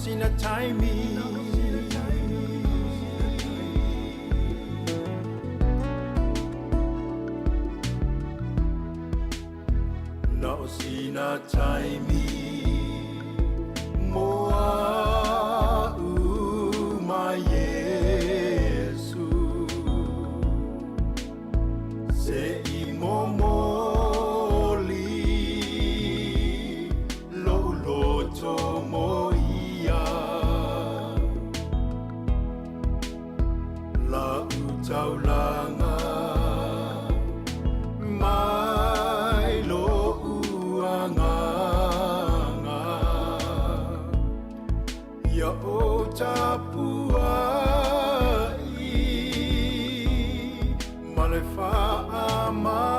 sina taimi. Na o sina taimi mo a'u ma Iesu. Se i momoli lo'u loto mo ia. La'u taulaga mai lo'u agaga. Ia ou tapuai ma le faamaoni.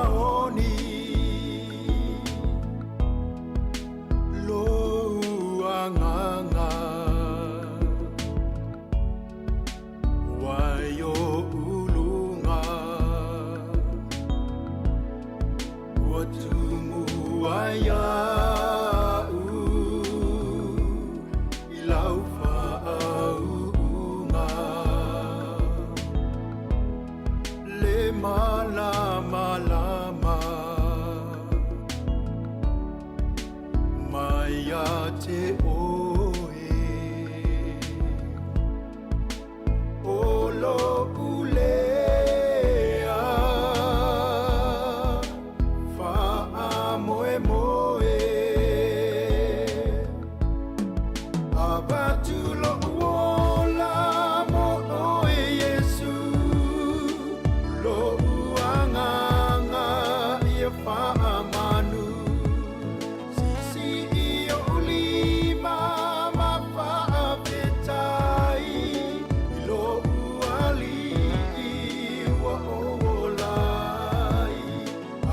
Lou agaga wai o uluga ua tumu ai a'u i lau faauuga. Le malamalama mai ia te oe. O lo'u lea faamoemoe. Avatu lo'u ola mo oe Iesu, lo'u agaga ia faamanu. Sisi i o'u lima ma faafetai i lo'u alii ua ou ola ai.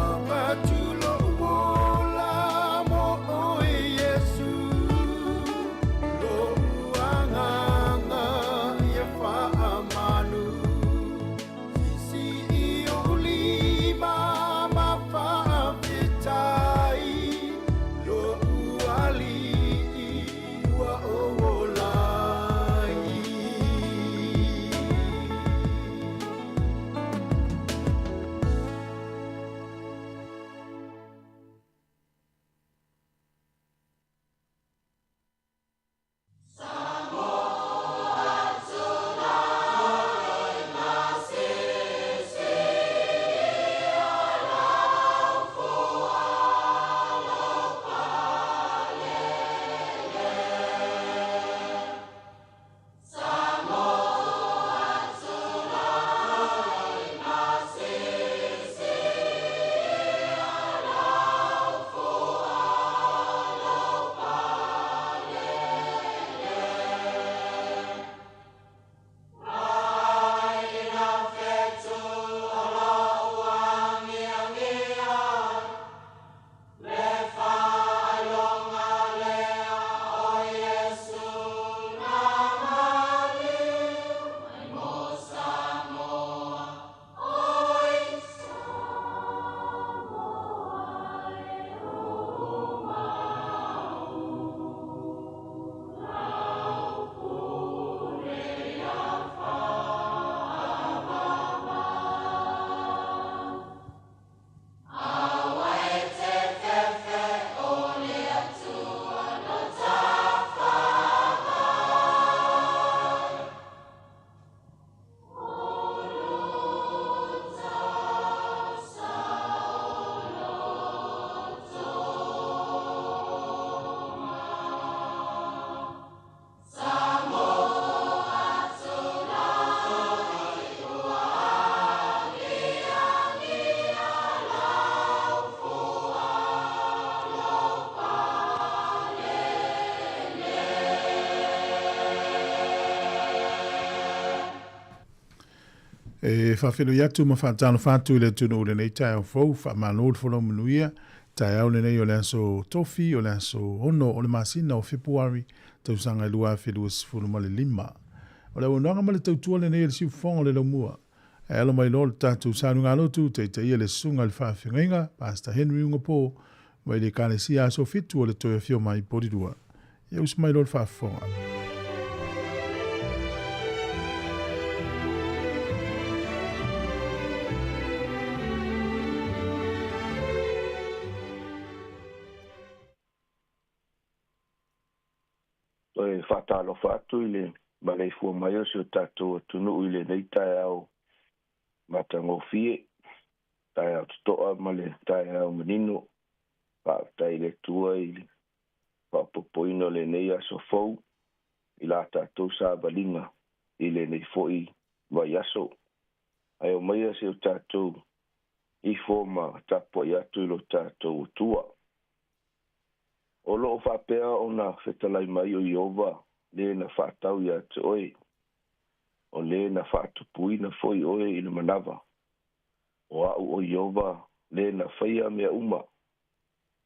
Avatu lo'u ola mo oe Iesu, lo'u agaga ia faamanu. Sisi i o'u lima ma faafetai lo'u alii ua ou ola ai. E faafeiloai atu ma faatalofa atu i le atunuu i lenei taeao fou, faamalo le folau manuia. Taeao lenei o le aso Tofi, o le aso 6 o le masina o Fepuari, tausaga e 2025. O le auaunaga ma le tautua lenei a le Siufofoga o le Laumua. E alo mai loa le tatou saluga-lotu, taitaia le Susuga i le Faafeagaiga, Pastor Henry Ugapo, mai le Ekalesia Aso Fitu o le Toe Afio Mai Polilua. Ia usi mai loa le faafofoga. Toe faatalofa atu i le maleifua mai o si o tatou atunuu i lenei taeao matagofie, taeao totoa ma le taeao manino. Faafetai i le Atua i le faaopoopoina o lenei aso fou i la tatou savaliga i lenei foi vaiaso. Ae omaia si o tatou ifo ma tapuai atu i lo tatou Atua. O lo o faapea ona fetalai mai o Ieova lē na faatau ia te oe, o lē na faatupuina foi oe i le manava. O a'u o Ieova lē na faia mea uma,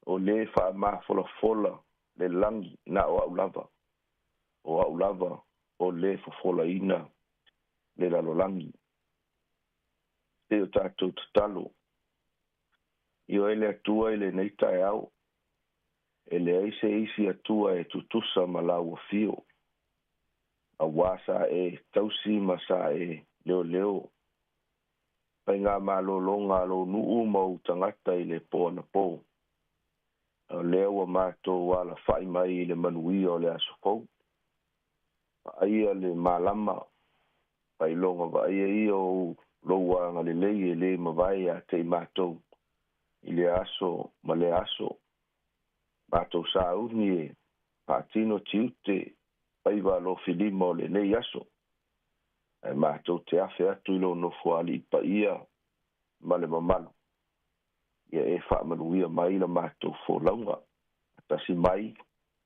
o lē faamafolafola le lagi na o a'u lava, o a'u lava o lē fofolaina le lalolagi. Se i o tatou tatalo. Ioe le Atua i lenei taeao, e leai se isi Atua e tutusa ma lau afio, auā sa e tausi ma sa e leoleo faigamalologa a lou nuu ma ou tagata i le po anapo. O lea ua matou alafa'i mai i le manuia o le aso fou. Vaaia le malama, faailoga vaaia ia o ou lou agalelei e lē mavae ia te i matou i lea aso ma lea aso. Matou sauni e faatino tiute faiva alofilima o lenei aso, ae matou te afe atu i lou Nofoalii paia ma le mamalu, ia e faamanuia mai la matou folauga. Faatasi mai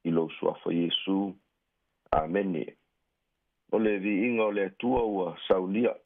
i lou Suafa Iesu. Amene. O le viiga o le Atua ua saunia.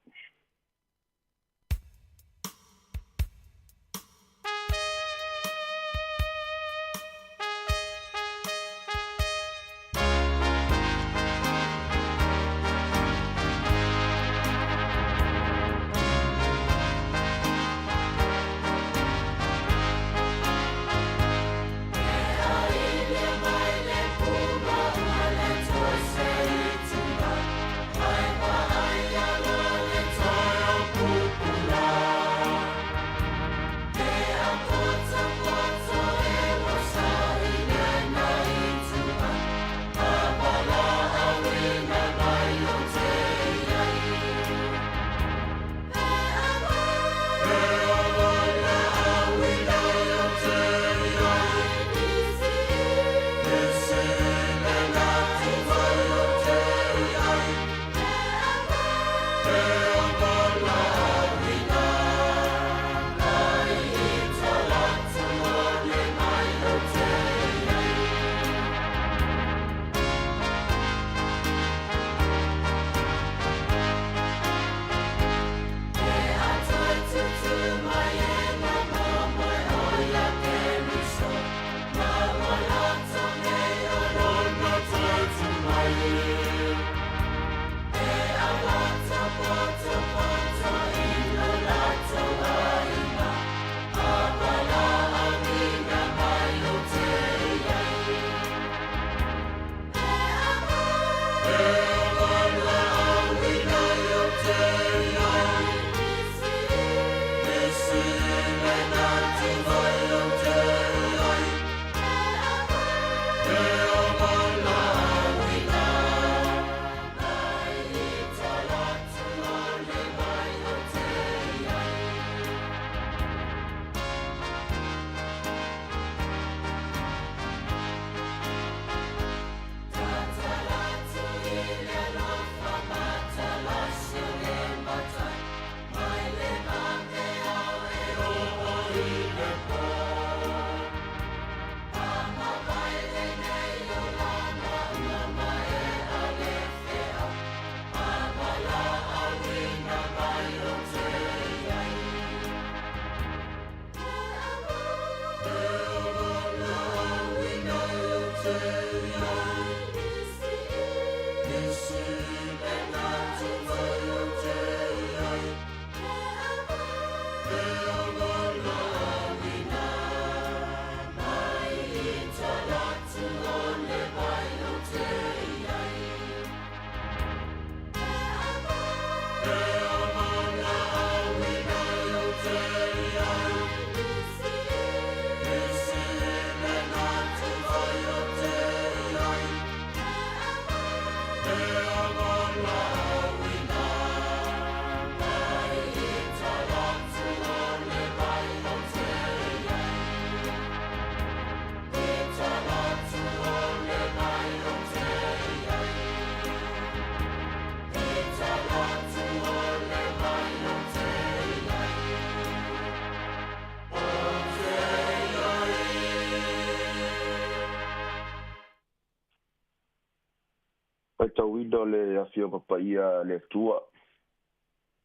Faitauina o le Afioga Paia a le Atua,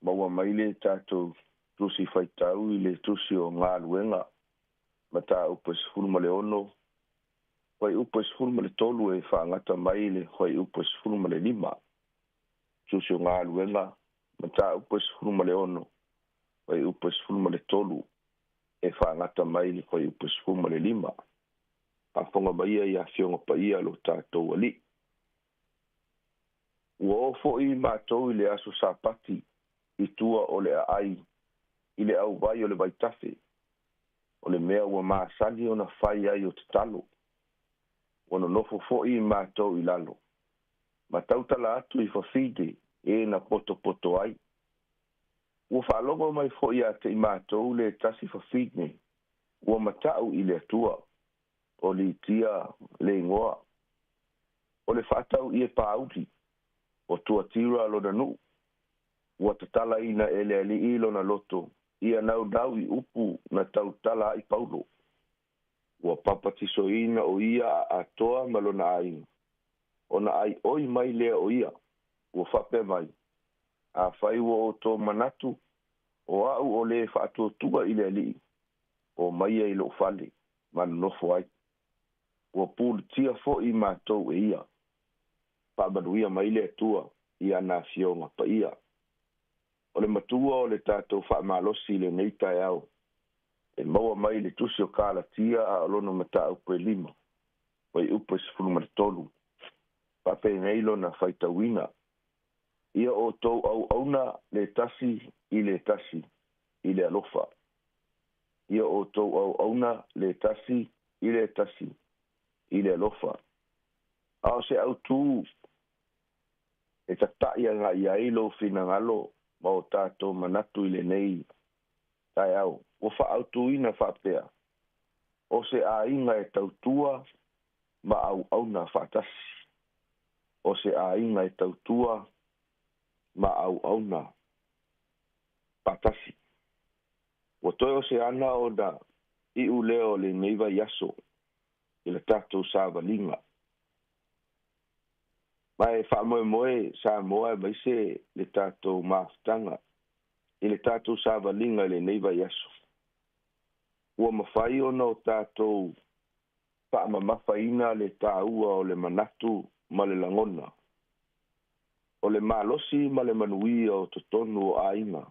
maua mai le tatou tusi faitau i le tusi o Galuega, mataupu e 16, fuaiupu e 13 e faagata mai le fuaiupu e 15. Tusi o Galuega, mataupu e 16, fuaiupu e 13 e faagata mai le fuaiupu e 15. Faafofoga mai ia Afioga Paia lo tatou Alii. Ua oo foi matou i le aso Sapati i tua o le aai i le auvai o le vaitafe, o le mea ua masani ona fai ai o tatalo. Ua nonofo foi matou i lalo, ma tautala atu i fafine e na potopoto ai. Ua faalogo mai foi ia te i matou le tasi fafine ua mata'u i le Atua, o Litia le igoa, o le faatau'ie pauli, o Tuatira lona nuu. Ua tatalaina e le Alii lona loto, ia naunau i upu na tautala ai Paulo. Ua papatisoina o ia a atoa ma lona aiga, ona aioi mai lea o ia, ua faapea mai, Afai ua outou manatu, o a'u o lē faatuatua i le Alii, o maia i lo'u fale, ma nonofo ai. Ua puletia fo'i matou e ia. Faamanuia mai le Atua i ana afioga paia. O le matua o le tatou faamalosi i lenei taeao, e maua mai le tusi o Kalatia a o lona mataupu e 5, fuaiupu e 13. Faapenei lona faitauina. Ia outou auauna le tasi i le tasi i le alofa. Ia outou auauna le tasi i le tasi i le alofa. A o se autū e tata'i aga'i ai lou finagalo ma o tatou manatu i lenei taeao, ua faaautuina faapea, o se aiga e tautua ma auauna faatasi. O se aiga e tautua ma auauna faatasi. Ua toe o se ana ona iu lea o lenei vaiaso i le tatou savaliga. Ma e faamoemoe Samoa aemaise le tatou mafutaga i le tatou savaliga i lenei vaiaso. Ua mafai ona o tatou faamamafaina le taua o le manatu ma le lagona, o le malosi ma le manuia o totonu o aiga,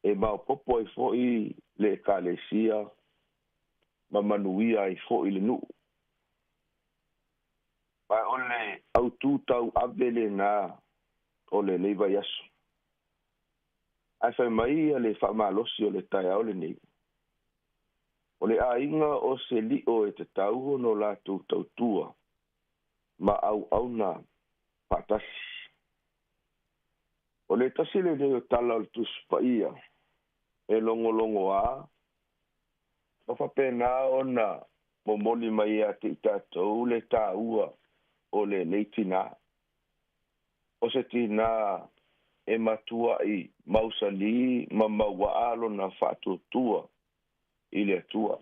e maopoopo ai foi le Ekalesia ma manuia ai foi le nuu. Ma o le autū tauave lenā o lenei vaiaso. Ae fai mai ia le faamalosi o le taeao lenei, o le aiga o se li'o e tatau ona o latou tautua ma auauna faatasi. O le tasi lenei o tala o le Tusi Paia e logologoā ma faapena ona momoli mai ia te i tatou le taua o lenei tinā. O se tinā e matua'i mausalī ma mauaa lona faatuatua i le Atua.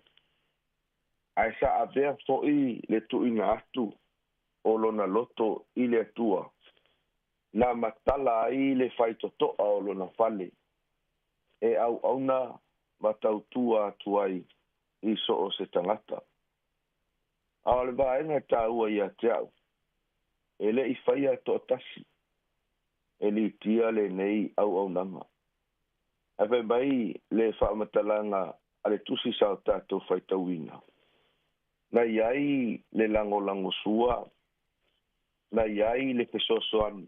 Ae sa avea fo'i le tuuina atu o lona loto i le Atua, na matala ai le faitoto'a o lona fale, e auauna ma tautua atu ai i so o se tagata. A o le vaega e taua ia te a'u, e le'i faia to'atasi e Litia lenei auaunaga. Ae fai mai le faamatalaga a le tusi sa o tatou faitauina, na i ai le lagolagosua, na i ai le fesoasoani,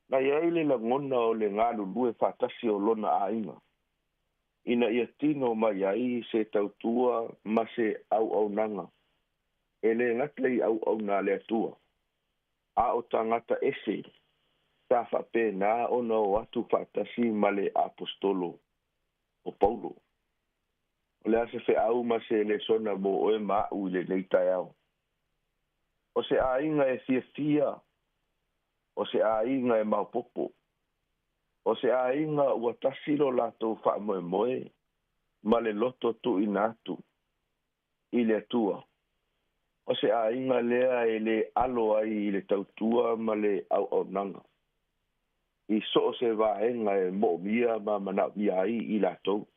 na i ai le lagona o le galulue faatasi o lona aiga, ina ia tino mai ai se tautua ma se auaunaga, e lē gata i auauna a le Atua, a o tagata ese sa faapena ona o atu faatasi ma le Aposetolo o Paulo. O le a se feau ma se lesona mo oe ma a'u i lenei taeao? O se aiga e fiafia, o se aiga e maopoopo, o se aiga ua tasi lo latou faamoemoe ma le loto tuuina atu i le Atua. O se aiga lea e lē alo ai i le tautua ma le auaunaga i so o se vaega e moomia ma manaomia ai i latou.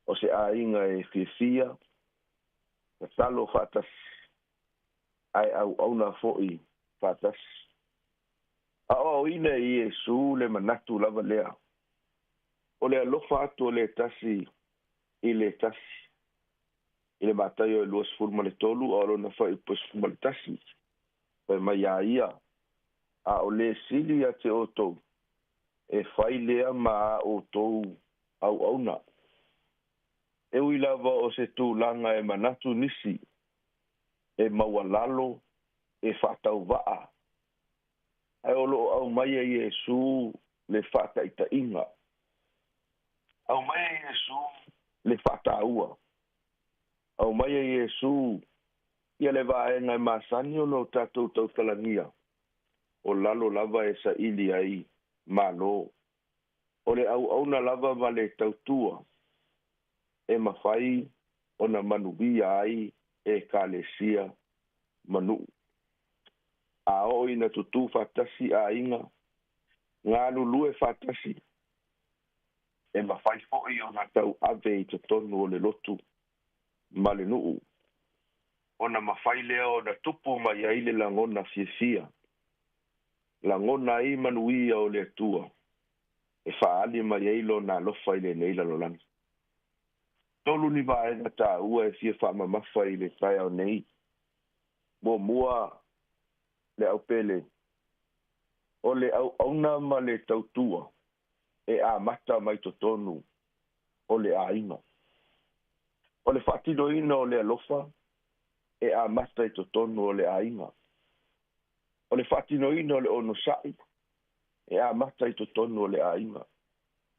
O se aiga e fiafia, tatalo faatasi, ae auauna foi faatasi. Aoaoina e Iesu le manatu lava lea, o le alofa atu o le tasi i le tasi. I le Mataio e 23 a o lona fuaiupu e 11, fai mai iā ia, A o le sili ia te outou, e fai lea ma a outou auauna. E ui lava o se tulaga e manatu nisi e maualalo, e faatauvaa, ae o lo o aumai e Iesu le faataitaiga. Aumai e Iesu le faataua. Aumai e Iesu ia le vaega e masani ona o tatou tautalagia, o lalo lava e saili ai Malo. O le auauna lava ma le tautua e mafai ona manuia ai Ekalesia ma nuu. A oo ina tutū faatasi aiga, galulue faatasi, e mafai foi ona tauave i totonu o le lotu ma le nuu, ona mafai lea ona tupu mai ai le lagona fiafia, lagona ai manuia o le Atua e faaali mai ai Lona alofa i lenei lalolagi. Tolu ni vaega taua e fia faamamafa i le taeao nei. Muamua, le aupele, o le auauna ma le tautua e amata mai totonu o le aiga. O le faatinoina o le alofa e amata i totonu o le aiga. O le faatinoina o le onosai e amata i totonu o le aiga.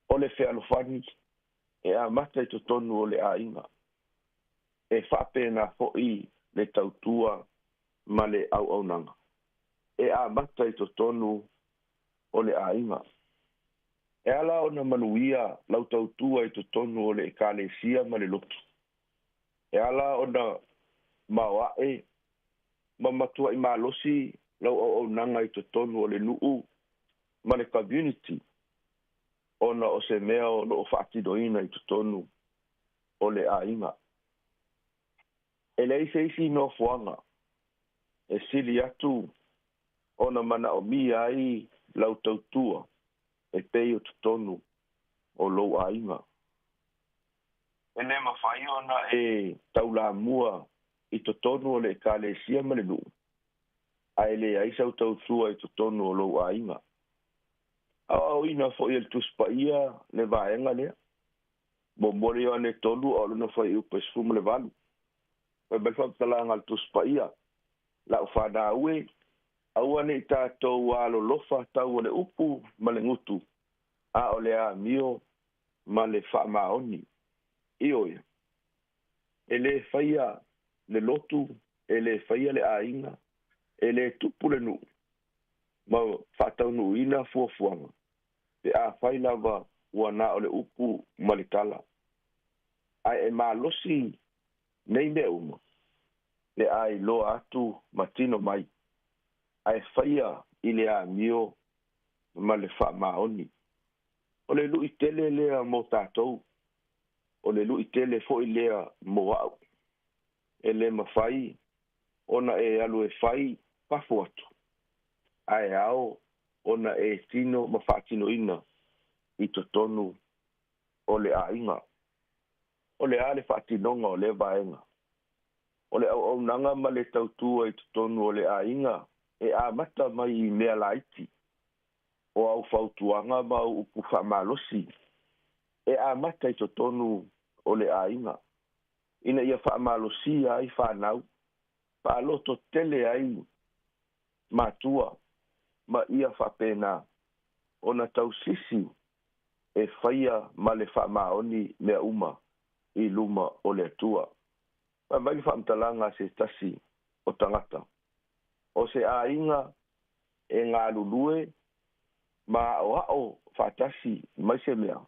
O le fealofani e amata i totonu o le aiga. E faapena foi le tautua ma le auaunaga e amata i totonu o le aiga. E ala ona manuia lau tautua i totonu o le Ekalesia ma le lotu. E ala ona maoae ma matuai malosi lau auaunaga i totonu o le nuu ma le community ona o se mea o lo o faatinoina i totonu o le aiga. E leai se isi nofoaga e sili atu ona manaomia ai lau tautua e pei o totonu o lou aiga. E lē mafai ona e taulamua i totonu o le Ekalesia ma le nuu, ae leai sau tautua i totonu o lou aiga. Aoaoina foi e le Tusi Paia le vaega lea. Muamua le Ioane 3 a o lona fuaiupu e 18. Fai mai le faamatalaga a le Tusi Paia, Lau fanau e, aua ne i tatou alolofa tau o le upu ma le gutu, a o le amio ma le faamaoni. Ioe, e lē faia le lotu, e lē faia le aiga, e lē tupu le nuu ma faataunuuina fuafuaga, pe afai lava ua na o le upu ma le tala. Ae e malosi nei mea uma pe a iloa atu ma tino mai, ae faia i le amio ma le faamaoni. O le lui tele lea mo tatou, o le lui tele foi lea mo au. E lē mafai ona e alu e fai fafo atu, ae ao ona e tino ma faatinoina i totonu o le aiga. O le a le faatinoga o lea vaega? O le auaunaga ma le tautua i totonu o le aiga e amata mai i mea laiti, o au fautuaga ma au upu faamalosi e amata i totonu o le aiga, ina ia faamalosia ai fanau, faalototele ai matua ma ia faapena ona tausisi e faia ma le faamaoni mea uma i luma o le Atua. Fai mai le faamatalaga a se tasi o tagata, O se aiga e galulue ma aoao faatasi mai se mea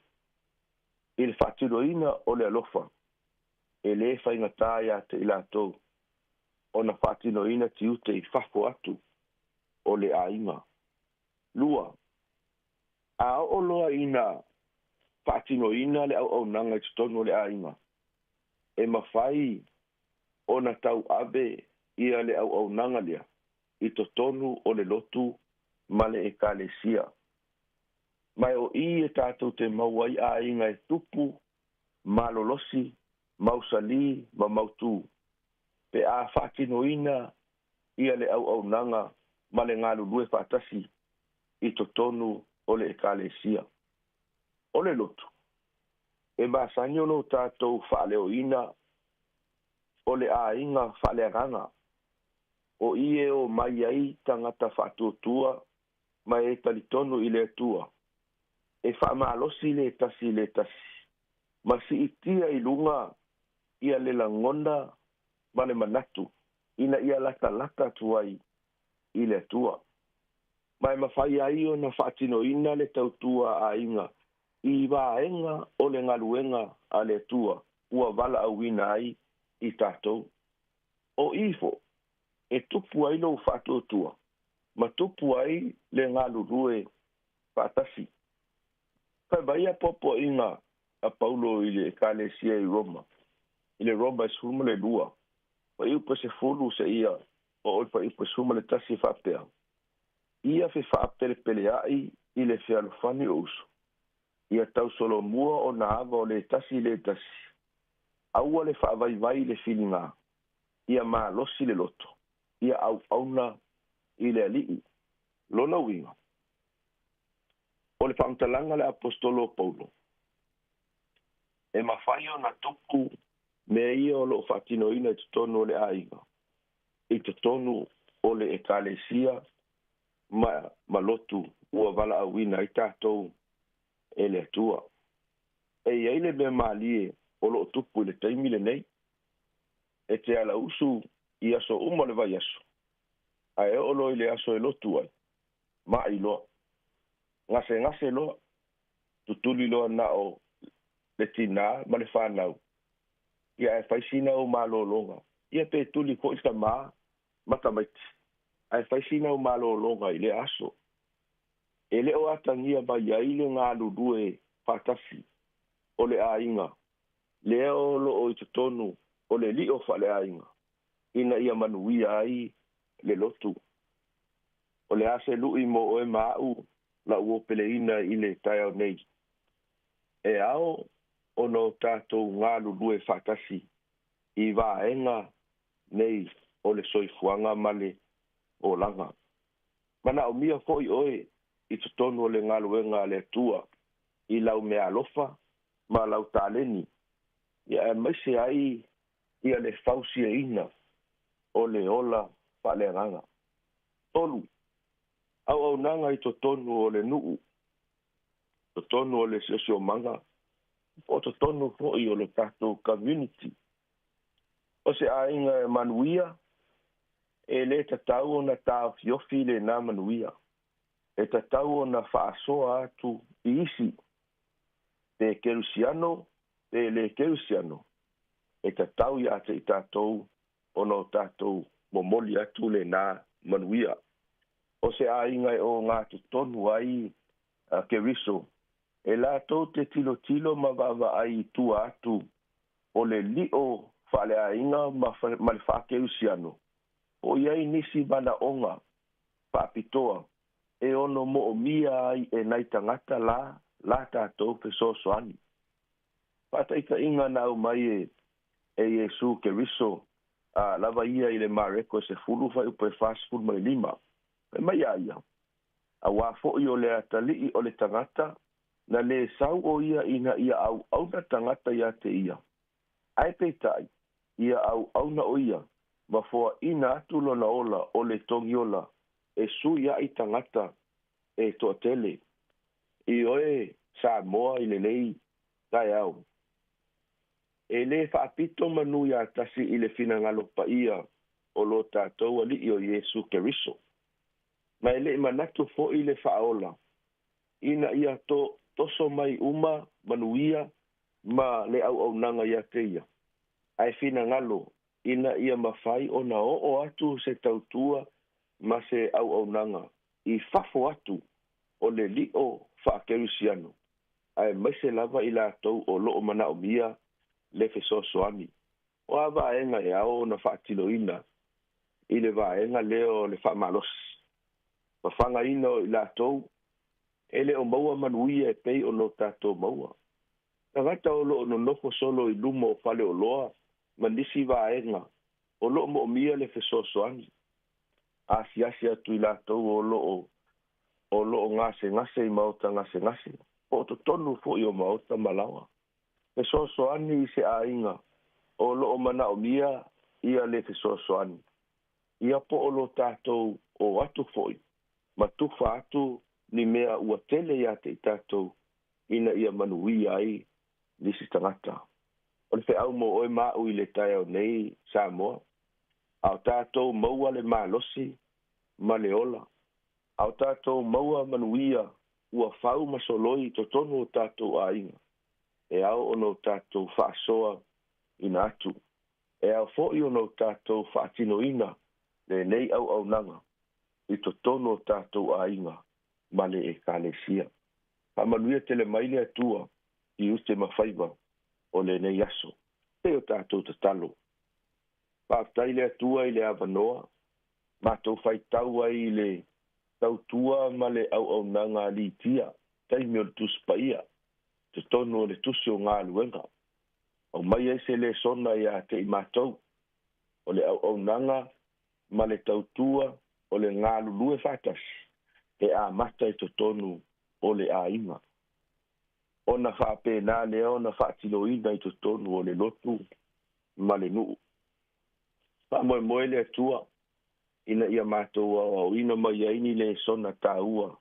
i le faatinoina o le alofa, e lē faigata iā te i latou. ona faatinoina tiute i fafo atu o le aiga. 2, a oo loa ina faatinoina le auaunaga i totonu o le aiga, e mafai ona tauave ia le auaunaga lea i totonu o le lotu ma le ekalesia. Ma o i e tatou te maua ai aiga e tupu, malolosi, mausali ma mautu, pe a faatinoina ia le auaunaga ma le galulue faatasi i totonu o le ekalesia. O le lotu, e masani ona o tatou faaleoina o le aiga faaleagaga, o i e omai ai tagata faatuatua ma e talitonu i le Atua, e faamalosi le tasi i le tasi, ma siitia i luga ia le lagona ma le manatu, ina ia latalata atu ai i le Atua. Ma e mafai ai ona faatinoina le tautua aiga i vaega o le galuega a le Atua ua valaauina ai i tatou. O ifo, e tupu ai lou faatuatua, ma tupu ai le galulue faatasi. Fai mai ia puapuaiga a Paulo i le ekalesia i Roma, i le Roma e 12, fuaiupu e 10 seia oo i le fuaiupu e 11 e faapea, ia fefaapelepealeai i le fealofani o uso, ia tausolomua ona ava o le tasi i le tasi, aua le faavaivai le filiga, ia malosi le loto, ia auauna i le Alii. Lona uiga, o le faamatalaga a le aposetolo o Paulo, e mafai ona tupu mea ia o loo faatinoina i totonu o le aiga, i totonu o le ekalesia ma lotu ua valaauina ai tatou e le Atua. E i ai le mea malie o loo tupu i le taimi lenei, e te alausu i aso uma o le vaiaso, ae oo loa i le aso e lotu ai, mai loa, gasegase loa, tutuli loa na o le tinā ma le whanau, ia e fai sina o malologa, ia pe tuli fo'i tamā ma tamaiti, ae fai sina o malologa i le aso. E le o atagia mai ai le galulue faatasi o le aiga, lea o loo i totonu o le lio faaleaiga, ina ia manuia ai le lotu. O le a se lui mo oe ma au lau opeleina i le taeao nei, e ao ona o tatou galulue faatasi i vaega nei o le soifuaga ma le olaga. Manaomia foi oe i totonu o le galuega a le Atua i lau meaalofa ma lau taleni, ia aemaise ai ia le fausiaina o le ola faaleagaga. 3, auaunaga i totonu o le nuu, totonu o le siosiomaga, po o totonu foi o le tatou community. O se aiga e manuia, e le tatau ona taofiofi lena manuia, e tatau ona faasoa atu i isi, pe kerusiano, pe le kerusiano, e tatau ia te i tatou ona o tatou momoli atu lena manuia. O se aiga e o ngā totonu ai a Keriso, e latou te tilotilo ma vaavaai i tua atu o le lio faaleaiga ma le faakerisiano, o i ai nisi manaoga faapitoa e ono moomia ai e nai tagata la tatou fesoasoani. Faataitaiga na aumai e Iesu Keriso lava ia i le Mareko e 10 fuaiupu e 45. Fai mai a ia, auā foi o le atalii o le tagata, na lē sau o ia ina ia auauna tagata ia te ia, ae peitai, ia auauna o ia, ma foaina atu lona ola o le togiola e sui ai tagata e toatele. I oe Samoa i lenei taeao, e lē faapito manu ia tasi i le finagalo paia o lo tatou Alii o Iesu Keriso. Ma e le'i manatu foi le faaola, ina ia toso mai uma manuia ma le auaunaga ia te ia, ae finagalo ina ia mafai ona oo atu se tautua ma se auaunaga i fafo atu o le lio faakerisiano, aemaise lava i latou o loo manaomia le fesoasoani. O a vaega e ao ona faatinoina i le vaega lea o le faamalosi, fafagaina o i latou e le o maua manuia e pei ona o tatou maua. Tagata o loo nonofo solo i luma o faleoloa ma nisi vaega o loo moomia le fesoasoani. Asiasi atu i latou o loo gasegase i maota gasegase, po o totonu foi o maota malaoa. Fesoasoani i se aiga o loo manaomia ia le fesoasoani. Ia po o lo tatou o atu foi ma tufa atu ni mea ua tele ia te i tatou ina ia manuia ai nisi tagata. O le feau mo oe ma au i le taeao nei Samoa, a o tatou maua le malosi ma le ola, a o tatou maua manuia ua fau ma soloi i totonu o tatou aiga, e ao ona o tatou faasoa ina atu, e ao foi ona o tatou faatinoina lenei auaunaga i totonu o tatou aiga ma le ekalesia. Faamanuia tele mai le Atua i ute ma faiva o lenei aso. Se i o tatou tatalo. Faafetai le Atua i le avanoa, matou faitau ai i le tautua ma le auaunaga a Litia, taimi o le Tusi Paia, totonu o le tusi o galuega. Aumai ai se lesona ia te i matou, o le auaunaga ma le tautua o le galulue faatasi, e amata i totonu o le aiga. Ona faapena lea ona faatinoina i totonu o le lotu ma le nuu. Faamoemoe le Atua ina ia matou aoaoina mai ai ni lesona taua,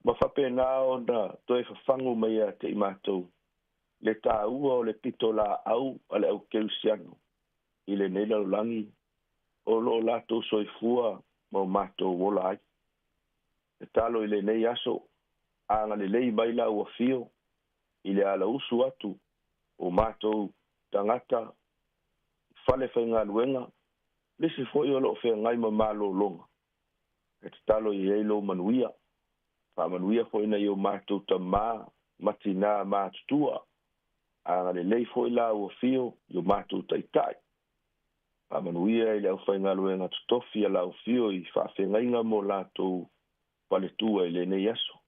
ma faapena ona toe fafagu mai ia te i matou le taua o le pitolaau a le aukerisiano i lenei lalolagi o loo latou soifua ma o matou ola ai. Tatalo i lenei aso, agalelei mai lau afio i le alausu atu o matou tagata fale faigaluega, nisi foi o loo feagai ma malologa. E tatalo i ai lou manuia, faamanuia foi nai o matou tamā ma tinā matutua, agalelei foi lau afio i o matou taitai. Faamanuia i le aufaigaluega totofi a lau afio i faafeagaiga mo latou faletua i lenei aso.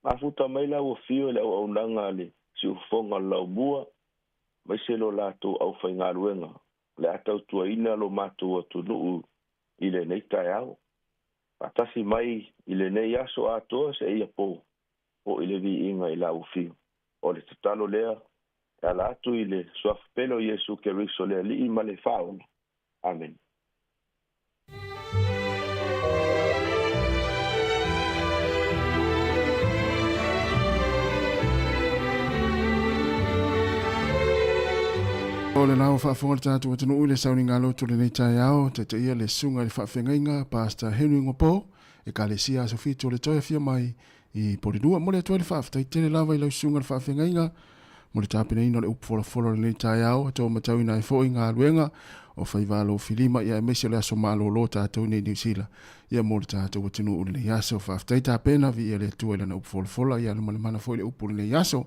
Mafuta mai lau afio i le auaunaga a le siufofoga o le laumua, maise lo latou aufaigaluega, o le a tautuaina lo matou atunuu i lenei taeao. Faatasi mai i lenei aso atoa seia po, po i le viiga i lau afio. O le tatalo lea e ala atu i le suafa pele o Iesu Keriso le Alii ma le Faaola. Amen. O le lao faafofoga le tatou atunuu i le sauniga lotu lenei taeao, taitaia le susuga i le faafeagaiga Pastor Henry Ngopo, Ekalesia Aso Fitu o le toe afio mai i Polilua. Momoli atu ai le faafetai tele lava i lau susuga i le faafeagaiga mo le tapenaina o le upu folafola o lenei taeao, e matauina ai foi galuega o faiva alo filima, ia aemaise o le aso malolo tatou nei i Niu Sila, ia mo le tatou atunuu i lenei aso. Faafetai tapena, viia le Atua i lana upu folafola, ia lumalemana foi le upu o lenei aso.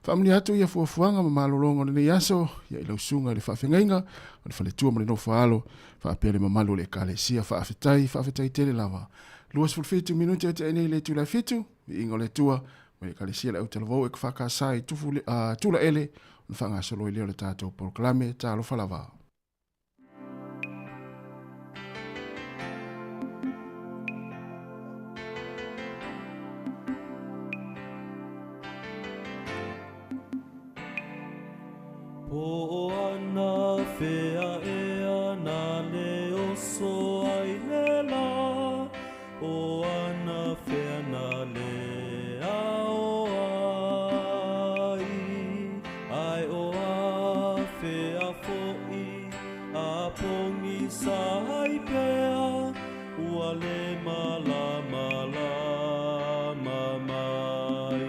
Faamanuia atu ia fuafuaga ma malologa o lenei aso, ia i lau susuga i le faafeagaiga o le faletua ma le nofo alo, faapea le mamalu o le ekalesia. Faafetai, faafetai tele lava. 27 minute o te nei le itula e 7, viiga o le Atua, mai le ekalesia le autalavou e ka whakasa i tufu, tula ele, ona whangasolo i lea o le tātou polokalame, talofa lava. Po ana fea e ana le oso ai le la, o ana fea na le ao ai, ai o a fea fo'i a pongi sa ai pea, ua le malama lama mai.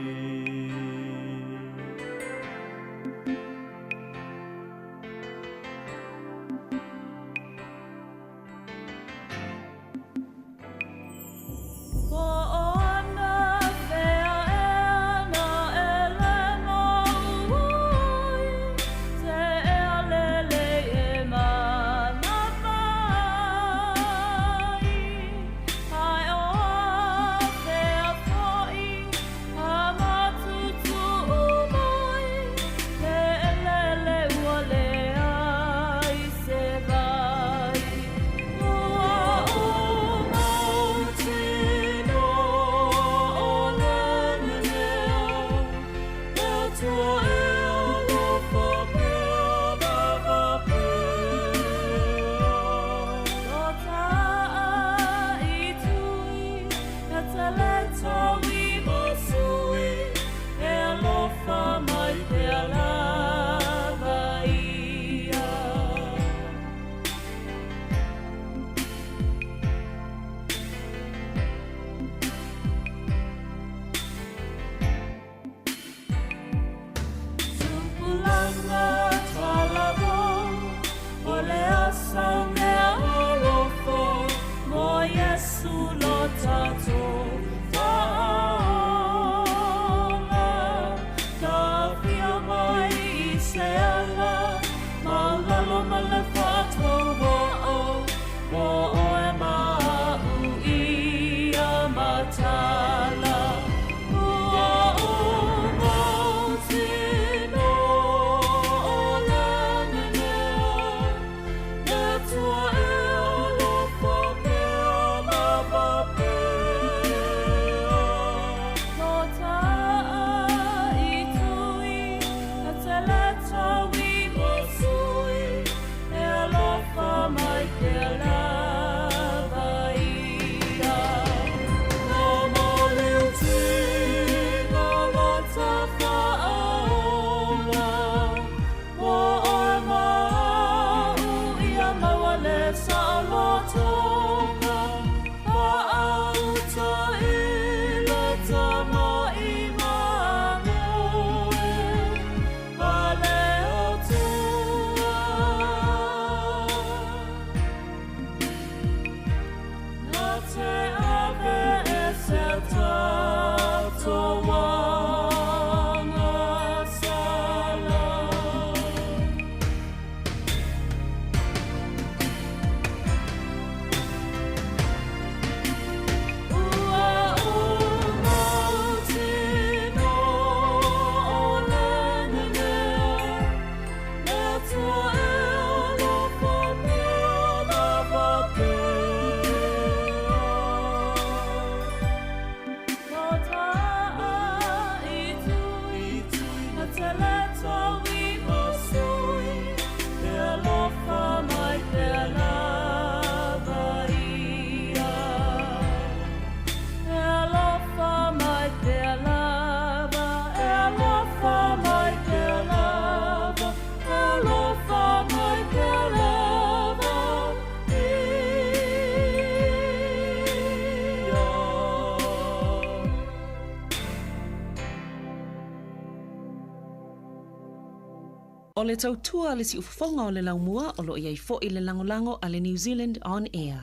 O le tautua a le siufofoga o le laumua o lo o i ai foi le lagolago a le New Zealand On Air.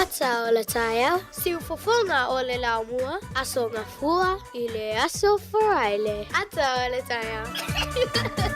Ata o le taeao, siufofoga o le laumua, Aso Gafua i le Aso Faraile. Ata o le taeao.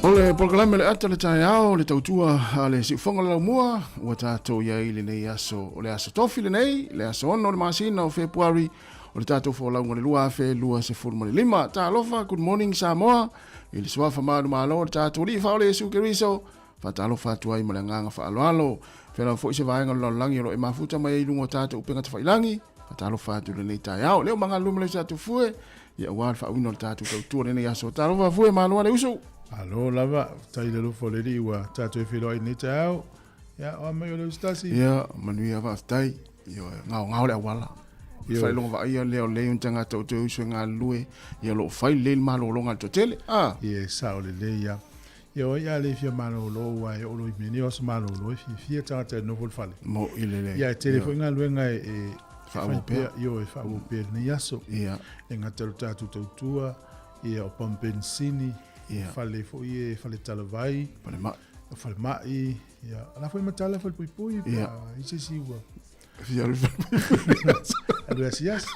O le polokalame le ata le taeao le tautua a le siufoga le laumua ua tatou i ai lenei aso o le aso tofi lenei le aso 6 o le masina o Fepuari o le tatou folauga le 2025. Talofa, good morning Samoa i le suafa manumalo o le tatou Alii Faaola Iesu Keriso. Faatalofa atu ai ma le agaga faaaloalo. Fea foi se vaega o le lalolagi o lo o e mafuta mai ai i luga o tatou upega tafailangi. Faatalofa atu i lenei taeao. Leo magalulue ma le uso atu fue. Ia aua le faauiina o le tatou tautua lenei aso. Talofa fue, malo le uso. Malo lava, faafetai i le alofa o le Alii ua tatou e feiloai i lenei taeao. Ia, o a mai o le usitasi. Ia, manuia faafetai. Ia, gaogao le auala. Ioe. Faailoga vaaia lea o lei o ni tagata o toe uso e galulue, ia o lo o fai lelei le malologa a le toatele. Ah. Ia, e sao lelei lava. Ia, o ai a le fia malolo aua e oo loa i mea nei o aso malolo e fiafia tagata e nofo i le fale. Mo'i lelei. Ia, e tele foi galuega e Faaauau fai pea. pea, ioe, e faaauau pea i lenei aso. Ia. E gata i lo tatou tautua, ia, o pamu penisini, Ia. o fale foi e fale talavai, Falemai. o falemai, ia, o la foi matala falepuipui, pe Ia. a i se isi ua Fia alu falepuipui. alu e asiasi.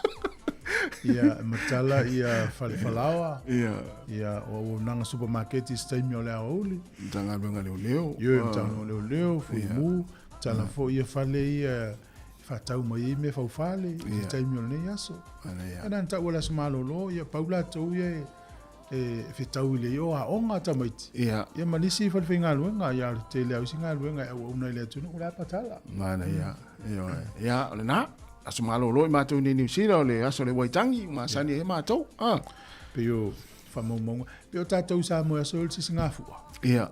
Ia, matala ia fale falaoa. Ia. Ia, o auaunaga supamaketi i se taimi o le aoauli. Matagaluega leoleo. Ioe, Matagaluega leoleo, fuimu, matala foi ia fale ia e faatau mai ai mea faufale i se taimi o lenei aso. Ia. Ia na taua le aso malolo, ia pau latou ia e fetau i le o aoga a tamaiti. Ia. Ia ma nisi fale faigaluega, ia o le tele lava o isi galuega e auauna i le atunuu o le a patala. Manaia. Ioe. Ia, o lena. Aso malolo i matou nei Niu Sila, o le aso o le Waitangi, ua masani ai matou. Ah. Pei o faamaumauga. Pei o tatou i Samoa e aso ai o le sisigafua. Ia.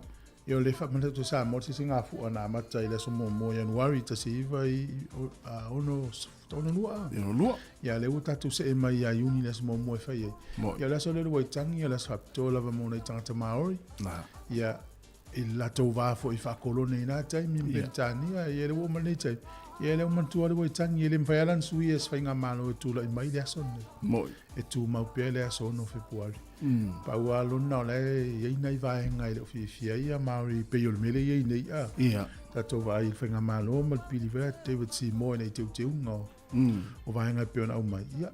Ia o le faamanatu o Samoa, le sisigafua na amata i le aso muamua o Ianuari 1962. Lua. Ia lea ua tatou see mai ia Iuni le aso muamua e fai ai. Mo'i. Ia o le aso lea o le Waitangi, o le aso faapitoa lava mo nai tagata Māori. Na. Ia i le latou va foi faakolone i na taimi ma Peretania, ia lea ua oo mai lenei taimi. Ia lea ua manatua le Waitangi, e le mafai lava ona suia e se faigamalo e tulai mai le aso lenei. Mo'i. E tumau pea le aso 6 o Fepuari. Pau lava lona o la e i ai nai vaega e le o fiafia ai ia Māori pei o le mea lea e i ai nei a. Ia. Tatou vaai i le faigamalo ma le pili foi a David Seymour ina i teuteuga o, o vaega e pei ona aumai. Ia,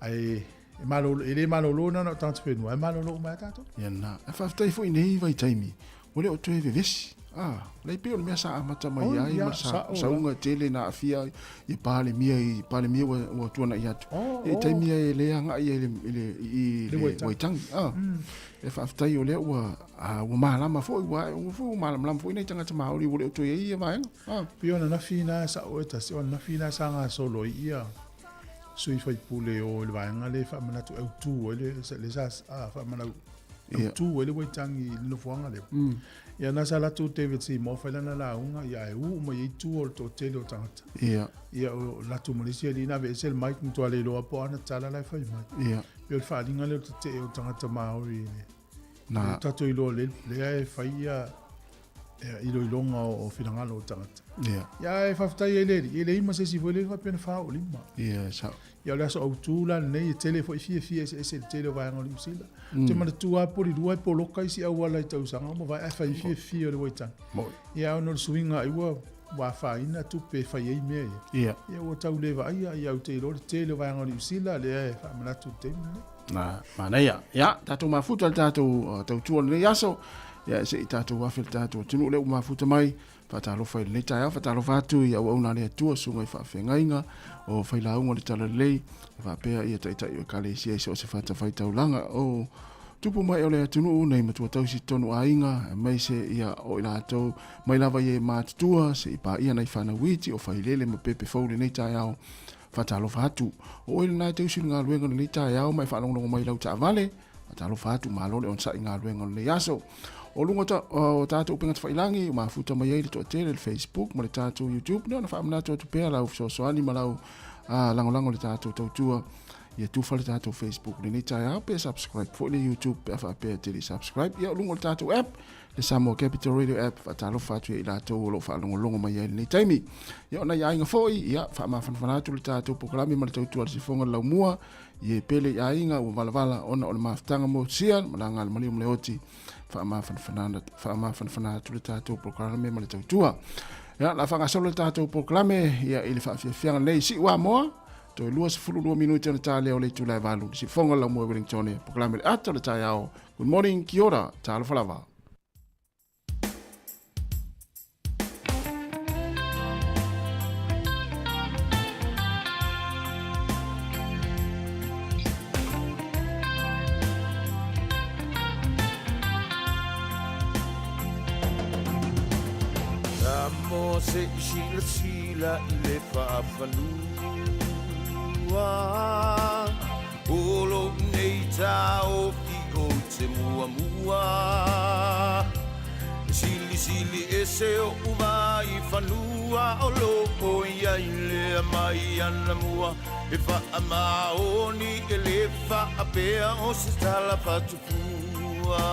ae e malolo, e le malolo na o tagata whenua, e malolo uma ai tatou. Ia na. E faafetai foi i nei vaitaimi, ua le o toe vevesi. Ah, lei pei o le mea sa amata mai Oh, ai ia, ma sa, sa'o la. sauga tele na aafia i Palemia i Palemia ua, ua tuana'i atu. Oh, Ia i oh. taimi ia e le aga'i ai i le, i le, i Le le Waitangi. Waitangi. Ah. E faafetai o lea ua, ah, ua malama foi, ua, ua foi ua malamalama foi nai tagata Māori ua le o toe i ai ia vaega. Ah. Pei o ananafi ina sa'o e tasi, o ananafi ina sa gasolo ai ia. sui faipule e o i le vaega lea e faamanatu autu ai le, le sa faamanau autu ai le Waitangi i le nofoaga lea. Ia na sa latou David Seymour fai lana lauga, ia ae u uma i ai tua o le toatele o tagata. Ia o latou ma le isi alii na aveese le mic matua le iloa po o ana tala la e fai mai. Pei o le faaaliga lea o le tetee o tagata Māori i le Na. Tatou iloa lea e fai ia iloiloga o finagalo o tagata. Ia. Ia e faafetai ai le Alii, e leai ma se isi foi lea faapea na faaoolima. Ia, e sao. Ia o le aso autu la lenei e tele foi fiafia eseese i le tele o vaega o Niu Sila. Ou te manatua lava Polilua e poloka isi auala i tausaga ua mavae ae fai fiafia o le Waitangi. Moi. Ia ona o le suiga ai ua afaina tupe e fai ai mea ia. Ia. Ia ua tau le vaaia, ia ou te iloa le tele o vaega o Niu Sila lea e faamanatu i le taimi lenei. Na, manaia. Ia, tatou mafuta le tatou tautua o lenei aso. Ia, se i tatou afe le tatou atunuu lea ua mafuta mai. Faatalofa i lenei taeao, faatalofa atu i auauna a le Atua, susuga i faafeagaiga o failauga o le Talalelei, faapea ia taitai o ekalesia i so o se fatafaitaulaga o tupu mai o le atunuu nei matua tausi totonu aiga, aemaise ia o i latou mai lava i e matutua, se i paia nai fanau iti o failele ma pepe fou lenei taeao. Faatalofa atu. O oe lena e tausi i le galuega o lenei taeao ma e faalogologo mai i lau taavale. Faatalofa atu, malo le onosai i galuega o lenei aso. O luga ta, o tatou upega tafailagi, ua mafuta mai ai le toatele, le Facebook ma le tatou YouTube. Neo na faamanatu atu pea lau fesoasoani ma lau lagolago i le tatou tautua. Ia tufa le tatou Facebook lenei taeao pe subscribe foi le YouTube pe a faapea e te le i subscribe. Ia o luga o le tatou app, le Samoa Capital Radio App, faatalofa atu ia i latou o lo o faalogologo mai ai i lenei taimi. Ia o nai aiga foi, ia faamafanafana atu le tatou polokalame ma le tautua a le sifoga le laumua, i e pele i aiga ua valavala ona o le mafutaga motusia, malaga a le maliu ma le oti, faamafanafana atu le tatou polokalame ma le tautua. Ia, la faagasolo le tatou polokalame ia i le faafiafiaga nei Siuamoa, toe 22 minute ona ta lea o le itula e 8, sifoga le laumua i Wellington, polokalame le ata o le taeao. Good morning, kia ora, talofa lava. Samoa se i silasila i le faafanua. O lou nei taofi ou te muamua E silisili ese oʻu wā i fanua O loo i ai lea mai anamua E faamaoni e le faapea o se tala faatupua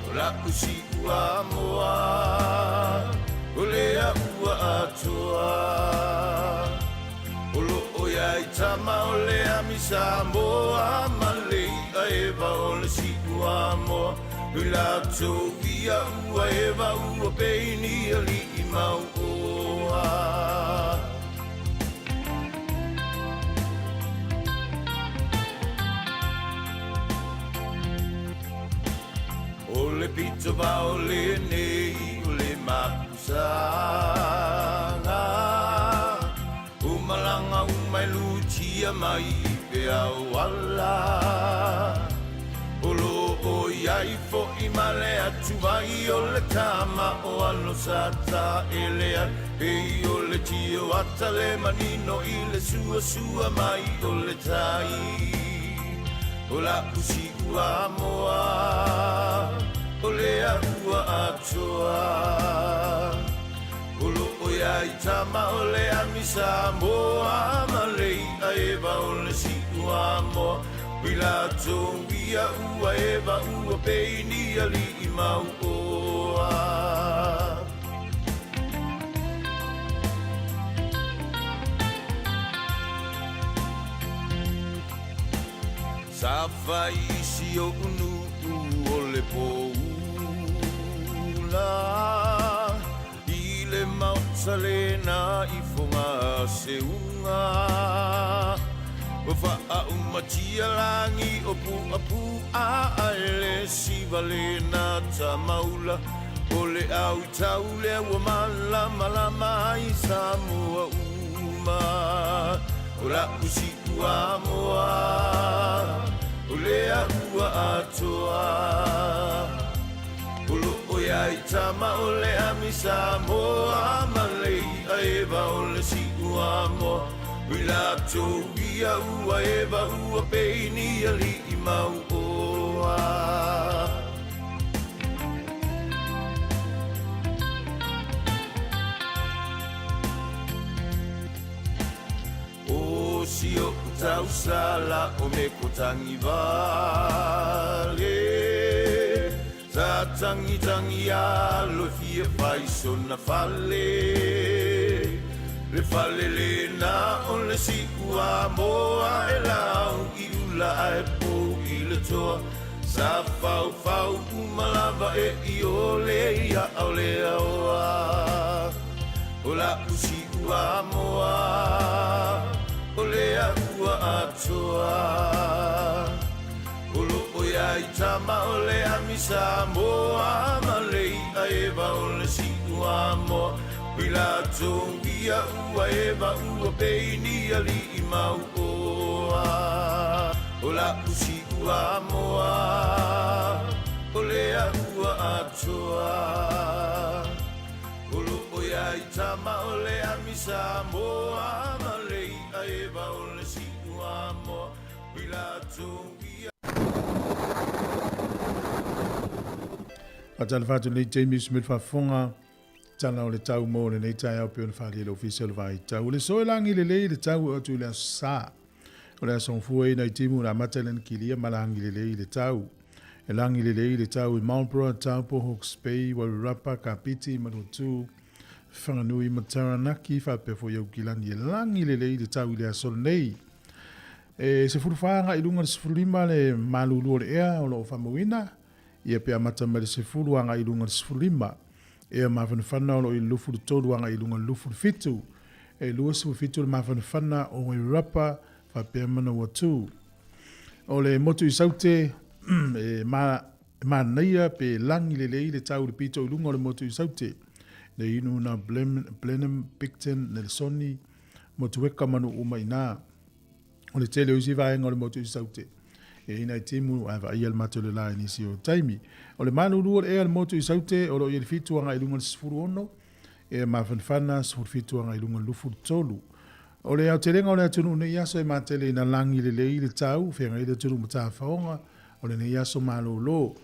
O la'u siuamoa o lea ua atoa O loo iai tama o le ami Samoa ma le i'a eva o le Siuamoa Nui latou ia ua eva ua peini ali'i mau oa. O le pito vao lenei o le mapusaga O malaga uma e lutia mai i peau ala O loo iai fo'i ma le atuvai o le tama o alo sa taele ai Pei o le tio ata le manino i le suasua mai o le tai O la'u siuamoa o lea ua atoa O loo iai tama o le ami Samoa ma le i'a eva o le siuamoa Hui latou ia ua eva ua peini ali'i mau oa. Sa fai i si oʻu nuu o le poula I le maota lena i Fogaseuga Ua faaumatia lagi o Puapu'a Ae le siva lena tamaula O le au i tau lea ua malamalama ai Samoa uma O la'u siuamoa O lea ua atoa O loo iai tama o le ami Samoa ma le i'a eva o le siuamoa. I latou ia ua eva ua pei ni aliʻi mauoa. O si oʻu tausala o me ko Tagivale, Sa tangitangi alo e fia fai sona fale. Le fale lena o le siʻu a moa e lau i ula ae pou i le toa. Sa faufau uma lava e i ole ia aole aoa. O la'u siʻu a moa o le ua atoa. O loo ia i tama o le ami Samoa ma le i'a eva o le si'u a moa. I latou ia ua eva ua pei ni ali'i mauoa. O la'u si'u a moa o le ua atoa. O loo ia i tama o le ami Samoa ma le i'a eva o le si'u a moa. Faatalofa atu lenei taimi i Smith Faafofoga, tala o le tau mo lenei taeao pei ona faaalia i le Ofisa o le Vaai Tau. O le soe lagi lelei le tau e atu i le Aso Sa. O le aso gafua i nai timu na amata i lana kilia ma lagi lelei i le tau. E lagi lelei le tau i Marlborough, Taupo, Hawke's Bay, Wairarapa, Kapiti, Manutū, Whanganui ma Taranaki, faapea foi Aukilani e lagi lelei le tau i le aso lenei. E 14 agai i luga o le 15 le malulu o le ea o lo o faamauina, ia pe amata mai le 10 agai i luga o le 15. Ea mafanafana o lo o i le 23 agai i luga o le 27. E 27 le mafanafana o Wairarapa faapea Manawatū. O le motu i Saute, e manaia pe lagi lelei le tau i le pito i luga o le motu i Saute. Le inu na Blenheim, Picton, Nelsoni, Motueka ma nuu uma i ina. O le tele o isi vaega o le motu i Saute. E i nai timu ae vaaia le matou lelā i nisi o taimi. O le malulu o le ea o le motu i Saute o lo o i ai le 7 agai i luga o le 16, ea mafanafana 17 agai i luga o le 23. O le aotelega o le atunuu nei aso e matele ina lagi lelei le tau, feagai le atunuu ma tafaoga o lenei aso malolo.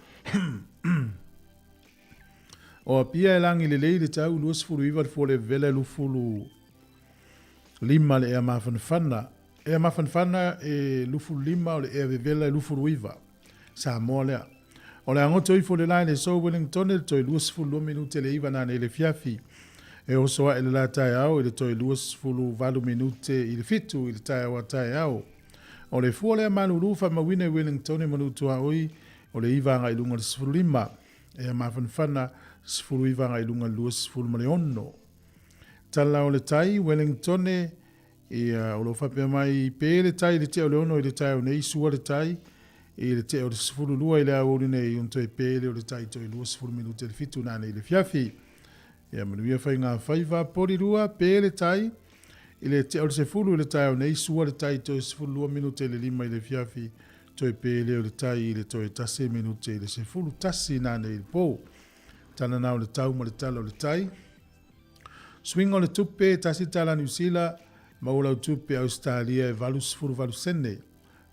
O Apia e lagi lelei le tau 29 le fua le vevela e 25 le ea mafanafana. Ea mafanafana e 25 o le ea vevela e 29. Samoa lea. O le agoto ifo le la i le so Wellington le toe 22 minute le 9 nanei le fiafi. E oso ae le la taeao i le toe 28 minute i le 7 i le taeao a taeao. O le fua lea malulu faamauina i Wellington e Manutuaoi o le 9 agai luga o le 15. Ea mafanafana 19 agai luga o le 26. Tala o le tai, Wellingtone, ia, o lo o faapea mai, pe le tai i le tea o le 6 i le taeao nei, sua le tai i le tea o le 12 i le aoauli nei, ona toe pe lea o le tai toe 20 minute le 7 nanei i le fiafi. Ia, manuia faiga faiva, Polirua, pe le tai i le tea o le 10 i le taeao nei, sua le tai toe 12 minute le 5 i le fiafi, toe pe lea o le tai i le toe 1 minute i le 11 nanei i le po. Tala na o le tau ma le tala o le tai. Suiga o le tupe, tasi tala Niu Sila, maua lau tupe Ausetalia e 88 sene.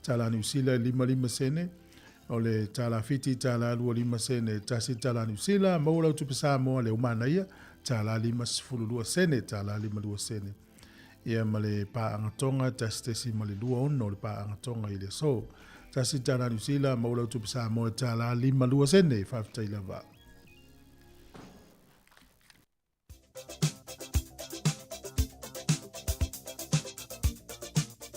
Tala Niu Sila e 55 sene. O le tala Fiti tala 25 sene, tasi tala Niu Sila, maua lau tupe Samoa le umanaia, tala 52 sene, tala 52 sene. Ia ma le paaga Tonga, 1.26 le paaga Tonga i le aso. Tasi tala Niu Sila, maua lau tupe Samoa e tala 52 sene. Faafetai lava.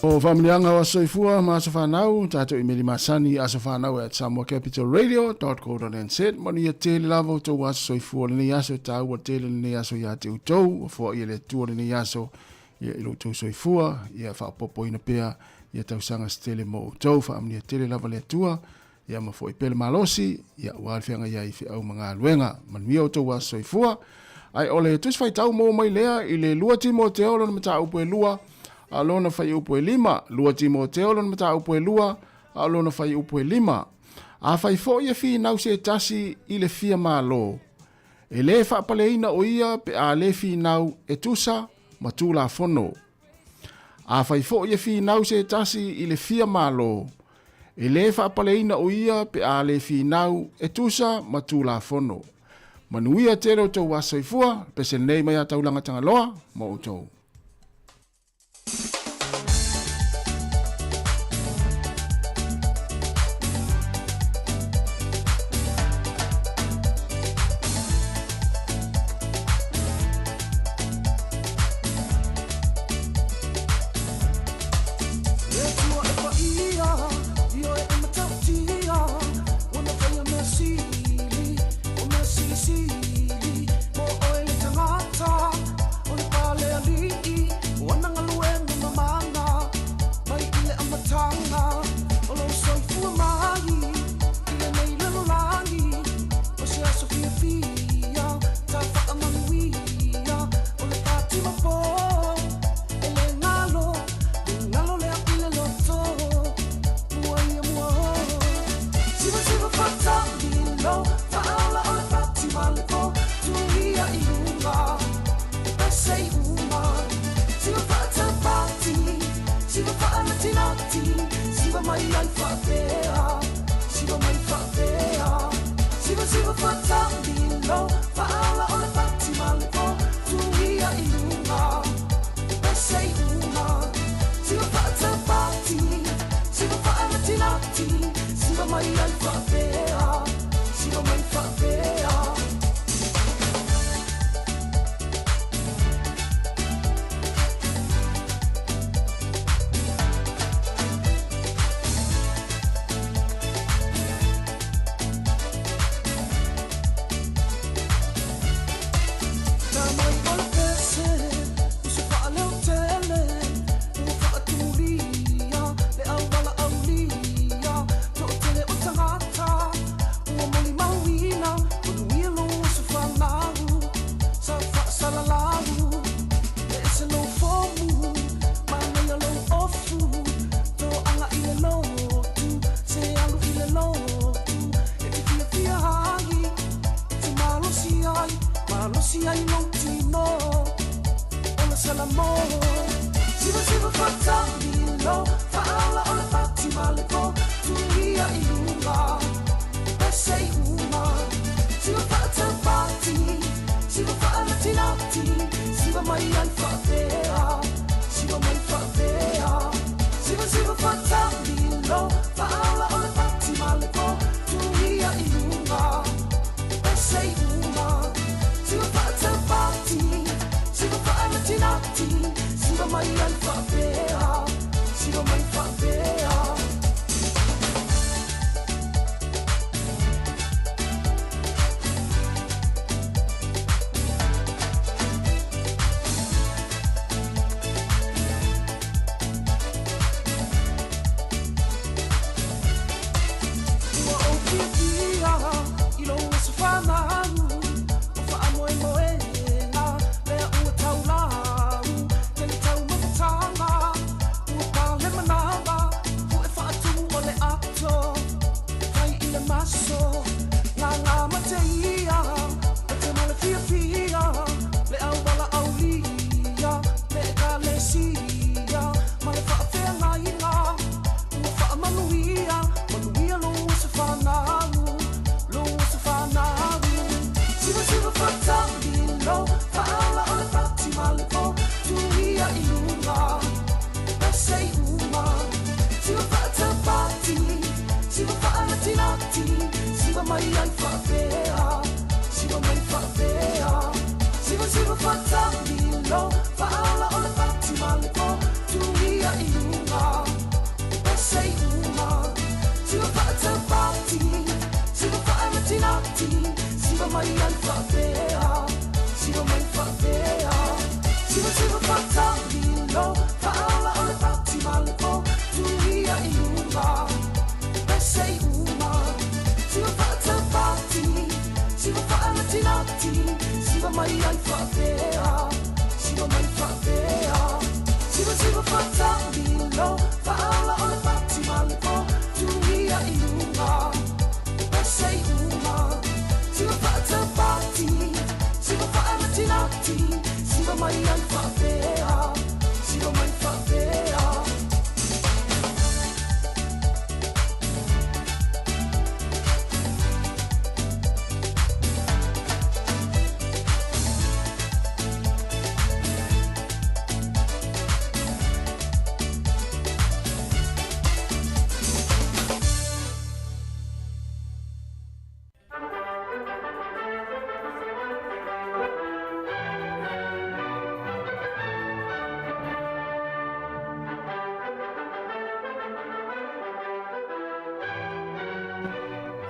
O faamanuiaga o Aso Soifua ma Aso Fanau, tatou imeli masani aso fanau at samoacapitalradio.co.nz. Manuia tele lava o tou aso soifua lenei aso, e taua tele lenei aso ia te outou, ua foai e le Atua lenei aso ia i lo outou soifua, ia faaopoopoina pea ia tausaga se tele mo outou. Faamanuia tele lava le Atua, ia ma foi pea le malosi, ia aua le feagai ai i feau ma galuega. Manuia outou aso soifua. Ae o le Tusi Faitau maua mai lea i le 2 Timoteo lona mataupu e 2, a o lona fuaiupu e 5. 2 Timoteo lona mataupu e 2, a o lona fuaiupu e 5. Afai foi e finau se tasi i le fia malo, e lē faapaleina o ia pe a lē finau e tusa ma Tulafono. Afai foi e finau se tasi i le fia malo, e lē faapaleina o ia pe a lē finau e tusa ma Tulafono. Manuia tele outou aso soifua, pese lenei mai a Taulaga Tagaloa mo outou.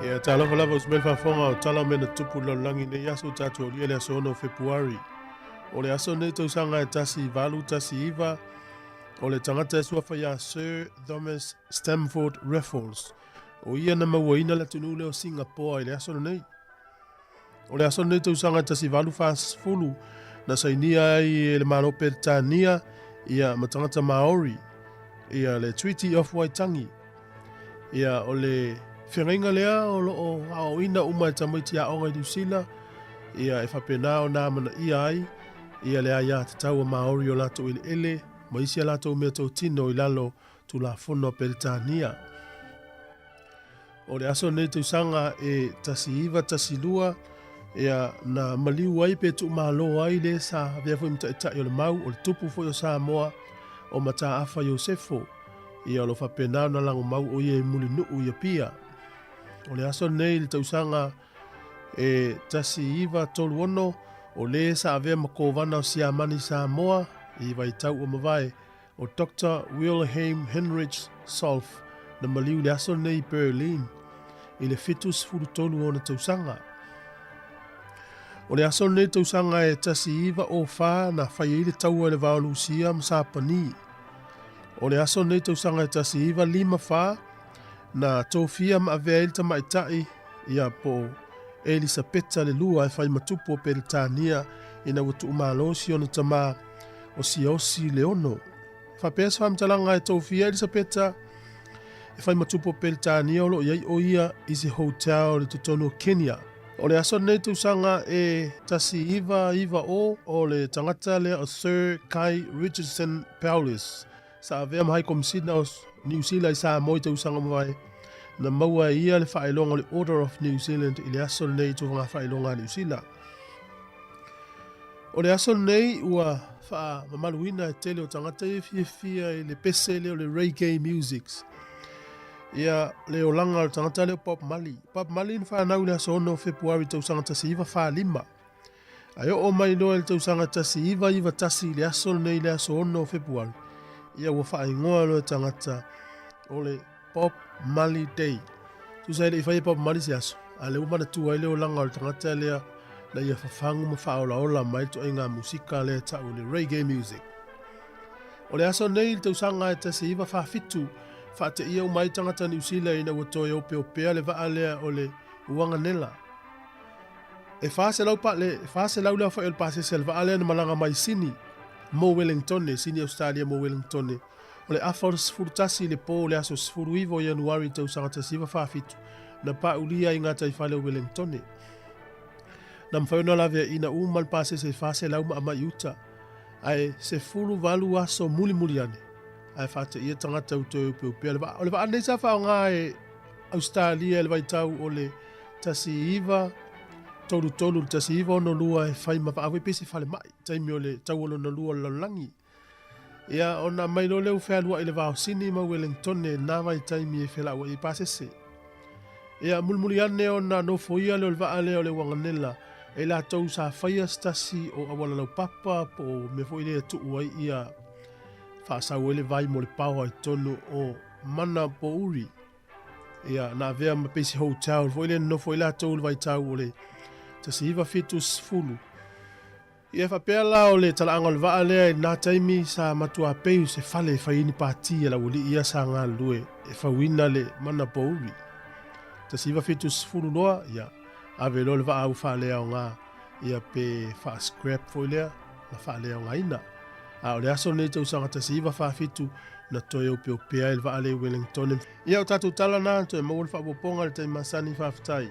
Ia, talofa lava usi mai le faafofoga o tala o mea na tutupu i le lalolagi i lenei aso ua tatou aulia le aso 6 o Fepuari. O le aso lenei tausaga e 1819, o le tagata e suafa ia Sir Thomas Stamford Raffles, o ia na mauaina le atunuu lea o Singapoa i le aso lenei. O le aso lenei tausaga e 1840 na sainia ai e le Malo Peretania ia ma tagata Maori ia le Treaty of Waitangi. Ia o le feagaiga lea o lo o aoaoina uma e tamaiti aoga i Niu Sila ia e faapena ona amanaia ai ia le aiatatau a Maori o latou eleele ma isi a latou meatotino i lalo Tulafono a Peretania. O le aso lenei tausaga e 1912, ia, na maliu ai pe tuumalo ai le sa avea foi ma taitai o le mau, o le tupu foi o Samoa, o Mataafa Iosefo. Ia, o lo o faapena ona lagomau o ia i Mulinuu i Apia. O le aso lenei i le tausaga e 1936, o le sa avea ma Kovana o Siamani i Samoa i vaitau ua mavae, O Doctor Wilhelm Heinrich Solf na maliu i le aso lenei i Berlin i le 73 ona tausaga. O le aso lenei tausaga e 1904 na fai ai le taua i le va o Lusia ma Sapani. O le aso lenei tausaga e 1954 na tofia ma avea ai le tamaitai ia po o Elisapeta le Lua e fai ma tupu o Peretania ina ua tuumalo si ona tamā o Siaosi le Ono. Faapea se faamatalaga e tofia Elisapeta e fai ma tupu o Peretania o lo o i ai o ia i se hotel i totonu o Kenya. O le aso lenei tausaga e 1990 o le tagata lea o Sir Guy Richardson Paulus Sa avea ma Hai Komisina o Niu Sila i Samoa i tausaga mavae, na maua e ia le faailoga o le Order of New Zealand i le aso lenei i Tulaga Faailoga a Niu Sila. O le aso lenei ua faamamaluina e tele o tagata ia e fiafia i le pese lea o le reggae music. Ia le olaga o le tagata lea o Bob Marley. Bob Marley na fanau i le aso 6 o Fepuari tausaga 1945. Ae oo mai loa i le tausaga 1991 i le aso lenei i le aso 6 o Fepuari, ia ua faaigoa loa e tagata o le Bob Marley Day. Tusa e le i faia Bob Marley se aso, a lea ua manatua ai le olaga o le tagata lea na ia fafagu ma faaolaola mai le ituaiga musika lea e tau o le reggae music. O le aso nei i le tausaga e 1947, faateia uma ai tagata Niu Sila ina ua toe opeopea le vaa lea o le Uaganela. E 400 pa, le 400 le aofai o le pasese a le vaa lea na malaga mai i Sini mo Wellingtone, Sini Ausetalia mo Wellingtone. O le afa o le 11 i le pō o le aso 19 o Ianuari i le tausaga 1947, na pāulia ai i gataifale o Wellingtone. Na mafai ona laveaiina uma le pasese e 400 ma aumai i uta, ae 18 aso mulimuli ane, ae faateia tagata ua toe opeopea le vaa. O le vaa lenei sa faaaoga e Ausetalia i le vaitau o le 1933 i le 1962 e fai ma vaa foi pei se falemai, taimi o le taua lona lua o le lalolagi. Ia, ona aumai loa lea ua fealuai i le va o Sini ma Uelengitone i lena vaitaimi e felauai ai pasese. Ia, mulimuli ane ona nofoia lea o le vaa lea o le Uaganela e i latou sa faia se tasi o auala laupapa po o mea foi lea e tuu ai ia faasau ai le vai mo le paoa i totonu o Manapouri. Ia, na avea ma pei se hotel foi lea nonofo ai latou i le vaitau o le 1970. Ia, e faapea la o le talaaga o le vaa lea i lena taimi sa matua pei o se fale e fai ai ni pati a le aualii ia sa galulue e fauina le Manapouri. 1970 loa, ia, ave loa le vaa ua faaleaoga, ia pe faa-scrap foi lea na faaleaogaina. A o le aso lenei tausaga 1947 na toe opeopea ai le vaa lea i Wellingtone. Ia o tatou tala na, toe maua le faaopoopoga i le taimi masani, faafetai.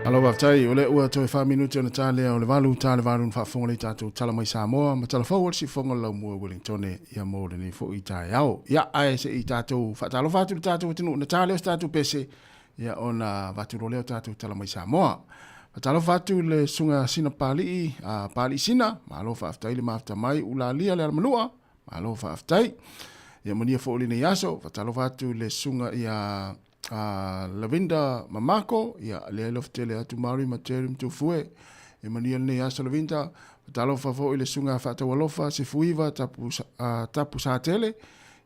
Malo faafetai, o lea ua toe fa minute ona ta lea o le valu, ta le valu na faafofoga nei tatou tala mai Samoa ma tala fou o le siufofoga o le laumua i Wellingtone ia mo lenei foi taeao. Ia, ae se i tatou faatalofa atu i le tatou atunuu, na ta lea o se tatou pese, ia ona avatu loa lea o tatou tala mai Samoa. Faatalofa atu i le susuga Sina Papalii, a Papalii Sina, malo faafetai le mafuta mai, Ulalia le Alamanua, Malo faafetai. Ia manuia foi lenei aso. Faatalofa atu i le susuga ia Lavinda Mamako, ia lea e alofa tele atu Maori ma Terry Mtufue. Ia manuia lenei aso Lavinda. Faatalofa foi i le susuga Faataualofa Sefuiva Tapu, Tapu Satele.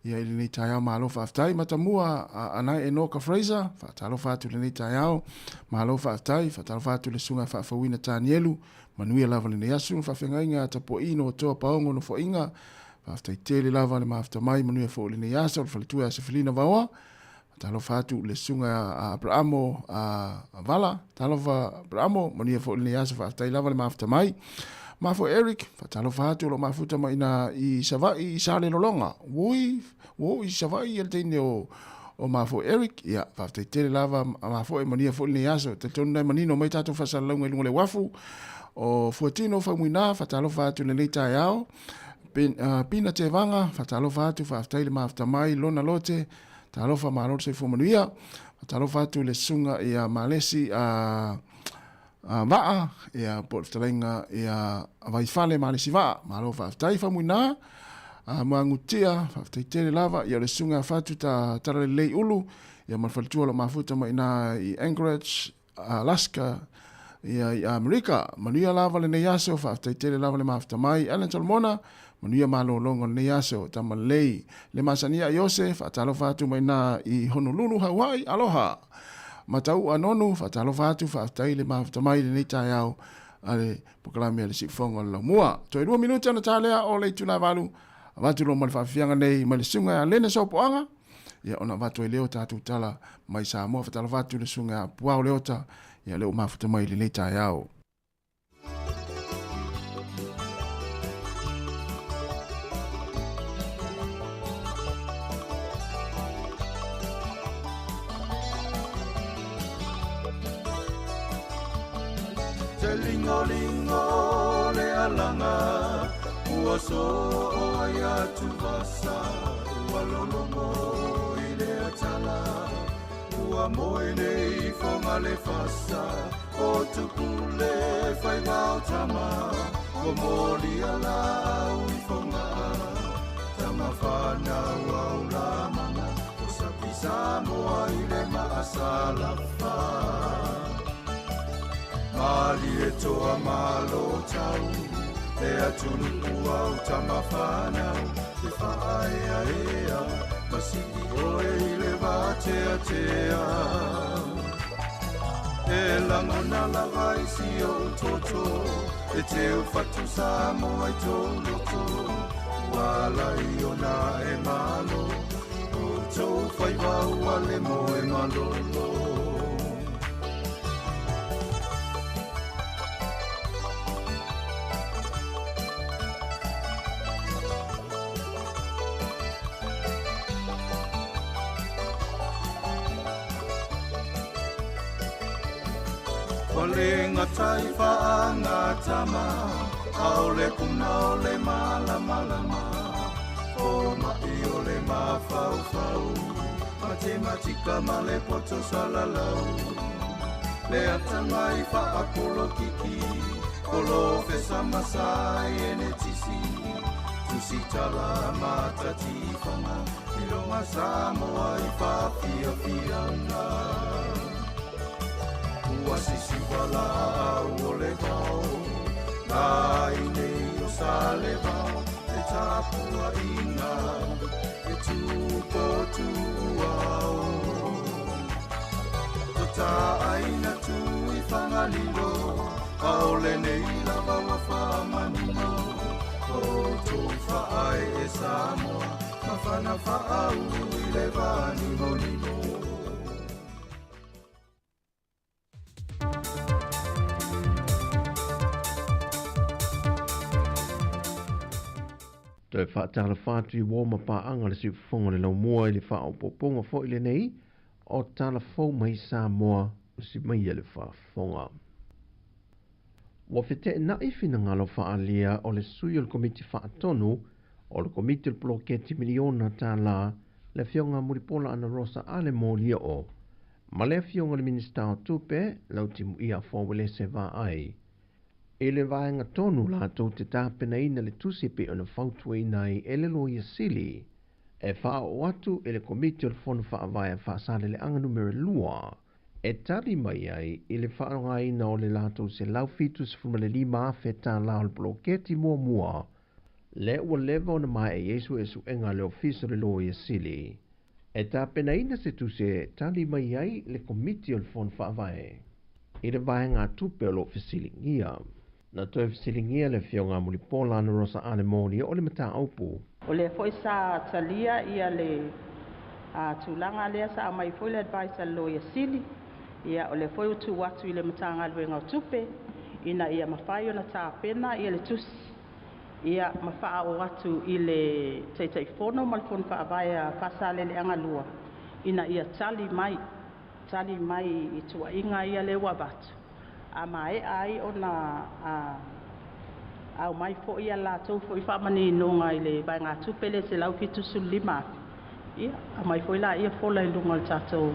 Ia i lenei taeao malo faafetai. Matamua Anae Enoka Fraser, faatalofa atu i lenei taeao. Malo faafetai, faatalofa atu i le susuga faafouina Tanielu, manuia lava lenei aso, faafeagaiga a Tapua'i no Toa Paogo Nofoaiga, faafetai tele lava le mafuta mai, manuia foi lenei aso, le faletua ia Sefelina Vaoa, faatalofa atu i le susuga a Abraamo a Vala, talofa Abraamo, manuia foi lenei aso, faafetai lava le mafuta mai. Mafo Eric, faatalofa atu o lo mafuta mai ina i Savaii i Salelologa. Ui, ua i Savaii le teine o o mafo Eric, ia, faafetai tele lava mafo e manuia foi lenei aso. Talitonu nai manino mai tatou faasalalauga i luga o le uafu. O Fuatino Faumuina, faatalofa atu i lenei taeao. Pina Tevaga, faatalofa atu, faafetai le mafuta mai, Lona Lote, talofa malo le soifua manuia. Faatalofa atu i le susuga ia Malesi a Vaa, ia po o le fetalaiga ia Vaifale Malesi Vaa. Malo faafetai Faumuina. Magutia, faafetai tele lava. Ia o le susuga ia Fatu ta Talalelei Ulu, ia ma le faletua o lo o mafuta mai ina i Anchorage, Alaska, ia i Amerika. Manuia lava lenei aso, faafetai tele lava le mafuta mai. Alan Solomona, manuia malologa o lenei aso. Tamalelei le masania Iose, faatalofa atu mai na i Honolulu, Hawaii, aloha. Matau'a Nonu, faatalofa atu, faafetai le mafuta mai lenei taeao a le polokalame a le Siufofoga o le Laumua. Toe 2 minute ona ta lea o le itula e 8, avatu loa ma le faafiafiaga nei mai le susuga ia Lene Sopoaga, ia ona avatu ai lea o tatou tala mai Samoa. Faatalofa atu i le susuga ia Puao Leota, ia lea ua mafuta mai i lenei taeao. Te lingolingo le alaga ua soo ai atuvasa ua lologo i le atala ua moe nei foga le fasa o tupule faiva o tama ua molia lau i foga tama whanau au la mana o sapi Samoa i le maasalafa Mali e toa malo tau e atunuu au tama whanau te whaaea ea masii oe i le vāteatea. E langona lava i si ou toto e te ufatu Samoa i tō loto ua lai ona e malo o tō whaiwa ua le moe malolo. Ua le gata i faagatama, a o le puna o le malamalama, o mai o le mafaufau, matematika ma le poto salalau. Le atamai faakolokiki, polofesa ma saienetisi, tusitala matatifaga, iloga Samoa i faafiafiaga. Ua sisiva laau o le vao, lai nei o Salevao, le tapuaiga e tupotuao. Totaaina tu i Fagalilo, ao lenei lava ua faamanino. O tou faae e Samoa, mafana faaulu i le vanimonimo. Toe faatalofa atu i uo ma paaga le Siufofoga o le Laumua i le faaopoopoga foi lenei o tala fou mai Samoa usi mai le faafofoga. Ua feteenai finagalo faaalia o le sui o le Komiti Faatonu o le Komiti o le Poloketi Miliona Tālā le Afioga Mulipola Anarosa Ale Molioo ma le Afioga i le Minisita o Tupe Lautimuia Fouelese Vaai. I le vaega tonu latou te tapenaina le tusi pei ona fautuaina ai e le Loia Sili e faaoo atu i le Komiti o le Fono Faavae a Faasaleleaga Numera 2 e tali mai ai i le faaaogaina o le latou $175,000 o le poloketi muamua. Lea ua leva ona maea i ai suesuega a le Ofisa o le Loia Sili e tapenaina se tusi e tali mai ai le Komiti o le Fono Faavae i le vaegatupe o lo o fesiligia. Na toe fesiligia le Afioga a Mulipola Anarosa Alemoni o le mataupu. O lea foi sa talia ia le tulaga lea sa aumai foi le advice a le Loia Sili, ia o lea foi ua tuu atu i le Matagaluega o Tupe ina ia mafai ona tapena ia le tusi ia ma faaoo atu i le Taitaifono ma le Fono Faavae a Faasaleleaga 2 ina ia tali mai, tali mai i tuuaiga ia lea ua avatu, a maea ai ona aumai foi a latou foi faamaninoga i le vaegatupe lea $175,000, ia aumai foi laia fola i luga o le tatou,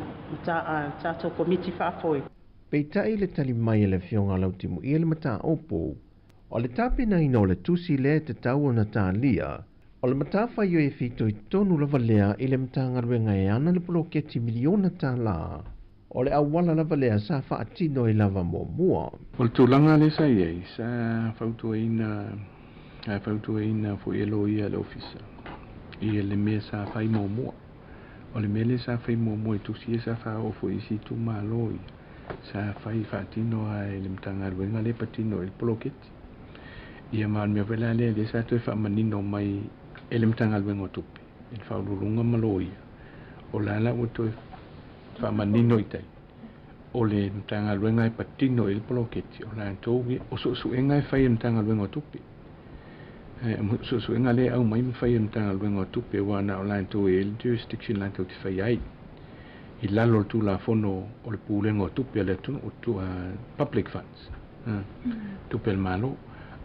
tatou Komiti Faafoe. Peitai le tali mai a le Afioga a Lautimuia le mataupu, o le tapenaina o le tusi lea e tatau ona talia, o le matafaioi e fitoitonu lava lea i le Matagaluega e ana le poloketi miliona tala, o le auala lava lea sa faatino ai lava muamua. O le tulaga lea sa i ai, sa fautuaina, sa fautuaina foi e loia e le ofisa i le mea sa fai muamua. O le mea lea sa fai muamua i tusi ia sa faaoo foi i isi itumalo ia, sa fai faatino lava e le Matagaluega lea e patino i le poloketi. Ia ma o le mea foi la lea lea sa toe faamanino mai e le Matagaluega o Tupe, e le Faauluuluga ma Loia, o la la ua toe faamanino i tai, o le Matagaluega e patino i le poloketi, o latou ia, o suesuega e fai e le Matagaluega o Tupe. O suesuega lea e aumai ma fai e le Matagaluega o Tupe, aua na o latou e i ai le jurisdiction latou te faia ai i lalo o le Tulafono o le Pulega o Tupe a le atunuu, Public Funds, tupe a le Malo.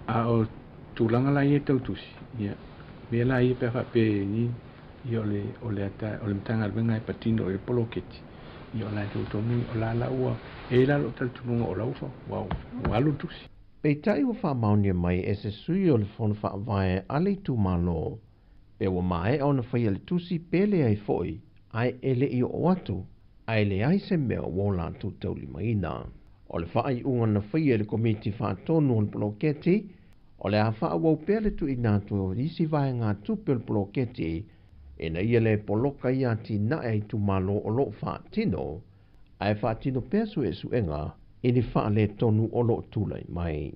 A o tulaga la ia e tau tusi, ia, mea la ia pe a faapea i ia o le o le o le Matagaluega e patino i le poloketi, ia o latou tonu o la la ua e i la lou talitonuga o la ua ua ua alu le tusi. Peitai ua faamaonia mai e se sui o le Fono Faavae a le itumalo, pe ua maea ona faia le tusi pe leai foi, ae e le i oo atu, ae leai se mea ua o latou taulimaina. O le faaiuga na faia e le Komiti Faatonu o le Poloketi, o le a faaauau pea le tuuina atu o isi vaegatupe o le poloketi ina ia le poloka i atinae a itumalo o lo o faatino, ae faatino pea suesuega i ni faaletonu o lo o tulai mai.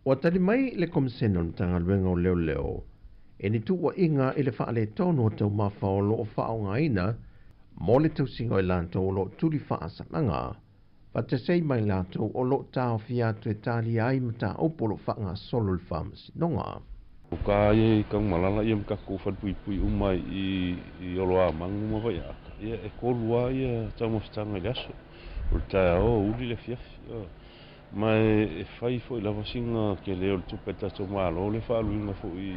Ua tali mai le Komisena o le Matagaluega o Leoleo i ni tuuaiga i le faaletonu o taumafa o lo o faaaogaina mo le tausiga o i latou o lo o tuli faasalaga, faatasi ma i latou o lo o taofia atu e talia ai mataupu o lo o faagasolo i le Faamasinoga. O ka ia i Tanumalala ia ma tatou falepuipui uma i i Oloamagu ma Vaiaata, ia e tolu lava ia taumafataga i le aso, o le taeao, aoauli, le afiafi. Ma e fai foi lava sina tele o le tupe a le tatou Malo le faaaluina foi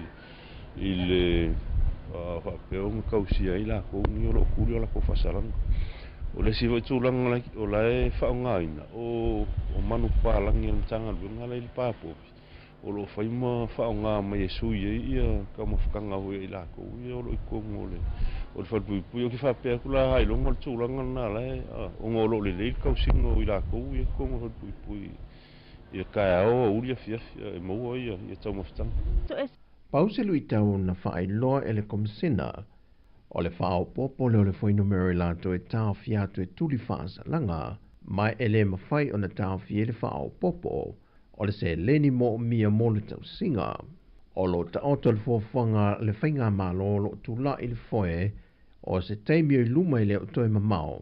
i le faapea ona tausia ai latou nei o lo o tuli o latou faasalaga. O le isi foi tulaga o la e faaaogaina, o manupapalagi a le Matagaluega la e i le pa povi, o lo o fai ma faaaoga mai e sui ai ia taumafataga foi a i latou ia o lo o i totonu o le falepuipui. Ou te faapea atu la ailoga o le tulaga lena la e, ona o lo o lelei le tausiga o i latou ia i totonu o le falepuipui i le taeao, aoauli, afiafi e maua ia taumafataga. Pau se luitau na faailoa e le Komisena, o le faaopoopo lea o le fuainumera i latou e taofia atu e tuli faasalaga, ma e le mafai ona taofia ai le faaopoopo o le seleni moomia mo le tausiga. O lo o taoto le fuafuaga a le Faigamalo o lo o tulai i le foe o se taimi o i luma e le o toe mamao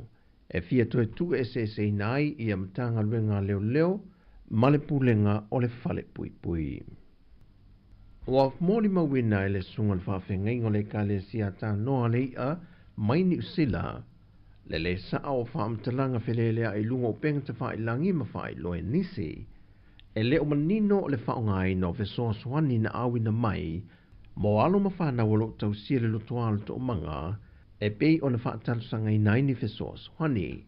e fia toe tuueseeseina ai ia Matagaluega a Leoleo ma le Pulega o le Falepuipui. Ua molimauina e le Susuga i le Faafeagaiga o le Ekalesia Tanoa le I'a mai Niu Sila le lē sa'a o faamatalaga felelea'i i luga o upega tafailagi ma faailoa e nisi. E le o manino le faaaogaina o fesoasoani na auina mai mo alo ma fanau o lo o tausia le lotoa o le toomaga e pei ona faatalosagaina ai ni fesoasoani.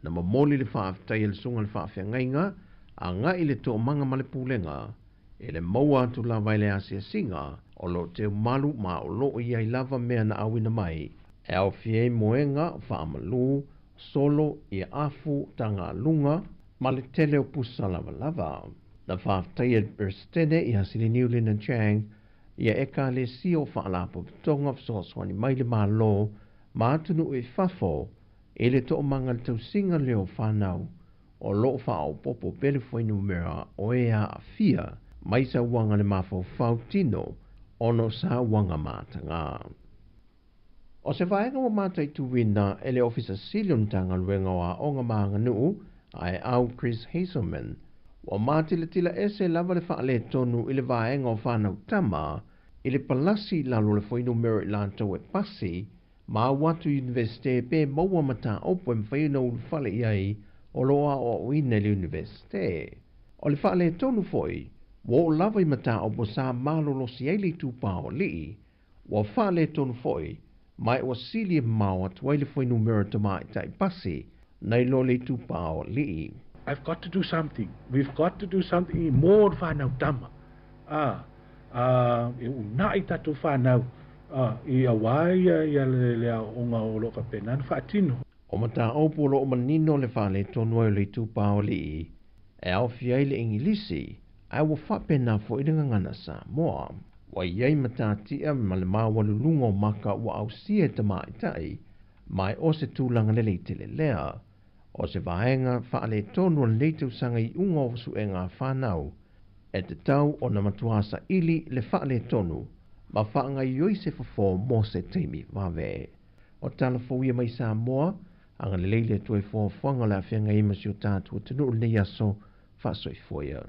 Na momoli le faafetai a le Susuga i le Faafeagaiga agai i le toomaga ma le pulega e le maua atu lava i le asiasiga o lo o teumalu ma o lo o i ai lava mea na auina mai e aofia ai moega, faamalu, solo, ia afu, tagaluga, ma le tele o pusa lavalava. Na faafetaia le Peresetene ia Siliniu Lina Chang ia Ekalesia o Faalapotopotoga Fesoasoani mai le Malo ma atunuu i fafo i le toomaga le tausiga lea o fanau o lo o faaopoopo pea le fuainumera o e aafia mai sauaga le mafaufau tino ona o sauaga mataga. O se vaega ua mataituina e le Ofisa Sili o le Matagaluega o Aoga ma Aganuu a e au Chris Hazelman, ua matilatila ese lava le faaletonu i le vaega o fanau tama i le palasi i lalo o le fuainumera i latou e pasi ma au atu i Iunivesite pe maua mataupu e mafai ona ulufale i ai o lo o aoaoina i le Iunivesite. O le faaletonu foi, ua oo lava i mataupu sa malolosi ai le itupa o alii, ua faaletonu foi, ma ua sili e mamao atu ai le fuainumera tamaitai pasi nai lo le itupa o alii. I've got to do something, we've got to do something mo le whanau tama. A, a, e unaʻi tatou whanau, a, i auā ia ia le, le aoaoga o lo o faapena ona faatino. O mataupu o lo o manino le faaletonu ai o le itupa o alii e aofia ai le Igilisi, ae ua faapena foi le gagana Samoa. Ua i ai matatia ma le maualuluga o maka ua ausia e tamaitai, ma e o se tulaga lelei tele lea. O se vaega faaletonu o lenei tausaga iuga o suega a fanau, e tatau ona matuā saili le faaletonu ma faagaoioi se fofo mo se taimi vave. O tala fou ia mai Samoa, agalelei le Atua i fuafuaga o le a feagai ai ma si o tatou atunuu i lenei aso faasoifua ia.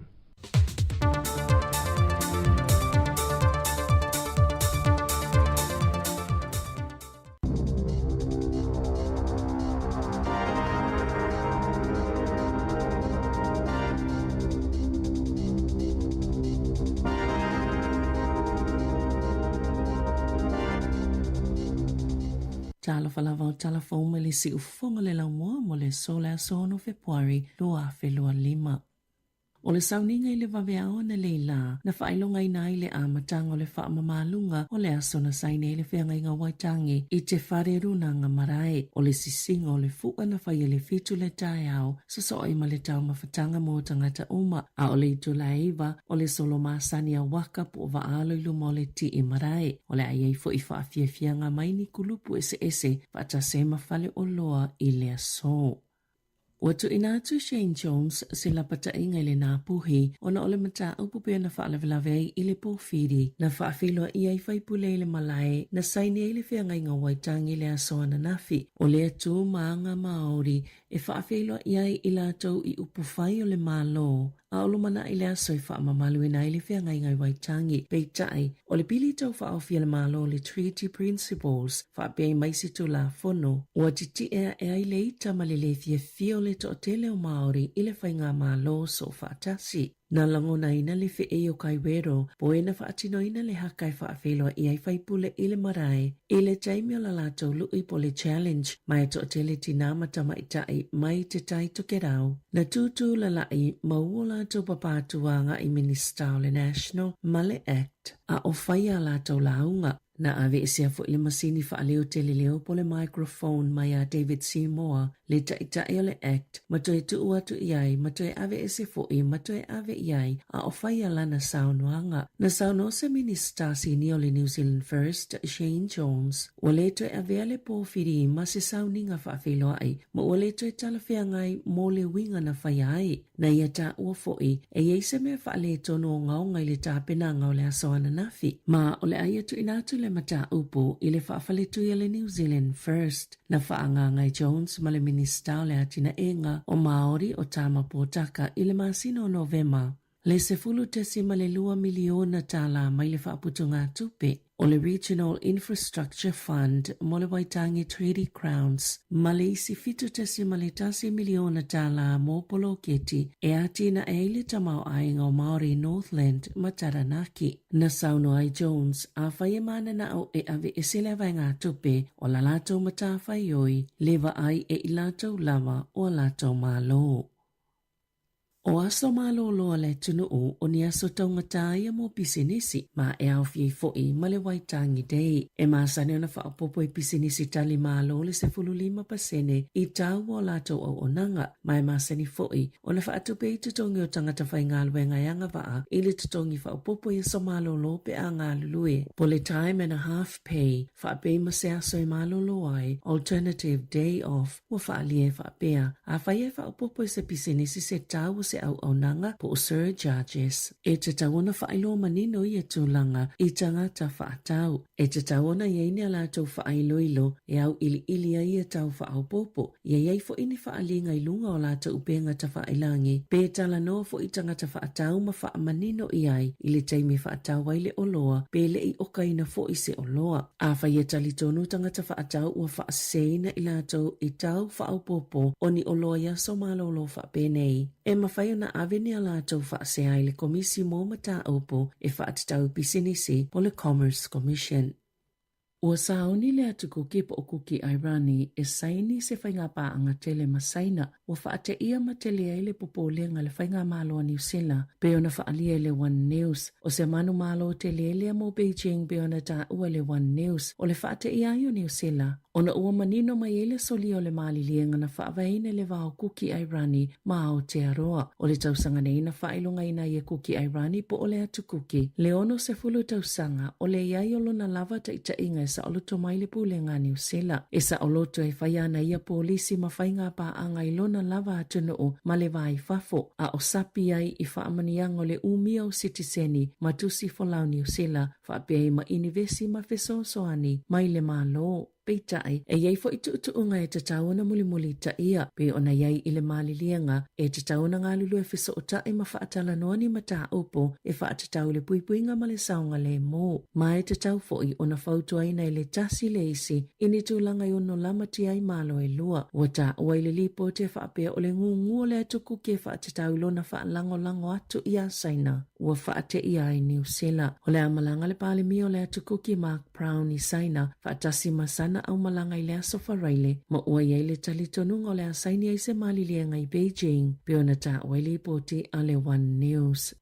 Talofa lava o tala fou mai le siufofoga le laumua mo le aso le aso 6 Fepuari 2025. O le sauniga i le vaveao analeila na faailogaina ai le amataga o le faamamaluga o le aso na saini ai le feagaiga o Waitangi i te whare runanga marae. O le sisiga o le fu'a na whai e le 7 le taeao, soso'i ma le taumafataga mo tagata uma, a o le itula e 9 o le solo masani a waka po o vaalo i luma o le ti'i marae. O le a i ai fo'i faafiafiaga mai ni kulupu eseese faatasi ai ma fale oloa i le aso. Ua tuuina atu e Shane Jones se lapataiga i le Ngāpuhi ona o le mataupu pei ona faalavelave ai i le pōwhiri na faafeiloai ai faipule i le malae na saini ai le feagaiga o Waitangi i le aso ananafi. O lea tū ma aga Māori e faafeiloai ai i latou i upufai o le Malo a o lumanai le aso e faamamaluina ai le feagaiga i Waitangi. Peitai, o le pili taufaaofi a le Malo le Treaty Principles faapea i ma isi Tulafono, ua titi'e a'e ai le ita ma le lē fiafia o le toatele o Māori i le faigamalo soofaatasi. Na lagonaina le feʻei o Kaiwero, po e na faatinoina le haka e faafeiloai ai faipule i le marae i le taimi o la latou luʻi po le challenge ma e toatele tinā ma tamaitai mai Te Tai Tokerau. Na tūtū lalaʻi ma ua latou papa atu agaʻi Minista o le National ma le Act a o fai a latou lauga. Na aveesea foʻi le masini faaleo tele leo po le microphone mai a David Seymour le taʻitaʻi o le Act ma toe tuu atu i ai ma toe aveese foʻi ma toe ave i ai a o fai a lana saunoaga. Na saunoa se Minista sinia o le New Zealand First, Shane Jones, ua lē toe avea le pōwhiri ma se sauniga faafeiloai ma ua lē toe talafeagai mo le uiga na faia ai. Na ia taua foʻi e i ai se mea faaletonu ogaoga i le tapenaga o le aso ananafi, ma o le a ia tuuina atu le mataupu i le faafaletui a le New Zealand First. Na faaagaaga e Jones ma le Minista o le Atinaega o Māori o Tama Potaka i le masina o Novema le $10.2 miliona tālā mai le faaputugatupe o le Regional Infrastructure Fund mo le Waitangi Treaty Grounds ma le isi $7.1 miliona tālā mo poloketi e atinae ai le tamaoaiga o Māori Northland ma Taranaki. Na saunoa ai Jones, afai e mananao e aveese le vaegatupe o la latou matafaioi, le vaai e i latou lava o a latou Malo. O aso malōlō a le atunuu o ni aso taugata ia mo pisinisi ma e aofia ai foi ma le Waitangi Day. E masani ona faaopoopo e pisinisi tali malo le 15% i tau o latou auaunaga, ma e masani foi ona faatupe ai totogi o tagata faigaluega e agavaa i le totogi faaopoopo i aso malōlō pe a galulue. Po le time and a half pay, faapei ma se aso e malōlō ai, alternative day off, Ua faaalia e faapea, afai e faaopoopo i se pisinisi se tau o se auaunaga po o surcharges, e tatau ona faailoa manino ia tulaga i tagata faatau. E tatau ona i ai ni a latou faailoilo e auiliili ai ia tau faaopoopo, ia i ai foi ni faaliga i luga o latou upega tafailagi, pe talanoa foi i tagata faatau ma faamanino i ai i le taimi e faatau ai le oloa pe le i okaina foi se oloa. Afai e talitonu tagata faatau ua faaseseina i latou i tau faaopoopo o ni oloa i aso malōlō faapenei, e mafai ona ave ni a latou faasea i le Komisi mo Mataupu e Faatatau i Pisinisi po le Commerce Commission. Ua sauni le Atu Kuki po o Kuki Airani e saini se faigapaaga tele ma Saina ua faateia ma tele ai le popolega a le Faigamalo a Niu Sila, pei ona faaalia i le One News. O se manumalo tele lea mo Beijing pei ona taua i le One News, o le faateia ai o Niu Sila, ona ua manino mai ai le solia o le maliliega na faavaeina i le va o Kuki Airani ma Aotearoa. O le tausaga nei na faailogaina ai e Kuki Airani po o le Atu Kuki le 60 tausaga o le i ai o lona lava taitaiga e saoloto mai le pulega a Niu Sila. E saoloto e fai ana ia polisi ma faiga paaga i lona lava atunuu ma le va i fafo, a o sapi ai i faamanuiaga o le umia o sitiseni ma tusi folau Niu Sila faapea ai ma inivesi ma fesoasoani mai le Malo. Peitai, e i ai foi tuutuuga e tatau ona mulimulitaia, pei ona i ai i le maliliega, e tatau ona galulue fesootai ma faatalanoa ni mataupu e faatatau i le puipuiga ma le saogalemu. Ma e tatau foi ona fautuaina i le tasi le isi i ni tulaga e ono lamatia ai malo e lua. Ua taua i le lipoti e faapea o le gugu o le atukuki e faatatau i lona faalagolago atu iā Saina ua faateia ai Niu Sila. O le a malaga le Palemia o le Atukuki Mark Brown i Saina faatasi ma sana aumalaga i le Aso Faraile, ma ua i ai le talitonuga o le a saini ai se maliliega i Beijing, pei ona taua ai lipoti a le One News.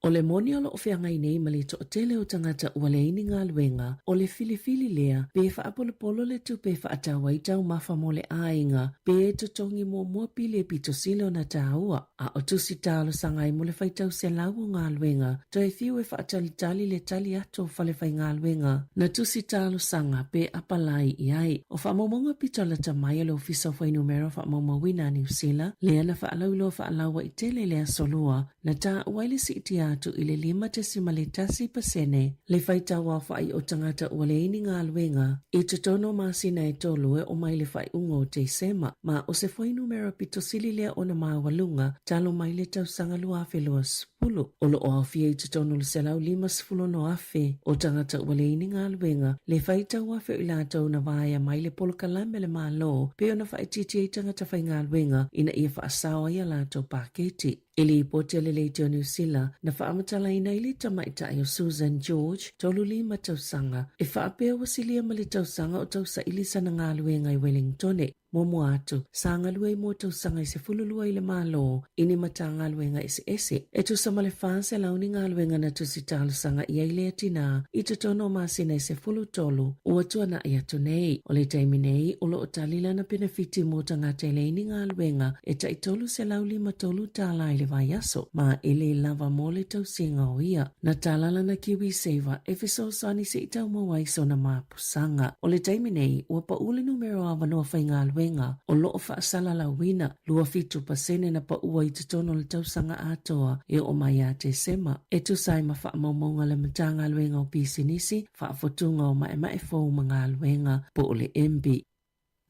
O le moni o lo o feagai nei ma le toatele o tagata ua leai ni galuega, o le filifili lea pe faapolopolo le tupe e faatau ai taumafa mo le aiga, pe totogi muamua pili e pito sili ona taua. A o tusi talosaga ai mo le faitau selau o galuega, toe fiu e faatalitali le tali atu o falefaigaluega na tusi talosaga pe apalai i ai. O faamaumauga pito lata mai a le Ofisa o Fuainumera Faamaumauina a Niu Sila, lea na faalauiloa faalauaitele i le Aso Lua, na taua ai le siitia atu i le 5.1% le faitau aofai o tagata ua leai ni galuega i totonu o masina e tolu e oo mai le faaiuga o Tesema, ma o se fuainumera pito sili lea ona maualuga talu mai le tausaga 2020. O lo o aofia i totonu o le 156,000 o tagata ua leai ni galuega, le faitau afe o i latou na vaea mai le polokalame a le Malo pei ona faaitiitia ai tagata faigaluega ina ia faasao ai a latou paketi. I lipoti a le Leitio Niu Sila, na faamatalaina ai le tamaitai o Susan George, 35 tausaga, e faapea ua silia ma le tausaga o tausaili sana galuega i Wellingtone. Muamua atu, sa galue ai mo tausaga e 12 i le Malo i ni Matagaluega eseese. E tusa ma le 400 ni galuega na tusi talosaga i ai lea tinā i totonu o masina e 13 ua tuanai atu nei. O le taimi nei, o lo o tali lana penefiti mo tagata e leai ni galuega e tai $353 tālā i le vaiaso, ma e lē lava mo le tausiga o ia. Na tala lana KiwiSaver e fesoasoani se i tau mau ai sona mapusaga. O le taimi nei, ua paʻu le numera o avanoa faigaluega o lo o faasalalauina, 27% na paʻua i totonu o le tausaga atoa e oo mai ia Tesema, e tusa ai ma faamaumauga a le Matagaluega o Pisinisi, Faafotuga o Maemae Fou ma Galuega, po o le MBIE.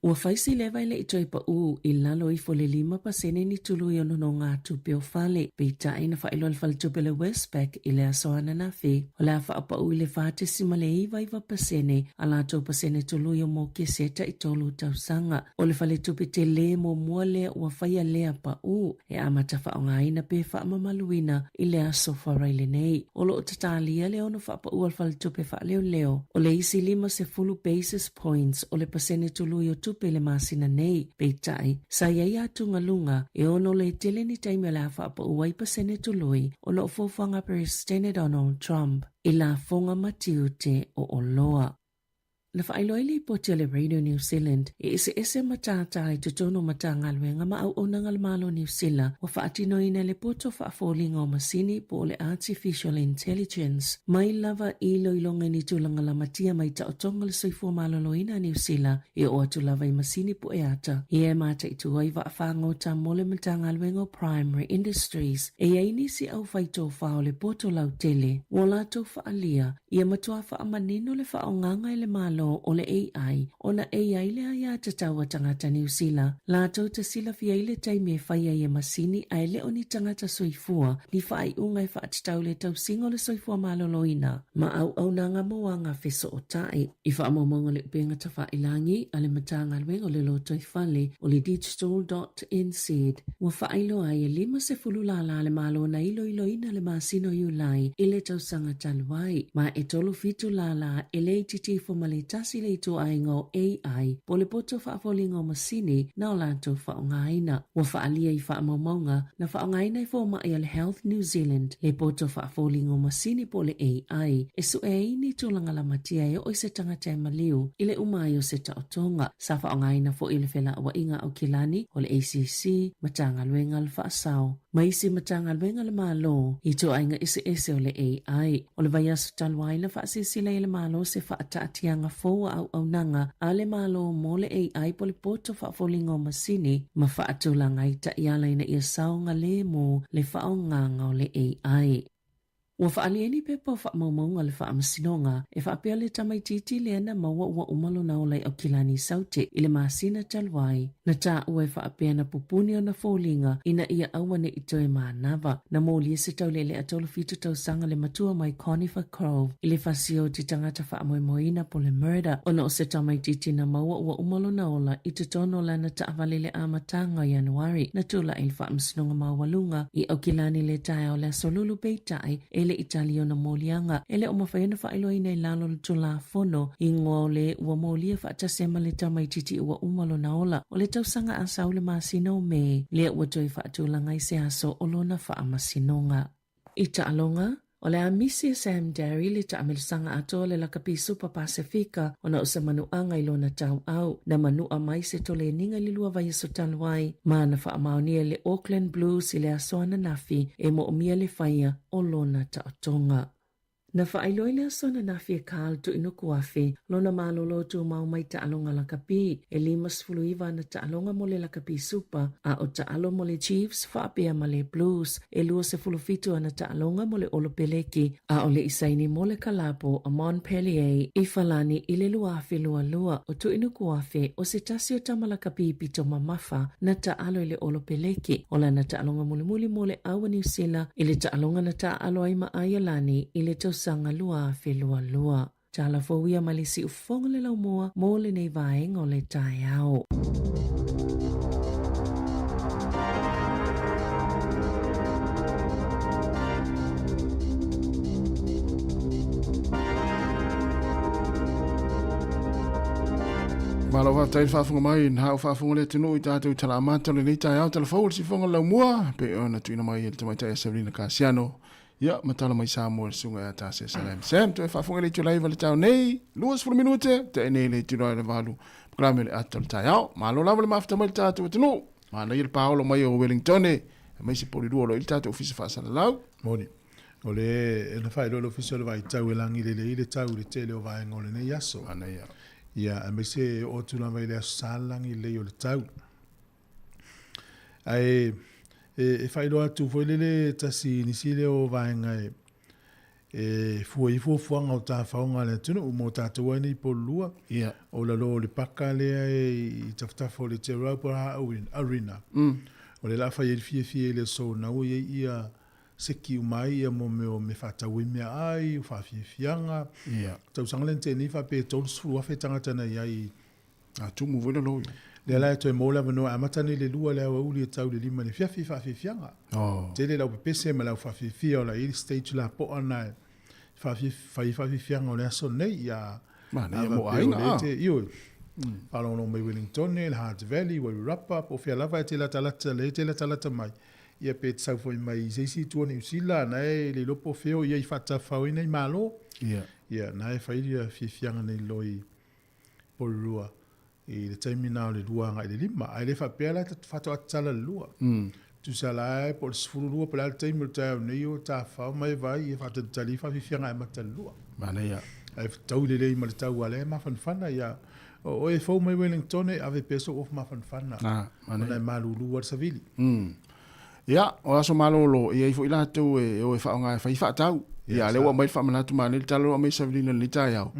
Ua fai se leva e le i toe paʻū i lalo ifo le 5% ni tului o nonogatupe o fale. Peitai na faailoa le faletupe le Westpac i le aso ananafi, o le a faapaʻu i le 4.99% a latou pasene tului o mokese e taitolu tausaga. O le faletupe telē muamua lea ua faia lea paʻū e amata faaaogaina pe faamamaluina i le aso Faraile nei. O lo o tatalia le ono faapaʻu a le faletupe faaleoleo o le isi 50 basis points o le pasene tului o tupe. Tupe i le masina nei. Peitai, sa i ai atugaluga e ono le tele ni taimi o le a faapau ai pasene tului ona o fuafuaga a Peresetene Donald Trump i lafoga ma tiute o oloa. Na faailoa ai lipoti a le Radio New Zealand e eseese matata i totonu o Matagaluega ma auaunaga a le Malo o Niu Sila ua faatinoina e le poto faafoliga o masini po o le Artificial Intelligence mai lava i iloiloga i ni tulaga lamatia mai taotoga o le soifua maloloina a Niu Sila e oo atu lava i masini pueata ia e mataitu ai vaafagota mo le Matagaluega o Primary Industries e i ai nisi aufai tofā o le poto lautele ua latou faaalia Ia matua faamanino le faaaogaga e le Malo o le AI ona e i ai le aiatatau a tagata Niu Sila latou te silafia ai le taimi e fai ai e masini ae le o ni tagata soifua ni faaiuga e faatatau i le tausiga o le soifua maloloina ma auaunaga mo aga fesootai. I faamaumauga le upega tafailagi a le Matagaluega o le Lotoifale o le Digital dot NZ, ua faailoa ai e 50 lālā a le Malo na iloiloina le masina o Iulai i le tausaga talu ai, ma e 37 lālā e le itiiti ifo ma le tasi le ituaiga o AI po o le poto faafoliga o masini na o latou faaaogaina. Ua faaalia i faamaumauga na faaaogaina e fomai a le Health New Zealand le poto faafoliga o masini po o le AI e sue ai ni tulaga lamatia e oo i se tagata e maliu i le uma ai o se taotoga. Sa faaaogaina foi le Felauaiga Aukilani o le ACC, Matagaluega a le Faasao, ma isi Matagaluega a le Malo i ituaiga eseese o le AI. O le vaiaso talu ai na faasilasila ai e le Malo se faataatiaga fou a auaunaga a le Malo mo le AI po o le poto faafoliga o masini ma faatulaga ai taiala ina ia saogalemu le faaaogaga o le AI. Ua faaali ai ni pepa o faamaumauga a le Faamasinoga e faapea le tamaitiiti lea na maua ua uma lona ola i Aukilani Saute i le masina talu ai. Na taua e faapea na pupuni ona foliga ina ia aua ne i toe manava. Na molia se taulealea 37 tausaga le matua mai Conifer Cove i le fasi o te tagata faamoemoeina po le murder ona o se tamaitiiti na maua ua uma lona ola i totonu o lana taavale i le amataga o Ianuari. Na tulai i le Faamasinoga Maualuga i Aukilani i le taeao o le Aso Lulu peitai e le i tali ona moliaga e le o mafai ona faailoaina i lalo o le Tulafono igoa o le ua molia faatasi ai ma le tamaitiiti ua uma lona ola o le tausaga a sau le masina o Me lea ua toe faatulaga ai se aso o lona faamasinoga. I taaloga, o le a misi e Sam Darry le taamilosaga atoa o le lakapi Supa Pasefika ona o se manuaga i lona tauau. Na manua mai se toleniga i le lua vaiaso talu ai, ma na faamaonia e le Auckland Blues i le aso ananafi e moomia le faia o lona taotoga. Na faailoa i le aso ananafi e Carl Tuinukuafe lona malolo tumau mai taaloga lakapi e 59 ana taaloga mo le lakapi Supa a o taalo mo le Chiefs faapea ma le Blues e 27 ana taaloga mo le Olopeleki a o le i saini mo le kalapo a Montpellier i Falani i le 2022. O Tuinukuafe o se tasi o tama lakapi pito mamafa na taalo i le Olopeleki. O lana taaloga mulimuli mo le au a Niu Sila i le taaloga na taaalo ai ma Aialani i le tausaga 2022. Tala fou ia mai le siufofoga le laumua mo lenei vaega o le taeao. Malo faafetai le faafofoga mai na o faafofoga le atunuu i tatou tala amata o lenei taeao tala fou o le sifofoga le laumua pe ona tuuina mai e le tamaitai a Sabrina Kasiano ia ma tala mai Samoa le susuga ia Tase Salam Sam toe faafofoga le itula iva le tao nei 20 minute te nei le itula i le valu pokrame le ata o le taeao malo lava le mafuta mai le tatou atunuu manaia le paolo mai o Wellington e mai se polilua o lo i le tatou ofisa faasalalau moni O le na faailoa le Ofisa o le Vaitau e lagi lelei le tau i le tele o vaega o lenei aso. Manaia. Ia, aemaise e oo atu lava i le Aso Sa le lagi lelei o le tau. Ae e, e faailoa atu foi lele tasi nisi lea o vaega e, e fua i fuafuaga o tafaoga a le atunuu mo tatou ai nei Pololua. Ia. O lalo o le paka lea e i tafatafa o le Te Raupaha Arena. O le la fai ai le fiafia i le aso na ua i ai ia seki uma ai ia mo mea o mea faatau ai meaai, o faafiafiaga. Ia. Tausaga lea na tea nei faapea e 30,000 tagata na i ai. A tumu foi lalo ia. Lea la e toe maua le avanoa e amata nei le 2 le aoauli e tau i le 5 i le afiafi i faafiafiaga. Oh. Tele le aupepese ma le aufafiafia o la e i ai le stage lapoa na e fai ai faafiafiaga o le aso lenei. Ia, Manaia mo aiga, a. Ioe. Faalogologo mai Wellingtone, le Hutt Valley, Wairarapa, po o fea lava e te latalata, lea e te latalata mai, ia pe te sau foi mai i se isi itu o Niu Sila, na e le iloa po o fea o i ai faatafao ai nai malo. Ia, na e fai ia fiafiaga nei loa i Porirua i le taimi na o le 2 agai i le 5. Ae le faapea la faatoa tatala le 2. Tusa la e po o le 12 po o le a le taimi o le taeao nei o tafafao mai e vaai ia faatalitali ai faafiafiaga e amata i le 2. Manaia. Ae fetaui lelei ma le tau a lea e mafanafana ia o oe e fou mai Wellington e ave pea sou ofu mafanafana. Ah, manaia. Ona e malulu lava le savili. Ia, o aso malolo, e i ai foi latou e o e faaaoga e fai faatau. Ia, a lea ua aumai le faamanatu manaia le tala ua aumai saviliga i lenei taeao.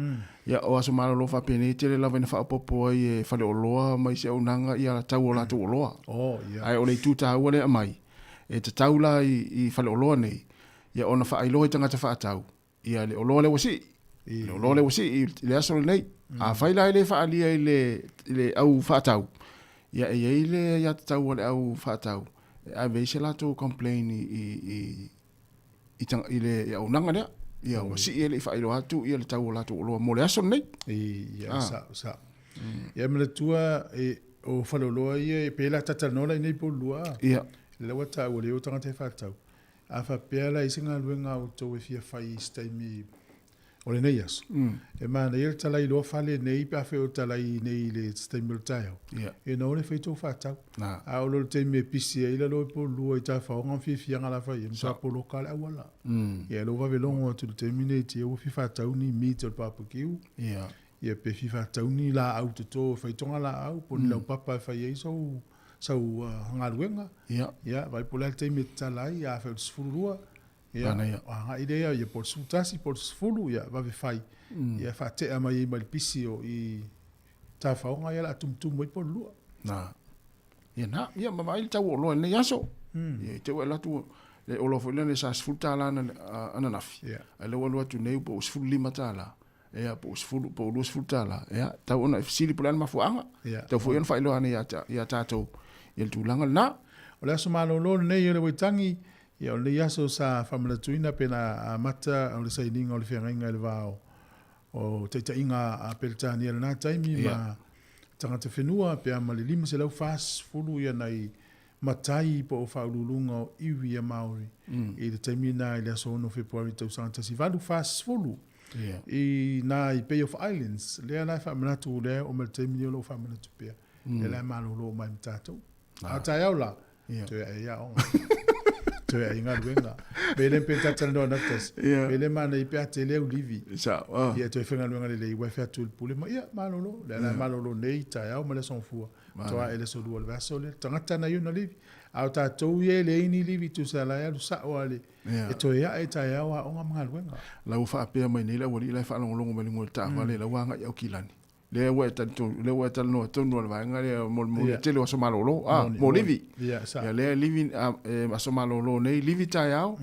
Ia, o aso malolo faapenei e tele lava ina faaopoopo ai e faleoloa ma isi auaunaga ia tau o latou oloa. Ae o le itu taua lea e aumai, e tatau la i faleoloa nei, ia ona faailoa i tagata faatau, ia le oloa lea ua sii, le oloa lea ua sii i le aso lenei. Afai la e le faaalia i le au faatau, ia e i ai le aiatatau a le au faatau e ave ai se latou complain i le auaunaga lea. Ia ua sii e le i faailoa atu ia le tau o latou oloa mo le aso lenei. Ia, sao, sao. Ia manatua, o faleoloa ia, pe la talatalanoa la i inei Porirua. Ia. Lea ua taua e le o tagata e faatau. A faapea la e i ai se galuega a outou e fia fai i se taimi o lenei aso, e manaia le talai loa fale nei pe afai o talai nei i le se taimi o le taeao, ina o le fai tou faatau. A oo loa i le taimi e pisi ai lalo i Porirua i tafaoga ma fiafiaga la fai ai, matua poloka lava le auala. Ia lou vave logo atu i le taimi nei tia ua fia faatau ni meat o le barbecue, ia pe fia faatau ni laau toto e fai togalaau po o ni laupapa e fai ai sou sau galuega. Ia. Ia, vaai po o le a le taimi e tatala ai, afai o le 12, ia, Manaia. agai lea, ia po o le 11, po o le 10, ia, vave fai. Ia, faatea mai ai ma le pisi o i tafaoga, ia, o le a tumutumu ai Porirua. Na. Ia, na. Ia, ma vaai le tau o oloa i lenei aso. Ia, i te i ua e alu atu, le oloa foi lea sa $10 ananafi. Ia. A o lea ua alu atu nei po ua $15. Ia, po o 10, po o $20. Ia, tau ona e fesili po o le a le mafuaaga. Ia. Tau foi ona faailoa ane ia tatou ia le tulaga lena. O le aso malolo lenei o le Waitangi, ia o lenei aso sa faamanatuina pe na amata o le sainiga o le feagaiga i le va o taitaiga a Peretania i lena taimi ma tagata whenua pe a ma le 540 ia nai matai po o faauluuluga o iwi a Māori i le taimi lena i le aso 6 Fepuari tausaga 1840 i nā i Bay of Islands. Lea la e faamanatu lea e oo mai le taimi lenei o lo o faamanatu pea. Lea la e malolo uma ai ma tatou. A o taeao la, toe ae i aoga. Toe ae i galuega. Pe le pe talatalanoa anatasi. Pe le manaia pe a tele au livi. Ia toe faigaluega lelei ua e fai atu i le pule ma ia malolo. Lea la e malolo nei taeao ma le aso Gafua. Toa ae le aso lua o le vaiaso lea. Tagata na ia ona livi. A o tatou ia e leai ni livi tusa la e alu sao lava e toe ae taeao aoga ma galuega. La ua faapea mai nei le aualii la e faalogologo mai luga o le taavale la ua agai i Aukilani. Lea ua e talitonu, lea ua e talanoa tonu lava i le vaega lea mo le Ia. tele o aso malolo, a, Moni, mo moni. livi. Ia, sa. Ia, lea e livi, a, e aso malolo nei, livi taeao,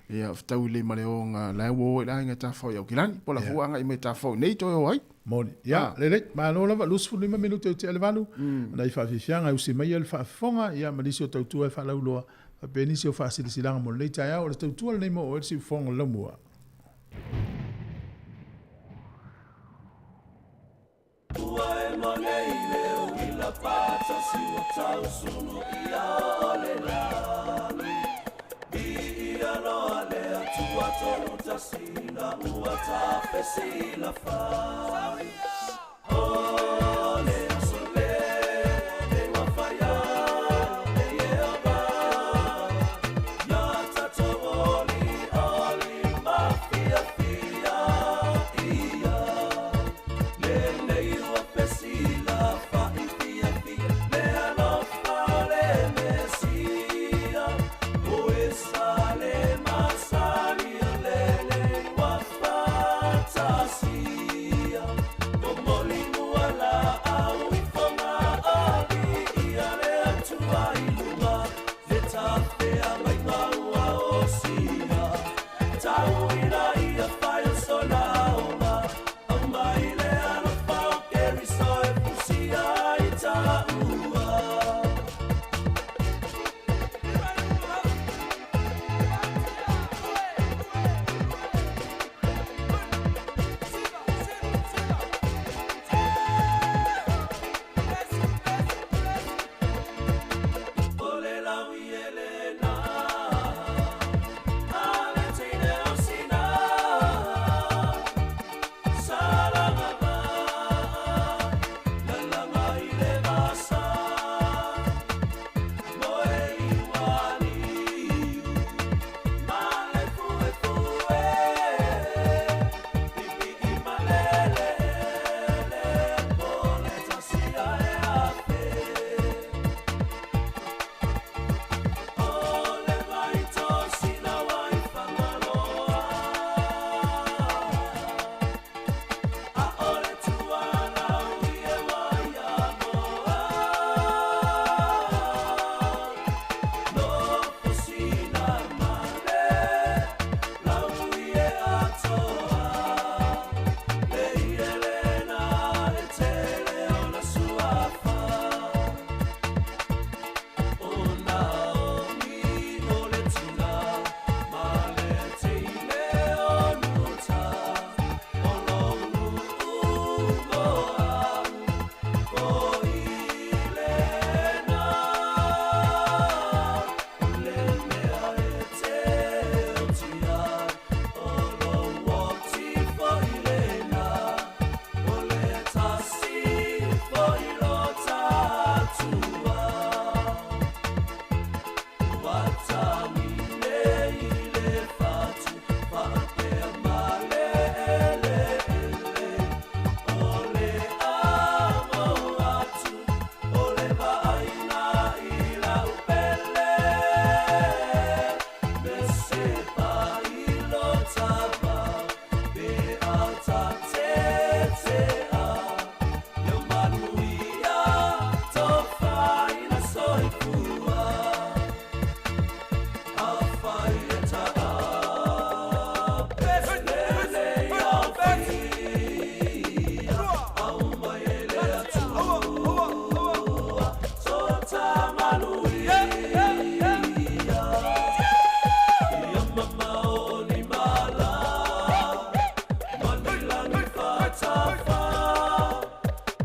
ia, fetaui lelei ma le oga, la e ua o ai le aiga e tafafao i Aukilani. Po o la foi ua agai mai e tafafao i inei toe o ai. Moni. Ia, lelei, malo lava, 25 minute o tea le valu, nai faafiafiaga e usi mai ai le faafofoga, ia, ma nisi o tautua e faalauiloa, faapea nisi o faasilasilaga mo lenei taeao. O le tautua lenei mo oe le siufofoga o le laumua. Ua e ma nei le uila patasi ua tausunu ia o le lani. Viia loa le Atua tonu tasi na ua tafesilafai. O le aso le nei ua faia e Ieova, ia tatou olioli ma fiafia ia. Lenei ua fesilafai fiafia le alofa o le Mesia. O e sa le masani o lenei ua fatasia.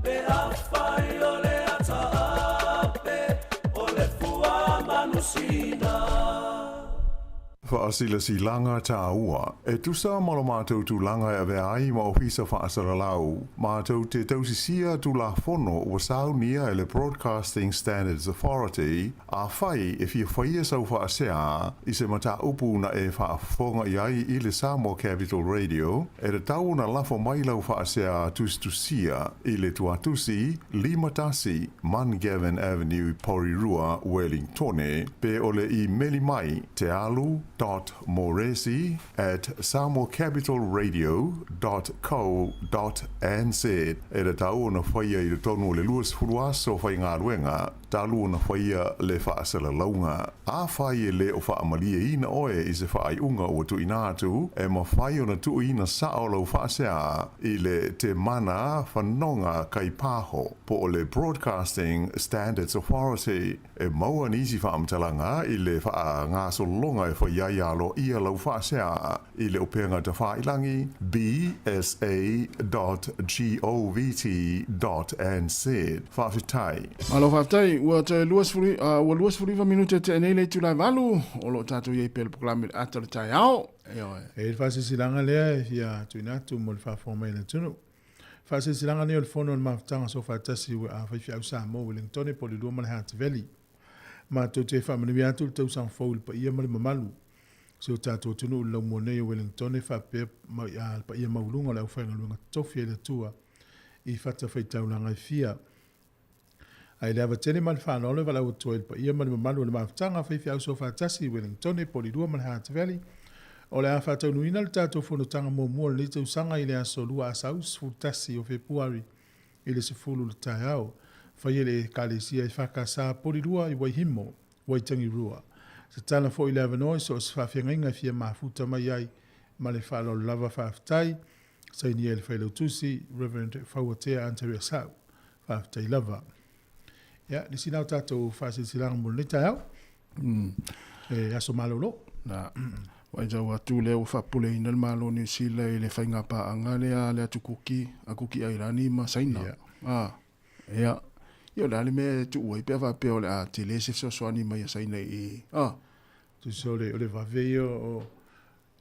Pe afai o le ata ape o le fua manusina. Faasilasilaga tāua. E tusa ma lo matou tulaga e avea ai ma Ofisa Faasalalau, matou te tausisia Tulafono ua saunia e le Broadcasting Standards Authority, afai e fia faia sau faasea i se mataupu na e faafofoga i ai i le Samoa Capital Radio, e tatau ona lafo mai lau faasea tusitusia i le tuatusi 51 Mungavin Avenue, Porirua, Wellingtone, pe o le imeli mai tealu dot moresi at samoacapitalradio dot co dot nz. E tatau ona faia i totonu o le 20 aso faigaluega talu ona faia le faasalalauga. Afai e le o faamalieina oe i se faaiuga ua tuuina atu, e mafai ona tuuina sao lau faasea i le Te Mana Fanoga Kaipaho po o le Broadcasting Standards Authority. E maua nisi faamatalaga i le faagasologa e fai ai aloaia lau faasea i le upega tafailangi bsa dot govt dot nz. Faafetai. Malo faafetai, ua toe 20, ua 29 minute e tea nei le itula e valu, o lo o tatou i ai pea i le polokalame i le ata o le taeao. Ioe. E i ai le faasilasilaga lea e fia tuuina atu mo le faafofoga mai a le atunuu. Faasilasilaga nei o le Fono o le Mafutaga Soofaatasi a Faifeau Samoa Wellingtone Polilua ma le Hutt Valley. Matou te faamanuia atu le tausaga fou i le paia ma le mamalu o si o tatou atunuu i le laumua nei o Wellingtone faapea le paia maualuga o le aufaigaluega totofi a le Atua i fatafaitaulaga e fia. Ae i le ava tele ma le faaaloalo e valaau atu ai i le paia ma le mamalu o le mafutaga a faifeau soofaatasi i Wellingtone, Polilua ma le Hutt Valley, o le a faataunuuina le tatou fonotaga muamua o lenei tausaga i le aso Lua Asau 11 o Fepuari i le 10 i le taeao. Faia i le Ekalesia EFKS Polilua i Waihimo, Waitangirua. Tatala foi le avanoa i so o se faafeagaiga e fia mafuta mai ai ma le faaaloalo lava. Faafetai. Sainia e le Failautusi, Rev. Fauatea Anteria Sau. Faafetai lava. Ia, le isi lena o tatou faasilasilaga mo lenei taeao. E aso malolo. Na, matau atu lea ua faapuleina le Malo o Niu Sila i le faiga paaga lea a le atu Kuki, a Kuki Ailani ma Saina. Ia. Ah, ia. Ia o le a le mea e tuu ai pe a faapea o le a tele se fesoasoani mai a Saina i, ah. Tusa o le, o le vave ia o,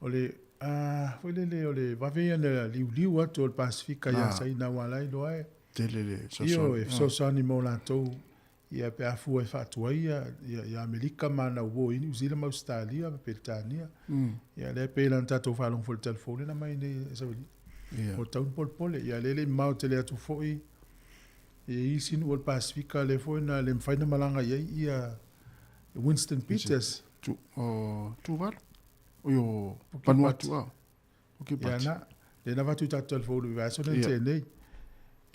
o le, ah, foi lele o le vave ia na liuliu atu o le Pasefika ia Saina aua la e iloa e. Tele le fesoasoani. Ioe, e fesoasoani mo latou Ia pe a fua e faatuai ia, ia, ia Amerika ma ana uo i Niu Sila ma Ausetalia ma Peretania. Ia lea pei la ona tatou faalogo foi i le telefoni na aumai nei e Savali. Ia. Ua tau ni polepole. Ia lea e le i mamao tele atu foi i isi nuu o le Pasefika lea foi na le mafai ona malaga i ai ia Winston Peters. Tu, o, Tuvalu? Oi o Vanuatu, a. Ia na, lea na avatu i tatou telefoni i le vaiaso lea na tea nei.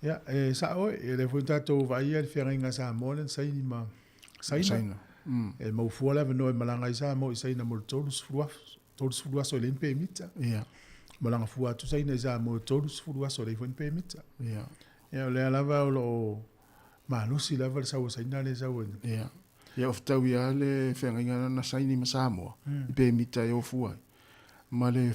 Ia, e sao oe, ia lea foi na tatou vaaia le feagaiga a Samoa lea na saini ma Saina. Saina. E mau fua le avanoa e malaga ai Samoa i Saina mo le 30 aso, 30 aso e leai ni pemita. Ia. Malaga fua atu Saina i Samoa i le 30 aso e leai foi ni pemita. Ia. Ia, o lea lava o lo o malosi lava le sau a Saina lea e sau ai. Ia. Ia, o fetaui lava le feagaiga na saini ma Samoa i pemita e o fua ai. Ma le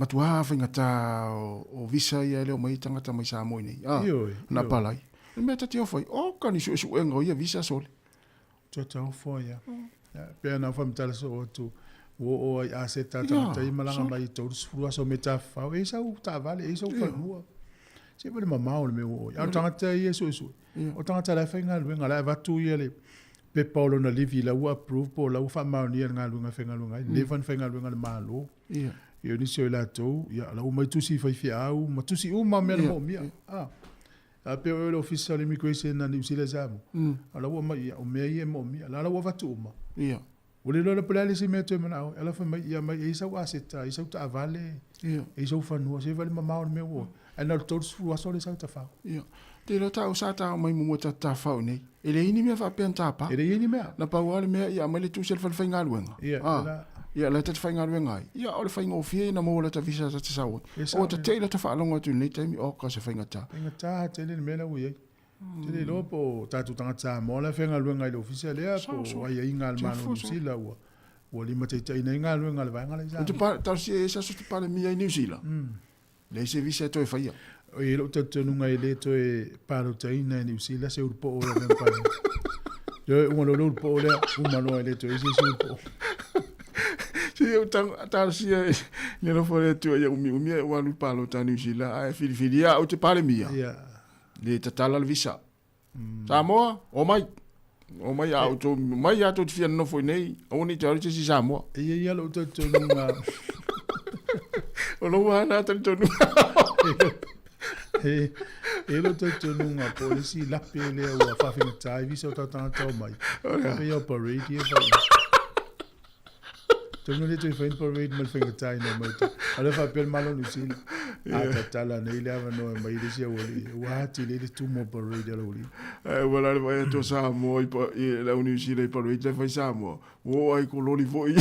matuā faigata o visa ia e le omai ai tagata mai Samoa i nei. A, Ioe, na ioe. palai. Le mea ta te ofo ai, oka ni suesuega o ia visa sole. Tuata ofo ai, ia. Ia, pei ona faamatala soo atu, ua oo ai aseta a tagata ia malaga mai i 30 aso me tafafao, e sau taavale, e sau fanua. Se i vale mamao le mea ua oo ai. A o tagata ia e suesue, o tagata la e faigaluega, la e avatu ia le pepa o lona livi la ua approve po o la ua faamaonia e le galuega e faigaluega ai, leva ona faigaluega i le Malo. Ia o nisi o i latou, ia la ua omai tusi faifeau ma tusi uma mea na moomia. A, a pei o oe o le Ofisa o le Immigration a Niu Sila i Samoa, a la ua aumai, ia o mea ia e moomia. La la ua avatu uma. Ua le iloa la po o le a le isi mea e toe manao ai. Ala fai mai, ia mai e i ai sau aseta, e i ai sau taavale, e i ai sau fanua, se vale mamao le mea ua oe. Ae na o le 30 aso lea sau tafao. Ia. Te iloa tau sa ta mai muamua ta tafao i nei. E leai ni mea faapea na tapa. E leai ni mea. Na pau lava le mea ia aumai le tusi a le falefaigaluega. Ia, Ah. Ia, la e ta te faigaluega ai. Ia, o le faigofie ia na maua lata visa ta te sau ai. E sao Ua ta te i lata faalogo atu i lenei taimi, oka se faigata. Faigata tele le mea la ua i ai. Ou te le iloa po o tatou tagata Samoa la e faigaluega i le ofisa lea po o aiaiga a le Malo o Niu Sila ua limataitaiina ai galuega a le vaega la i Samoa. Talosia e se aso te Palemia i Niu Sila, leai se visa e toe faia. E i ai lou talitonuga e le toe palotaina e Niu Sila se ulupoo o le avea ma Palemia. Ioe, uma loa le ulupoo lea, uma loa e le toe i ai se isi ulupoo. Se ou talosia i le alofa o le Atua ia umiumi ae ou alu i le palota a Niu Sila, ae filifilia au ou te Palemia, le tatala le visa. Samoa, omai. Omai a outou, omai lava tou te fia nonofo i inei, aua ne i toe alu se isi i Samoa. E i ai lava lou talitonuga. O lou lava lena talitonuga. E i ai lou talitonuga po o le isi lape lea ua faafaigata ai visa o tatou tagata omai, pei lava o parade ia e fai. Tonu le toe fai ni parade ma le faigata ina omai atu. A o lea faapea le Malo o Niu Sila, a tatala nei le avanoa e aumai le isi aualii, ua atili ai le tumu o parade a le aualii. Ae ua la le vaai atu o Samoa i, i le au Niu Sila i parade la e fai Samoa, ua oo ai ko loli foi.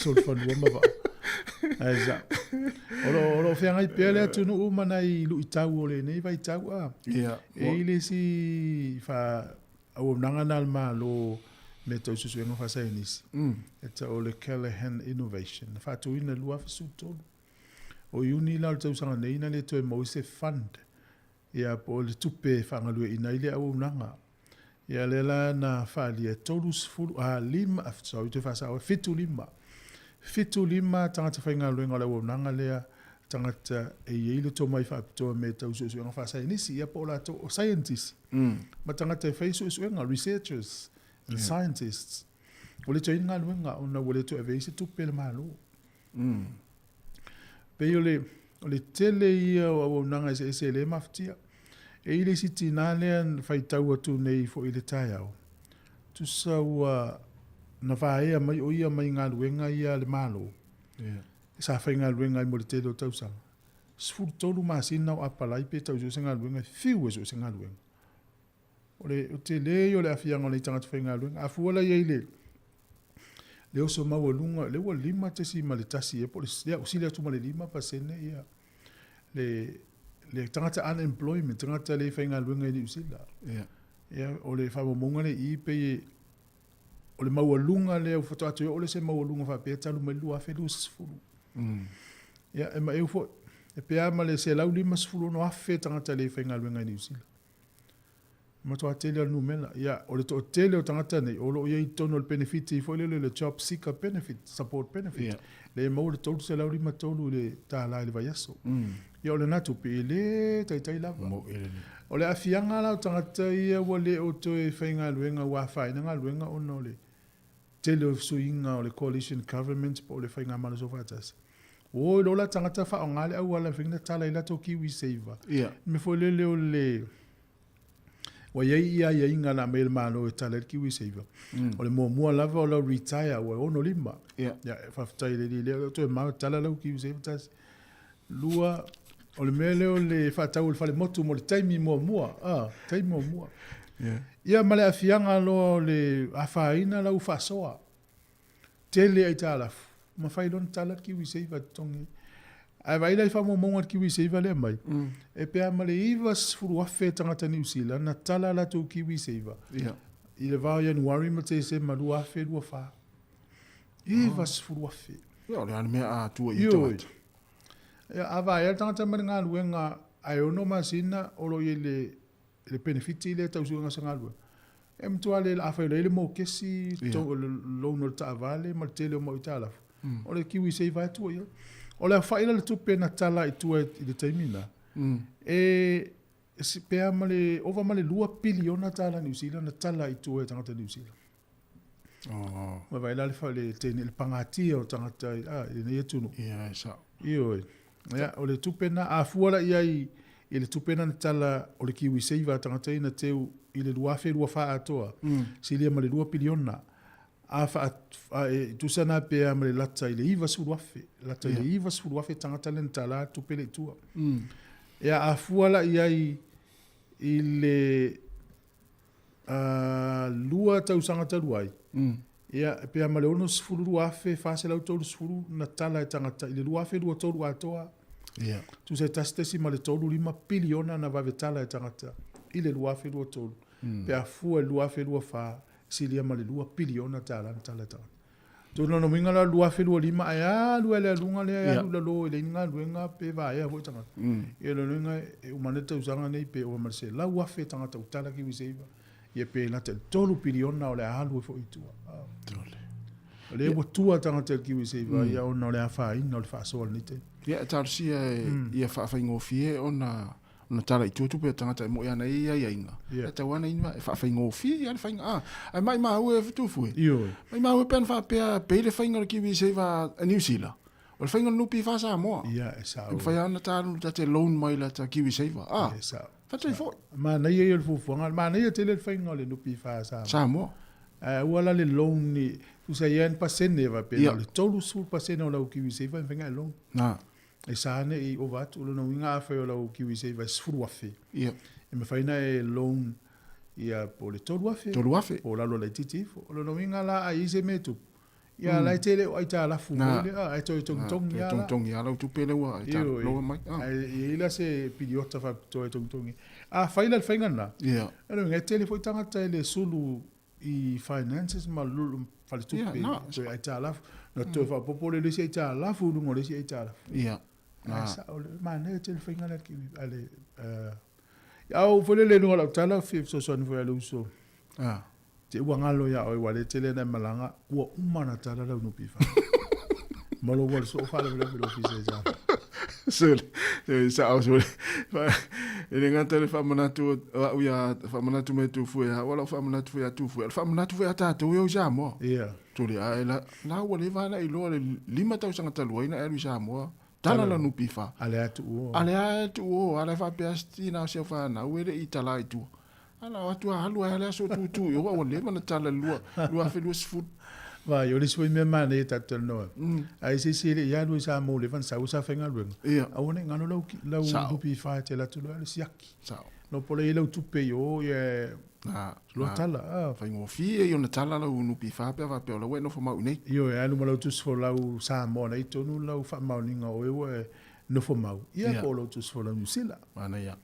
Solofanua ma vaa. Ae sao. O lo, o lo o feagai pea le atunuu ma nai luitau o lenei vaitau a. Yeah. E i ai le isi fa, auaunaga na a le Malo mea tau suesuega faasaienisi, e tau o le Callaghan Innovation, na faatuina i le 2013. O Iuni la o le tausaga nei na le toe maua ai se fund, ia po o le tupe e faagalueaiina ai lea auaunaga. Ia lea la na faaalia e 30, a, 5, sorry toe faasao, 75, 75 tagata faigaluega o le auaunaga lea, tagata e i ai le tomai faapitoa i mea tau suesuega faasaienisi, ia po o latou o scientist ma tagata e fai suesuega, researchers and scientists. Ua le toe i ai ni galuega ona ua le toe ave ai se tupe a le Malo. Pei o le, o le tele ia o auaunaga eseese e le mafatia. E i ai le isi tinā lea na faitau atu nei foi i le taeao, tusa ua na vaea mai o ia mai galuega ia a le Malo. Sa faigaluega ai mo le tele o tausaga. 13 masina o apalai pe tau sue se galuega, e fiu e sue se galuega. O le tele ia o le aafiaga o nei tagata faigaluega. A fua la i ai le le oso maualuga, lea ua 5.1 ea po o le, ia ua sili atu ma le 5% ia le le tagata unemployment, tagata le faigaluega i Niu Sila. Ia, o le faamaumauga lea i i pei e O le maualuga lea ua faatoa toe oo lea se maualuga faapea talu mai le 2020. Ia, e maeu foi, e pe a ma le 156,000 tagata le faigaluega i Niu Sila. E matua tele lava le numera. Ia, o le toatele o tagata nei, o lo o i ai i totonu o le penefiti foi lele, le Job Seeker Benefit, Support Benefit, yeah. le maua le $353 i le tālā i le vaiaso. Ia, o lena tupe, e le taitai lava. O le aafiaga la o tagata ia ua le o toe faigaluega ua afaina galuega ona o le tele o fesuiaiga o le Coalition Government po o le Faigamalo Soofaatasi. Ua o ai loa la tagata faaaoga le auala e mafai ona tala ai latou KiwiSaver. Le mea foi lele o le ua i ai aiaiga na aumai e le Malo e tala ai le KiwiSaver. O le muamua lava o lau retire ua 65. Ia, faafetai i le alii lea o le toe mau e tala lau KiwiSaver tasi. 2, o le mea lea o le faatau o le falemotu mo le taimi muamua, a, taimi muamua. Ia ma le aafiaga loa o le afaina lau faasoa. Tele aitalafu, ma fai loa ona tala le KiwiSaver e totogi ai. Ae vaai la i faamaumauga a le KiwiSaver lea e aumai, e pe a ma le 90,000 tagata Niu Sila na tala a latou KiwiSaver i le va o Ianuari ma Tesema 2024. 90,000. Ia, o le a le mea a tua i tagata? Ia, a vaea le tagata mai le galuega ae 6 masina o lo o i ai i le penefiti lea tau suega o se galuega, e matua le, afai o la e i ai le mokesi, le loan o le taavale ma le tele o mau aitalafu, o le KiwiSaver lava e tua i ai. O le aofai la o le tupe na tala i tua i le taimi lena, e pe a ma le ova ma le $2 piliona Niu Sila na tala i tua e tagata Niu Sila. Oh. Ua vaai la le, le, le, le pagatia o tagata i, a, i lenei atunuu. Ia, e sao. Ioe. Ia, o le tupe na, a fua la i ai i le tupe na na tala o le KiwiSaver a tagata ia na teu i le 2024 atoa, silia ma le 2 piliona. A wha, a, e, tusa na pe a ma le lata i le 90,000, lata i le 90,000 tagata le na tala a tupe le i tua. Ia, a fua la i ai i le 2 tausaga talu ai, ia, e pea ma le 62,430 na tala e tagata i le 2023 atoa. Tusa e 1.35 piliona na vave tala e tagata i le 2023, pe a fua i le 2024, silia ma le 2 piliona tala na tala e tagata. Tonu lona uiga la 2025 ae alu ai le aluga lea e alu i lalo e leai ni galuega pe vaea foi tagata. Ia lona uiga e uma ane le tausaga nei pe ova ma le 100,000 tagata ua tala KiwiSaver ia pe lata i le 3 piliona o le a alu ai foi i tua. O lea ua tua tagata i le KiwiSaver ia ona o le afaina o le faasoa i lenei taimi. Ia e talosia ia faafaigofie ona ona tala i tua tupe a tagata e moe ana i aiaiga. Yeah. E tau ana ina e faafaigofie ia le faiga. Ah, ai mai mau e tufu e. Ioe. Mai mau e pe ana faapea pei le faiga o le KiwiSaver a New Zealand. O le faiga o le NPF Samoa. Ia, e sao. E mafai lava ona ta ta te loan mai la ta KiwiSaver. Ah, E sao. fatai foi. Manaia ia o le fuafuaga. Manaia tele le faiga o le NPF Samoa. Samoa. Ae aua la le loan ni, tusa i ai ni pasene faapea Ia. na o le 30% o lau KiwiSaver e mafai ona e loan. Na. E sa ne i ova atu, o lona uiga afai o lau KiwiSaver e 10,000. Ia. E mafai ona e loan ia po o le 3,000. 3,000. Po o lalo laitiiti ifo. O lona uiga la a i ai se mea e tupu, ia la e te le o aitalafu foi lea, ae toe togitogi lava la. Togitogi lava lau tupe lea ua aitalafu mai. Ae i ai la se piliota faapitoa e togitogi ai. Afai la le faiga lena, o lona uiga e tele foi tagata e le sulu i finances ma faletupe toe aitalafu, ona toe faaopoopo lea i le isi aitalafu i luga o le isi aitalafu. Ia. Ae sao, manaia tele le faiga lea a le A oo foi lele i luga o lau tala, fia fesoasoani foi ia le uso. Te ua galo ia oe, ua le tele ona e malaga, ua uma ona tala lau NPF. Ma lou alu soo faalavelave i le ofisa i Samoa. Sole, sao sole. E le gata le faamanatu o au ia, faamanatu mai Tufue, a ua lau faamanatu foi ia Tufue, o le faamanatu foi ia tatou ia i Samoa. Ia. Sole, a la, la ua leva ona iloa le 5 tausaga talu ai na e alu i Samoa. Tala la NPF. A le a tuu o. A le a tuu o, a le faapea si tina o si au fanau e le i tala i tua. Ala o atu a alu ai le aso tutu i o ua leva na tala lua, 2020. Vai, o le isi foi mea manaia tatou talanoa ai. Ai se isi e le i alu i Samoa ua leva ona sau sa faigaluega. Ia. Aua ne i galo lau, lau NPF e te alu atu loa e siaki. Sao. No po o le i ai lau tupe i o, ia Na, loa tala. Ah. Faigofie i ona tala lau NPF pe a faapea o la ua e nofo mau i inei. Ioe, alu ma lau tusi folau Samoa na i tonu lau faamaoniga o oe ua e nofo mau. Ia po o lau tusi folau Niu Sila. Manaia.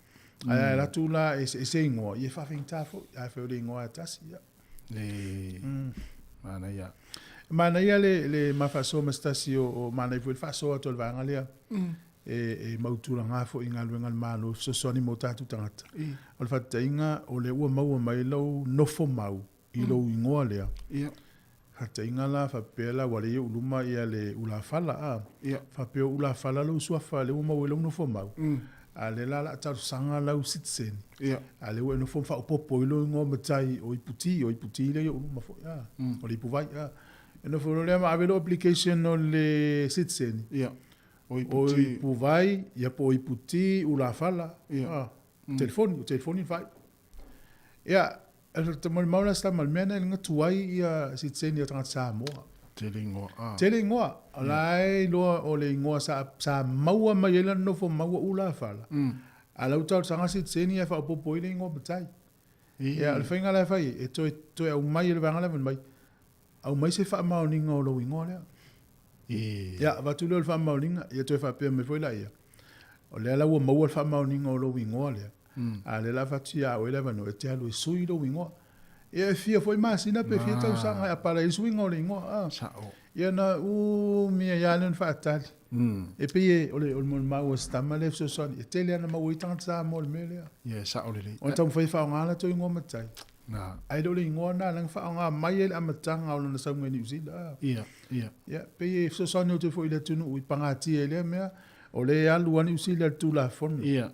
Ae a alu atu la e se igoa, ia e faafaigata foi. A fai o le igoa lava e tasi, ia. E, manaia. Manaia le, le ma faasoa ma se tasi o, o manaia foi le faasoa atu a le vaega lea. E, e mautulaga foi i galuega a le Malo e fesoasoani mo tatou tagata. O le faataitaiga, o lea ua maua mai lou nofo mau i lou igoa lea. Ia. Faataitaiga la, faapea la ua leai i ou luma ia le ulafala, a. Ia. Faapea o ulafala lou suafa lea ua maua ai lou nofo mau. A lea la o le a talosaga lau citizen. Ia. A lea ua e nofo ma faaopoopo ai lou igoa matai o Iputi, o Iputi lea i ou luma foi, a. O le Ipuvai, a. E nofo loa lea ma ave lou application o le citizen. Ia. O Ipuvai, ia po o Iputi, ulafala, a. Telefoni, o telefoni le faaiu. Ia, e molimau la se tama i le mea lena e luga tuai ia sitiseni o tagata Samoa. Tele igoa. Ah. Tele igoa. O la e iloa o le igoa sa, sa maua mai ai lana nofo maua ulafala. A la ua talosaga sitiseni ae faaopoopo ai le igoa matai. Ia, o le faiga la e fai, e toe, toe aumai e le vaega lea fai mai, aumai se faamaoniga o lou igoa lea. Ia, avatu lea o le faamaoniga, ia toe faapea mai foi laia, o lea la ua maua le faamaoniga o lou igoa lea, a o lea la a avatu ia oe le avanoa e te alu e sui lou igoa. Ia e fia foi masina pe fia tausaga e apala ai le suiga o le igoa. A. Sao. Ia na umi ai lava lea ona faatali. E pei e, o le, o le molimau a si tama lea e fesoasoani, e tele lava ina maua ai tagata Samoa i le mea lea. Ia, e sao lelei. Ona taumafai e faaaoga latou igoa matai. Na. Ae le o le igoa lena lea na faaaoga mai ai le amataga o lona sauga i Niu Sila. Ia, ia. Ia, pei e fesoasoani atu ai foi i le atunuu i pagatia i lea mea, o lea e alu lava Niu Sila i le Tulafono. Ia.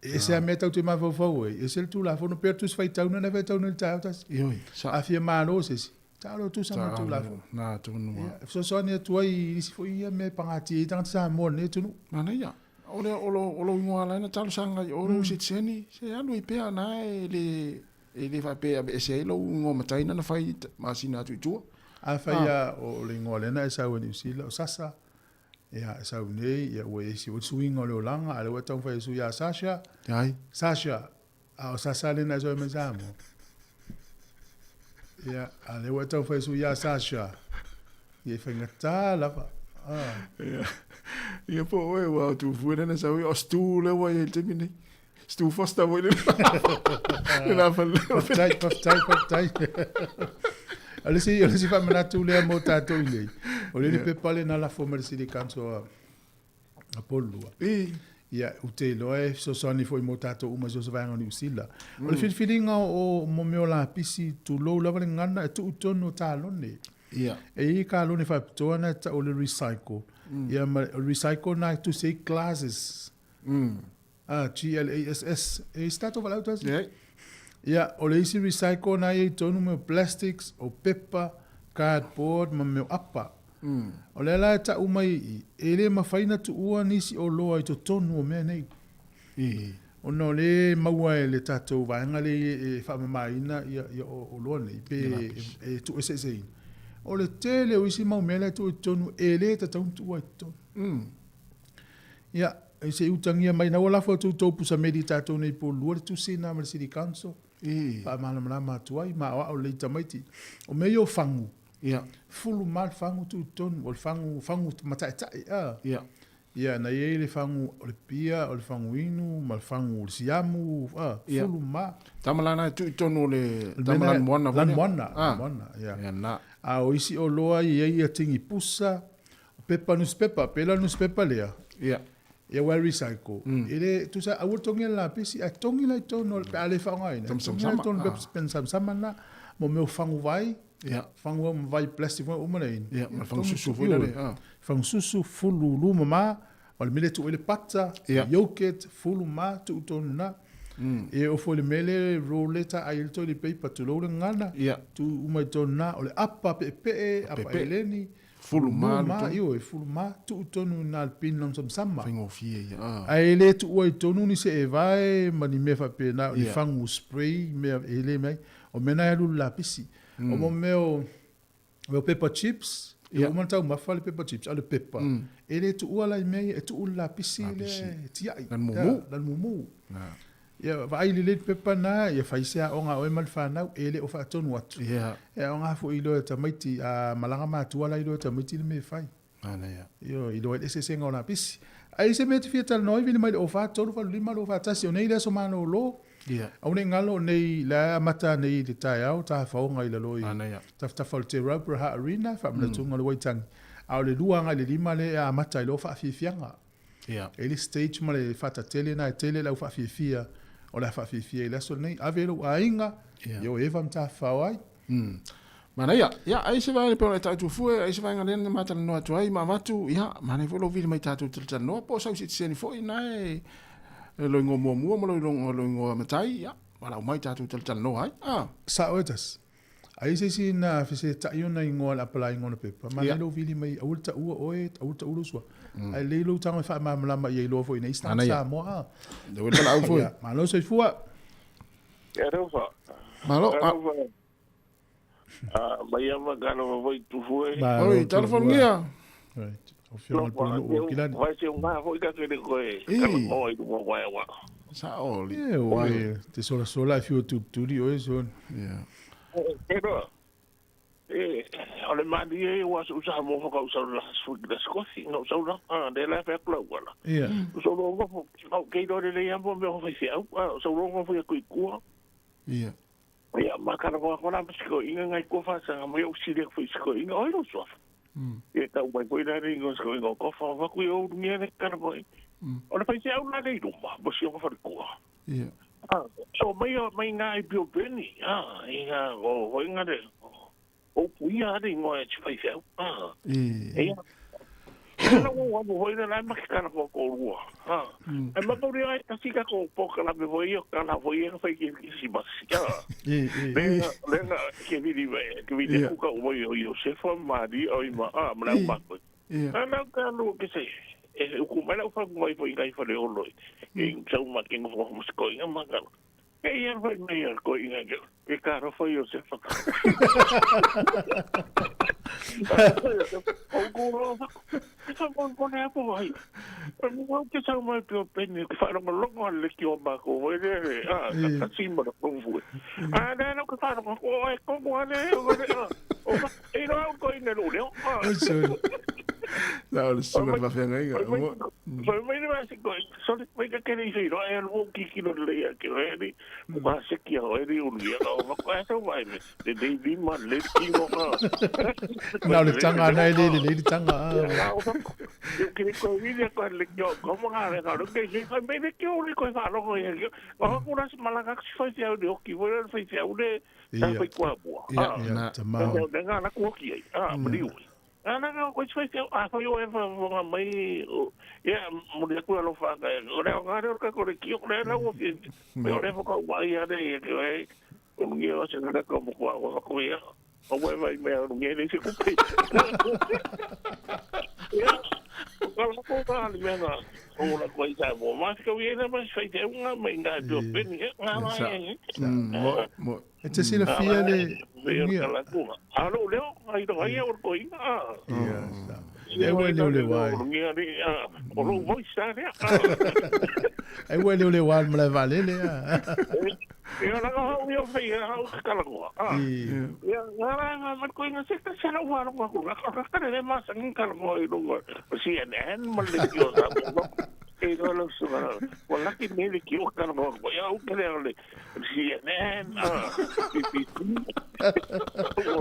E ese lava mea tatou te mafaufau ai, ese le Tulafono, pei o le Tusi Faitauna lena e faitauna i le taeao tasi. Ioe, sa. A fia malo se isi, taalo tusa ma le Tulafono. Na, tonu lava. Ia, e fesoasoani atu ai i isi foi ia mea e pagatia ai tagata Samoa o lenei atunuu. Manaia. O le, o lou, o lou igoa la na talosaga ai, o lou sitiseni, se alu ai pea na e le, e le faapea e aveese ai lou igoa matai na na fai masina atu i tua. Afai lava o le igoa lea na e sau ai Niu Sila, o Sasa, ia, e sau nei, ia ua i ai si suiga o le olaga, a o lea ua e taumafai e sui ia Sasha, Ai. Sasha, a o Sasa lea na e sau ai mai Samoa. Ia, a o lea ua e taumafai e sui ia Sasha, ia e faigata lava. Ah. Ia, ia po o oe ua tufue lea na sau ai, o Stu lea ua i ai i le taimi nei. Stu Foster foi le le la fale. Faafetai, faafetai, faafetai. O le isi, o le isi faamanatu lea mo tatou i nei, o le pepa lea na lafo mai le City Council a, a Polua. I. Ia, ou te iloa e fesoasoani foi mo tatou uma i so o se vaega o Niu Sila. O le filifiliga o, o mo mea o lapisi, tulou lava le gagana, e tuu i totonu o talone. Ia. E i ai kalone faapitoa na e tau o le recycle. Ia ma o le recycle na e tusi ai glasses. Ah, G-L-A-S-S. E i ai se tatou valaau tasi? Leai. Ia, o le isi recycle na e i ai i totonu mea o plastics, o pepa, cardboard ma mea o apa. O lea la e tau mai i i, e le mafai ona tuua nisi oloa i totonu o mea nei. Ona o lea e maua e le tatou vaega lea e faamamaina ia oloa nei, pe e tuueseeseina. O le tele o isi mau mea la e tuu i totonu, e le tatau ona tuua i totonu. Ia, se i utagia mai, na ua lafo atu i tou pusameli i tatou nei po lua le tusi lena ma le City Council. Faamalamalama atu ai, ma aoao lelei tamaiti. O mea ia o fagu, fulu ma le fagu tuu i totonu, o le fagu, fagu mata'etae, a. Ia, na i ai le fagu o le pia, o le fagu inu, ma le fagu o le siamu, a, fulu ma. Tama la na e tuu i totonu o le tama lanumoana foi lea. Lanumoana, lanumoana, ia. Ia na. A o isi oloa e i ai ia tini pusa, o pepa newspaper, pei la o le newspaper lea, Ia. ia ua e recycle. E le, tusa aua le togia i le lapisi, ae togi la i totonu pe a le faaaogaina, togi la i totonu o le pepa samsama lena, mo mea o fagu vai, fagu ma vai plastic foi uma lea inu. Ia, ma le fagu susu foi lea. Fagu susu, fulu luma ma, o le mea lea e tuu ai le pata, yogurt, fulu ma, tuu i totonu i ina. E oo foi i le mea lea roll lea e taai ai le toilet paper, tulou le gagana, tuu uma i totonu i ina. O le apa peepee, apa eleni, Fulu ma alu tonu. Ioe, fulu ma, tuu tonu i na le pin long samsama. Faigofie ia, a. Ae le tuua i tonu ni seevae ma ni mea faapena, o ni fagu spray, mea e le mea ai. O mea na e alu i le lapisi. O mo mea o, mea o paper chips, e ua uma ona taumafa le paper chips, a o le pepa, e le tuua la i mea ia, e tuu i le lapisi lea e tiai. Lana mumu. Lana mumu. Ia, vaai lelei le pepa na, ia fai se aoga a oe ma le fanau, e le o faatonu atu. Yeah. E aoga foi i loa e tamaiti, a malaga matua la i loa e tamaiti le mea e fai. Manaia. Ioe, i loa ai le eseesega o lapisi. Ai se mea e te fia talanoa ai, vili mai le 04 3 8 5 2 4 1, o nei le aso malolo. Yeah. Aua ne i galo o nei, la e amata nei i le taeao, tafaoga i lalo i Manaia. tafatafa o le Te Rauparaha Arena, faamanatuga o le Waitangi. A o le 2 agai i le 5 lea e amata ai loa faafiafiaga. Ia. E i ai le stage ma le faatatele na e tele le au faafiafia o le a faafiafia i le aso lenei. Ave lou aiga, ia o Eva ma tafafao ai. Manaia. Ia, ai se vaega pei ona e tau atu fua, ai se vaega lea na ma talanoa atu ai ma avatu, ia, manaia foi lou vili mai tatou talatalanoa po o sau sitiseni foi na e lou igoa muamua ma lou igoa matai, ia, valaau mai tatou talatalanoa ai. Ah. Sao e tasi. Ai se isi na fesetai ona igoa le apalai igoa o ona pepa, manaia lou vili mai aua le taua oe, aua le taua lou suafa. Ae lelei lou tago e faamalamalama i ai loa foi nei isi tagata Samoa a. Lea ua valaau foi. Malo soifua. Alofa. Malo. Alofa. Mai ama ka alofa foi tufu e. Oi, talofa ngia. Right. O fionga le pule o Kilani. Vai se unga foi ka kele koe. Kala o i lunga wae wa. Sa o li. E o e te sola sola e fiu tutuli o e son. Yeah. Pero e o le mali e ua su sa mo fa ka sa la su la skosi no sa la a de la fa kla wala. Yeah. So lo ngo o ke do le ya mo me ho fa fi au so lo ngo fa ku ku. Yeah. Ia ma kana ko ko la siko inga ngai ko fa sa mo yo si le fu siko inga oi lo so. Ia tau mai foi la ringo siko inga ko fa fa ku yo ngia le kana ko. O le fai se au la le ruma mo si o fa ku. Yeah. So mai mai ngai bio beni ah inga o ho inga le o puia le ingoa e te fai se au. Ah. E. Ia. Kana o wa mo hoi la ma kana ko ko rua. Ha. E ma ko ria ka sika ko po ka la me hoi o kana hoi e fai ki si mas. Ya. E e. Le le na ke vili ve ke vili ku ka o yo Josefa Mari o ima a ma la ma ko. Ana ka lu ke se e ku mai la fa ku mai foi ngai fa le olo. E sa uma ke ngo mo sko inga ma ka. E ia fai mai ko inga ke ke ka ro foi Josefa. O ku ro fa. Ke sa mo ko ne po ai. E mo ke sa mai pe peni ke fa ro longo le ki o ma ko foi le a ka si mo ko fu. A na no ke fa ro ko e ko mo le o le o e ro ko ine lo le. Oi son. Na o le susuga i le faafeagaiga. Fai mai le mea ko sorry mai ka kere i ro e lu ki ki no le ya ke re ni ku ka se ki ho e ri ulu ya o ma ko e mai me le dei bi ma le ki no ka Na o le tanga na e le le le tanga. Yo kere ko vi le ko le ko ko mo ga le ga ro ke se fai mai le ki o le ko fa ro ko ya o ko ra se mala ka se fai se au le o ki vo le fai se au le ta fai ko bua. Ia, ta mau. Nga na ku ki ai. Ah, ma Ana ka ko fai se a fai o e fa fa mai ia mo le ku alo fa ka o le o ga ka ko le ki o le la o fi me o le fa ka wa ia le ke e o ngi o se na ko mo ko o ko ia o we vai me o ngi le se ku pe ia o ka la ko ka le me na o la ko i sa mo ma ka wi na ma fai te nga mai nga do pe ni nga ma e Mo mo E te silafia le ia la ku a lo le ai do ai o ko ina Ia sa. E ua le le wai. Ngi ni o lo voice sa ne E ua le le wai ma le vale le. Ia la ka o fai ha o ka la ko. Ia nga nga ma ko ina se ka se la wa lo ko ka ka le ma sa ngi ka lo i lo CNN ma le ki o sa mo e lo lo su ga wa la ki me le ki o ka lo ko ia o ke le le CNN BBC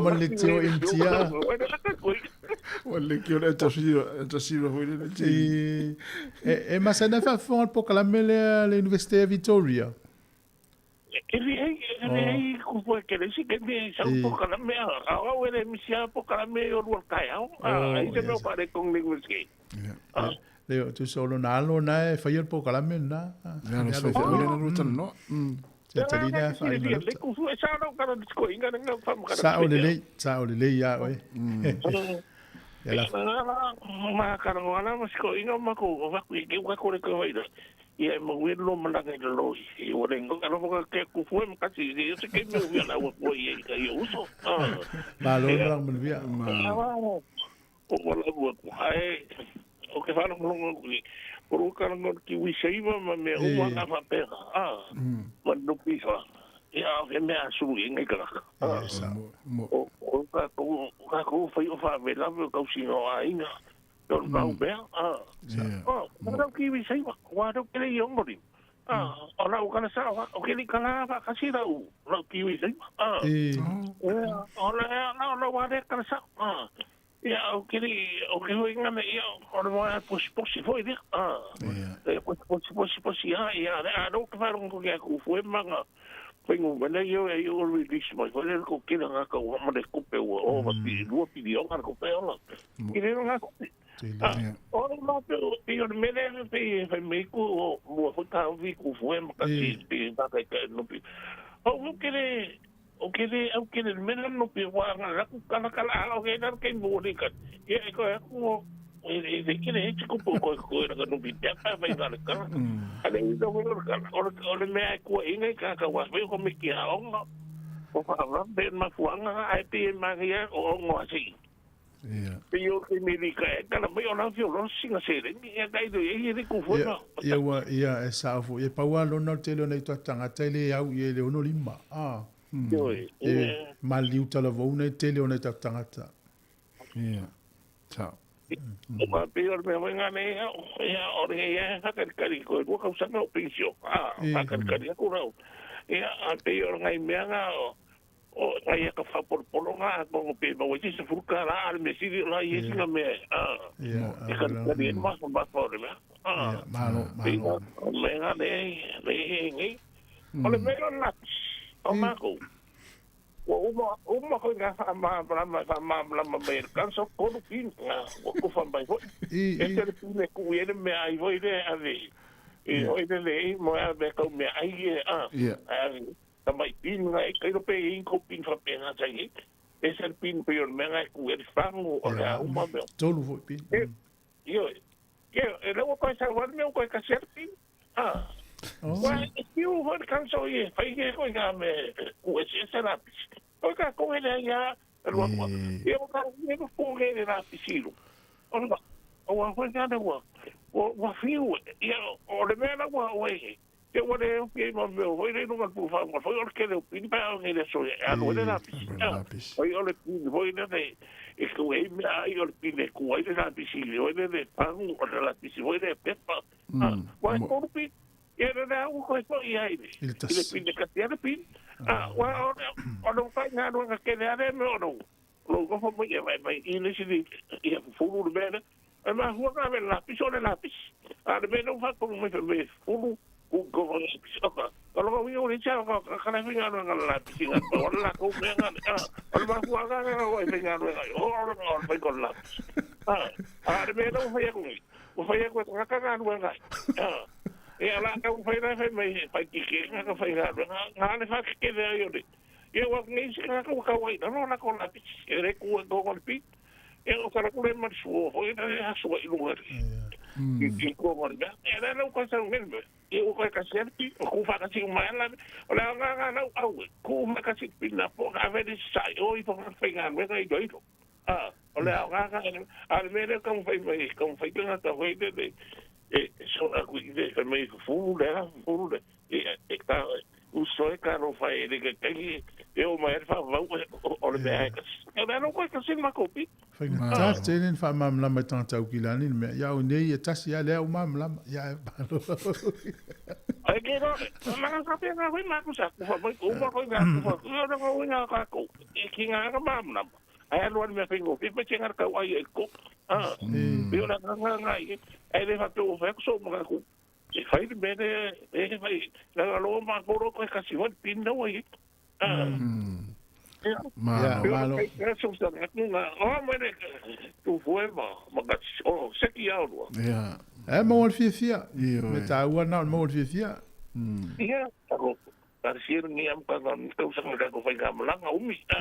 Ma le tio MTA. O le ki o le tasiro foi le E e ma sa na fa fo po kala me le le Université Victoria. E li ei ku fue ke le si ke ni sa po kala me a o le mi sia po kala me o lu kai au a i te me pa le kong le whisky. Le tu solo na lo na e fai po kala me na. Ia le fai o le na ruta no. Te talina fa i le ku fue sa no kala ko inga nga fa mo kala. Sa o le le, sa o le le ia oe. Ia la ma kala ngona ma ko inga ma ko va ku ke wa ko le ko vai. Ia mo we lo malanga i lo i o le ngo kala mo ke ku fue mo kasi i se ke me wi la wa ko i ka i uso. Ma lo na mo via. O wala wa ku ai o ke fa lo ngo ku o kala ngo ki wi seiva ma me o ma ka fa pe. Ah. Ma no pisa. Ia o me asu i ngai kala. O o ka ko ka ko fai o fa ve la ko si no ai nga. O ka o ah. Oh, o ki wi seiva. Wa do ke le ngori. Ah, o la o kana sa o ke li kala fa kasi la u. La ki wi seiva. Ah. O la la la wa de kana sa. Ah. Ia o ke li o ke hoi nga me ia o le moa posi posi foi de. Ah. E posi posi posi posi ia ia a no ka fa ngo ke ku fue manga. Pengu mena io e io release mai foi le ko kila nga ka o ma le kupe o o ma pi lua pi o nga ko pe ola. Ki le nga ko. O ma pe o i o me le pe fe me ku o mo fo ka vi ku fue ma ka si pi ba ka ka no pi. O mo ke le o ke le o ke le me no pi wa nga la ku kala kala o ke na ke mo le ka. Ia e ko ku e e ke le ko ko ko ko na no pi pa pa va le kala. Ale i do mo kala o o le me ku inga ka ka wa ve ko me ki a onga. O fa va ben ma fuanga ai pi ma ia o ngo asi. Ia. Pe yo ke me li ka kala me ona fi o singa se le ni ka i do e le ku fo na. Ia wa ia e sa fo e paua lo no te lo nei to tanga te le au i le ono lima. Ah. E ma li utala vo nei te le ona tangata. Ia. Ciao. O ma pe o me venga ne ia o le ia ha ka ka ko ko ka sa no pensio. Ah, ha ka ka ko rau. Ia a pe o ngai me nga o ngai ka fa por por nga ko pe ba o se furka la al me si la i singa me. Ah. Ia. Ka ka ni ma ma fa re me. Ah. Malo malo. Me nga ne le ngi. O le me la o ma ko. O uma ko nga fa ma ma ma ma ma ma me kan so ko no pin nga o ko fa mai fo. I E te pine ku e me ai voi le ave. E oi le le mo a be ko me ai e a. Ia. Ta mai pin nga e kai ro pe in ko pin fa pe nga sai. E se pin pe o me nga ku e fango o la uma me. Tolu fo pin. Io ke e le o ko sa wa me o ko ka ser pin. Ah. Wa e ti o ho kan so e fai ke ko nga me ku e se la pis. O ka ko ele ia ro ko. E o ka ne ko ko ele la pisilo. O no o wa ho nga wa o wa fiu ia o le me la wa o e. Ia ua le ofi ai ma mea foi le luga pu fa ma foi o le kele o pini pa o le so e alu le lapisi. Foi o le pini foi le e ku e mea ai o le pini ku ai le lapisi le o le le pangu o le lapisi foi le pepa. Wa e kolu pini. Ia le le au koe foi ai le. I le pini ka tia le pini. Wa o o lo kai ngā ruanga kele ale me o lo. Lo ko fo mai e mai mai i le sini ia fulu le mea. E ma hua ka le lapisi o le lapisi. A le mea no fa ko mai me fulu ku ko fa lapisi o ka. Ka lo wi o le cha ka ka le finga no nga lapisi nga. O la ko me nga. O le ma hua ka ka o e finga no nga. O o o le ko lapisi. A le mea no fa ku. O fa ku ka ka nga no nga. E ala ka fai na fai mai fai ki ki nga ka fai nga nga le fa ke le ai o le. Ia wa ngai se ka ka wai no la ko lapisi. E re ku ko ko pi. E o ka ko le ma su o e na ha su i lugar. I ko mo le. E na no ka sa ngel. E o ka ka se pi o ku fa ka si ma la. O la nga nga na au ku ma ka si pi na po ka ve ni sai o i po ka fai nga me ka i do. Ah, o le nga nga a le me ka mo fai mai ka mo fai ka ta hoi de e so a ku i de fai mai fu le fu le e ka u so e ka ro fai le ka kai e o mai fa vau o le mea ka. E na no ka sin ma kopi. Faigata tele ni faamalamalama i tagata aukilani le mea ia au nei e tasi a lea umalamalama ia e malo. Ai ke ro ma ka pe nga hoi ma ku sa ku fa mai ku ma ko nga ku fa ku ro ko nga ka ku e ki nga ka malamalama. Ai alo ni me fingo fi pe chinga ka ai e ko. Ah. Bi ora nga nga ai e le fa tu fa so ma ku. E fai le mele e fai la lo ma ko ro ka si wa pin no ai. Ah. Malo. Malo. Ia. E maua le fiafia. Me tāua na o le maua le fiafia. Ia,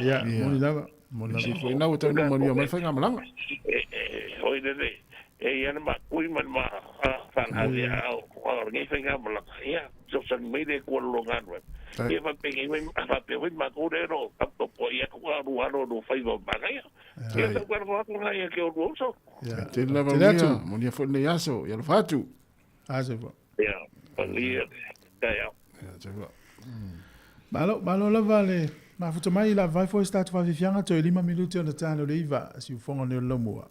Ia, moni lava. Moni lava. Si foi nau tau manuia mai whainga malanga. Hoi le e ia na ma kui ma ma whanharia au o ngai whainga malanga. Ia, so san mai le kua longa nua. Ia whapenge mai whape hoi ma kore ro kapto po ia kua ruaro ro whaiwa manga ia. Ia tau kua roa kua ia ke o ruoso. Tēnā lava unia, monia foi nei aso, ia lofa atu. Aso fo. Ia, pangia, kaya. Ia, tēnā. Malo, malo lava le mafuta mai la vai foi statu whawhiwhianga toi 5 minuti o na tāno le iwa, si ufonga neo lomua.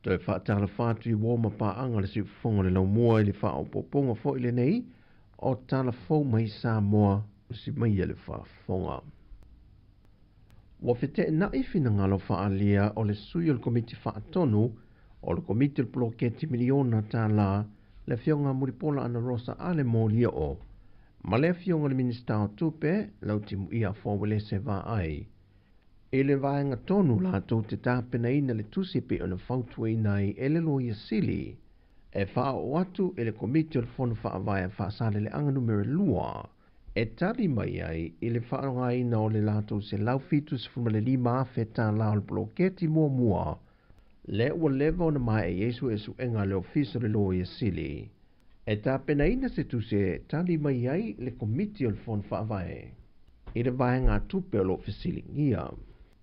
Toe faatalofa atu i uo ma paaga le siufofoga o le laumua i le faaopoopoga foi lenei o tala fou mai Samoa usi mai le faafofoga. Ua feteenai finagalo faaalia o le sui o le Komiti Faatonu o le Komiti o le Poloketi Miliona Tālā, le Afioga Mulipola Anarosa Ale Molioo, ma le Afioga i le Minisita o Tupe, Lautimuia Afoa Uelese Vaai, i le vaega tonu latou te tapenaina le tusi e pei ona fautuaina ai e le Loia Sili e faaoo atu i le Komiti o le Fono Faavae a Faasaleleaga Numera 2 e tali mai ai i le faaaogaina o le latou $175,000 tālā o le poloketi muamua lea ua leva ona maea i ai suesuega a le Ofisa o le Loia Sili e tapenaina se tusi e tali mai ai le Komiti o le Fono Faavae i le vaegatupe o lo o fesiligia.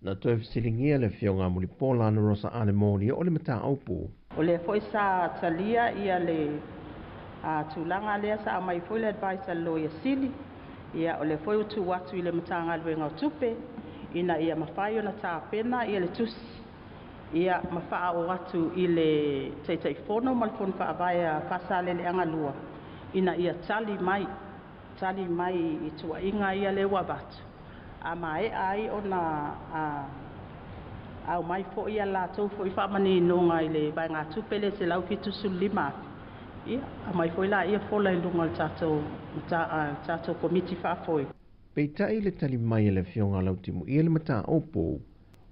Na toe fesiligia le Afioga a Mulipola Anarosa Ale Moli o le mataupu. O lea foi sa talia ia le tulaga lea sa aumai foi le advice a le Loia Sili, ia o lea foi ua tuu atu i le Matagaluega o Tupe ina ia mafai ona tapena ia le tusi ia ma faaoo atu i le Taitaifono ma le Fono Faavae a Faasaleleaga 2 ina ia tali mai tali mai i tuuaiga ia lea ua avatu, a maea ai ona aumai foi a latou foi faamaninoga i le vaegatupe lea $175,000, ia aumai foi laia fola i luga o le tatou tatou Komiti Faafoe. Peitai le tali mai a le Afioga Lautimuia i le mataupu,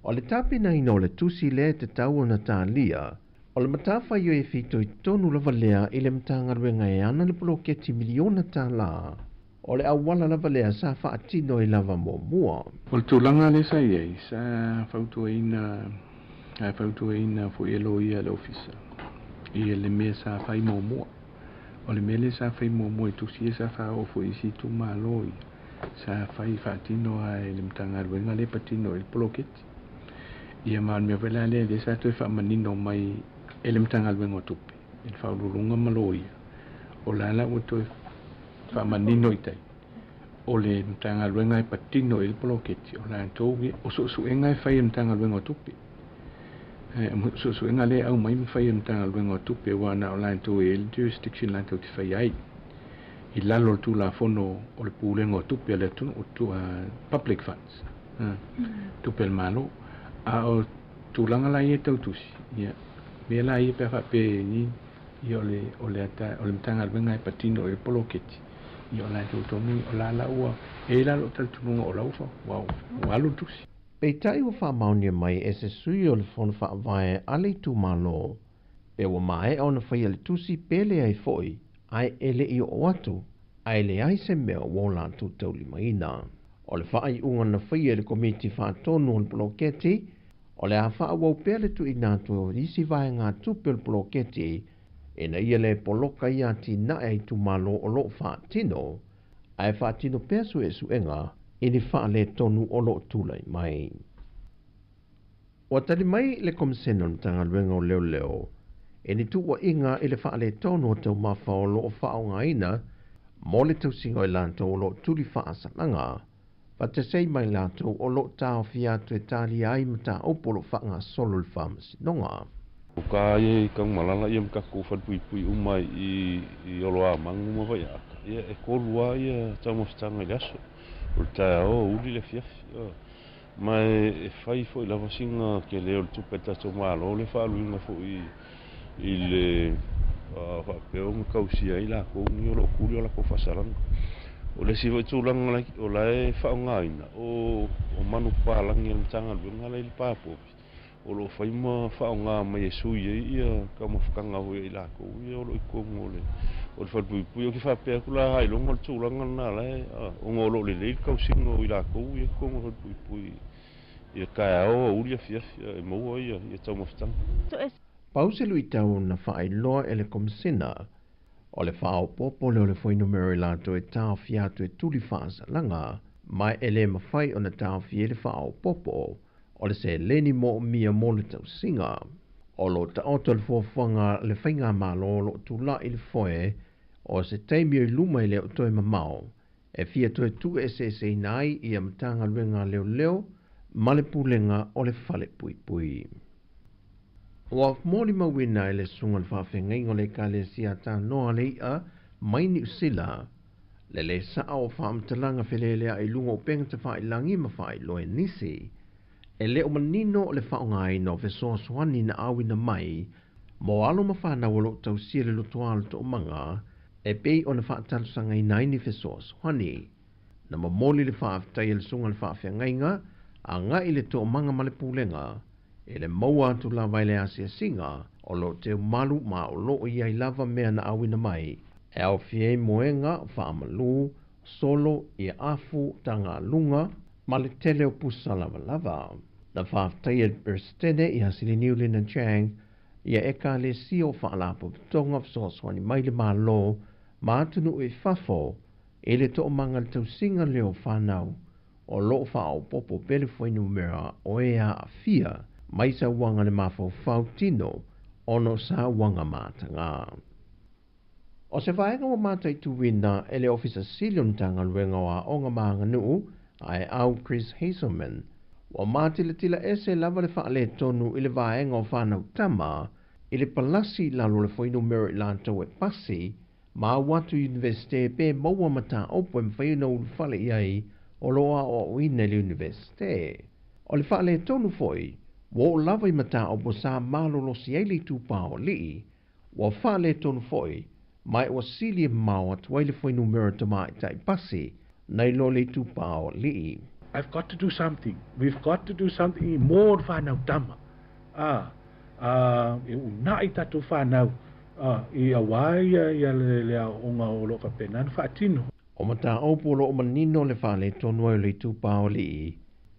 o le tapenaina o le tusi lea e tatau ona talia, o le matafaioi e fitoitonu lava lea i le Matagaluega e ana le poloketi miliona tālā, o le auala lava lea sa faatino ai lava muamua. O le tulaga lea sa i ai, sa fautuaina, sa fautuaina foi e loia le ofisa i le mea sa fai muamua. O le mea lea sa fai muamua i tusi ia sa faaoo foi i isi itumalo ia, sa fai faatino lava e le Matagaluega lea e patino i le poloketi. Ia ma o le mea foi la lea lea sa toe faamanino mai e le Matagaluega o Tupe, i le Faauluuluga ma Loia, o la la ua toe faamanino i tai, o le Matagaluega e patino i le poloketi, o latou ia, o suesuega e fai e le Matagaluega o Tupe. O suesuega lea e aumai ma fai e le Matagaluega o Tupe, aua na o latou e i ai le jurisdiction latou te fai ai, i lalo o le Tulafono o le Pulega o Tupe a le atunuu, public funds, tupe a le Malo. A o tulaga la ia e tau tusi, ia, mea la ia pe a faapea ni, ia o le, o le, o le Matagaluega e patino i le poloketi, ia o latou tonu, o la la ua, e i ai la lou talitonuga o la ua, ua, ua alu le tusi. Peitai ua faamaonia mai e se sui o le Fono Faavae a le itumalo, pe ua maea ona faia le tusi pe leai foi, ae e le i oo atu, ae leai se mea ua o latou taulimaina. O le faaiuga na faia e le Komiti Faatonu o le Poloketi, o le a faaauau pea le tuuina atu o isi vaegatupe o le poloketi ina ia le poloka i atinae a itumalo o lo o faatino, ae faatino pea suesuega i ni faaletonu o lo o tulai mai. Ua tali mai le Komisena o le Matagaluega o Leoleo i ni tuuaiga i le faaletonu o taumafa o lo o faaaogaina mo le tausiga o i latou o lo o tuli faasalaga, faatasi ai ma i latou o lo o taofia atu e talia ai mataupu o lo o faagasolo i le Faamasinoga. O ka ia i Tanumalala ia ma tatou falepuipui uma i i Oloamagu ma Vaiaata, ia e tolu lava ia taumafataga i le aso, o le taeao, aoauli, le afiafi. Ma e fai foi lava sina tele o le tupe a le tatou Malo le faaaluina foi i le faapea ona tausia ai latou nei o lo o tuli o latou faasalaga. O le isi foi tulaga o la e faaaogaina, o manupapalagi a le Matagaluega la e i le Pa Povi, o lo o fai ma faaaoga mai e sui ai ia taumafataga foi a i latou ia o lo o i totonu o le falepuipui. Ou te faapea atu la ailoga o le tulaga lena la e, ona o lo o lelei le tausiga o i latou ia i totonu o le falepuipui i le taeao, aoauli, afiafi, e maua ia taumafataga. Pau se luitau na faailoa e le Komisena, o le faaopoopo lea o le fuainumera i latou e taofia atu e tuli faasalaga, ma e le mafai ona taofia ai le faaopoopo o le seleni moomia mo le tausiga. O lo o taoto le fuafuaga a le Faigamalo o lo o tulai i le foe o se taimi o i luma e le o toe mamao e fia toe tuueseeseina ai ia Matagaluega a Leoleo ma le Pulega o le Falepuipui. Ua molimauina e le Susuga i le Faafeagaiga o le Ekalesia Tanoa le I'a mai Niu Sila, le lē saʻa o faamatalaga feleleaʻi i luga o upega tafailagi ma faailoa e nisi. E le o manino le faaaogaina o fesoasoani na auina mai mo alo ma fanau o lo o tausia le lotoa o le toomaga e pei ona faatalosagaina ai ni fesoasoani. Na momoli le faafetai a le Susuga i le Faafeagaiga agai i le toomaga ma le pulega e le maua atu lava i le asiasiga o lo o teumalu ma o lo o i ai lava mea na auina mai e aofia ai moega, faamalu, solo, ia afu, tagaluga, ma le tele o pusa lavalava. Na faafetaia e le Peresetene ia Siliniu Lina Chang ia Ekalesia o Faalapotopotoga Fesoasoani mai le Malo ma atunuu i fafo i le toomaga le tausiga lea o fanau o lo o faaopoopo pea le fuainumera o e aafia mai sauaga le mafaufau tino ona o sauaga mataga. O se vaega ua mataituina e le Ofisa Sili o le Matagaluega o Aoga ma Aganuu, Aeau Chris Hazelman, ua matilatila ese lava le faaletonu i le vaega o fanau tama i le palasi i lalo o le fuainumera i latou e pasi ma au atu i Iunivesite pe maua mataupu e mafai ona ulufale i ai o lo o aoaoina i le Iunivesite. O le faaletonu foi, ua oo lava i mataupu sa malolosi ai le itupa o alii, ua faaletonu foi, ma ua sili e mamao atu ai le fuainumera tamaitai pasi nai lo le itupa o alii. I've got to do something, we've got to do something mo le whanau tama. A, a, e unaʻi tatou whanau, a, i auā ia, ia le, le aoaoga o lo o faapena ona faatino. O mataupu o lo o manino le faaletonu ai o le itupa o alii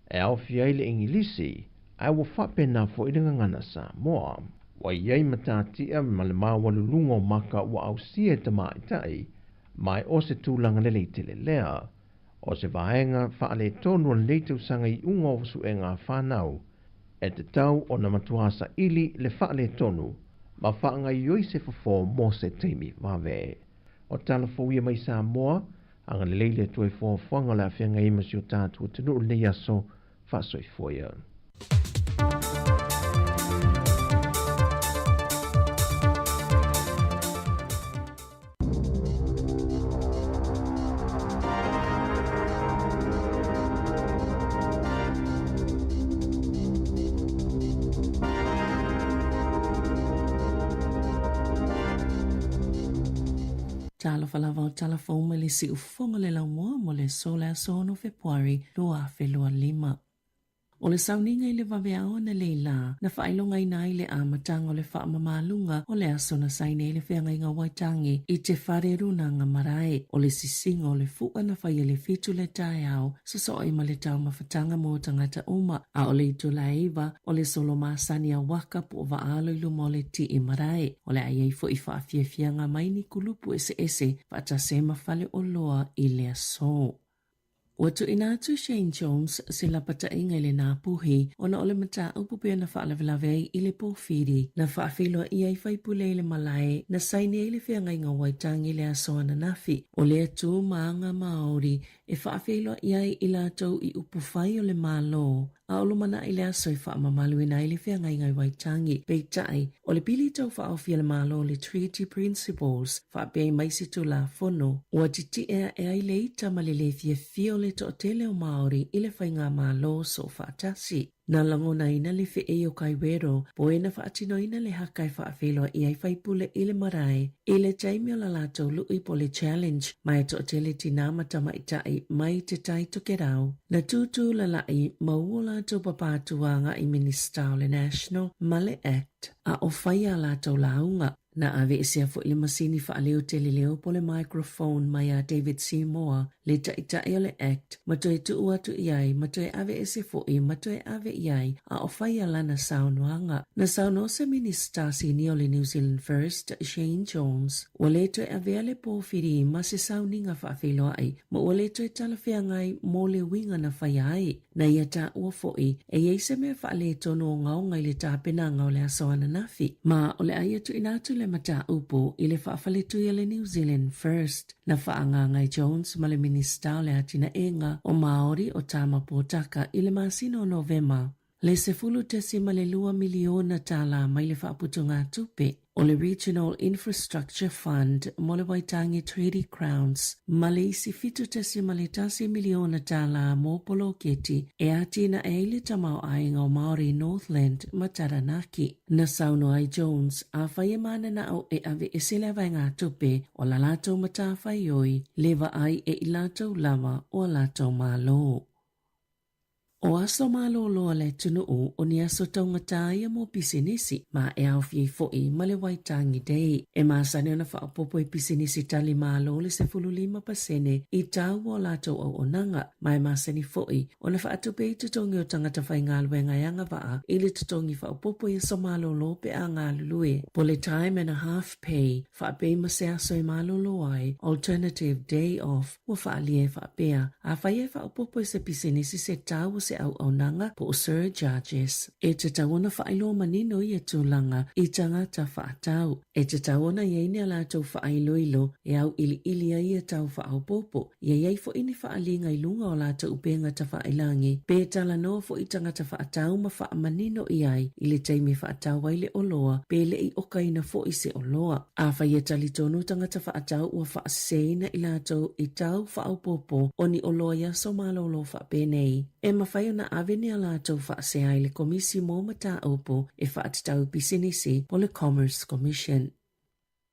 e aofia ai le Igilisi, ae ua faapena foi le gagana Samoa. Ua i ai matatia ma le maualuluga o maka ua ausia e tamaitai, ma e o se tulaga lelei tele lea. O se vaega faaletonu o lenei tausaga iuga o suega a fanau, e tatau ona matua saili le faaletonu ma faagaoioi se fofo mo se taimi vave. O tala fou ia mai Samoa, agalelei le Atua i fuafuaga o le aafiaga ai ma si o tatou atunuu i lenei aso, faasoifua ia. Talofa lava o tala fou mai le siufofoga le laumua mo le aso le aso 6 Fepuari 2025. O le sauniga i le vaveao ananei lā, na faailogaina ai le amataga o le faamamaluga o le aso na saini ai le feagaiga o Waitangi i te whare runanga marae. O le sisiga o le fu'a na faia i le fitu le taeao, soso'i ma le taumafataga mo tagata uma, a o le itula e iva, o le solo masani a waka po o vaalo i luma o le ti'i marae. O le a i ai fo'i faafiafiaga mai ni kulupu eseese faatasi ai ma fale oloa i le aso. Ua tuuina atu Shane Jones se lapataiga i le Ngāpuhi ona o le mataupu pei ona faalavelave ai i le pōwhiri. Na faafeiloai ai faipule i le malae na saini ai le feagaiga o Waitangi i le aso ananafi. O lea tū ma aga Māori e faafeiloai ai i latou i upufai o le Malo a o lumanai le aso e faamamaluina ai le feagaiga i Waitangi. Peitai, o le pili tau faaofi a le Malo le Treaty Principles faapea i mai se Tulafono, ua titi'e a'e ai le ita ma le lē fiafia o le toatele o Māori i le faigamalo soofaatasi. Na lagonaina le feʻei o Kaiwero, po e na faatinoina le haka e faafeiloai ai faipule i le marae i le taimi o la latou luʻi po le challenge ma e toatele tinā ma tamaitai mai Te Tai Tokerau. Na tūtū lalaʻi ma ua latou papa atu agaʻi Minista o le National ma le Act a o fai a latou lauga. Na aveesea foʻi le masini faaleo tele leo po le microphone mai a David Seymour le taʻitaʻi o le Act ma toe tuu atu i ai ma toe aveese foʻi ma toe ave i ai a o fai a lana saunoaga. Na saunoa se Minista Sinia o le New Zealand First, Shane Jones, ua lē toe avea le pōwhiri ma se sauniga faafeiloai ma ua lē toe talafeagai mo le uiga na faia ai. Na ia taua foʻi, e i ai se mea faaletonu ogaoga i le tapenaga o le aso ananafi, ma o le a ia tuuina atu le mataupu i le faafaletui a le New Zealand First. Na faaagaga e Jones ma le Minisita o le Atinaega o Māori o Tama Potaka i le masina o Novema. Le $10.2 miliona tālā mai le faaputugatupe o le Regional Infrastructure Fund mo le Waitangi Treaty Grounds ma le isi $7.1 miliona tālā mō poloketi e ātinae ai le tamaoaiga o Māori Northland ma Taranaki. Na saunoa ai Jones, afai e mananao e aveese le vaegatupe o la latou matafaioi, le vaai e i latou lava o a latou Malo. O aso malōlō a le atunuu o ni aso taugata ia mo pisinisi, ma e aofia ai foʻi ma le Waitangi Day. E masani ona faaopoopo i pisinisi tali malo le 15% i taua o latou auaunaga, ma e masani foʻi ona faatupe ai totogi o tagata faigaluega e agavaa i le totogi faaopoopo i aso malōlō pe a galulue po le time and a half pay, faapei ma se aso e malōlō ai, alternative day off, Ua faaalia e faapea, afai e faaopoopo i se pisinisi se tau o se auaunaga po o surcharges, e tatau ona faailoa manino ia tulaga i tagata faatau. E tatau ona i ai ni a latou faailoilo e auiliili ai ia tau faaopoopo, ia i ai foi ni faaliga i luga o latou upega tafailangi, pe talanoa foi tagata faatau ma faamanino i ai i le taimi e faatau ai le oloa pe le i okaina foi se oloa. Afai e talitonu tagata faatau ua faaseseina i latou i tau faaopoopo o ni oloa i aso malōlō faapenei, e mafai ona ave ni a latou faasea i le Komisi mo Mataupu e Faatatau Pisinisi po le Commerce Commission.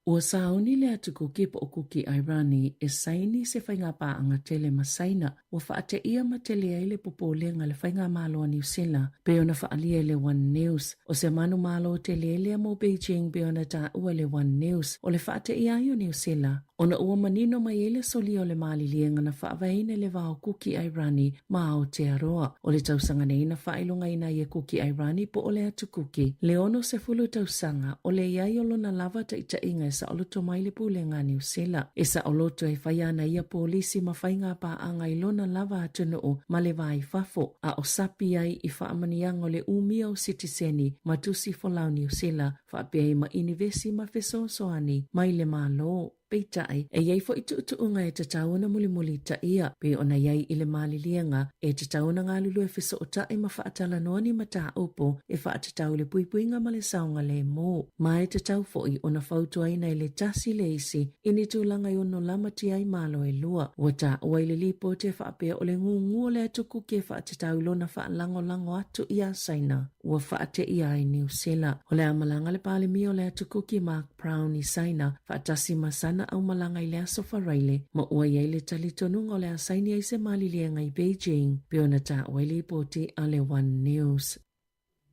Ua sauni le atu Kuki po o Kuki Airani e saini se faigapaaga tele ma Saina ua faateia ma tele ai le popolega i le Faigamalo a Niu Sila, pei ona faaalia i le One News. O se manumalo tele lea mo Beijing pei ona taua i le One News, o le faateia ai o Niu Sila, ona ua manino mai ai le solia o le maliliega na faavaeina i le va o Kuki Airani ma Aotearoa. O le tausaga nei na faailogaina ai e Kuki Airani po o le Atu Kuki, le 60 tausaga o le i ai o lona lava taitaiga e saoloto mai le pulega a Niu Sila. E saoloto e fai ana ia polisi ma faiga paaga i lona lava atunuu ma le va i fafo, a o sapi ai i faamanuiaga o le umia o sitiseni ma tusi folau Niu Sila faapea ai ma inivesi ma fesoasoani mai le Malo. Peitai, e i ai foi tuutuuga e tatau ona mulimulitaia, pei ona i ai i le maliliega, e tatau ona galulue fesootai ma faatalanoa ni mataupu e faatatau i le puipuiga ma le saogalemu. Ma e tatau foi ona fautuaina i le tasi le isi i ni tulaga e ono lamatia ai malo e lua. Ua taua i le lipoti e faapea o le gugu o le atukuki e faatatau i lona faalagolago atu iā Saina ua faateia ai Niu Sila. O le a malaga le Palemia o le Atukuki Mark Brown i Saina faatasi ma sana aumalaga i le Aso Faraile ma ua i ai le talitonuga o le a saini ai se maliliega i Beijing, pei ona taua i lipoti a le One News.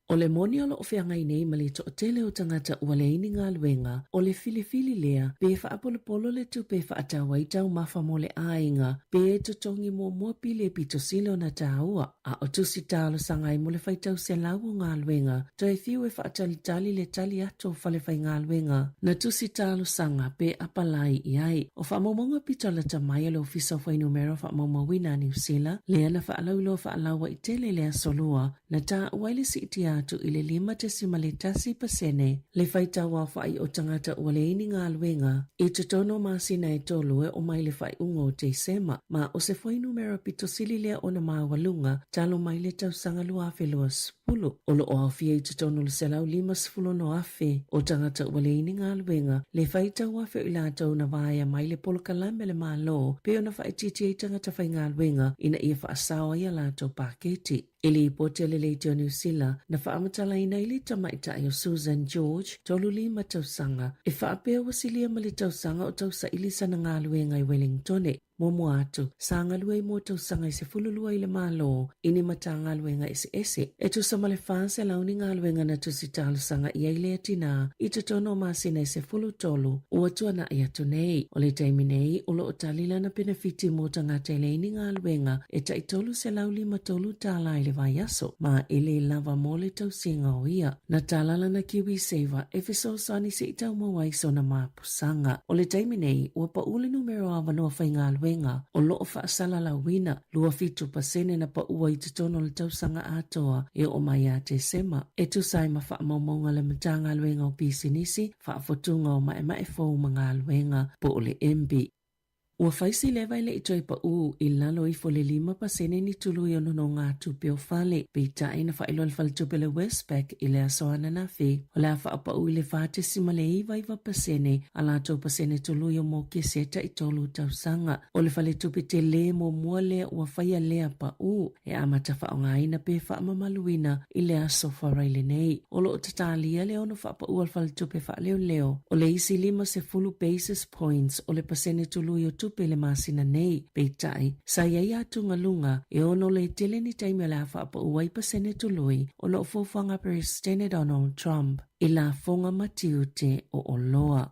O le moni o lo o feagai nei ma le toatele o tagata ua leai ni galuega, o le filifili lea pe faapolopolo le tupe e faatau ai taumafa mo le aiga, pe totogi muamua pili e pito sili ona taua. A o tusi talosaga ai mo le faitau selau o galuega, toe fiu e faatalitali le tali atu o fale faigaluega na tusi talosaga pe apalai i ai. O faamaumauga pito lata mai a le Ofisa o Fuainumera Faamaumauina a Niu Sila, lea na faalauiloa faalauaitele i le Aso Lua, na taua ai le siitia atu i le 5.1% le faitau aofai o tagata ua leai ni galuega i totonu o masina e tolu e oo mai le faaiuga o Tesema, ma o se fuainumera pito sili lea ona maualuga talu mai le tausaga 2020. O lo o aofia i totonu o le 156,000 o tagata ua leai ni galuega, le faitau afe o i latou na vaea mai le polokalame a le Malo pei ona faaitiitia ai tagata faigaluega ina ia faasao ai a latou paketi. I lipoti a le Leitio Niu Sila, na faamatalaina ai le tamaitai o Susan George, 35 tausaga, e faapea ua silia ma le tausaga o tausaili sana galuega i Wellingtone. Muamua atu, sa galue ai mo tausaga e 12 i le Malo i ni Matagaluega eseese. E tusa ma le 400 ni galuega na tusi talosaga i ai lea tinā i totonu o masina e 13 ua tuanai atu nei. O le taimi nei, o lo o tali lana penefiti mo tagata e leai ni galuega e tai $353 tālā i le vaiaso, ma e lē lava mo le tausiga o ia. Na tala lana KiwiSaver e fesoasoani se i tau mau ai sona mapusaga. O le taimi nei, ua paʻu le numera o avanoa faigaluega o lo o faasalalauina, 27% na paʻu ai i totonu o le tausaga atoa e oo mai ia Tesema, e tusa ai ma faamaumauga a le Matagaluega o Pisinisi, Faafotuga o Maemae Fou ma Galuega, po o le MB. Ua fai si leva e le i toe paʻū i lalo ifo le 5% ni tului o nonogatupe o fale, peitai na faailoa le faletupe le Westpac i le aso ananafi, o le a faapaʻu i le 4.99% a latou pasene tului o mokese e taitolu tausaga. O le faletupe telē muamua lea ua faia lea paʻū e amata faaaogaina pe faamamaluina i le aso Faraile nei. O lo o tatalia le ono faapaʻu a le faletupe faaleoleo o le isi 50 basis points o le pasene tului o tupe i le masina nei. Peitai, sa i ai atugaluga e ono le tele ni taimi o le a faapaʻu ai pasene tului ona o fuafuaga a Peresetene Donald Trump i lafoga ma tiute o oloa.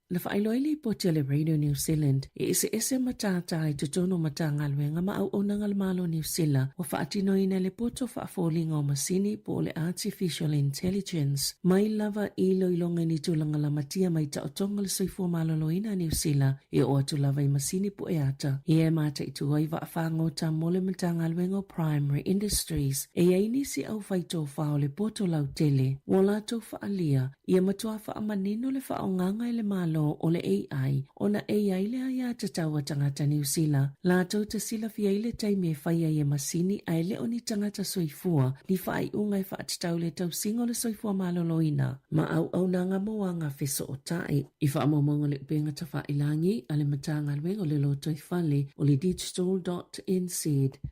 Na faailoa ai le lipoti a le Radio New Zealand e eseese matata i totonu o Matagaluega ma auaunaga a le Malo o Niu Sila ua faatinoina e le poto faafoliga o masini po o le Artificial Intelligence mai lava i iloiloga i ni tulaga lamatia mai taotoga o le soifua maloloina a Niu Sila e oo atu lava i masini pueata ia e mataitu ai vaa fagota mo le Matagaluega o Primary Industries. E i ai nisi aufai tofā o le poto lautele ua latou faaalia Ia matua faamanino le faaaogaga e le Malo o le AI ona e i ai le aiatatau a tagata Niu Sila latou te silafia ai le taimi e fai ai e masini ae le o ni tagata soifua ni faaiuga e faatatau i le tausiga o le soifua maloloina ma auaunaga mo aga fesootai. I faamaumauga le upega tafailagi a le Matagaluega o le Lotoifale o le Digital dot NZ,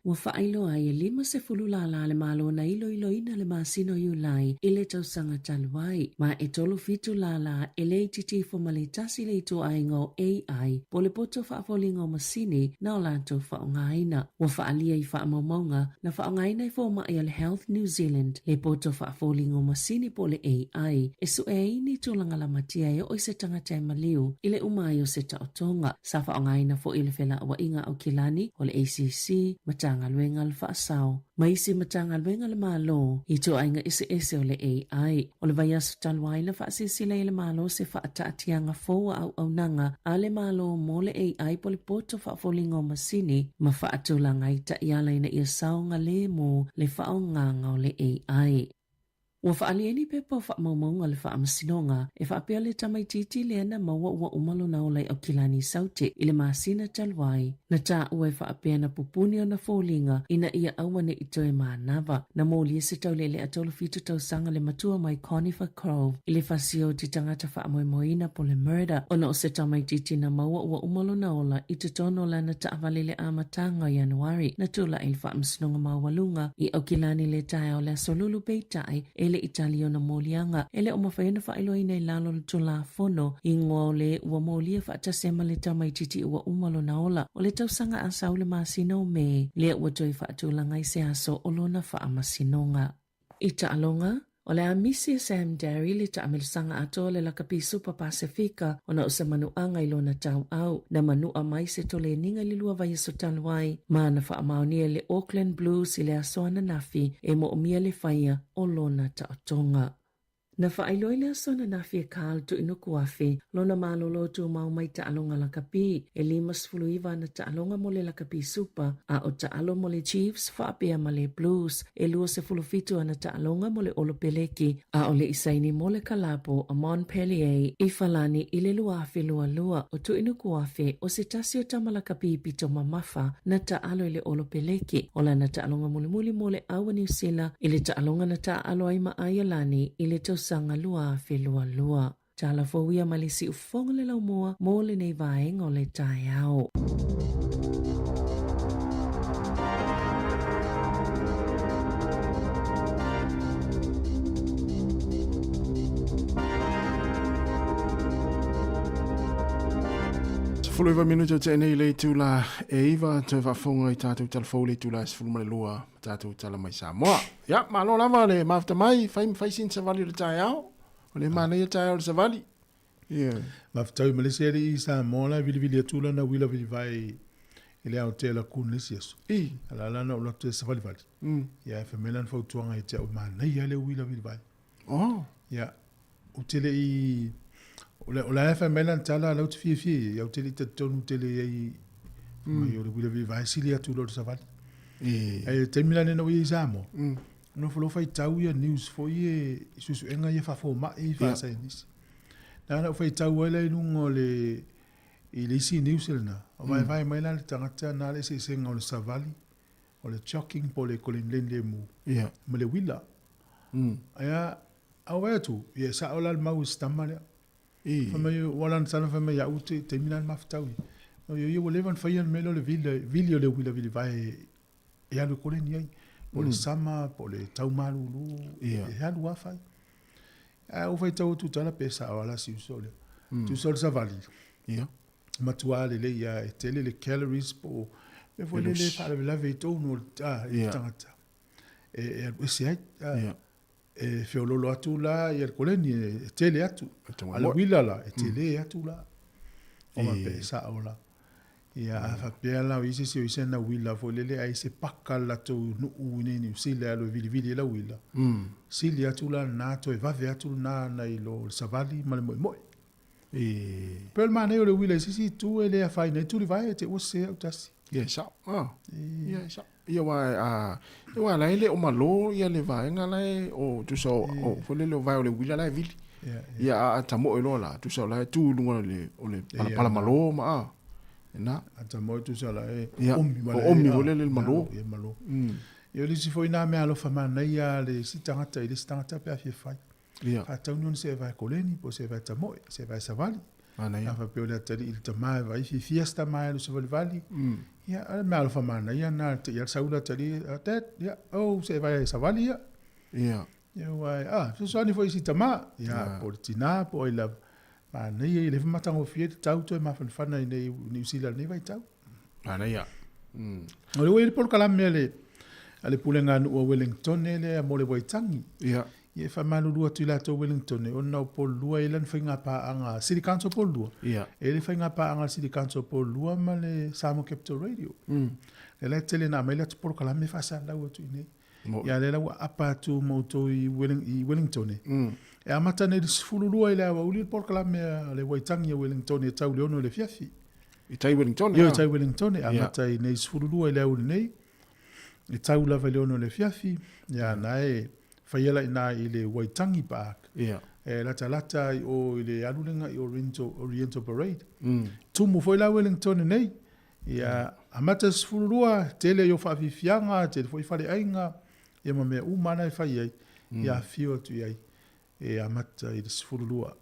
ua faailoa ai e 50 lālā a le Malo na iloiloina le masina o Iulai i le tausaga talu ai, ma e 37 lālā e le itiiti ifo ma le tasi le ituaiga o AI po o le poto faafoliga o masini na o latou faaaogaina. Ua faaalia i faamaumauga na faaaogaina e fomai a le Health New Zealand le poto faafoliga o masini po o le AI e sue ai ni tulaga lamatia e oo i se tagata e maliu i le uma ai o se taotoga. Sa faaaogaina foi e le Felauaiga Aukilani o le ACC, Matagaluega a le Faasao, ma isi Matagaluega a le Malo i ituaiga eseese o le AI. O le vaiaso talu ai na faasilasila ai e le Malo se faataatiaga fou a auaunaga a le Malo mo le AI po o le poto faafoliga o masini ma faatulaga ai taiala ina ia saogalemu le faaaogaga o le AI. Ua faaali ai ni pepa o faamaumauga a le Faamasinoga e faapea le tamaitiiti lea na maua ua uma lona ola i Aukilani Saute i le masina talu ai. Na taua e faapea na pupuni ona foliga ina ia aua ne i toe manava. Na molia se taulealea 37 tausaga le matua mai Conifer Cove i le fasi o te tagata faamoemoeina po le murder ona o se tamaitiiti na maua ua uma lona ola i totonu o lana taavale i le amataga o Ianuari. Na tulai le Faamasinoga Maualuga i Aukilani i le taeao o le Aso Lulu peitai e le i tali ona moliaga e le o mafai ona faailoaina i lalo o le Tulafono igoa o le ua molia faatasi ai ma le tamaitiiti ua uma lona ola o le tausaga a sau le masina o Me lea ua toe faatulaga ai se aso o lona faamasinoga. I taaloga, o le a misi e Sam Darry le taamilosaga atoa o le lakapi Supa Pasefika ona o se manuaga i lona tauau. Na manua mai se toleniga i le lua vaiaso talu ai, ma na faamaonia e le Auckland Blues i le aso ananafi e moomia le faia o lona taotoga. Na faailoa i le aso ananafi e Carl Tuinukuafe lona malolo tumau mai taaloga lakapi, e 59 ana taaloga mo le lakapi Supa, a o taalo mo le Chiefs faapea ma le Blues, e 27 ana taaloga mo le Olopeleki, a o le i saini mo le kalapu o Montpellier i Falani i le 2022. O Tuinukuafe, o se tasi o tama lakapi pito mamafa na taalo i le Olopeleki, o lana taaloga mulimuli mo le au a Niu Sila i le taaloga na taaalo ai ma Aialani i le tausaga 2022. Tala fou ia mai le siufofoga le laumua mo lenei vaega o le taeao. 19 minute o tea nei le itula e iva toe faafofoga i tatou tala fou le itula e 12 ma tatou tala mai Samoa. Ia, malo lava le mafuta mai, fai ma fai sina savali o le taeao. O le manaia taeao o le savali. Yeah. Mafetau ma le isi alii i Samoa la e vilivili atu lana uila vilivae i le aotea Lagoon le isi aso. I. A la la na ou alu atu e savalivali. Ia e fai mai lana fautuaga ia te au e manaia le uila vilivae. Oh. Ia, ou te le i o le o la e fai mai lana tala la ou te fiafia i ai, ae ou te le i talitonu tele i ai fai mai o le uila vilivae e sili atu i lo le savali. I. Ae le taimi la lenei na ou i ai i Samoa, nofo loa faitau ia news foi ia i suesuega ia faafomai, faasaienisi. Na ona ou faitau ai la i luga o le. I le isi news lena, vaevae mai la le tagata na le eseesega o le savali, o le jogging po o le kolenilen lemu ma le uila. Ae a ou vaai atu, ia e sao la le mau i si tama lea. Fai mai, ua lana tala fai mai ia au te taimi la le mafutau ia. Ia ia ua leva ona faia le mea lea o le vili, vili o le uila vilivae e alu e koleni ai. Po o le sama, po o le tau malulu, e alu lava fai. Ae ou faitau atu tala pe sao lava la si uso lea. Tusa o le savali. Ia. Matua lelei lava e tele le calories po o mea foi lele e faalavelave i totonu o le tagata e alu ese ai. E feoloolo atu la ia le koleni e tele atu. A o le uila la, e tele atu la. O faapea e sao la. Ia a faapea la o i se isi o isi ana uila foi lele ai se paka le latou nuu i inei i Niu Sila e alu e vilivili ai lau uila. Sili atu la lena toe vave atu lena nai lo le savali ma le moemoe. Pei o le manaia o le uila i se isi itu e le afaina ai tulivae e te ua sese au tasi. Ia e sao. Ia e sao. Ia aua a ia aua la e le o malo ia le vaega la e o tusa o o foi lele o vae o le uila la e vili. Ia a a tamoe loa la tusa o la e tu i luga o le o le palapala malo ma a na. A tamoe tusa la e omi wale. O omi foi lele le malo. Ia malo. Ia o le isi foi na mea alofa manaia a le isi tagata i le isi tagata pe a fia fai. Ia. Faataunu ona se vae koleni po o se vae tamoe, se vae savali. Manaia. A faapea o le atalii i le tama e vaai fiafia si tama e alu savalivali. Ia, o le mea alofa manaia lena te i a sau le atalii, Dad, ia, oh, se vae savali ia. Ia. Ia, ua, ah, fesoasoani foi i si tama. Ia, po o le tina, po o ai lava. Manaia ia le matagofie le tau toe mafanafana i nei Niu Sila i lenei vaitau. Manaia. O le ua i ai le polokalame a le a le Pulega a Nuu a Wellingtone lea mo le Waitangi. Ia. Ia e faamalulu atu i latou Wellingtone ona o Porirua e i ai lana faigapaaga, City Council o Porirua. Ia. E i ai le faigapaaga a le City Council o Porirua ma le Samoa Capital Radio. Lea la e tele ina aumai latou polokalame faasalalau atu i inei. Ia lea la ua aapa atu ma outou i Wellingtone. E amata nei i le 12 i le aoauli le polokalame a le Waitangi a Wellingtone e tau i le 6 i le afiafi. I tai Wellingtone? Ioe, i tai Wellingtone. E amata i nei 12 i le aoauli nei, e tau lava i le 6 i le afiafi. Ia, na e faia la i ina i le Waitangi Park. E latalata i o i le alu lea i Oriental, Oriental Parade. Tumu foi la Wellingtone nei. Ia, amata i le 12, tele ai o faafiafiaga, tele foi faleaiga, ia ma mea uma na e fai ai, ia afio atu i ai, e amata i le 12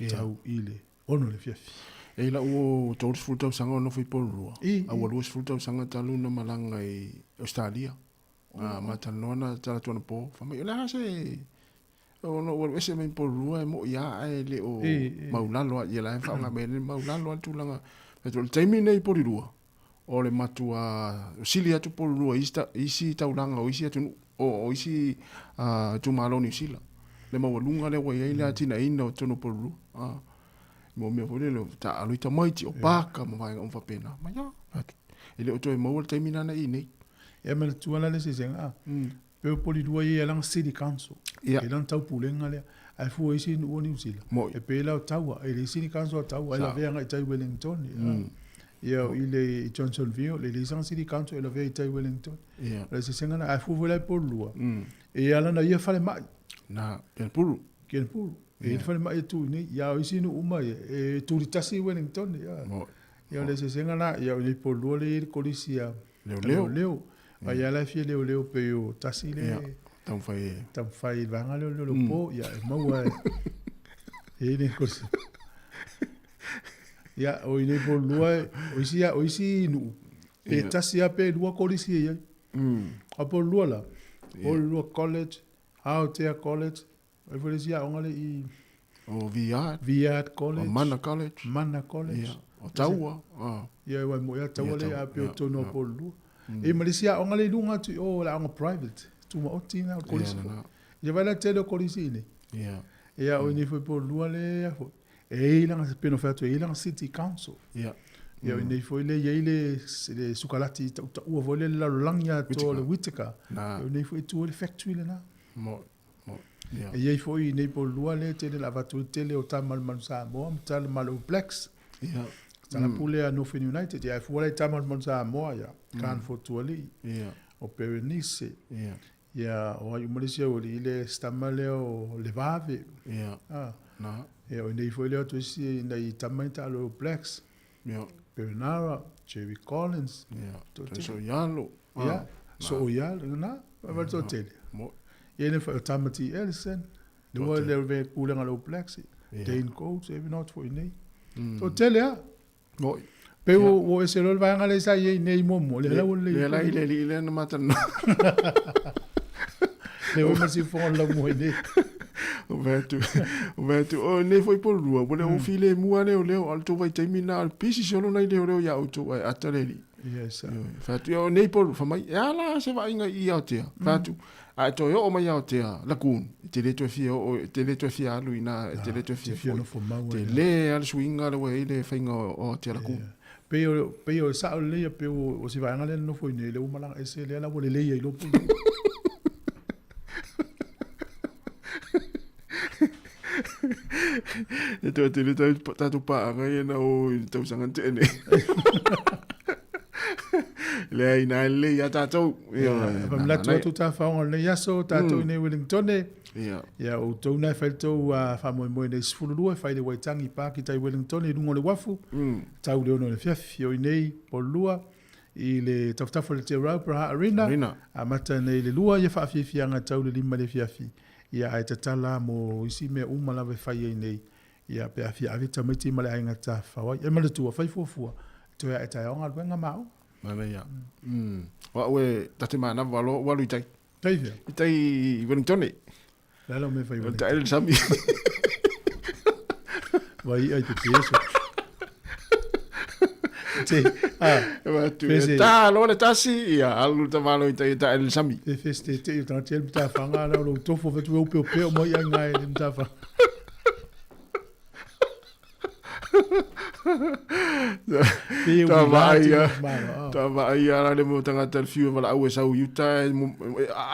tau i le 6 i le afiafi. E i lau 30 tausaga o nofo i Porirua, a ua 20 tausaga talu na malaga i Ausetalia. A ma talanoa na tala atu anapo, fai mai, o le a se Ona ou alu ese mai Porirua e mo'i lava ae le o maulalo lava, ia la e faaaoga mai le maulalo lava le tulaga. Fai atu, o le taimi lenei i Porirua, o le matua sili atu Porirua i isi taulaga o isi atunuu, o isi itumalo o Niu Sila. Le maualuga lea ua i ai le atinaeina o totonu o Porirua. Mo mea foi lele o taaalo i tamaiti, o paka ma vaega uma faapena. Ma ia, e le o toe maua le taimi lena i inei. Ia manatua la le eseesega, Pei o Porirua ia e lana City Council. Ia. E lana taupulega lea. Ae fua i isi nuu o Niu Sila. Moi. E pei la o Taua, e leai City Council a Taua, e lavea agai i tai Wellington. Mm. Ia o i le i Johnsonville, e leai sana City Council e lavea i tai Wellington. Ia. O le eseesega lena. Ae fua foi la i Porirua, Mm. e ia lana ia falemai. Na, Kenepuru. Kenepuru. E i ai le falemai e tu i inei. Ia o isi nuu uma ia, e tulitasi i Wellington. Ia. Moi. Ia o le eseesega lena, ia o i inei i Porirua lea e i ai le kolisi a Leoleo. Leoleo. A ia la e fia leoleo pei o tasi le Ia, taumafai e. Taumafai i le vaega lea o le leoleo po, ia e maua e e i le kolisi. Ia, o i nei Porirua, o isi, o isi nuu, pe tasi lava pe lua kolisi e i ai. A Porirua la, Porirua College, Aotea College, Ai foi le isi aoga le i O Viard. Viard College. O Mana College. Mana College. Ia. O Taua. Ah. Ia, wai mo ia Taua le a peo tonu o Porirua. E ma le isi aoga le i luga atu i o le aoga private. Tumaoti na o kolisi foi. Ia vai la tele o kolisi i nei. Ia. Ia o i nei foi Porirua le ia foi. E i langa peno fai atu e i langa City Council. Ia. Ia o i nei foi le i ai le le sukalati tautaua foi le lalolagi atoa o le Whitaker. Na. O nei foi tu ai le factory lena. Mo E i ai foi i nei Porirua lea e tele ina avatu ai le tele o tama a le Manu Samoa ma tala ma le All Blacks. Ia. Tala pule a Northern United, ia e fua la i tama a le Manu Samoa, ia, Khan Fotuali'i, o Berenice, ia, o ai uma le isi aualii le si tama lea o Levave. Ia. Ah. Na. Ia, o i nei foi lea o isi nai tama i taalo All Blacks. Ia. Perenara, Jerry Collins. Ia. Toatele. Soialo. Ia. Soialo, na, va toatele. Ia le fa Tamati Ellison. Le ua le ve pulega le All Blacks. Dane Coates, e not foi nei. Toatele a. Moi. Pe o o ese lo vaega le sa i nei mo mo le la o le. Le la i le li le na mata no. Le o ma si fo la mo nei. O vētu, o vētu, o nei foi po lua, o le o file mua le o leo, al tō vai taimi nā, al pisi solo nei leo leo ia auto, ai ata le li. Yes. Whātu, o nei po, whamai, e ala se vainga i Aotea. Whātu, a e toe o mai Aotea, lagoon, te le toe fia o, te le toe fia alu ina, te le toe fia foi. Te le ala suinga le wei le whainga o Aotea lagoon. Pei o pei o sa o le pe o o si vaega le nofo i nei le uma la ese le la le le i lopo. E toe tele tau tātou pāanga ia na o i tausaga te ene. Le ai nā le ia tātou. Ia, Pa mlatu atu tā whaonga nei aso, tātou i nei Wellington. Ia. Ia, o tau nai whai tau whamoemoe nei 12, whai le Waitangi Park i tai Wellington i runga o le wafu. Tau le ono le fiafi o i nei Polua i le tafutafu le Te Rau Praha Arena. Arena. A mata nei le lua ia whaafiafianga tau le lima le fiafi. Ia ai tatala mo isi mea uma lava e fai ai nei. Ia pe afia ave tamaiti ma le aiga tafawai. E ma le tua fai fuafua. Toe a e tae o galuega ma aoga. Mana ia. O au e tate manava loa ua alu i tai. Tai fea? I tai i Wellington. Le ala o mea fai Wellington. Tai le sami. Vai ai te peso. Te, a, E fese. Ta loa le tasi, ia alu ta malo i tai e taele le sami. Te fese te te i tanga te mtawhanga, la o tofo whetu e upe o mai ai ngai le mtawhanga. Ta vaai ia, ta vaai ia la le mo tangata le fiu e wala au e sau i uta, e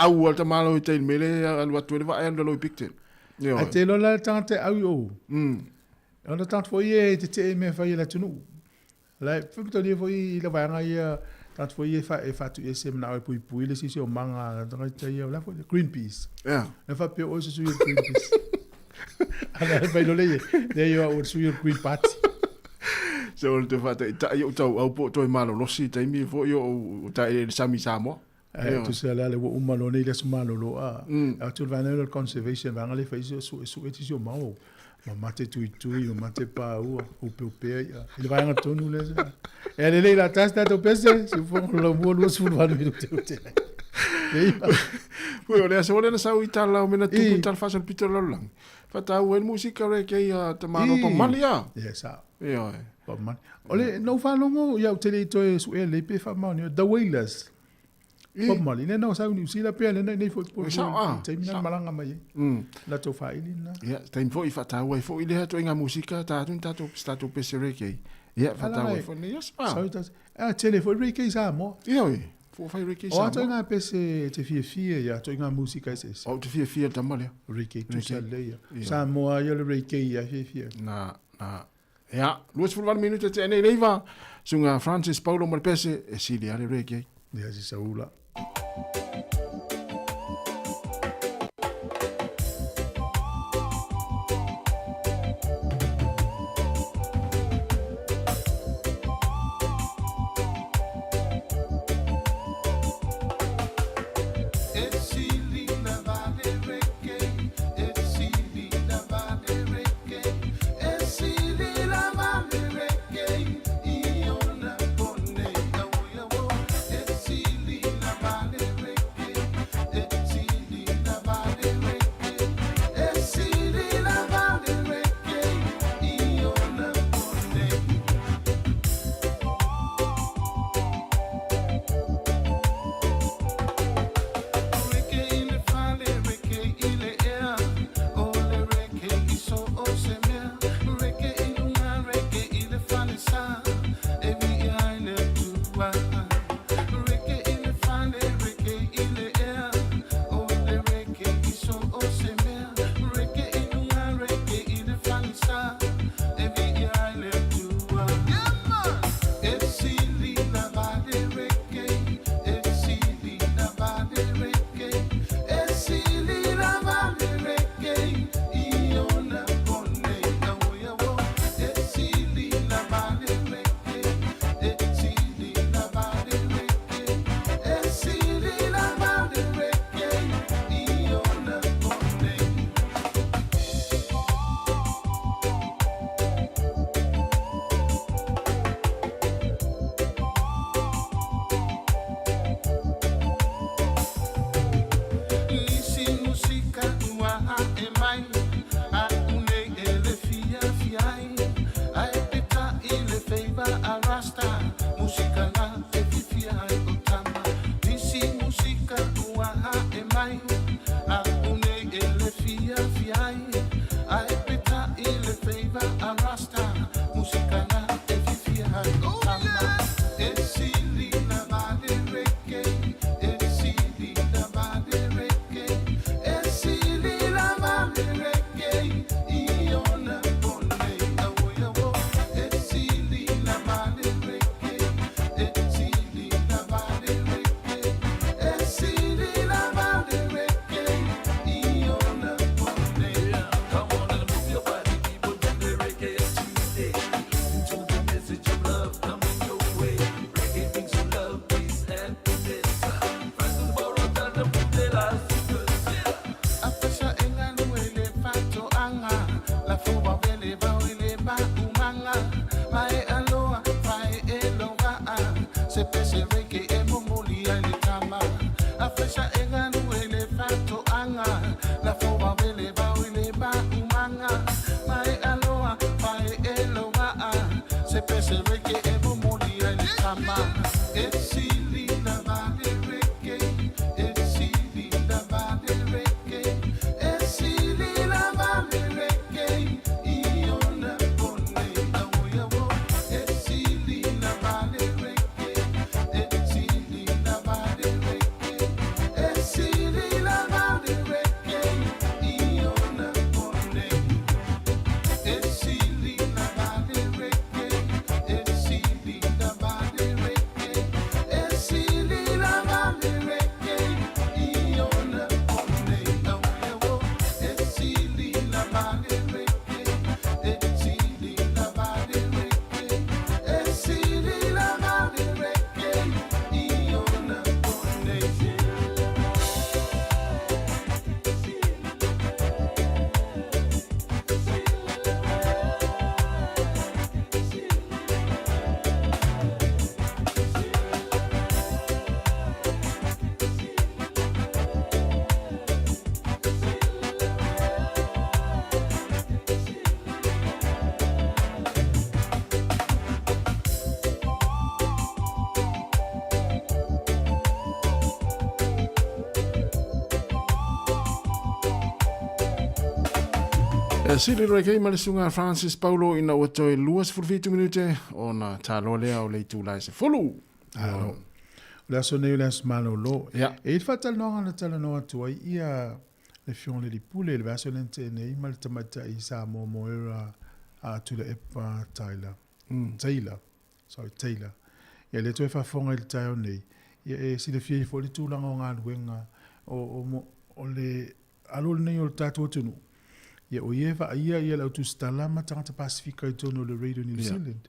au al ta malo i tai mele, alu atu e le vaai alu lalo i Picton. A te lola le tangata e au i o. Ona tangata foi e te te e mea whai e la tunu. Lai, whakatoria foi i la vaega ia, tangata foi e wha, e whatu e se mana e pui pui le sisi o manga, tangata ia, la foi, Greenpeace. La whapea o se sui o Greenpeace. Ana e whai lole ia, le ia o sui o Green Party. Se o te whata, ta i o tau au po toi malo losi, taimi foi o o ta e le Sami Samoa. Ai, tu se la le ua uma loa nei le aso malolo a. A tu le vaega lea o le conservation, vaega lea e fai sio sue sue ti sio mau. Mamate tuitui, mamate paua, upeupea ia. I le vaega tonu lea se. E a lelei la tasi tatou pese, si ufono lau mua 28 minute o te ai. Ui, o le aso lea na sau i tala o mena tupu i tala whaasana pito lalolagi. Whataua e le musika reggae a te malo pa mali a. Ia, sa. Ia, e. Pa mali. O le, na ou faalogo ia ou te le i toe suea lelei pe faamaonia, The Wailers. Bob Marley, lena o sau Niu Sila pea lena nei foi po taimi na malanga mai ai. La tou faili na. Ia, taimi foi i whataua ai foi lea toenga musika tātou ni tātou tātou pese reggae. Ia, whataua ai foi nei aso. Sau tas. A tele foi reggae i Samoa. Ia oi. Fo whai reggae i Samoa. O atoenga pese te fiafia ia, atoenga musika ese ese. O te fiafia tama lea. Reggae tusa lea ia. Samoa ia le reggae ia fiafia. Na, na. Ia, 28 minute te nei leiva. Sunga Francis Paulo ma le pese e sili ale reggae. Ia si saula. tama Afai sa e galue i le faatoaga Lafo vave le vao i le maumaga Maea loa paee lou vaa Se pese reggae e momoli ai le tama E sili lava le reggae E sili lava le reggae E sili lava le reggae I ona po nei Auoi auoi E sili lava le reggae E sili lava le reggae E sili lava le reggae I ona po nei E sili lava le reggae E sili lava le reggae E sili lava le reggae I ona po nei Auoi auoi E sili lava le reggae E sili lava le reggae E sili lava le reggae I ona po nei. E sili reggae ma le susuga a Francis Paulo ina ua toe 27 minute ona taloa lea o le itula e 10. Alo. O le aso nei o le aso malolo. Ia. E i le faatalanoaga na talanoa atu ai ia le Afioga i le Alii Pule i le vaiaso lea na tea nei ma le tamaitai Samoa Moera a Tuilaepa Tyler. Taylor. Sorry, Taylor. Ia lea toe faafofoga i le taeao nei, ia e silafia ai foi le tulaga o galuega o, o, o le alo lenei o le tatou atunuu, ia o ia e vaaia ia le au tusitala ma tagata Pasifika i totonu o le Radio New Zealand.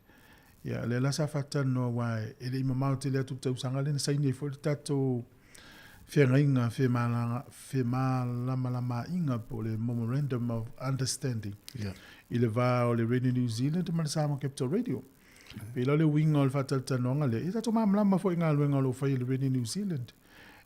Ia lea la sa faatalanoa aua e le i mamao tele atu i le tausaga lea na saini ai foi le tatou feagaiga femalamalamaaiga po o le Memorandum of Understanding i le va o le Radio New Zealand ma le Samoa Capital Radio. Pei la o le uiga o le faatalatalanoaga lea, ia tatou malamalama foi i galuega o lo o fai e le Radio New Zealand.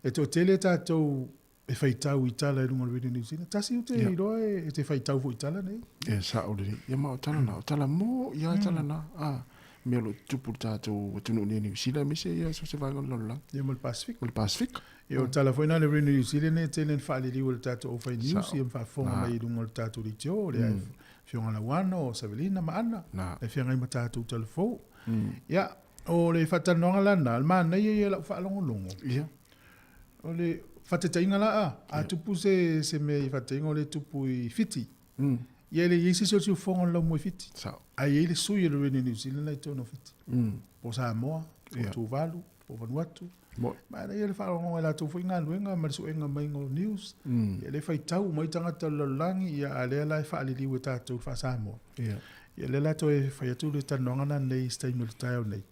E toatele tatou e faitau i tala i luga o le Radio New Zealand. Tasi ou te iloa e te faitau foi i tala nei. E sao lelei. Ia ma o tala na, o tala mo ia tala na. A, mea o lo o tutupu i le tatou atunuu nei i Niu Sila aemaise ia so o se vaega o le lalolagi. Ia ma le Pacific. Ma le Pacific. Ia o tala foi na a le Radio New Zealand e tele ina faaliliu e le tatou aufai news ia ma faafofoga mai i luga o le tatou leitio, le Afioga Lauano, o Savelina ma Ana, e feagai ma tatou talafou. Ia, o le faatalanoaga la lena, o le manaia ia i lau faalogologo. Ia. O le faataitaiga la a, a tupu se, se mea i faataitaiga o le tupu i Fiti. Ia e le i ai se isi o le siufofoga o le laumua i Fiti. Sao. Ae i ai le sui o le Radio New Zealand la i totonu o Fiti. Po o Samoa, po o Tuvalu, po o Vanuatu. Moi. Ma e ia le faalogologo i latou foi galuega ma le suega maiga o news. Ia lea e faitau uma ai tagata o le lalolagi, ia a lea la e faaliliu e tatou faa-Samoa. Ia. Ia lea la toe fai atu le talanoaga la nei i se taimi o le taeao nei,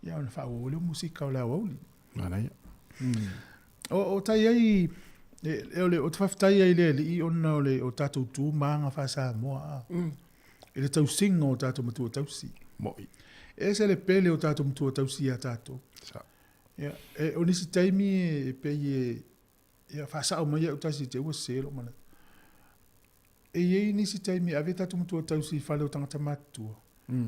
ia ona faaauau ai lea o musika o le aoauli. Manaia. O, o tai ai, e, e, o le, o te faafetai ai i le Alii ona o le, o tatou tu ma aga faa-Samoa, a. I le tausiga o tatou matua tausi. Moi. E ese le pele o tatou matua tausi ia tatou. Sa. Ia, e, o nisi taimi e, e pei e, ia, faasao mai au tasi te ua sese lou manatu. E i ai nisi taimi e ave tatou matua tausi i fale o tagata matutua,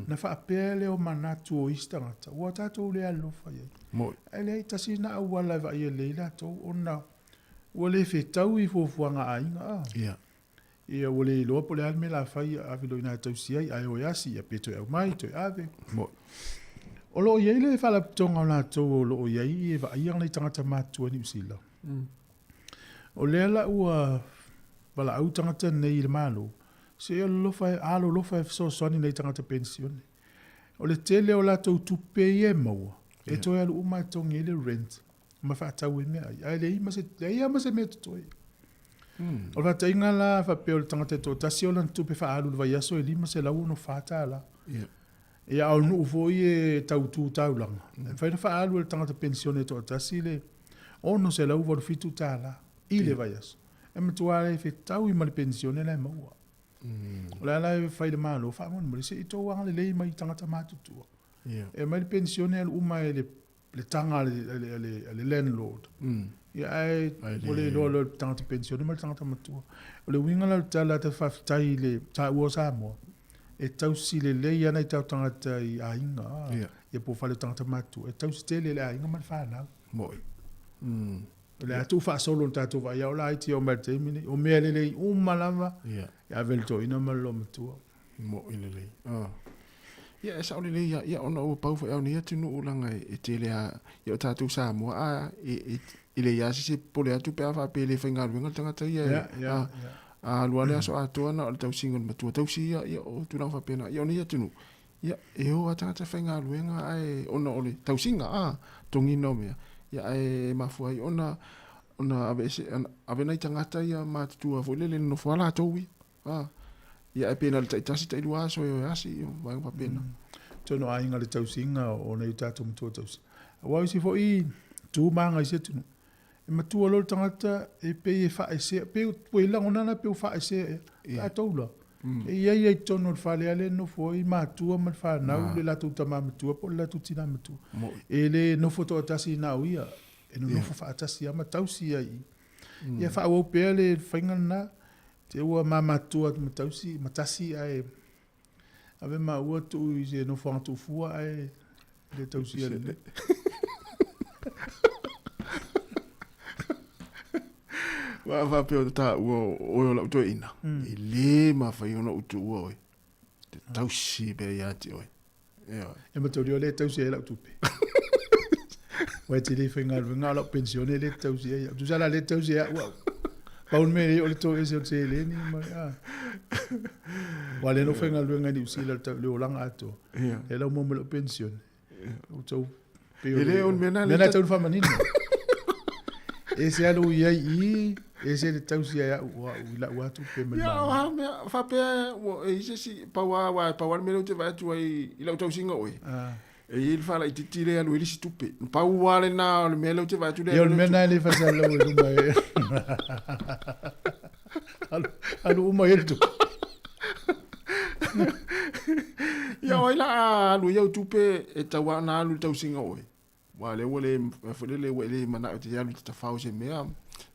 na faapea lea o manatu o isi tagata, ua tatou le alofa i ai. Moi. Ae leai, tasi lena auala e vaaia lelei latou ona ua le fetau i fuafuaga a aiga a. Ia. Ia ua le iloa po o le a le mea o le a fai, ave loa i ina e tausi ai, ae o e asi, ia pe toe aumai, toe ave. Moi. O lo o i ai le faalapotopotoga o latou o lo o i ai e vaaia nai tagata matutua i Niu Sila. O lea la ua valaau tagata nei i le Malo, se i alolofa, alolofa e fesoasoani nai tagata penisione. O le tele o latou tupe ia e maua, e toe alu uma e totogi ai le rent ma faatau ai meaai. Ae leai ma se, leai lava ma se mea totoe. O le faataitaiga la faapea o le tagata e toatasi o lana tupe faaalu i le vaiaso e $564. Ia a o le nuu foi e tau tu taulaga, e mafai ona faaalu e le tagata penisione e toatasi le $687 i le vaiaso. E matua le fetaui ma le penisione la e maua. O le a la e fai le Malo, faamolemole, se i tou agalelei mai i tagata matutua. E aumai le penisione alu uma e le le taga a le, a le, a le, a le landlord. Ia ae ua le iloa loa e le tagata penisione ma le tagata matua. O le uiga la o le tala ta faafetai i le taua o Samoa, e tausi lelei ana i tatou tagata i aiga, ia po o fale o tagata matutua, e tausi tele e le aiga ma le fanau. Mo'i. O le a tuufaasolo i le tatou vaai o la iti e oo mai i le taimi lenei. O mea lelei uma lava e ave i le toeaina ma le loomatua. Mo'i lelei. Ah. Ia, e sao lelei ia, ia ona ua pau foi au nei atunuu leaga e tele a, ia o tatou Samoa a, e, e, e leai lava se isi e popole atu pe a faapea e le faigaluega le tagata ia. Yeah, yeah, a, yeah. A alu lava le aso atoa na o le tausiga o le matua tausi ia, ia o tulaga faapena. Ia o nei atunuu, Ia, e o lava tagata faigaluega ae ona o le tausiga, a, togiina o mea, ia ae mafua ai ona ona aveese ave nai tagata ia matutua foi lele e nonofo lava latou ia, a. Ia ae pe na o le taitasi tailua aso e o e asi, ia vaega faapena. Atonu o aiga le tausiga o nai o tatou matua tausi. Aua o isi foi tu ma aga i isi atunuu, E matua loa le tagata e pei e faaesea, pei ua i lagona la pei ua faaesea ea. Yeah. Tatou la, e i ai ai i totonu o le fale lava lea e nofo ai matua ma le fanau, le latou tama matua po o le latou tina matua. E le nofo toatasi na o ia, e nonofo faatasi lava ma tausi ai i i. Ia faaauau pea le faiga lena, te ua ma matutua atu ma tausi, ma tasi ae Ave maua tuu i se nofoaga tuufua ae le tausia lelei. Wa faapea o taua oe o lau toeaina, e le mafai ona ou tuua oe. Te tausi pea ia te oe. Ioe. E mataulia o lea e tausi ai lau tupe. Aua e te le faigaluega, a o lau penisione lea e te tausi ai au. Tusa la lea e te tausi ai au au. Pau le mea lea o le toese o le seleni ma le, a. Aua lea na ou faigaluega i Niu Sila i le olaga atoa. Lea la ua maua mai lau penisione. Ua tau pei o le, o le mea na e tau faamanino. Ese lava lou i ai i i, ese le tausi ai au o au i lau lava tupe mai le Malo. Ia, mea, faapea ua e i ai se isi, pau lava, aua pau lava le mea lea ou te vaai atu ai i lau tausiga oe, e i ai le faalaitiiti lea e alu ai le isi tupe. Pau lava lena o le mea lea ou te vaai atu lea. Ia, o le mea lena e le faasalalau i luma e alu uma ai le tupe. Ia, o ai la a alu ai au tupe e tatau lava ona alu i le tausiga oe? Aua o lea ua le, foi lele ua e le manao e te alu e te tafao i se mea,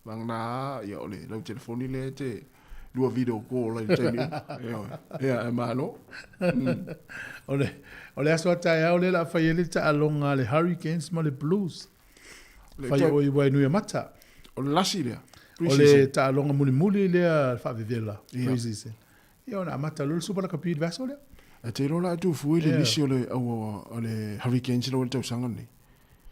vagana lava ia o le lau telefoni lea e te lua video call ai i le taimi uma. Ioe. Ia, e malo. O le, o le aso a taeao lea o le a fai ai le taaloga a le Hurricanes ma le Blues. Fai o i Wainuiomata. O le lasi lea. O le taaloga mulimuli lea faavevela, pre-season. Ia ona amata loa le Super Rugby i le vaiaso lea. E te iloa la e tufu i le lisi o le au o le Hurricanes i le tausaga lenei.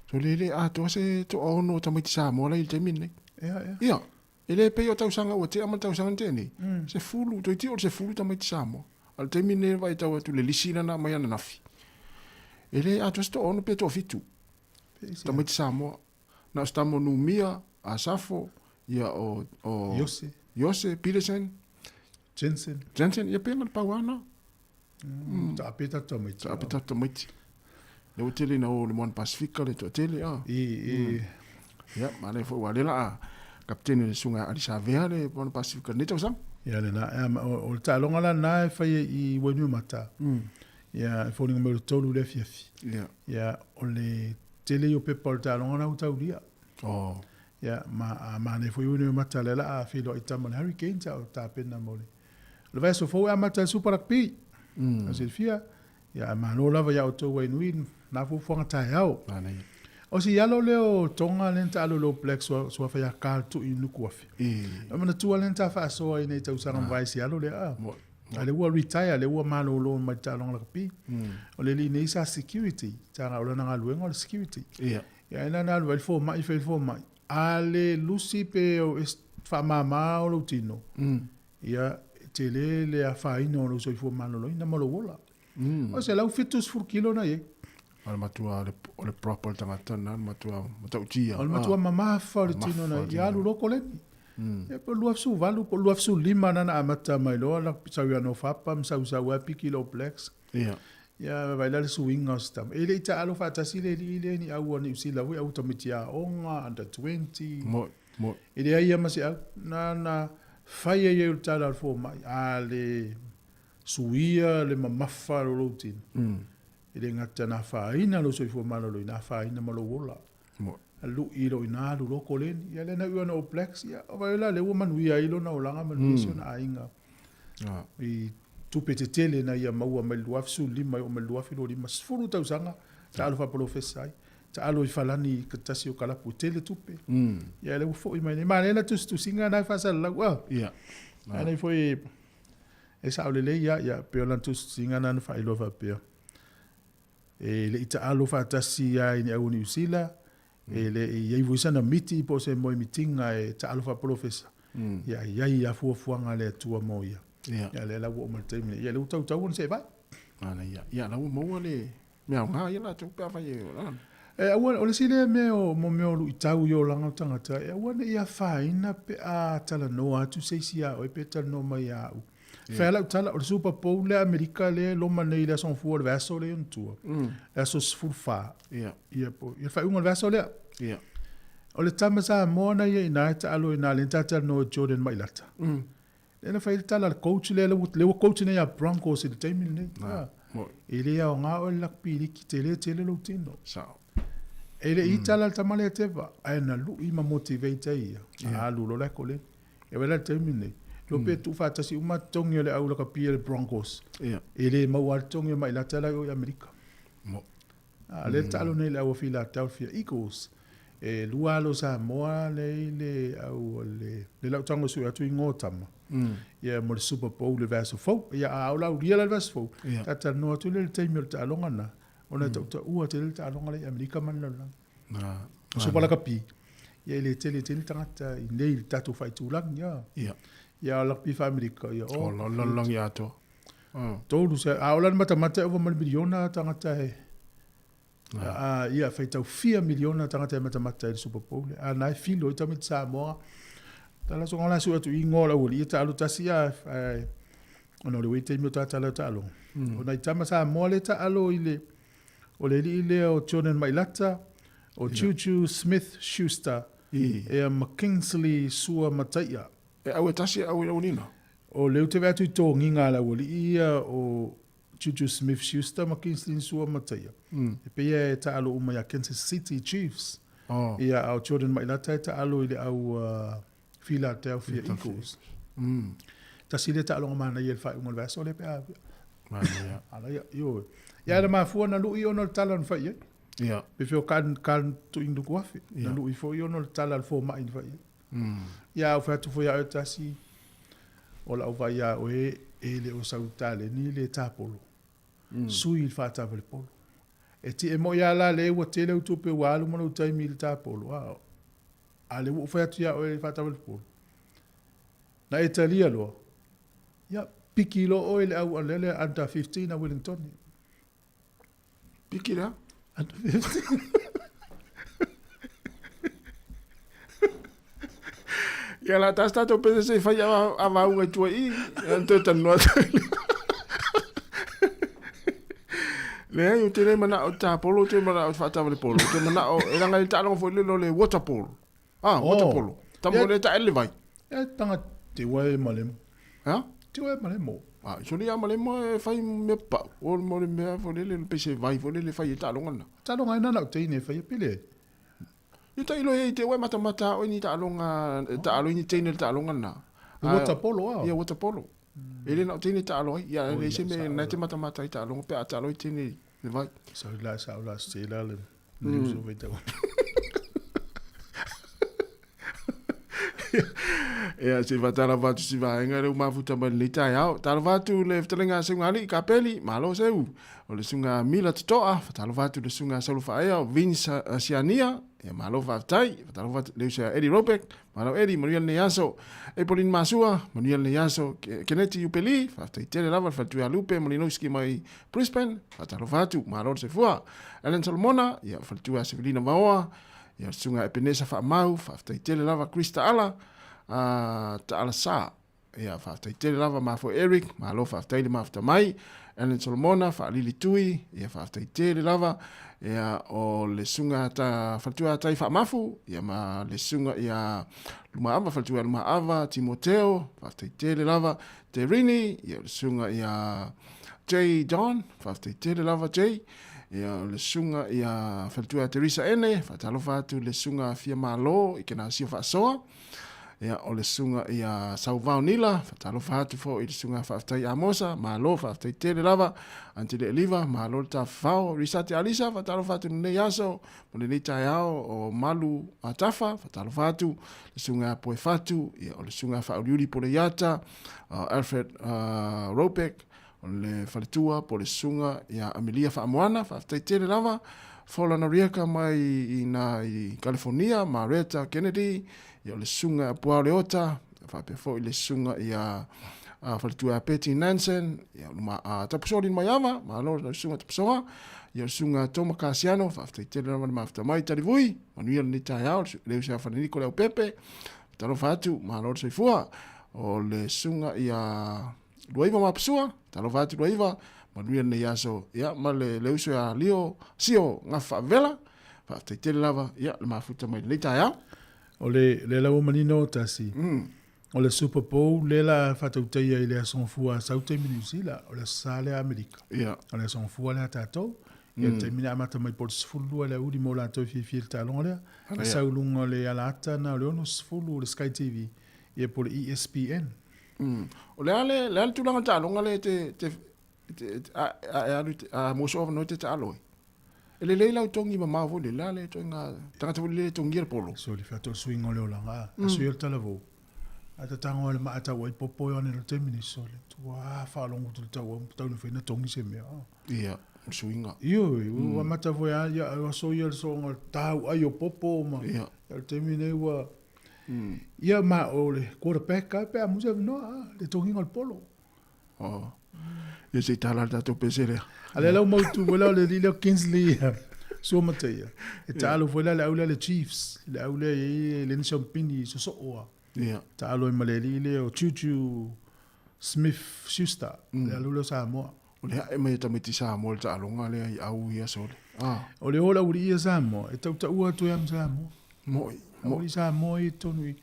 So le le atoa se toaono o tamaiti Samoa la i le taimi lenei. Ia, ia. Ia, e le pei o tausaga ua tea ma le tausaga na tea nei. 10, toeitiiti o le 10 tamaiti Samoa. A o le taimi lenei e vaai tau atu i le lisi lea na aumai ananafi. E le atoa se toaono pe toafitu. Tamaiti Samoa. Na o se tama o Numia, Asafo, ia o, o Iose. Iose, Peterson. Jensen. Jensen, ia pe na le pau lava na. Taape tatou tamaiti. Taape tatou tamaiti. Lea ua tele ina o le Moana Pasifika le toatele a. I, i. Ia, manaia foi aua o lea la a kapitene le susuga ia Ali Savea le Moana Pasifika i lenei tausaga. Ia lena, o le taaloga la lena e fai i Wainuiomata. Ia, e foliga mai o le 3 i le afiafi. Ia. Ia, o le tele ia o pepa o le taaloga lena ua taulia. Oh. Ia, ma, a manaia foi Wainuiomata lea la a feiloai tama o le Hurricanes a o tapena mo le O le vaiaso fou e amata ai le Super Rugby. Mm. Silafia, ia, ae malo lava ia outou Wainui na fuafuaga taeao. Manaia. O si alo lea o Tonga lea na taalo i le All Blacks sua, suafa ia Karl Tu'inukuafe. E. E manatua lea na ta faasoa i nei tausaga ma vae si alo lea. A. Mo. A lea ua retire, lea ua malolo mai le taaloga lakapi. O le alii nei sa security, sa o lana galuega o le security. Ia. Ia ai la na alu ai le fomai, fai le fomai. A le lusi pe o e faamama o lou tino, ia, e tele le afaina o lou soifua maloloina ma lou ola. O 170 kilo na i ai. O le matua, o le proper tagata lena, o le matua matautia. O le matua mamafa o le tino na i ai. Ia alu loa koleni. Ia po o le 2018 po o le 2015 na na amata mai loa la sau ia Nofapa ma sausau ai piki i le All Blacks. Ia. Ia vaai la le suiga o se tama. E le i taalo faatasi le alii lea ni au a Niu Sila foi, au tamaiti aoga, under 20. Moi, moi. E leai ia ma se au. Na na fai ai ai o le tala a le fomai, a le suia le mamafa o lou tino. E le gata na afaina lou soifua maloloina, afaina ma lou ola. Lu'i loa i ina alu loa koleni. Ia lea na iu ana All Blacks, ia vaai la lea ua manuia ai lona olaga, manuia si ona aiga. I tupe tetele na ia maua mai le 2015 e oo mai le 2025, 10 tausaga taalo faapolofesa ai. Taalo i Falani i tasi o kalapu e tele tupe. Ia lea ua foi mai nei. Manaia la tusitusiga na e faasalalau a. Ae nei foi e sao lelei lava, ia pei o lana tusitusiga na na faailoa faapea. E le i taalo faatasi lava i ni au o Niu Sila, e le i i ai foi sana miti po o se moemitiga e taalo faapolofesa, ia i ai lava fuafuaga a le Atua mo ia. Ia lea la ua oo mai i le taimi nei, ia lea ua tautau ona seevai. Manaia. Ia la ua maua le mea aoga ia latou pe afai e ola. E aua, o le isi lea mea o mo mea o luitau i olaga o tagata, e aua ne i afaina pe a talanoa atu se isi ia oe pe talanoa mai ia au. Fai a lau tala, o le Super Bowl lea a Amerika lea e loma nei i le Aso Gafua o le vaiaso lea i ona tua, le aso 14. Ia, po, ia le faaiuga o le vaiaso lea. O le tama Samoa na ia i ina e taalo i ina lea na ta talanoa i Jordan Mailata. Lea na fai ai le tala a le coach lea, lea ua coach nei ia Broncos i le taimi lenei. E le aoga oe le lakapi liki, tele tele lou tino. Sao. E le i tala le tama lea Teva, ae na lui ma motivate ai ia. A alu loa la e koleni. E vaai la i le taimi lenei, iloa pe tuufaatasi uma totogi o le au lakapi a le Broncos. E le maua lava le totogi o Mailata la e o i Amerika. A o lea e taalo nei le au a Philadelphia Eagles. E lua alo Samoa lea i le au a le, le la ou tago e sue atu igoa o tama. Ia mo le Super Bowl i le vaiaso fou. Ia a o la aulia la i le vaiaso fou, ta talanoa atu lea i le taimi o le taaloga lena, ona e tautaua tele le taaloga lea i Amerika ma le lalolagi. O Super Lakapi, ia e le tele tele tagata i nei i le tatou faaitulagi. Ia, ia o lakapi faa-Amerika, ia o. O la lalolagi atoa. A o la le matamata e ova ma le miliona tagata e ia faitau fia miliona tagata e matamata i le Super Bowl. A na e filo ai tamaiti Samoa. Tala soga la sue atu i igoa o le aualii e taalo tasi a ona o le ua i taimi o tatala o taaloga. O nai tama Samoa lea e taalo i le o le alii lea o Jordan Mailata, o Juju Smith Schuster, ea ma Kingsley Sua Mataia. E au e tasi e au i aualina. O lea ou te vaai atu i togiga a le aualii ia o Juju Smith-Schuster ma Kingsley Nsua Mataia. E pei e taalo uma ia Kansas City Chiefs. Oh. Ia, a o Jordan Mailata e taalo i le au Philadelphia Eagles. Tasi lea taaloga manaia i le faaiuga o le vaiaso lea pe a. Manaia. Ala ia, ioe. Ia, na mafua na lui ona o le tala na fai i ai. Ia. Pe fea o Carl, Carl Tuinukuafe. Na lui foi ona o le tala a le fomai na fai i ai. Ia, a ou fai atu foi ia oe tasi, o lau vaai ia oe e le o sau taleni le tapolo, sui i le faatavale polo. E ti, e moi lava la lea ua tele au tupe ua alu ma lou taimi i le tapolo, a, a lea ua ou fai atu ia oe i le faatavale polo. Na e talia loa, ia, piki loa oe i le au a lea under 15 a Wellingtone. Piki lea. Ia la tasi tatou pese se fai a vauga i tua i, ia toe talanoa atu ai lea. Leai, ou te le manao tapolo, ou te manao faatavale polo, ou te manao, e leaga e taaloga foi lele o le water polo. Ah, water oh. polo. Tamo le taele le vai. E tanga te wae malemo. Ha? Te wae malemo. Ah, so le malemo e fai me pa. O mo le mea fo le le pese vai fo le le fai e taaloga na. Taaloga ina na teine fai e pele. I ta ilo e te wae mata mata o ni taaloga taalo ni teine le taaloga na. Water polo ah. Ia water polo. E le na o teine taalo ai. Ia le se me na te mata mata i taaloga pe a taalo i teine le vai. So la sa la se la le. News o tau. Ia, se whatalava atu si vaenga le umafuta mai lenei taeao. Talova atu le fetalaiga a Seuga Alii Kapeli, malo seu. O le suga Mila Totoa, whatalova atu le suga Saulu Whaea, Vince Siania, ia malo faafetai. Whatalova atu le uso ia Eddie Robeck, malo Eddie, manuia lenei aso. Epolin Masua, manuia lenei aso. Keneti Upeli, faafetai tele lava le faletua ia Lupe Malinowski mai Brisbane, faatalofa atu, malo le soifua. Ellen Solomona, ia faletua ia Sevelina Vaoa, ia le susuga Epenesa Faamau, faafetai tele lava Chris Taala, Taala Sa, ia faafetai tele lava Mafo Eric, malo faafetai le mafuta mai. Ellen Solomona, Faalili Tui, ia faafetai tele lava. Ia o le susuga ta faletua Tai Faamafu, ia ma le susuga ia Lumaava, faletua Lumaava, Timoteo, faafetai tele lava. Te Rini, ia o le susuga ia. Jay John, faafetai tele lava Jay. Ia, o le susuga ia Faletua Teresa Ene, faatalofa atu i le susuga Fia Malo i Kenasio Faasoa. Ia, o le susuga ia Sauvao Nila, faatalofa atu foi i le susuga Faafetai Amosa, malo faafetai tele lava. Antele Eliva, malo le tafafao. Risate Alisa, faatalofa atu i lenei aso ma lenei taeao o Malu Atafa, faatalofa atu le susuga ia Poefatu, ia, o le susuga ia Faauliuli Poleiata, Alfred Robeck, o le faletua po o le susuga ia Amelia Faamoana, faafetai tele lava. Fola Norieka mai i ina i California, Mareta Kennedy, ia o le susuga ia Puao Leota, faapea foi le susuga ia faletua ia Betty Nansen, ia o Tapusoli Maiava, malo le susuga Tapusoa, ia o le susuga Toma Kasiano, faafetai tele lava le mafuta mai, Talivui, manuia lenei taeao, le uso ia Faleniko Leaupepe, talofa atu, malo le soifua, o le susuga ia Luaiva Mapasua, talofa atu Luaiva, manuia lenei aso, ia, ma le, le uso ia Lio, Sio Gafaavela, faafetai tele lava, ia, le mafuta mai lenei taeao. O le, le lau manino tasi, o le Super Bowl lea la faatautaia i le Aso Gafua a sau taimi Niu Sila, o le Aso Sa lea Amerika. Ia. O le Aso Gafua lea a tatou. Ia le taimi lea amata mai po o le 12 i le aoauli mo latou e fiafia i le taaloga lea. E sau i luga o le alaata lena o le 60 o le Sky TV, ia po o le ESPN. O le a le, le a le tulaga o le taaloga lea e te, te, te, a, a e alu, a maua sou avanoa e te taalo ai? E lelei lau togi mamao foi lele, le a le ituaiga tagata foi lele e togia le polo? Soli, faatoa suiga o le olaga, a, a suia le talavou. A tatago ai le maa tau ai popo e one le taimi nei, sole, ua faalogo atu le tau au, tau ina fai na togi se mea. Ia, o le suiga. Ioe, ua amata foi a, ia, ua soia le soonga o le tau ai o popo ma, Ia. le taimi nei ua, Ia ma o le quarterback lava pe a maua se avanoa, le togiga o le polo. Oh. Ia se i tala le tatou pese lea. A lea la ua mautu foi la o le alii lea o Kingsley Suamataia. E taalo foi la le au lea le Chiefs, le au lea e i ai Lenny Champini sosoo lava. Ia. Taalo ai ma le alii lea o Juju Smith Schuster, le alu lea o Samoa. O le ae mai o tamaiti Samoa i le taaloga lea i au ia sole. Ah. O le o le aualii ia Samoa, e tautaua atu ai lava ma Samoa. Mo'i. Aualii Samoa ia i totonu i,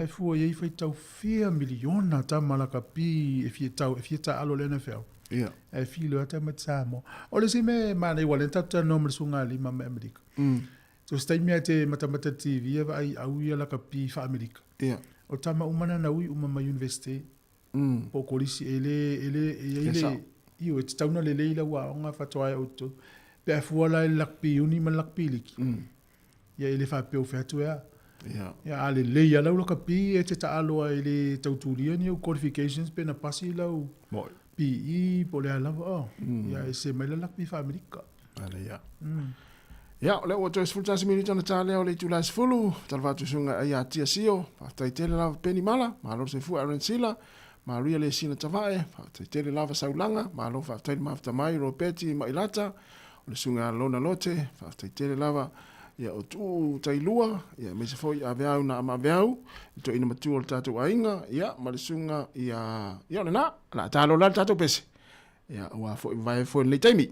e fua i ai faitau fia miliona tama lakapi e fia tau, e fia taaalo i le NFL. Ia. Ae fili loa tamaiti Samoa. O le isi mea e manaia, aua o lea na tatou talanoa ma le Susuga Lima mai Amerika. So se taimi lava e te matamata i le TV e vaai i au ia lakapi faa-Amerika. Ia. O tama uma na na ui uma mai Universite. Po o kolisi, e le, e le, e i ai le, ioe, e tatau ona lelei lau aoga faatoa e outou. Pe a fua la i le lakapi uni ma le lakapi liki, ia e le faapea ua fai atu e a. Ia, a lelei lava lau lakapi e te taalo ai e le tau tulia ni ou qualifications pe na pasi lau PE po o le a lava, oh. Ia, e ese mai la lakapi faa-Amerika. Ale ia. Ia, o lea ua toe 11 minute ona ta lea o le itula e 10, talofa atu i susuga ia Tia Sio, faafetai tele lava Peni Mala, malo le soifua Aaron Sila, Maria Lesina Tavae, faafetai tele lava Saulaga, malo faafetai le mafuta mai Ropeti Mailata, o le susuga ia Lona Lote, faafetai tele lava ia o Tuu Tailua, ia aemaise foi Aveau na ama Aveau, le toeaina matua o le tatou aiga, ia ma le susuga ia, ia o lena, o le a ta loa la le tatou pese, ia aua foi vavae foi lenei taimi.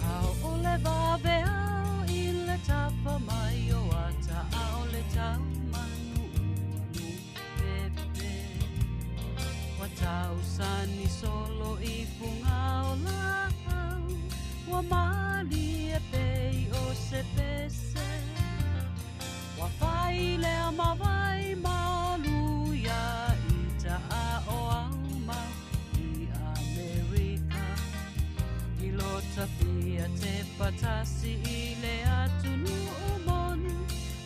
ʻAʻole waweau i le tapa mai o ata, ʻaʻole tau manu ua nupepe. Ua tausani solo i puga o lāʻau, ua mālie pei o se pese. Ua fai lea mawae malu ia ita a o au mau i Amerika. I lota pia te patasi i le atunuu moni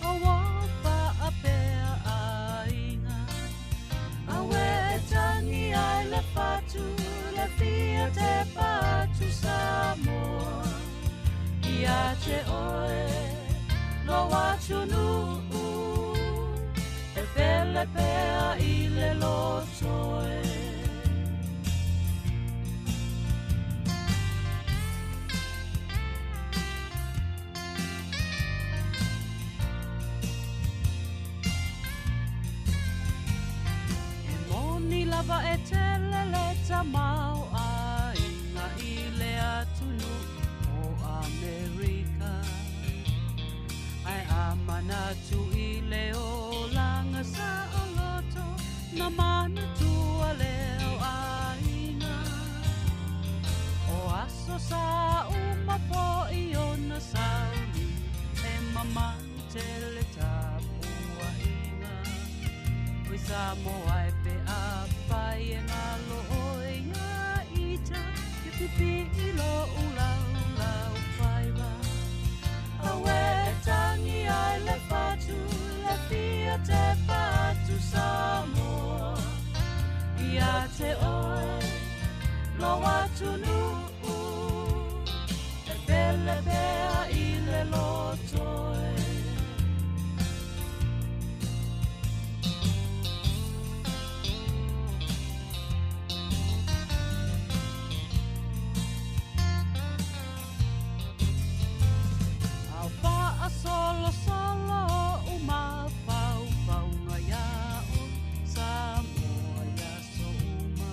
o ua paapea aiga. Awe e tangi ai le fatu le fia te patu Samoa. Ia te oe lo atunuu e pele pea i le loto e. lava e tele le tamaoaiga i le atunuu o Amerika. Ae a manatu i le olaga saoloto, na manatua lea o aiga. O aso sa uma foi ona sauni, e mamalu tele tapuaiga. Oi Samoa e pe afai e galo oe ia ita, ia pipii lou laulaufaiva. Auē e tagi ai le fatu le fia tepa atu Samoa. Ia te oe lou atunuu e pele pea i le loto e. A faasolosolo ou mafaufauga iā oe Samoa i aso uma.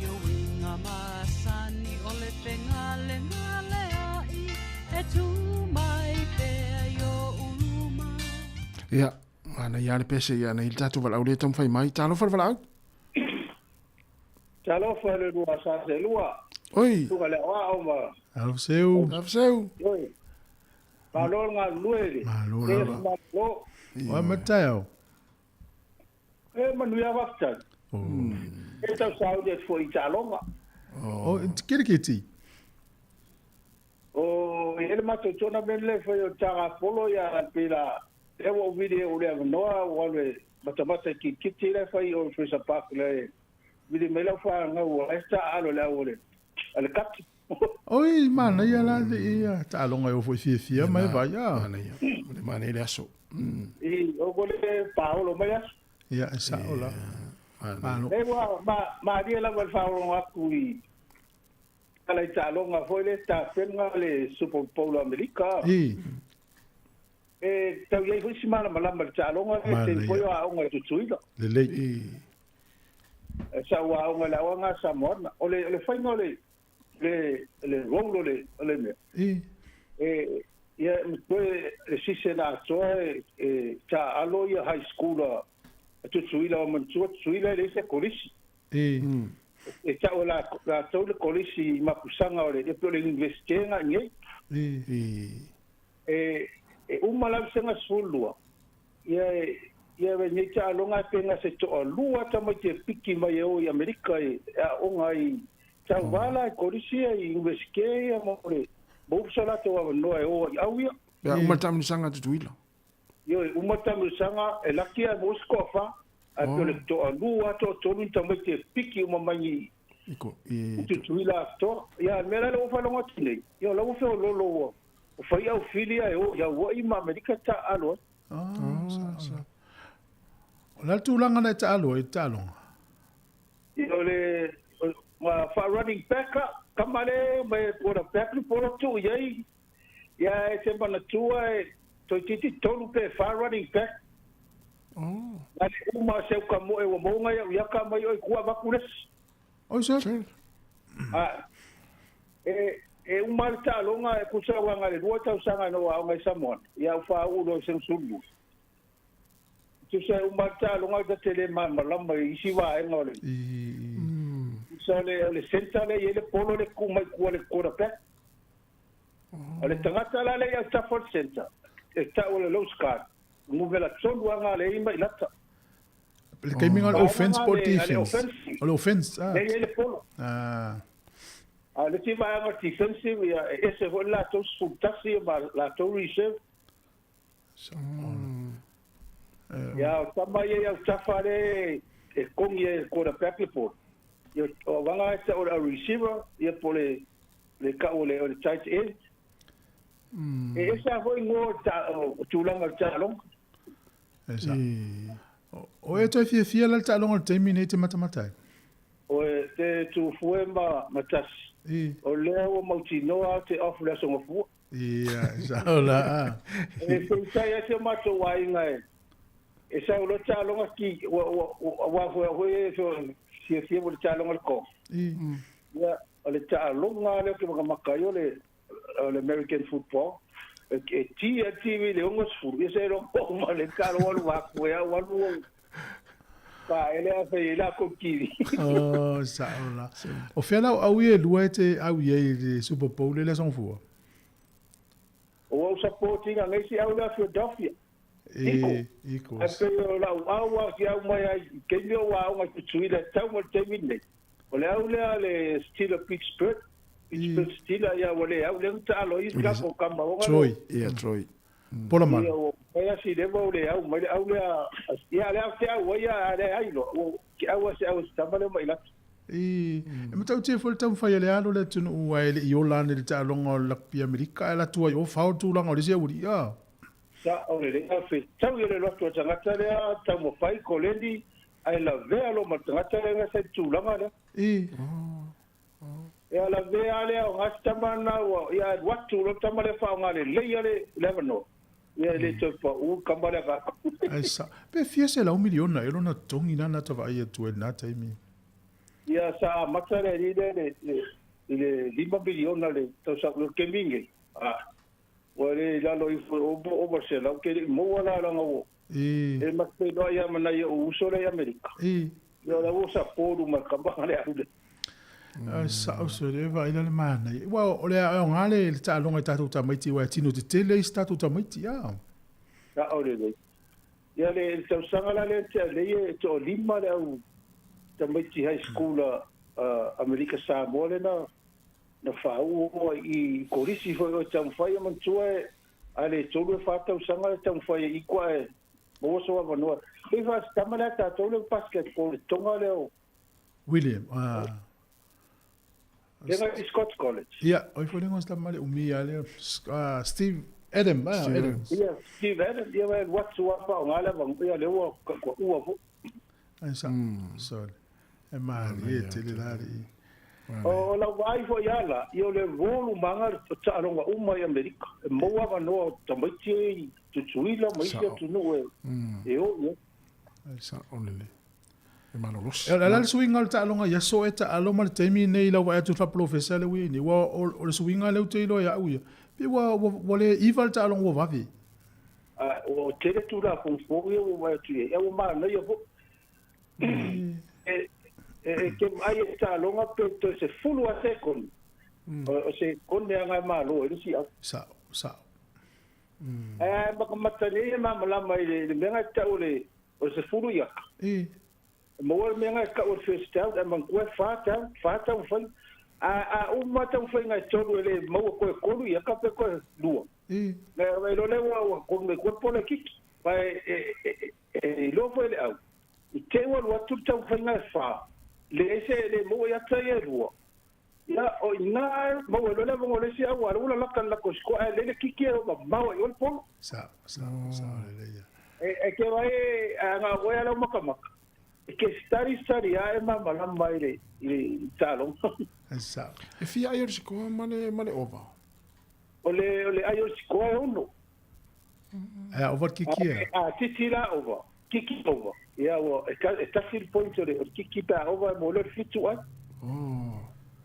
I uiga masani o le fegalegalea'i e tu mai pea i o'u luma. Ia, manaia lava le pese ia nei le tatou valaau lea e taumafai mai. Talofa le valaau. Talofa le lua sa se lua. Oi. Tuga le aoao ma. Alofa seu. Alofa seu. Oi. Malo le galulue le. Malo lava. Malo. Oa ma taeao. E manuia faafetai. E tau sauni atu foi i taaloga. O, kirikiti. O, e i ai le matou tournament lea e fai o le Tagapolo ia pei la lea ua ou vili ai ua le avanoa ua alu e matamata i kirikiti la e fai i o i Fraser Park lea e vili mai lau fanau ua la e taaalo i le au a le kati. Oi, manaia la te ia taaloga e o foi fiafia mai vai a. Manaia, le manaia le aso. I, o ko le paolo mai aso. Ia, e sao la. Malo. E ua malie lava le faaologa atu i ala i taaloga foi le tapenga le Super Bowl a Amerika. I. E tau i ai foi si malamalama i le taaloga le taimi foi o aoga i Tutuila. Lelei. E sa ua aoga i le aoga a Samoana. O le, o le faiga o le, le, le role o le, o le mea. I. E, ia, toe le season atoa e, e taaalo ia high school a, a Tutuila o manatua Tutuila e leai se kolisi. I. E tau e latou le kolisi i mapusaga o le, e pei o le Universite nga i nei. I. E, e uma la le sega 12, ia e, ia e nei taaloga e pe ga se toalua tamaiti e piki mai e o i Amerika e aoga i tauva la i kolisi ia i Universite ia mo le mo so latou avanoa e o ai au ia. Pe a uma le taamilosaga a Tutuila. Ioe, uma le taamilosaga e laki ae mo se toafa, ae pei o le toalua toatolu ni tamaiti e piki uma mai i i Tutuila atoa. Ia, o le mea la lea ua ou faalogo atu nei, ia o la ua feoloolo ua fai au fili ae o i Haua'i ma Amerika taaalo ai. Ah, o le a le tulaga na e taaalo ai i le taaloga? Ia, o le ma faa-running back a, tama le mai quarterback le polo tuu i ai, ia e te manatua e toeitiiti tolu pe fa running back. Oh. Na le uma o se uka moe ua maua ngai au iaka mai oi kua avatu le isi. Oi sir. A, e, e uma le taaloga e tusa uaga le lua tausaga na ua aoga i Samoana, ia au faauu loa i Seusulu. Tusa e uma le taaloga ta te le malamalama i isi vaega o le tusa o le, o le centre lea e i ai le polo le tuu mai tua i le quarterback. O le tagata la lea i autafa o le centre, e tau o le nose guard, numera tolu lava le ima i lata. Le taimi o le offense po o le defense? O le offense, ah. Lea e i ai le polo. Ah. A o le isi vaega o le defensive, ia, e ese foi le latou 11 ma latou reserve. Ia, o tama ia i autafa lea e kogi ai e le quarterback le polo. Ia, o vaga e tau o le receiver, ia po o le le kau o le, o le tight end. E ese lava foi igoa o tulaga o le taaloga. E sa. O e toe fiafia la le taaloga o le taimi nei te matamata ai? O e te Tufue ma, ma Tasi. I. O lea ua mautinoa au te off le Aso Gafua. Ia, e sao la. E peitai ai si o matou aiga e. E sau loa taaloga ki ua ua aua foi au foi e fiafia mo le taaloga le ko. Ia o le taaloga lea ou te makamaka ai o le o le American football. E e ti a TV i le 60 ia seiloga ua uma le taaloga alu atu e au alu ou paele a fai ai lakou TV. Oh, sa'o la. O fea lau au ia e lua e te au i ai i le Super Bowl le Aso Gafua? O au supporting a ngeisi au lea Philadelphia. E, Eagles. Ae pei o lau au a ki au mai ai i taimi o aoga i Tutuila e tau mai le taimi lenei. O le au lea le Steeler Pittsburgh, Pittsburgh Steeler ia ua le au lea na taalo ai ka ko kama o Troy. Ia Troy. Polamalu. Ia ua fai a si leva o le au mai le au lea ia le au te au ai a le ai loa. Ua ke au a se au se tama lea mai latu. E matautia foi le taumafai a le alo o le atunuu ae le i ola ane i le taaloga o le Lakpi Amerika ae alu atu ai o fao le tulaga o le isi aualii. A. Sa o le lea fetau ia le loto o tagata lea taumafai koleni ae lavea loa ma le tagata lea sa i le tulaga lea. Ia lavea lea o gasi tama na ua ia alu atu loa le tama lea faaaoga lelei ia le avanoa. Ia e le toe pau le tama lea ka. Ae sa, pe fia 100 miliona ea lona totogi lena na ta vaai atu ai i lena taimi. Ia sa amata le alii lea i le $5 miliona le tausaga o le taimi lenei. Ua le i lalo ifo o ova 100 ke le i maua la laga ua e mate loa ia ma nai ou uso lea i Amerika. Ia o la ua sapolu ma le kama le au lea. Ai sa'o se le vaai la le manaia. Ua o le aoga le taaloga i tatou tamaiti aua e tino tetele isi tatou tamaiti a. Sa'o lelei. Ia le tausaga la lea tea nei e toalima le au tamaiti high school a Amerika Samoa lea na na faauu i kolisi foi o taumafai e manatua e a le 3 e 4 tausaga e taumafai e ikua e maua so avanoa. Pei faasitama lea tatou le basketball le toga lea o William, ah. Lea i Scotch College. Ia, oi foi lengo sta male umi a lea Steve Adam, ah, Adam. Ia, Steve Adam, ia wa watu wa pa ngala va ia le ua ko ua fo. Ai sa, sorry. E malie tele la le. O lau vaai foi ala, ia o le volu manga o taaloga uma i Amerika. E maua avanoa o tamaiti e i Tutuila ma isi atunuu e e o i ai. Sa'o lelei. E malolosi. E o le a le suiga o le taaloga i aso e taalo ma le taimi lenei i lau vaai atu i le faapolofesa lea ua i ai nei. Aua o le suiga lea ou te iloa ia au ia, pei ua ua le iva le taaloga ua vave. A ua tele Tulafono fou ia ua vaai atu i ai, a ua manaia foi. E e ke vaai e taaloga pe toe 10 a sekone. O se kone aga e malo ai le isi au. Sa'o, sa'o. Ae matamata nei e malamalama i le mea na e tau o le o le 10 iaka. E maua le mea na e tau o le first down, ae manatua e fa down, fa taumafaiga. A uma taumafaiga e tolu e le maua toe tolu iaka pe toe lua. Na iloa lea ua konu mai koe pola e kiki. Ma e e iloa foi e le au, i te i ua alu atu le taumafaiga e fa, le ese e le maua ia ata ia e lua. Ia, o i ina e maua ai loa le avanoa o le isi au, a o lea ua lalaka le latou sikoa, ae lelei le kiki e mamao ai i o le polo. Sa'o, sa'o, sa'o lelei ia. E ke vai e aga oe a lau makamaka, e ke study study a e malamalama i le i le taaloga. Sa'o. E fia ai o le sikoa ma le ma le ova? O le o le ai o le sikoa e 6. Ae a ova le kiki ea? A titi la ova, kiki ova. Ia ua e e tasi le point o le o le kiki pe a ova e maua loa le 7 ai.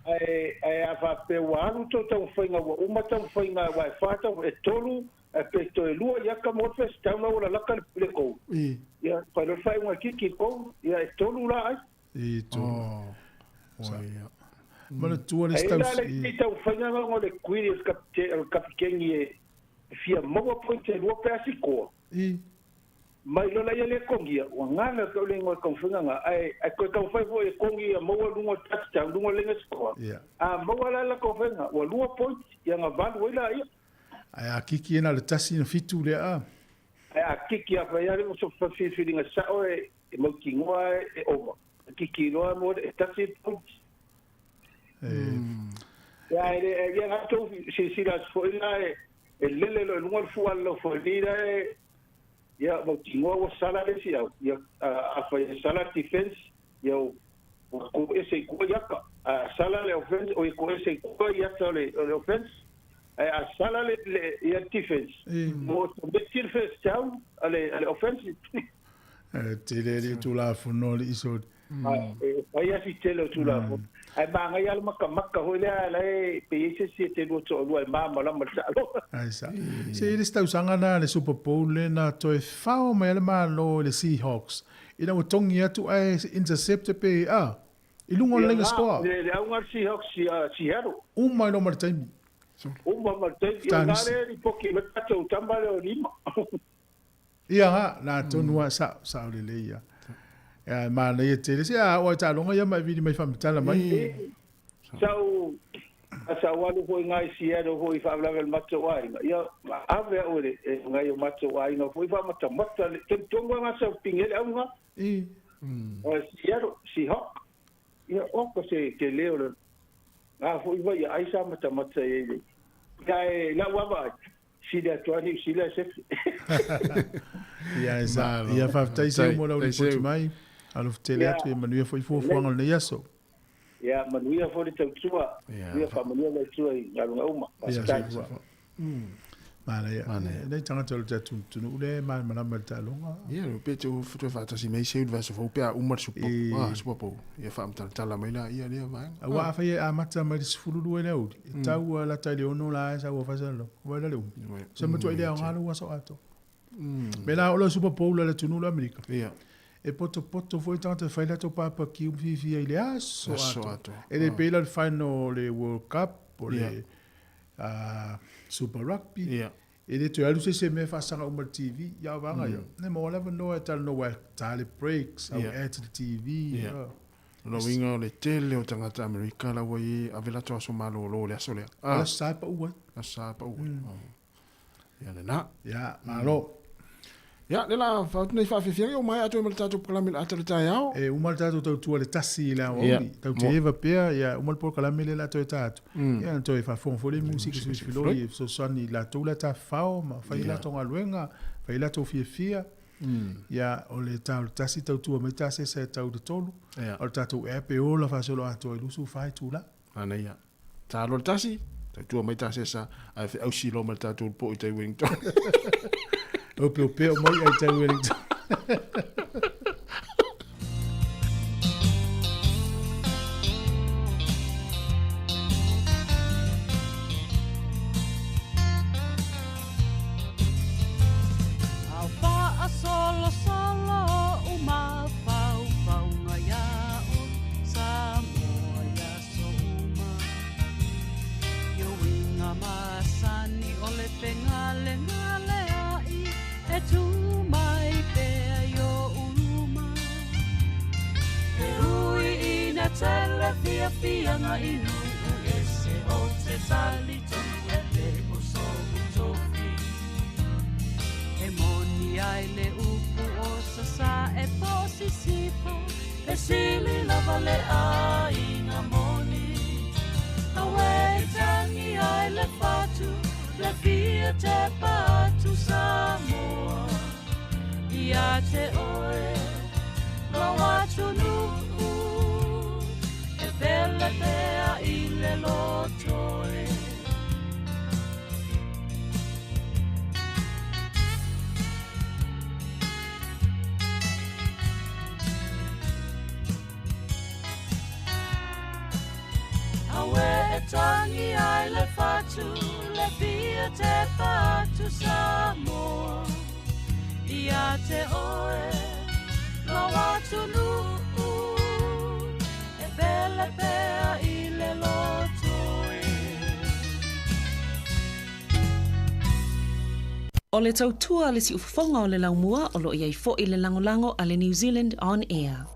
Ae ae a faapea ua alu tou taumafaiga ua uma taumafaiga aua e fa tau e tolu ae pe toe lua ia ka mo le first down ua lalaka le goal. Ia fai loa le faaiuga e kiki le goal, ia e tolu la ai. E tolu. Oh, ia. Manatua le Ae la le isi taumafaiga na o le kuili o le kapiteni e fia maua point e lua pe a sikoa. Mai loa laia le kongia, ua gala ka le igoa taumafaiga na, ae ae toe taumafai foi e kongi ia maua luga o le touchdown, luga o le laina sikoa. A maua la la taumafaiga, ua lua point, ia na valu ai laia. Ae a kiki e na o le tasi na fitu lea a. Ae a kiki a fai a le o filifiliga sa'o e mautinoa e ova. E kiki loa mo e tasi le point. Ia e le ia na tou silasila atu foi la e lele loa i luga le fua a le laufoili la e ia mautinoa ua sala le isi au. Ia afai e sala le defense ia ua tuu ese i tua i ata. A sala le offense oi tuu ese i tua i ata o le offense. Ae a sala le ia le defense ua autometi le first down a le offense. Tele le Tulafono le iso. E fai a si tele o Tulafono. Ae manaia lava le makamaka foi lea la e pe i ai se isi e te lua toalua e malamalama i le taaloga. Ai sa. Se i le isi tausaga na le Super Bowl lea na toe fao mai ai le Malo i le Seahawks ina ua togi atu ae intercept pe a i luga o le laina score. Le auga a le Seahawks ia Seattle. Uma ai loa ma le taimi. Uma ma le taimi. Ia na lea e lipoti mai le tatou tama lea o Lima. Ia ga, na tonu a sao, sao lelei ia. Ia, manaia tele. Se a oo ai taaloga ia ma e vili mai faamatala mai. Sau, a sau alu foi ngai Seattle foi faalavelave le matou aiga. Ia, ave au e le, e ngai o matou aiga foi faamatamata le, taimi tonu lava na sau pine ai le auga. O Seattle, Seahawk. Ia, oka se tele o le, na foi vai ia ai sa matamata i ai le. Ia, e lau lava ai. Sili atu lava Niu Sila e sefe. Ia e sa. Ia faafetai Seu mo lau lipoti mai. Alofa tele atu ia manuia foi fuafuaga o lenei aso. Ia manuia foi le tautua. Ia faamanuia le Atua i galuega uma. Faafetai. Manaia. Nei tagata o le tatou atunuu lea e malamalama i le taaloga. Ia, pe te toe faatasi mai Seu i le vaiaso fou pe a uma le Super Bowl. Ia faamatalatala mai la ia lea vaega. Aua afai e amata mai le 12 i le aoauli, e tau a lata i le 6 la e sau a fai Wai la le umi. Se matua i le aoga lou aso atoa. Me la o le Super Bowl a le atunuu le Amerika. E potopoto foi tagata e fai latou barbecue ma fiafia i le aso atoa. E le pei la le final o le World Cup o le Super Rugby. E le toe alu se isi e mea e faasaga uma i le TV. Ia o vaega ia, e maua lava avanoa e talanoa aua e ta le break, sau ads i le TV. O lona uiga o le tele o tagata Amerika la ua i ave latou aso malolo i le aso lea. O le aso sa e pau ai. Aso sa e pau ai. Ia lena. Ia, malo. Ia, lea la faaatu nei faafiafiaga, ia ua maea atu ai ma le tatou polokalame i le ata o le taeao. E uma le tatou tautua i le 1 i le aoauli. Tau te eva pea, ia uma le polokalame lea o le a toe ta atu. Ia ona toe faafofoga foi lea i musika filifiloi e fesoasoani i latou la e tafafao ma fai a latou galuega, fai a latou fiafia. Ia, o le ta o le 1 tautua mai tasesa e tau i le 3. O le tatou app e ola faasoloatoa i 24 itula. Manaia. Ta loa le 1, tautua mai tasesa, ae feausi loa ma le tatou po i tai Wellington. Opeopea mai ai tai Wellington. O le tautua a le siufofoga o le laumua o lo o i ai foi le lagolago a le New Zealand On Air.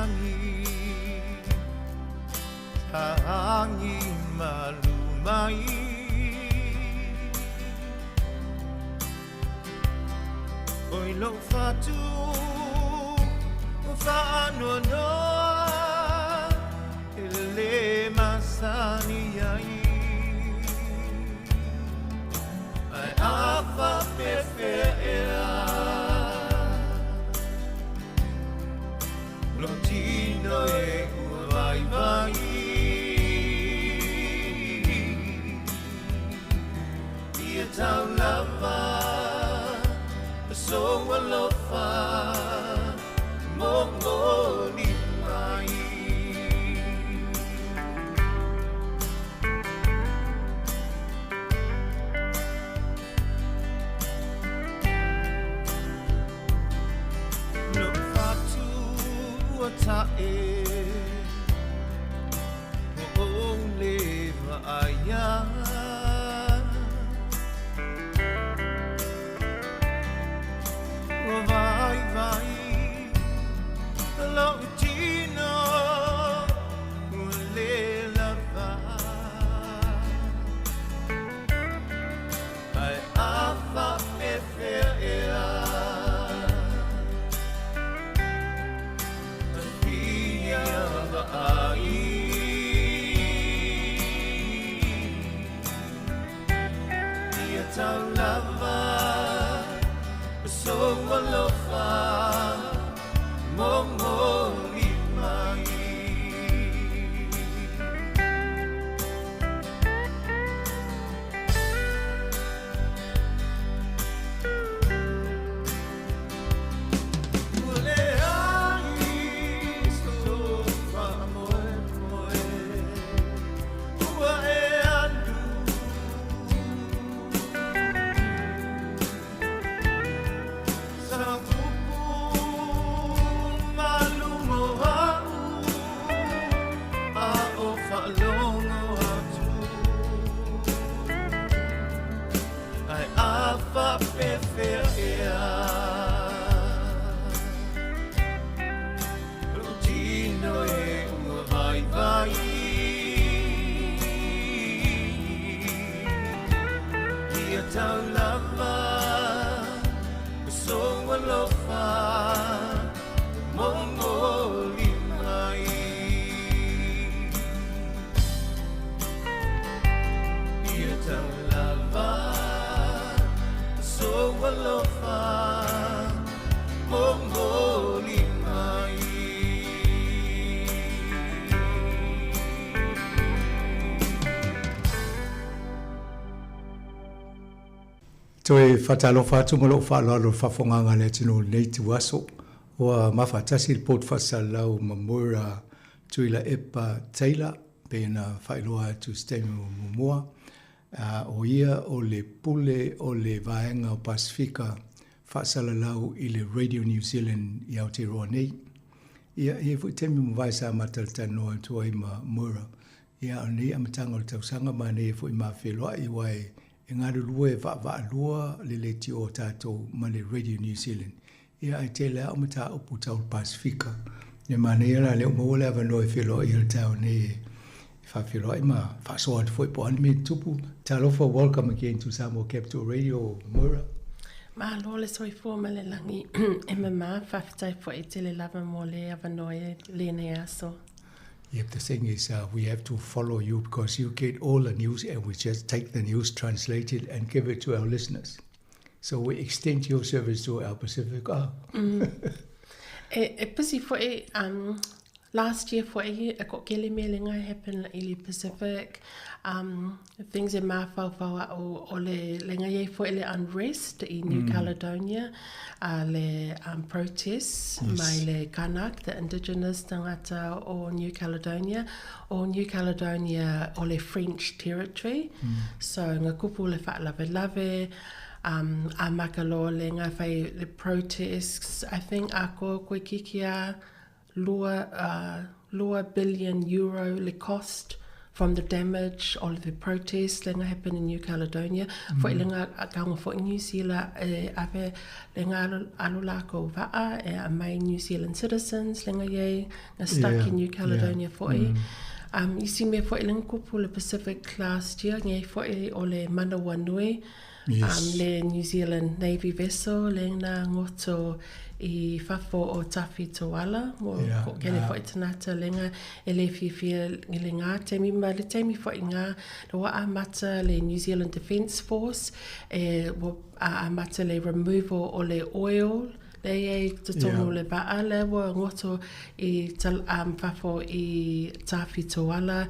lagi Taagi malu mai Oi lou fatu Whaanoanoa E le masani ai Ai a whapewhea ea Lo tino e ua vai vai Ia tau lava So alofa Mo moli mai Lou fatu ua ta'e Ua ou le vaaia Ua vaivai lou tino Ua le lava Ae a faapefea ea Ta fia vaai Ia tau lava Sou alofa Momoli mai. Ua leai sou faamoemoe Ua e alu Sa upu malu mo a'u A o faalogo atu Ae a faapefea ea Lou tino e ua vaivai Ia tau lava Sou alofa Momoli mai Ia tau lava Sou alofa Momoli mai. Toe faatalofa atu ma lou faaaloalo i le faafofogaaga a le atunuu i lenei ituaso. Ua mafaatasi le poto faasalalau ma Moira Tuilaepa Taylor pei ona faailoa atu i se taimi muamua. O ia o le pule o le vaega o Pasefika faasalalau i le Radio New Zealand i Aotearoa nei. Ia, e i ai foi taimi mavae sa matalatalanoa atu ai ma Moira. Ia, o lenei amataga o le tausaga manaia foi ma feiloai aua e e galulue vaavaalua le leitio o tatou ma le Radio New Zealand. Ia ae tele lava o mataupu tau le Pasefika. E manaia la lea ua maua le avanoa e feiloai ai le taeao nei e faafeiloai ma faasoa atu foi po o a ni mea e tutupu. Talofa, welcome again to Samoa Capital Radio, Moira. Malo le soifua ma le lagi e mama, faafetai foi tele lava mo le avanoa i lenei aso. Yep, the thing is uh, we have to follow you because you get all the news and we just take the news, translate it and give it to our listeners. So we extend your service to our Pacific. Ah. Mm. E, e busy foi um, last year foi e ko kele mea le ngai happen i le Pacific um, things e mafaufau a'u o le le ngai ai foi le unrest i New mm. Caledonia a le um, protests yes. mai le Kanak the indigenous tangata o New Caledonia o New Caledonia o le French territory mm. so nga kupu le faalavelave um, a maka loa le ngai fai le protests I think a ko koe kikia lua, uh, lua billion euro le cost from the damage o le protest le nga happen in New Caledonia mm. foi le nga kaunga foi New Zealand e ave le nga alo, alo lākou va'a e a mai New Zealand citizens le nga iai nga stuck yeah. in New Caledonia yeah. foi mm. Um, isi mea foi le nga kupu le Pacific last year ngai foi o le Manawanui yes. um, le New Zealand Navy vessel le nga ngoto i fafo o Tawhitoala mo yeah, ko kele yeah. foi tanata le nga e le fiafia i le ngā taimi ma le taimi foi ngā na ua amata le New Zealand Defence Force e ua amata le removal o le oil le i ai totonu yeah. le vaa le ua ngoto i tal, um, fafo i Tawhitoala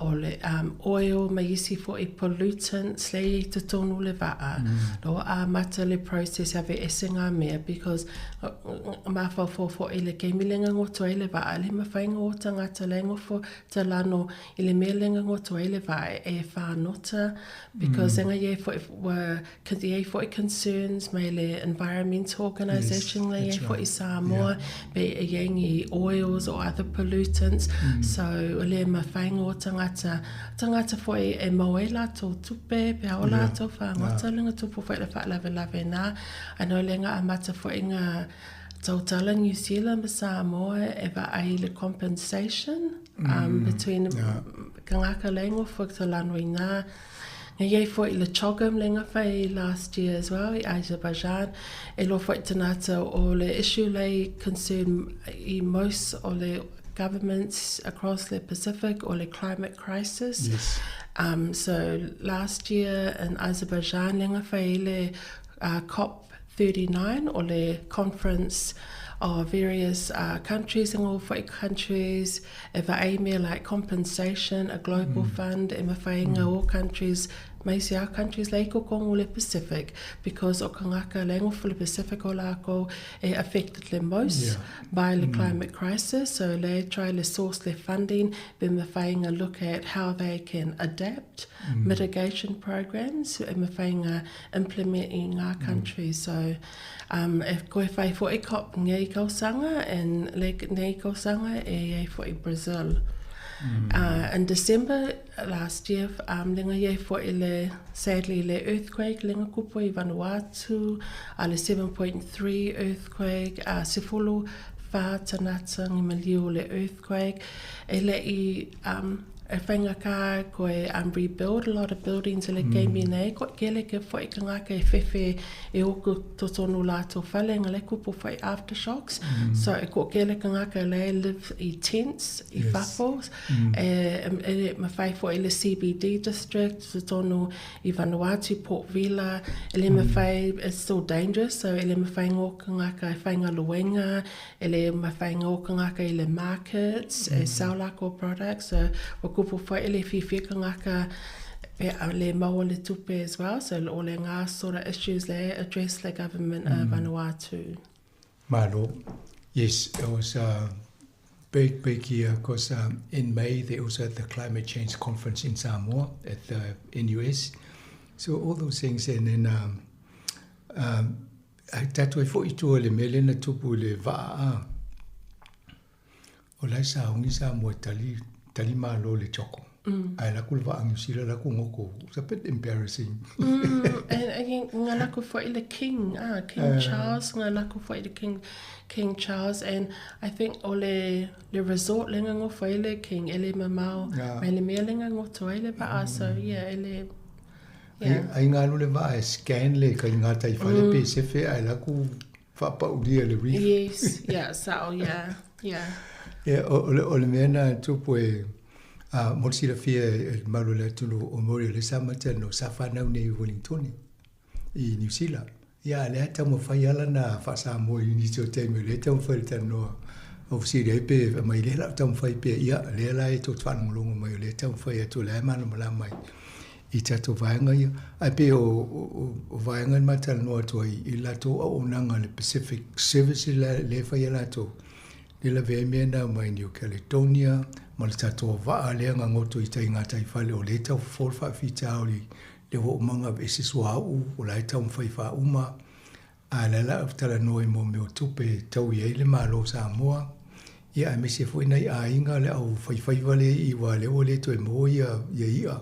o le um, oil ma isi foi pollutants le i totonu le vaa. Mm. Na ua amata le process ave ese ngā mea because mafaufau foi le keimi le ngoto ai le vaa le mawhai ngō tangata le ngofo talano i le mea le ngoto ai le vaa e whānota because mm. nga ye foi were ye foi concerns mai le environmental organisation yes, le ye foi right. Samoa yeah. be e ye ngi oils or other pollutants mm. so le mawhai ngō tangata tangata foi e mau ai lātou tupe pe ao yeah. lātou whāngota yeah. le tupu foi le whaalawelawe nā Ano le nga amata foi nga tautala New Zealand ma Samoa e vaai le compensation um, mm, between yeah. kangaka le ngo fo te lano i ngā Nga iei foi le CHOGM le nga whai last year as well i Azerbaijan e lo foi tanata o le issue le concern i most o le governments across the Pacific or the climate crisis. Yes. Um, so last year in Azerbaijan le nga whai le uh, COP39 o le conference of various uh, countries and all 40 countries e vaai mea like compensation, a global mm. fund e mawhai mm. all countries mai se our countries le ko kongo le Pacific because o kangaka le ngo le Pacific o lako e affected le most yeah. by the mm. climate crisis so le try le source le funding be mawhai look at how they can adapt mm. mitigation programs e mawhai implement i ngā mm. countries. So, um, e koe whai fo e COP ngei kausanga and le nei kausanga e iei fo i Brazil. Mm. Uh, in December last year, um, lenga iei fo i le, sadly, le earthquake, lenga kupu i Vanuatu, a le 7.3 earthquake, a sefulu whā tanata ngi maliu le earthquake, e le i, um, E whaingaka koe um, rebuild a lot of buildings i le mm. keimi nei. Ko kele ke whai ka ngaka e whewhe e oku totonu lātou whale nga le kupu whai aftershocks. Mm. So e ko kele ka ngaka le live i tents, i yes. fafo. Mm. E, e, e mawhai fo i le CBD district, totonu i Vanuatu, Port Vila. E le mm. mawhai, it's still dangerous, so e le mawhai ngō ka ngaka e whai ngā luenga, E le mawhai ngā okangaka i le markets, mm. e sell lako products, so wa kupu whai e le whiwhi ka ngaka pe a le maua le tupe as well, so o le ngā sort of issues le address le government mm. of Vanuatu. Malo. Yes, it was a big, big year because um, in May they also had the climate change conference in Samoa at the NUS. So all those things and then um, um, Ai tatou ai foʻi i tua i le mea lea na tupu i le vaa a. O la e sauni Samoa e tali, tali malo le choko. Mm. Ae laku le vaa Niu Sila laku goko. It's a bit embarrassing. mm, and again, nga laku foʻi le King, ah, King uh, Charles, nga laku foʻi le King, King Charles, and I think o le, le resort le nga ngofo ai le King, e le mamao, yeah. mai le mea le nga ngoto ai le vaa, mm. so yeah, e le, Ai nga alu le vaa e scan le kai ngā tai whale mm. pe sefe ai laku whaapaulia le reef. Yes, yeah, so yeah, yeah. Yeah, o, o, le, o le mea na tupu e a mo le silafia e malu le atunu o Mori o le sa no sa whanau nei i Wellingtoni i New Zealand. Ia, lea taumafai ala na faa-Samoa i nisi o taimi, o lea taumafai le talanoa o fesili ai pe mai lea lau taumafai pea, ia, lea la e tou te faalogologo mai, o lea taumafai atu, o lea e malamalama mai i tatou vaega ia. Ae pei o, o, o vaega ma talanoa atu ai i latou auaunaga le Pacific Service lea e fai e latou, lea lavea ai mea na mai New Caledonia ma le tatou vaa lea gagoto i tai gataifale, o lea e taufofo le faafitauli le ua umaga aveese suauu o la e taumafai faauma, a o lea la talanoa i mo mea o tupe e tau i ai le Malo o Samoa, Ia aemaise foi nai aiga le au faifaiva lea i aua lea ua le toe maua ia ia i'a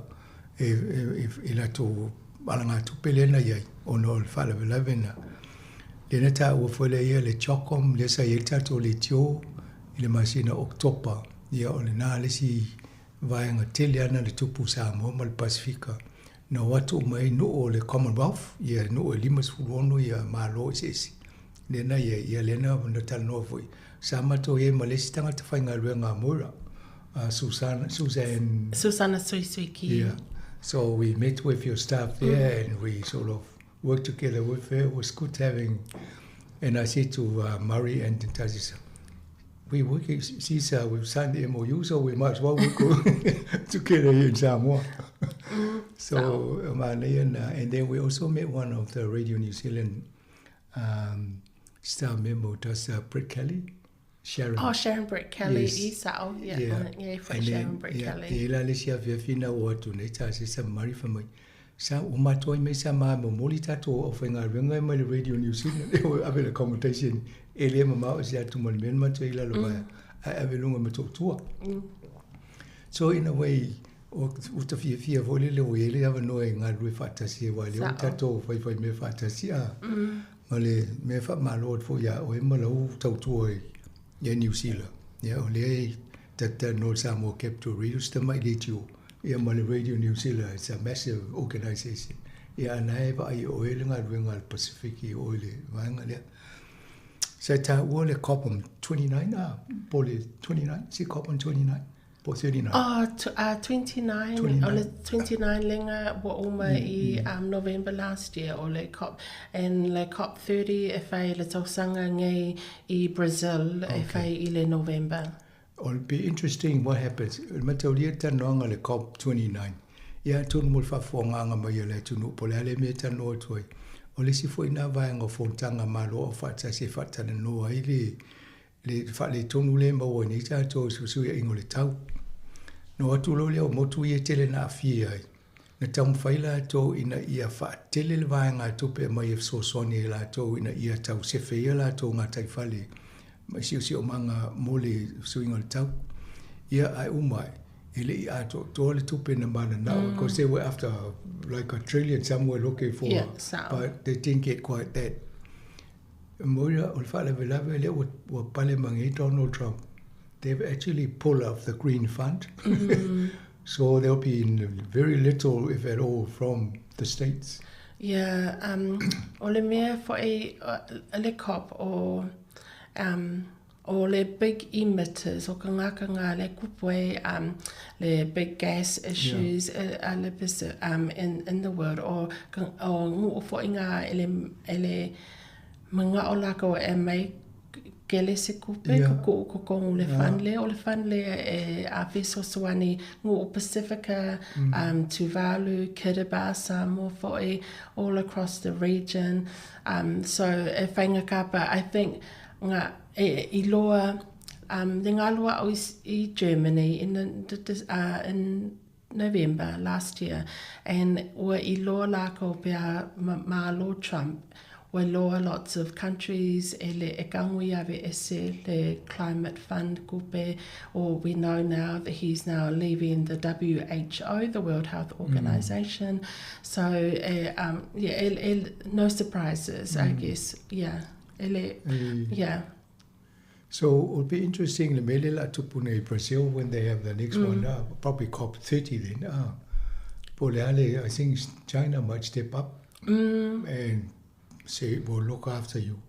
e e i latou alagatupe lea na i ai ona o le faalavelave na. Lea na taua foi lea ia le CHOGM lea sa i ai le tatou leitio i le masina o Oketopa, ia o lena le isi vaega tele lava na le tupu i Samoa ma le Pasefika. Na o atu uma ai nuu o le Commonwealth, ia nuu e 56 ia Malo eseese lea na i ai, ia lea na na talanoa foi. Sa matou i ai ma le isi tagata faigaluega a Moira, a Susana, Suzanne... Susana Suisuiki. Yeah. So we met with your staff there mm. and we sort of worked together with her. It was good having... And I said to uh, Murray and Tazisa, we work, she's, uh, we've signed the MOU, so we might as well work together here in Samoa. Mm. So, um, and, uh, and then we also met one of the Radio New Zealand um, staff member, does uh, Brett Kelly. Sharon. Oh, Sharon Brett Kelly, yes. Isao. Yeah, yeah. yeah, for Sharon Brett yeah, Kelly. E la le sia fiafia o atu nei ta se sa mari fa mai. Sa o matou mai sa ma momoli tatou au faigaluega mai le Radio New Zealand e o ave le accommodation e le mamao i se atu ma le mea na matou i lalo vaea ae ave luga ma Motootua. So in a way o ta fiafia foi lele ua i ai le avanoa e galulue faatasi ai aua o lea ua tatou faifai mea faatasi a ma le mea faamalo atu foi ia oe ma lau tautua ia New Zealand. Ia o lea e talanoa i le Samoa Capital Radio si tamai leitio ia ma le Radio New Zealand it's a massive organisation. Ia a na e vaai e oe le galuega a le Pacific i o i le vaega lea. Sa taua le COP on 29 a po le 29 si COP on 29 po 39. Oh, uh, 29, 29. O le 29 lenga ua uma mm, i mm. um, November last year o le COP and le COP 30 e whai le tausaga nei i Brazil okay. e whai i le November. It'll be interesting what happens. E mataulia le talanoaga i le COP 29. Ia atonu mo le faafofogaaga mai a le atunuu po o le a le mea e talanoa atu ai. O le isi foi lena vaega o fonotaga a Malo Aufaatasi e faatalanoa ai le le faaletonu lea e maua ai nei tatou i fesuiaiga o le tau. Na o atu loa lea o motu ia e tele na aafia ai, na taumafai latou ina ia faatele le vaegatupe e aumai e fesoasoani ai latou ina ia tau sefe ai a latou gataifale mai siosiomaga mo le suiga o le tau. Ia, ae uma ae, e le i atoatoa le tupe na mananao, mm. because they were after like a trillion somewhere looking for, yeah, so. but they didn't get quite that. Moira, o le faalavelave lea ua, ua pale mai nei Donald Trump, they've actually pulled off the Green Fund. Mm. so there'll be very little, if at all, from the States. Yeah, um, o le mea foi le COP o um, o le big emitters o ka ngaka ngā le kupu um, le big gas issues yeah. a, le, um, in, in the world o, o ngu o foi ngā ele, ele Manga'o lākou e mai kele se kupe yeah. ko ku'u ko kongu le yeah. fund le o le fund le e a fesoasoani ngu'u Pasifika mm. um, Tuvalu, Kiribati, Samoa fo'i all across the region um, so e whainga kapa I think nga e, i loa um, le ngā loa au i, i Germany in, the, uh, in November last year and ua iloa lākou pe a malo Trump ua iloa lots of countries e le e kangui ave ese le climate fund kupe or we know now that he's now leaving the WHO the World Health mm. Organization mm. so eh, um, yeah e, e, no surprises mm. I guess yeah e le, mm. yeah So it'll be interesting le mele la tupu nei Brazil when they have the next mm. one, uh, probably COP30 then. Uh, po le ale, I think China might step up mm. and say, we'll look after you.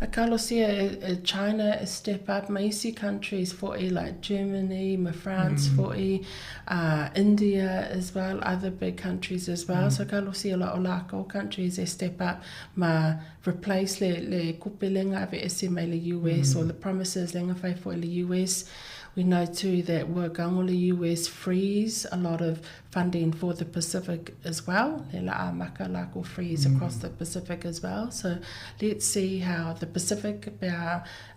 A kalosia China step up, ma isi countries fo'i like Germany, ma France mm. fo'i, uh, India as well, other big countries as well. Mm. So kalosia la o lākou countries e step up ma replace le, le kupe lenga ave ese mai le US mm. or the promises lenga fai foi le US. We know too that ua gango le US freeze a lot of funding for the Pacific as well. Le la maka lako freeze mm. across the Pacific as well. So let's see how the Pacific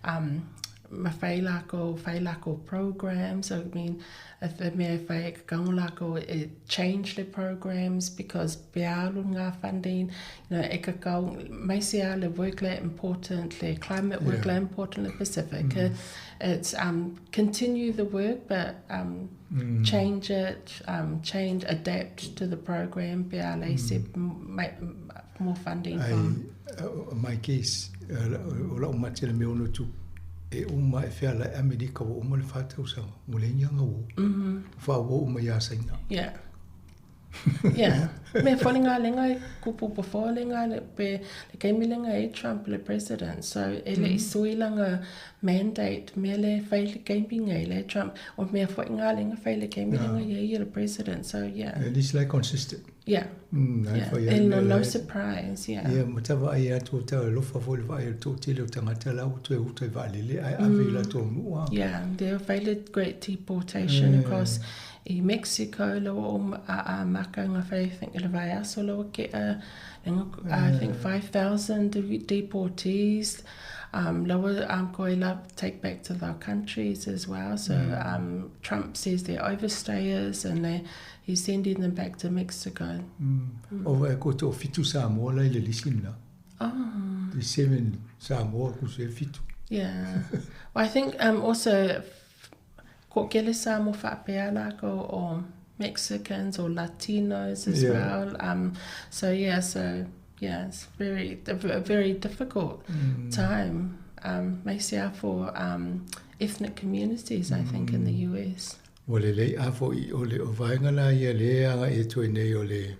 um, mafai lākou fai lākou programs. I mean, if e mea e fai e kakago lākou e change le programs because pe alu ngā funding, you know, e kakau mai se a le work le important, le climate work le important le Pacific. It's continue the work but change it, change, adapt to the program pe a le se more funding from. Ai, my case, o lau mate le mea ono tupu, e uma e feala e Amerika ua uma le fa tausaga, ua leai ni aga uo. Faaauau uma ia Saina. Yeah. Yeah. Mea foi le galega e kupu before le gale pe le kaimi lenga e Trump le president. So e le i sui langa mandate mea le fai le kaimi ngai le Trump o mea foi galega fai le kaimi lenga ia ia le president. So yeah. At least like consistent. Yeah. Yeah. E no, no surprise, yeah. Ia, ma ta vaai atu o ta alofa foi le vaai o le toatele o tagata la ua toe uta i vaalele ae ave i latou nuu a. Yeah, they fai le great deportation across i Mexico la ua uma a a maka nga fai I think i le vaiaso la ua kea I think 5,000 deportees la ua koe la take back to their countries as well. So Trump says they're overstayers and they he's sending them back to Mexico. O vaai koe toafitu Samoa la i le lisi lena. Oh. The seven Samoa ku se fitu. Yeah. Well, I think also ko kele Samoa faapea lākou o Mexicans or Latinos as well. So yeah, so yeah, it's very a very difficult time mai se a for ethnic communities, I think, in the US. Ua lelei a foʻi o le o vaega la ia le agaʻi atu ai nei o le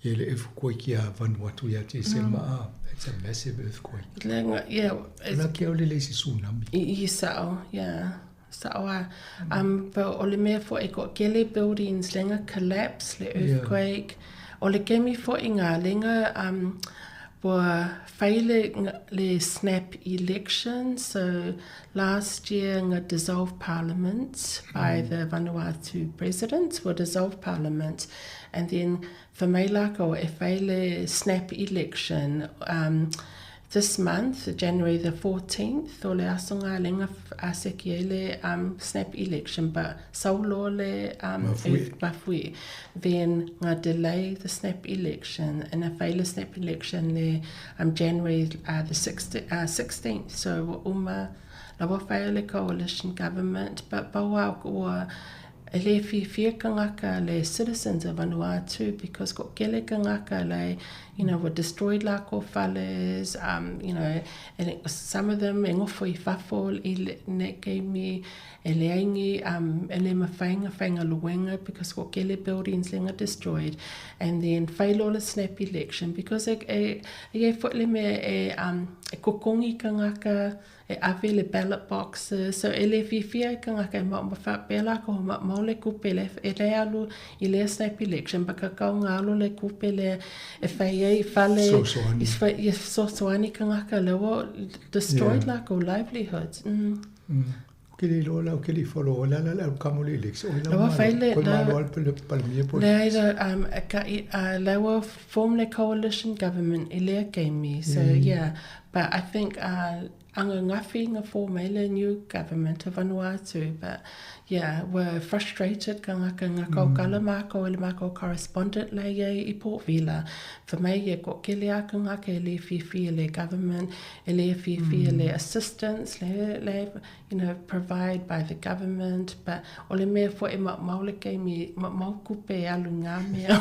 ia le earthquake ia Vanuatu ia Tesema a it's a massive earthquake. Lenga, yeah, it's, La ke o le le se tsunami. I sa'o, yeah. Sa'o a. But o le mea foʻi ko kele buildings lenga collapse le earthquake. O le kemi foʻi ngā lenga ua fai le, le snap election. So last year nga dissolve parliament by the Vanuatu president ua dissolve parliament and then fai mai lākou e fai le snap election this month, January the 14th, o le aso ngā lenga a seki ai le snap election, but sau loa le mafue. Then ngā delay the snap election, and a fai le snap election le January the 16th, so ua uma la ua fai le coalition government, but pau a ua e le fiafia kangaka le citizens of Vanuatu because ko kele kangaka le you know were destroyed lākou fales you know and some of them e ngofo i fafo i le ne keimi e leai ni e le mawhai nga whainga luenga because ko kele buildings lenga destroyed and then whai loa le snap election because e e e iai foʻi le mea e e kokongi kangaka e ave le ballot boxes so e le fiafia ai kangaka e ma faapea lākou maʻumau le kupe lea e le alu i lea snap election but kakau nga alu le kupe lea e fai ai fale Fesoasoani. I fesoasoani kangaka lea ua destroyed lākou livelihoods. Ou ke le iloa la, ou ke le i follow o le ala le alu kamo le election. Oi lau malo, koe malo ale pale palemia po. Leai la, ka i, lea ua form le coalition government i lea keimi. So yeah, but I think angangafi nga form ai le new government o Vanuatu, but yeah, ua frustrated ka ngaka nga kaukala mākou e le mākou correspondent la iai i Port Vila. Fa mai ia ko kele a ka ngaka e le fiafia le government, e le fiafia le assistance, le, le, you know, provide by the government, but o le mea foʻi e maʻumau le keimi, maʻumau kupe e alu i ngā mea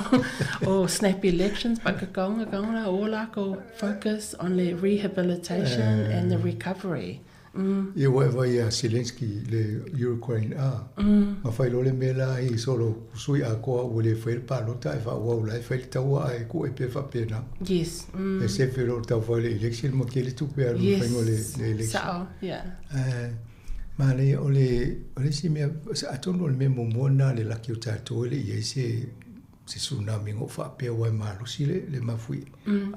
o snap elections, but kakaunga kaunga la o lākou focus on le rehabilitation and the recovery. Ia ua e vaai ia Zelensky le Ukraine a, ma fai loa le mea la i solo sui atoa ua le faia le palota ae faaauau la e fai le taua ae kuʻe pea faapena. Yes. E sefe loa le tau fai le election ma tele tupe alu i le faiga o le election. Sa'o, yeah. Ae manaia o le o le isi mea atonu o le mea muamua lena a le laki o tatou e le i i ai se se tsunami na ou faapea aua e malosi le le mafuie.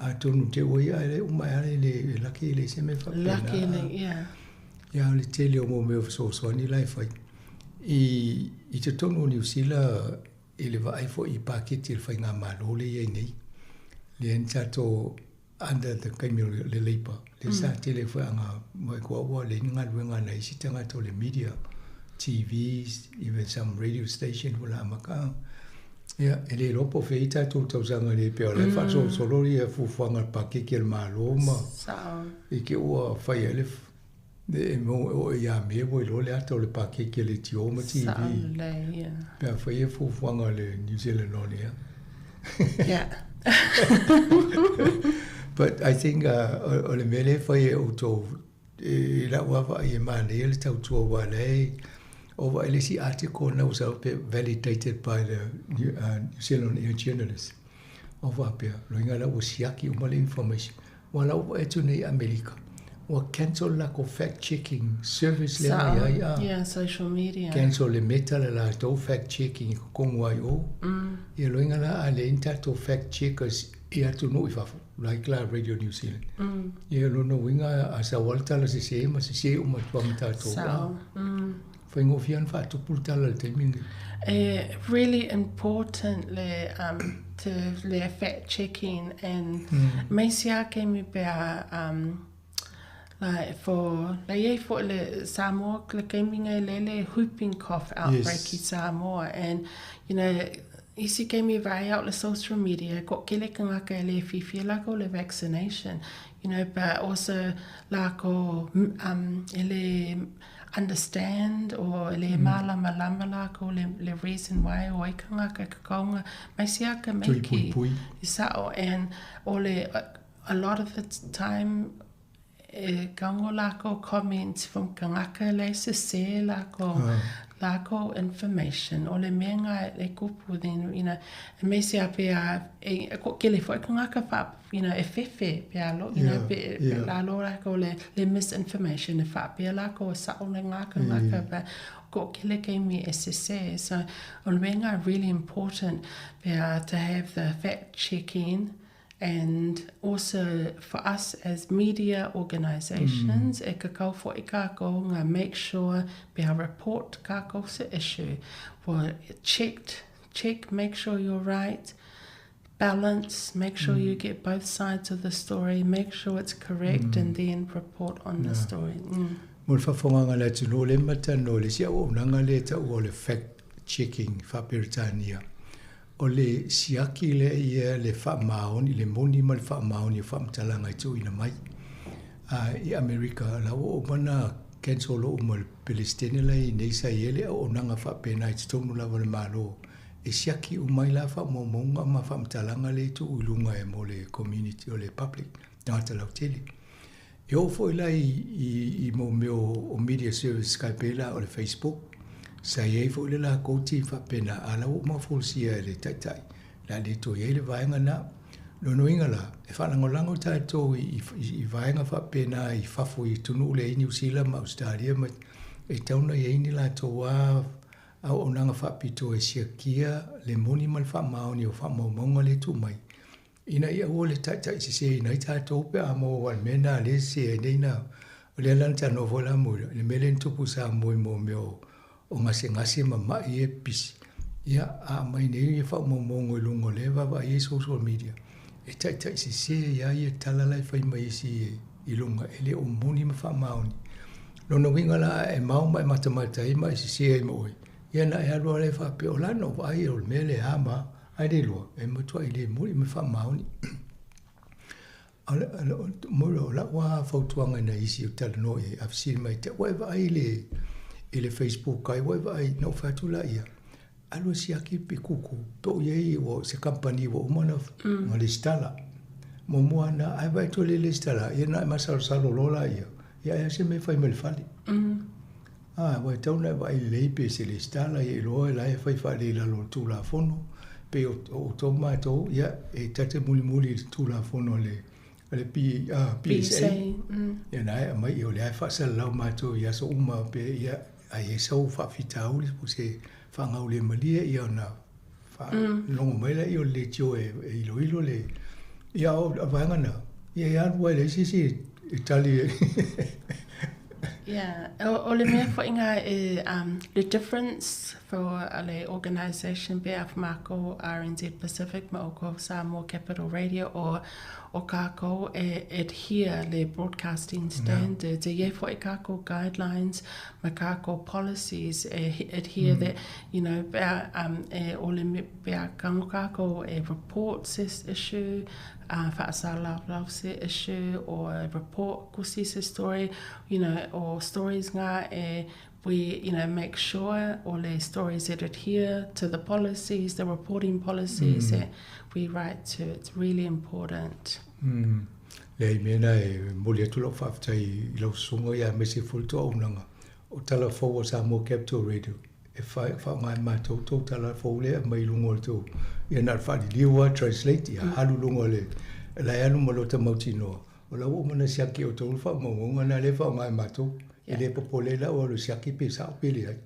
Atonu te ua ia ae le uma ae le le laki e leai se mea faapena. Laki le, yeah. Ia o le tele o mau mea fesoasoani la e fai. I i totonu o Niu Sila i le vaai foi i paketi a le faigamalo lea i ai nei, lea na tatou under the taimi o le Labour, lea sa tele foi aga mai koa ua leai ni galuega a nai isi tagata o le media, TVs, even some radio station ua la amata. Ia, e le iloa po o fea i tatou tausaga nei pea o la e faasolosolo ia fuafuaga a le pakeke a le Malo ma i te i ua fai ai le e o ia me ua iloa le ata o le pakeke a le leitio ma TV. Pe afai e fuafuaga a le New Zealand On Air. Yeah. But I think uh, o le mea lea e fai e outou i lau vaavaai e manaia le tautua aua o la e o vaai le isi article na ua sau pe validated by the New, uh, New Zealand Air Journalist. O faapea, loiga la ua siaki uma le information. Ua lau vaai atu nei i Amerika, ua cancel le latou fact checking service lea na iai a. Yeah, social media. Cancel le Meta le latou fact checking i totonu ai o. Ia loiga la a leai ni tatou fact checkers i atunuu i fafo, like la Radio New Zealand. Ia lona uiga a sau lava le tala sese ma sese uma atu lava ma tatou. Sao. Faigofie lava ona faatupu le tala i le taimi lenei. E really important le um to le fact checking and aemaise lava taimi pe a um like for le iai foi le Samoa le taimi nei le le whooping cough outbreak i Samoa and you know isi taimi vaai au le social media toatele tagata e le fiafia latou le vaccination you know but also lakou um e le understand or e le mālamalama lākou le, le reason why o ai kangaka e kakaunga mai sia ka meiki i sa'o and o le a lot of the time e kaunga lākou comments from kangaka le sesē lākou lākou information o le mea ngā e kupu then you know e mei sia pe a e toʻatele foi kangaka fa you know, e fefe pe a lo, you know, pe, yeah. la lo lākou le, le misinformation e faapea lākou e sa'o le ngaka ngaka mm. but toʻatele taimi e sesē. So o le mea ngā really important pe a to have the fact checking and also for us as media organisations mm. e kakau fo'i kākou ngā make sure pe a report kākou se issue well checked check make sure you're right balance, make sure mm. you get both sides of the story, make sure it's correct mm. and then report on the story. Mm. Mo le faafofogaga a le atunuu lea ma talanoa i le isi auaunaga lea e taua o le fact checking faa-Peretania. O le siaki lea ia le faamaoni, le moni ma le faamaoni o faamatalaga e tuuina mai. A i Amerika, la ua uma ona cancel uma e le Peresetene la i nei sa i ai le auaunaga faapena i totonu lava o le Malo E siaki uma ai la faamaumauga ma faamatalaga lea e tuu i luga e mo le community o le public, tagata lautele. E oo foi la i, i, i mo mea o, o media service kai pei la o le Facebook, sa i ai foi le lakou team faapena, a la ua uma folasia e le taitai, le a le toe i ai le vaega na. Lona uiga la, e faalagolago tatou i, i, i vaega faapena i fafo i atunuu lea i Niu Sila ma Ausetalia ma e tatau ona i ai ni latou lava auaunaga faapitoa e siakia le moni ma le faamaoni o faamaumauga lea e tuu mai, ina ia aua le taitaiseseina ai tatou pe a maua aua o le mea lena lea e sese ai nei na, o lea la na talanoa foi la Moira i le mea lea na tupu i Samoa i mo mea o, o gasegase ma ma'i ia e pipisi. Ia, a aumai nei ia faamaumauga i luga o lea e vaavaai ai social media, e taitaisese ai lava ia tala la e fai mai isi i luga e le o moni ma faamaoni. Lona uiga la e mao ma e matamata ai ma e sese ai ma oe, ia na e alu lava lea faapea, o la na ou vaai o le mea lea a ma, ae le iloa, e matuai le moni ma faamaoni. O lau lava fautuaga i nai isi ou te talanoa i ai, a fesili mai ia te au, ua e vaai i le, i le Facebook ai, ua e vaai, na ou fai atu laia, alu e siaki pe kuku, pe o i ai ua se kamupani ua uma ona mm. lesitala. Muamua ana, ae vaai atu e le lesitala, ia na e masalosalo loa laia, ia e a se mea e fai mai le fale. Mm. Ah, ua e tatau ona e vaai lelei pe se lesitala, ia iloa e la e fai faalelei i lalo o le Tulafono, pe o outou ma matou, ia e ta te mulimuli i le Tulafono a le a le P, ah, PSA. Mm. Ia na e aumai, ia o lea e faasalalau matou i aso uma pe ia a i ai sau faafitauli po se faagaulemalie ia ona faalogo mai lea o le leitio e iloilo le ia o vaega na ia e alu ai leai se isi e tali e Yeah, o, o le mea foi ngā e, um, le difference for le organisation pe a mākou RNZ Pacific ma o ko Samoa Capital Radio o o kākou e adhere le broadcasting standards. E iai fo'i kākou guidelines ma kākou policies e adhere that, you know, pe a, um, e ole me, pe a kango kākou e report se issue, uh, whaasalalau se issue, or report kusi se story, you know, or stories ngā e we, you know, make sure all the stories that adhere to the policies, the reporting policies that we write to. It's really important. Mm. Leai mea na e momoli atu lau faafetai i lau susuga ia aemaise foi le toaunaga o tala fou a Samoa Capital Radio e faaaoga e matou tou tala fou lea e aumai i luga o le tou ia na o le faaliliu lava translate ia alu i luga o le la e alu ma lota mautinoa O la ua uma ona siaki e outou le faamaumauga lena lea e faaaoga e matou. E le popole ai la ua alu e siaki pe sao pe leai.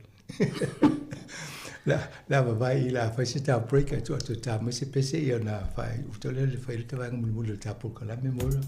La, la vavae i la fai se ta break ae tuu atu e ta mai se pese ia ona faaiuta lea le fai le vaega mulimuli o le ta polokalame mo le.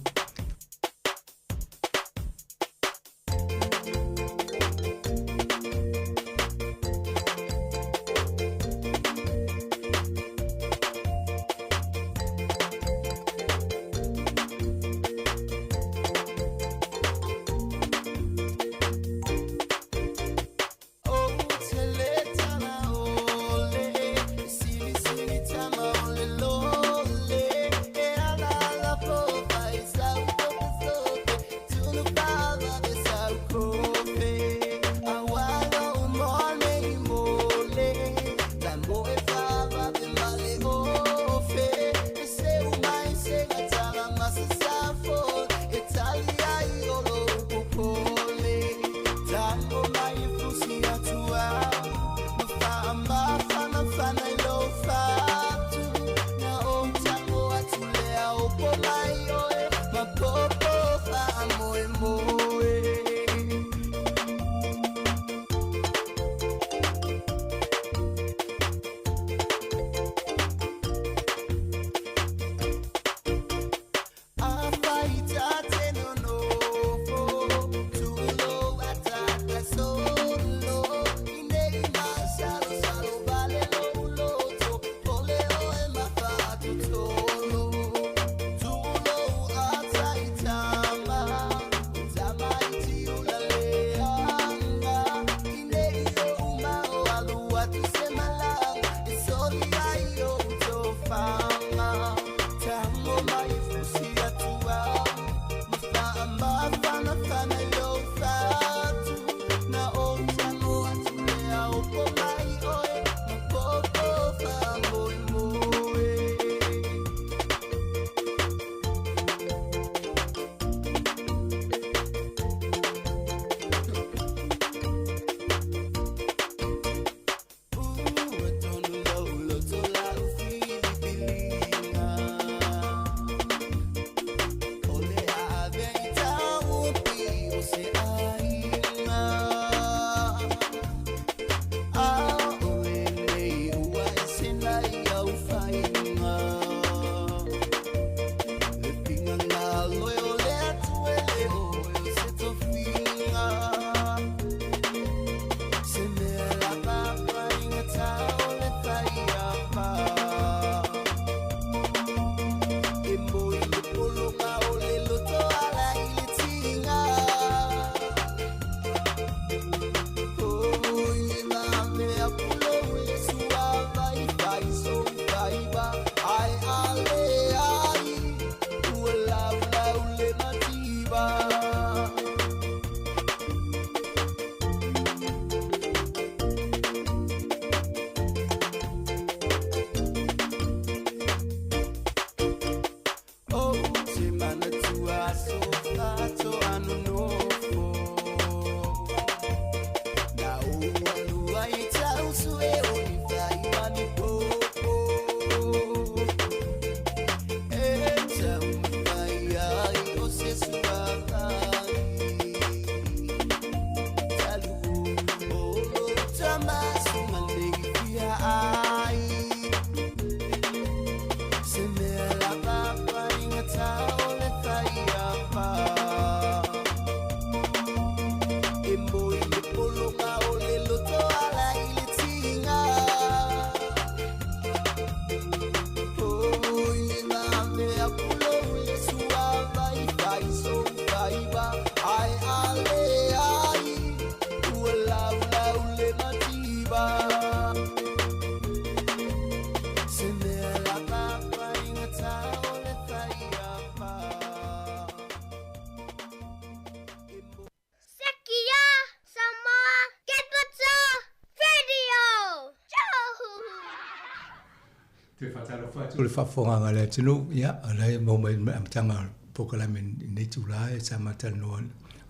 Toe faatalofa atu i le faafofogaaga a le atunuu, ia, o la e maua mai le amataga o le polokalame i lenei itulā e sa ma talanoa,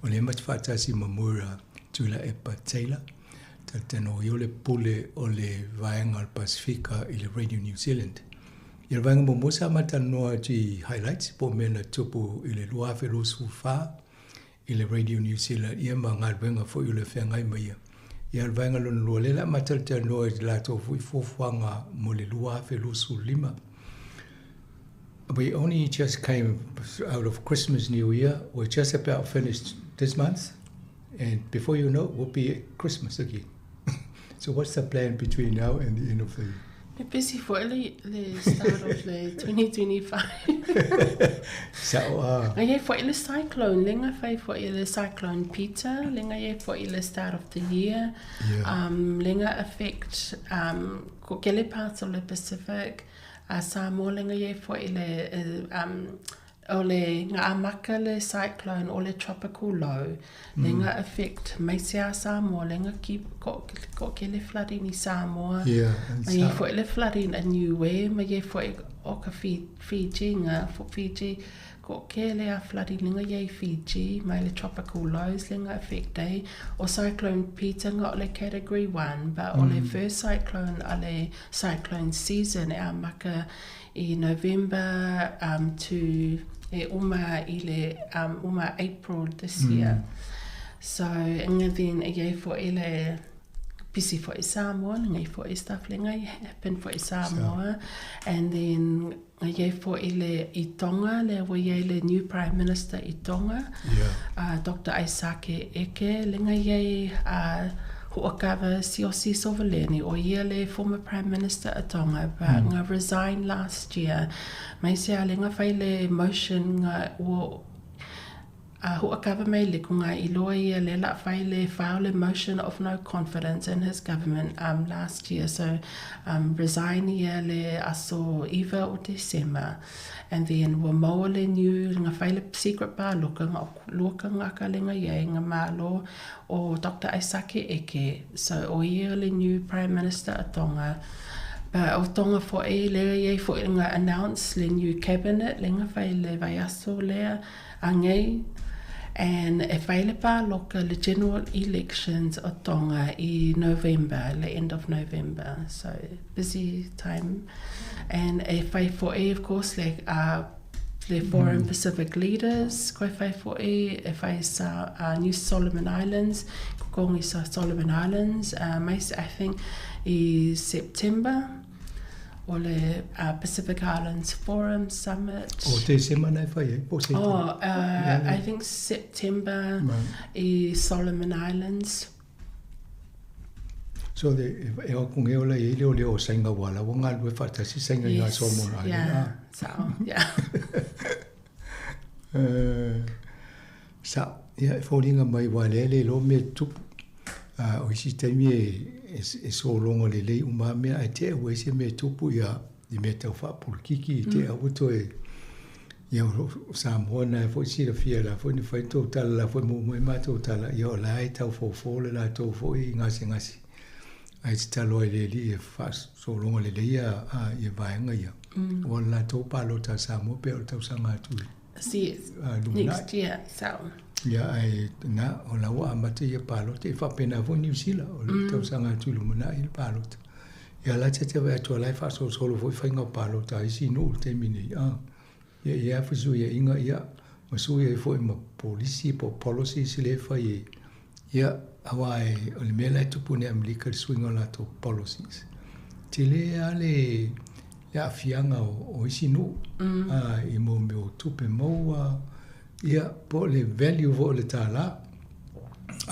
o lea ma te faatasi ma Moira Tuilaepa Taylor, talatalanoa ai o le pule o le vaega o le Pasefika i le Radio New Zealand. Ia, o le vaega muamua sa ma talanoa atu i highlights po o mea na tupu i le 2024 i le Radio New Zealand ia ma galuega foi o le feagai ma ia. Ia o le vaega lona lua, lea o le a ma talatalanoa i latou foi fuafuaga mo le 2025. We only just came out of Christmas New Year. We're just about finished this month. And before you know it, we'll be at Christmas again. So what's the plan between now and the end of the year? E busy foi le, le start of le 2025. Sa'o a. Ngai iai foi le cyclone, le nga fai foi le cyclone Peter, le nga iai foi le start of the year. Yeah. Um, le nga affect um, ko kele parts o le Pacific, a Samoa le nga iai foi le um, O le nga amaka le cyclone o le tropical low, le nga affect maise a Samoa, le nga ki, ko, ko ke le flooding i Samoa, Yeah, and ma iai sa- foi le flooding a Niue, ma iai foi o ka Fi, Fiji, nga fo Fiji, ko ke le a flooding le nga iai Fiji, mai le tropical lows le nga affect ai, o cyclone Peter nga o le category 1, but o le first cyclone a le cyclone season e amaka i November um, to e uma i le um, uma April this year. So nga then e iai fo'i le busy fo'i Samoa, le ngai fo'i stuff le ngai happen fo'i Samoa. And then nga iai fo'i le i Tonga, le ua iai le new Prime Minister i Tonga, Yeah. Doctor Aisake Eke, le ngai iai Ho'okava Siaosi Sovaleni, o ia le former Prime Minister a Tonga, but nga resign last year. Mai se a le nga fai le motion nga ua a ho'okava mai le ko nga iloa ia le la fai le file le motion of no confidence in his government um, last year. So um, resign ia le aso iva o December. And then ua maua le new nga fai le secret pāloka nga luaka nga ka le nga iai nga malo o Doctor Aisake Eke, so o ia le new Prime Minister a Tonga. But o Tonga fo'i, lea iai fo'i nga announce le new cabinet, le nga fai le vaiaso lea a ngei, and e fai le pāloka le general elections o Tonga i November, le end of November, so busy time. And e fai fo'i of course le le Forum Pacific Leaders, koe whai fo'i, e whai sa New Solomon Islands, ko kongi sa Solomon Islands, mai I think i September, o le Pacific Islands Forum Summit. O te semana e whai ai, po se Oh, I think September i Solomon Islands. So the, e o kung e ola i leo leo o sainga wala, wa ngā lue whaatasi sainga i ngā Yes, Solomon Island. yeah, Ah. so, yeah. Sa, ia, e fōlinga mai wā lea le lo mea tupu. O isi taimi e, e, e sōlonga le lei uma mea, ai te au e se mea tupu ia, i mea tau whaapolokiki, i te au toe, ia o Samoa nā foi silafia la foi ni fai tou tala la foi muamua i matou tala, ia o la e tau fofo le latou foi i gasegase. Ae tatalo ai le Alii e faasologa lelei ia ia vaega ia. Ua le latou palota a Samoa pea o le tausaga atu i See, lumanai. next year, so. Ia ae na o la ua amata ia palota, e faapena foi Niu Sila, o le tausaga atu i lumanai le palota. Ia la te te vaai atu la e faasolosolo foi faiga o palota a isi nuu i le taimi nei. Ia ia fesuiaiga ia ma sui ai foi ma polisi po o policies lea e fai ai. Ia, aua e, o le mea la e tupu nei Amerika i le suiga o latou policies. Tele lava le, le aafiaga o, o isi nuu, a, i mo mea o tupe maua, ia, po o le value foi o le tālā.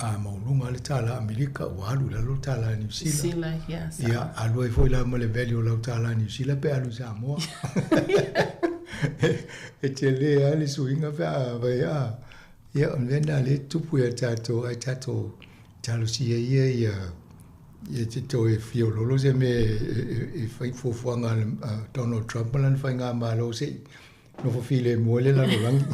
A maualuga le tālā Amerika, ua alu i lalo le tālā Niu Sila. Sila, yes. Ia, alu ai foi la ma le value o lau tālā Niu Sila pe alu i Samoa. E tele lava le suiga pe a vai a. Ia, o le mea lena lea e tupu ia tatou, ai tatou talosia ia ia ia te toe fiololo se mea e fai fuafuaga a Donald Trump ma lana faigamalo se i nofo filemu ai le lalolagi.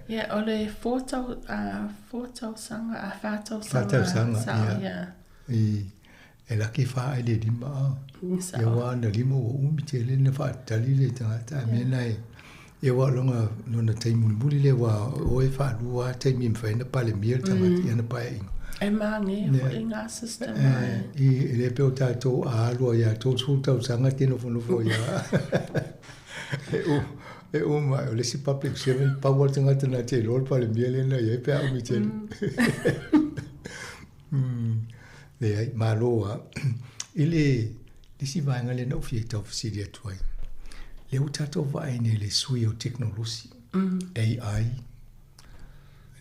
Ia, o le four tausaga, a whā tausaga. Whā tausaga, so, ia. yeah. I, E laki fā ai le lima a. Ia wā na lima ua umi tele na faatali le tagata a mea na e ia wa longa lona taimi mulimuli lea ua o e faalua lava taimi e mafai ai ona palemia le tagata i ana paeaiga. E māngē foi ngā system ai. E le pei o tatou a alu ai ia 30 tausaga te nofonofo ai lava. E uma ai, o le isi public servant pau lava le tagata na te iloa le palemia lea na i ai pe a umi tele. Leai, malo lava. I le isi vaega lea na ou fia taufesili atu ai, lea ua tatou vaai nei i le sui o tekonolosi, AI,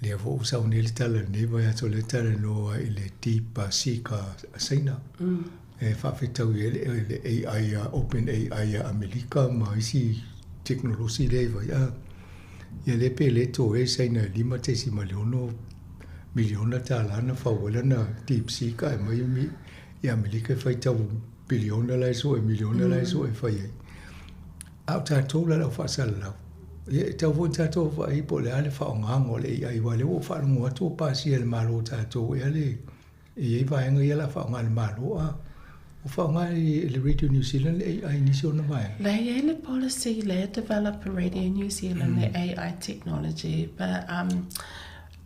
lea foi ua sau nei le tala i lenei vaiaso lea e talanoa i le DeepSeek a Saina, e faafetau i ai le AI a Open AI a Amerika ma isi tekonolosi lea i vai. Ia lea pe le toe Saina e $5.6 miliona tālā na fau ai lana DeepSeek ae aumai i Amerika e faitau piliona la e sue, miliona la e sue e fai ai. A o tatou la le au faasalalau, ia e tatau foi ona tatou vaai po o le a le faaaogaina o le AI aua o lea ua ou faalogo atu ua pasia e le Malo o tatou ea le E i ai vaega ia o le a faaaoga e le Malo, a ua faaaoga e le Radio New Zealand le AI i nisi o ona vaega. Lea e i ai le policy lea e develop e Radio New Zealand le AI technology but um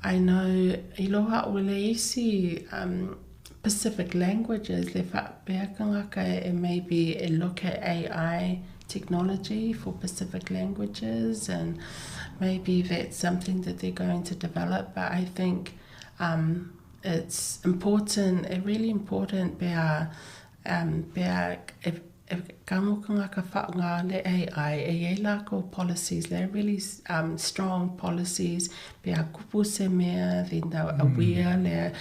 I know i loa au i le isi um Pacific languages le faapea kangaka e maybe e look at AI technology for Pacific languages and maybe that's something that they're going to develop but I think um It's important, e really important pe a, um, pe a, e, e kangokanga ka whaonga le AI, e iai lākou policies, they're really um, strong policies, pe a kupu se mea, then they're aware le,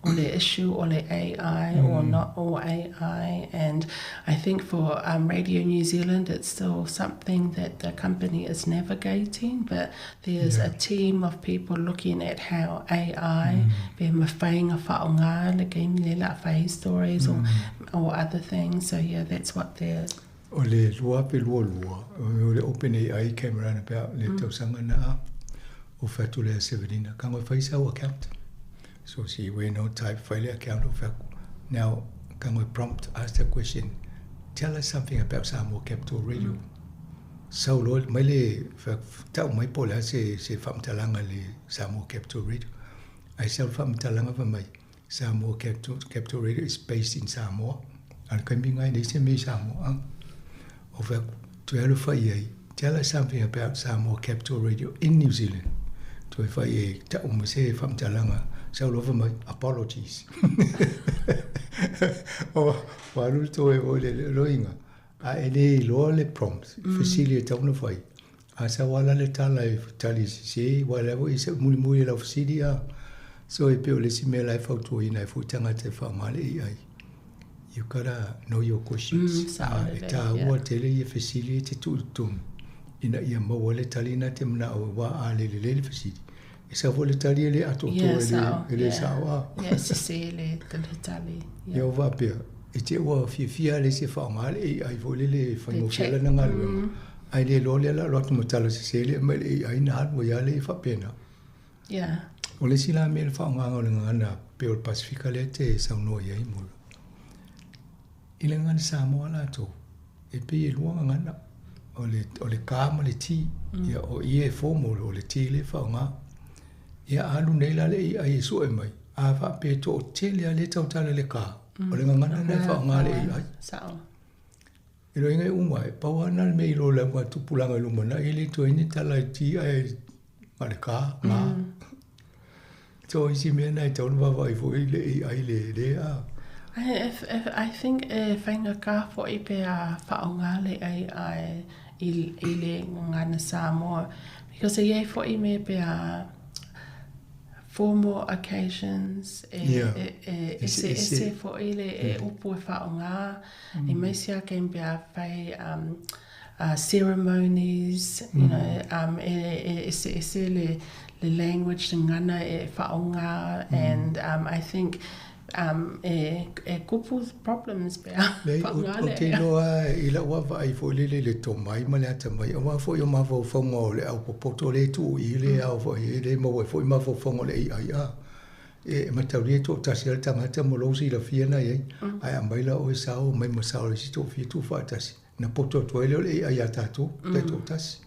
o le issue o le AI or not all AI, and I think for um, Radio New Zealand it's still something that the company is navigating, but There's a team of people looking at how AI pe mawhai ngā whaonga le game le la whai stories or, or other things. So yeah, that's what they're... O le 2022, o le OpenAI came around about le tausaga na a, o fai atu lea Severina, ka ngoi whai sau account. So she went on type whai le account o fai atu. Now, ka ngoi prompt, ask the question, tell us something about Samoa Capital Radio. Sau loa mai le tau mai po o le a se se faamatalaga i le Samoa Capital Radio. Ae sau le faamatalaga fai mai, Samoa Capital, Capital Radio is based in Samoa. A o le taimi lena e leai se mea i Samoa. Ou fai atu, toe alu fai i ai, tell us something about Samoa Capital Radio in New Zealand. Toe fai i ai, tau mai se faamatalaga, sau loa fai mai, apologies. Ua alu le toe foi le loiga. A e le iloa le prompt, fesili e tatau ona fai, a sau lava la le tala e tali sese, aua o la foi e mulimuli e lau fesili a. So e pei o le isi mea la e fautuaina ai foi tagata e faaaoga le AI, you gotta know your questions. E taua tele ia fesili e te tuu i totonu ina ia maua ai le tali lena e te manao aua a le lelei le fesili, e sau foi le tali e le atoatoa, e le sao a. Ia, e sese le tali. Ia ua faapea, i te i ua fiafia le isi e faaaoga le AI foi lele e faigofie ai lana galuega, ae le iloa lea o le a alu atu ma tala sese lea e aumai le AI na alu ai lava lea faapena. O le isi la mea i le faaaogaina o le gagana pei o le Pasefika lea e te saunoa i ai Mura, I le gagana Samoa latou, e pei e lua gagana, o le, o le ka ma le ti. Ia, o i e formal, o le ti lea e faaaoga. Ia, a alu nei la le AI e sue mai, a faapea e toatele lava lea e tautala i le ka, o le gagana lena e faaaoga e le AI. Sao. E loiga e uma, e pau lava lena le mea i lo le auga tupulaga i lumanai, e le toe i ai ni tala e ti ae na o le ka, ga. So o isi mea na e tatau ona vaavaai foi le AI le le a. I, if, if, I think e whaingaka fo'i pe a whaonga le AI i, i le ngana Samoa. Because e iai fo'i me pe a formal occasions e, e, e ese ese fo'i le e upu e whaonga. I maisi a kei pe a whai um, ceremonies, you know, um, e, e ese ese le, le language le ngana e whaonga, and um, I think um, e, e kupu problems pe a Leai, o, whaonga o le. te iloa i lau vaavaai foi lele i le tomai ma le atamai, aua foi o mafaufauga o le au popoto lea e tuu i le ao foi, e le maua ai foi mafaufauga o le AI. E mataulia e toatasi lava le tagata mo lou silafia na i ai, ae aumai la oe sao, aumai ma sao o le isi toafia tuufaatasi, ona poto atu ai lea o le AI ia tatou, taitoatasi.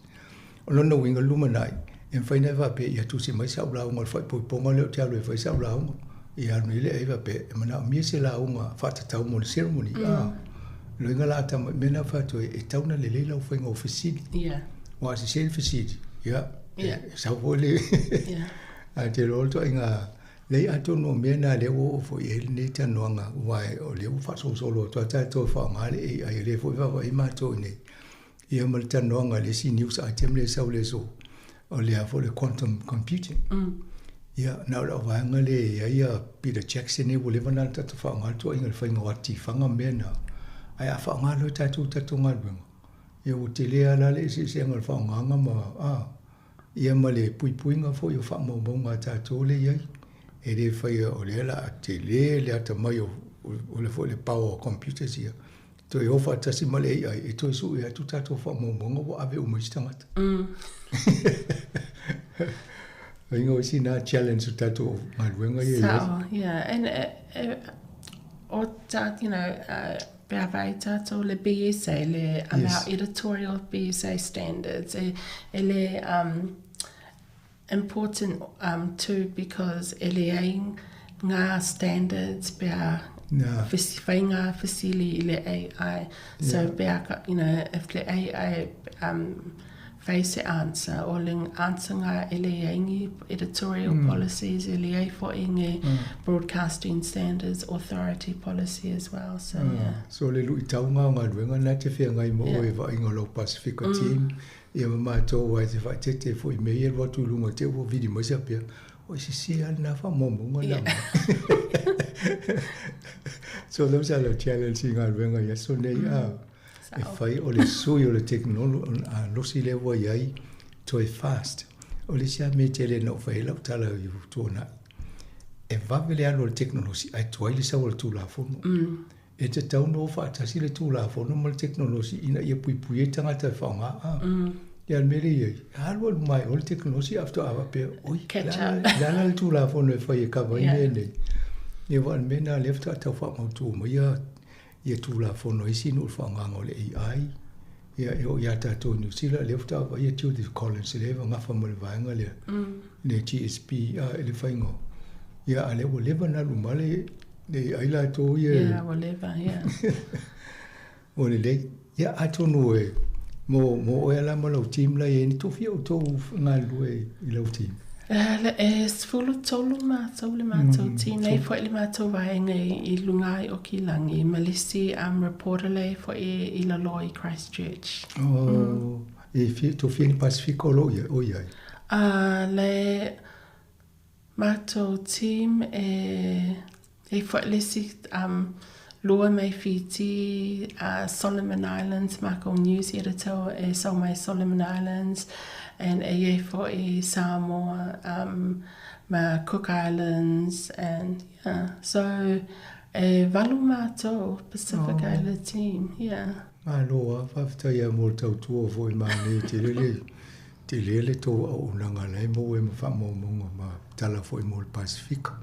O lona uiga i le lumanai, e mafai ona e faapea, ia tusi mai sau lauga o le faaipoipoga lea ou te alu e fai sau lauga. Ia alu nei le AI faapea, e manaomia se lauga faatatau mo le ceremony. A, loiga la a tama, mea na fai atu ai, e tatau ona lelei lau faiga o fesili. Aua a sese le fesili, ia, e sau foi le Ae ou te iloa o le ituaiga lei atonu o mea na lea ua oo foi i ai lenei talanoaga aua o lea ua faasolosolo atu lava tatou e faaaoga le AI o lea foi e vaavaai matou i inei ia ma le talanoaga i le isi news item lea e sau i le aso o le a foi le quantum computing. Ia na o lau vaega lea e i ai a Peter Jackson ua leva ona tatou faaaoga le ituaiga i le faiga o atifaga ma mea na. Ae a faaaoga loa e tatou i tatou galuega, ia ua tele lava la le eseesega o le faaaogaga ma a Ia ma le puipuiga foi o faamaumauga a tatou lea e i ai, e le faia o lea o le a tele le atamai o le foi le power o computers ia, toe o faatasi ma le AI e toe sue atu tatou faamaumauga ua ave uma e isi tagata. Uiga o isi na challenge o tatou galuega ia e i ai. Sao, yeah. And o ta, you know, Pe a vaai tatou le BSA, le um, yes. our editorial BSA standards, e, e le um, important um, too because e le ai ngā standards pe a no. whai ngā whisili i le AI. So yeah. pe a, you know, if le AI um, whai se answer o le answer ngā e le ai ngi editorial policies e le ai fo'i ngi broadcasting standards authority policy as well so yeah. So le luitau ngā o galuega na te feagai mo oe vaaiga o lau Pasifika team ia ma matou aua e te faaeteete foi i mea ia alu atu i luga te ua vili mai se apea oi sese lava lena faamaumauga na aumai. So those are the challenge i galuega i aso nei a. E fai o le sui o le tekonolosi lea ua i ai, toe fast. O le isi lava mea tele na ou fai ai lau tala i Tuanai, e vave le alu o le tekonolosi ae tuai le sau o le Tulafono. E tatau ona o faatasi le Tulafono ma le tekonolosi ina ia puipui ai tagata e faaaoga. Ia le mea lea e i ai, e alualu mai o le tekonolosi ae faatoa faapea, oi, o le a la le Tulafono e fai e kava ai mea nei. Ia aua o le mea lena lea faatoa tau faamautu mai ia Tulafono isi nuu le faaaogaga o le AI, ia e oo ia tatou i Niu Sila, lea faatoa vaai ia Judith Collins lea e gafa ma le vaega lea, le GSP i le faiga o, ia a lea ua leva ona alu ma le AI latou ia. Ia, ua leva, ia. Ua lelei. Ia, atonu e, mo, mo oe la ma lau team la i ai, ni tou fia outou galulue i lau team? E 13 mātou le mātou team, nei fo'i le mātou vaega i lunga ai o Kilangi, ma le isi reporter lea fo'i i lalo i Christchurch. Oh, e fia, tou fia ni Pasifika o lo o i ai? Le Matou team e e fo'i le isi um lua mai Fiti, uh, Solomon Islands, makou news editor e sau mai Solomon Islands and e iai fo'i Samoa um ma Cook Islands and yeah so e valu matou Pacific oh. Island team yeah. Malo a, faafetai a mo le tautua foi manaia tele le Tele le tou auaunaga la e maua ai ma faamaumauga ma tala foi mo le Pasifika.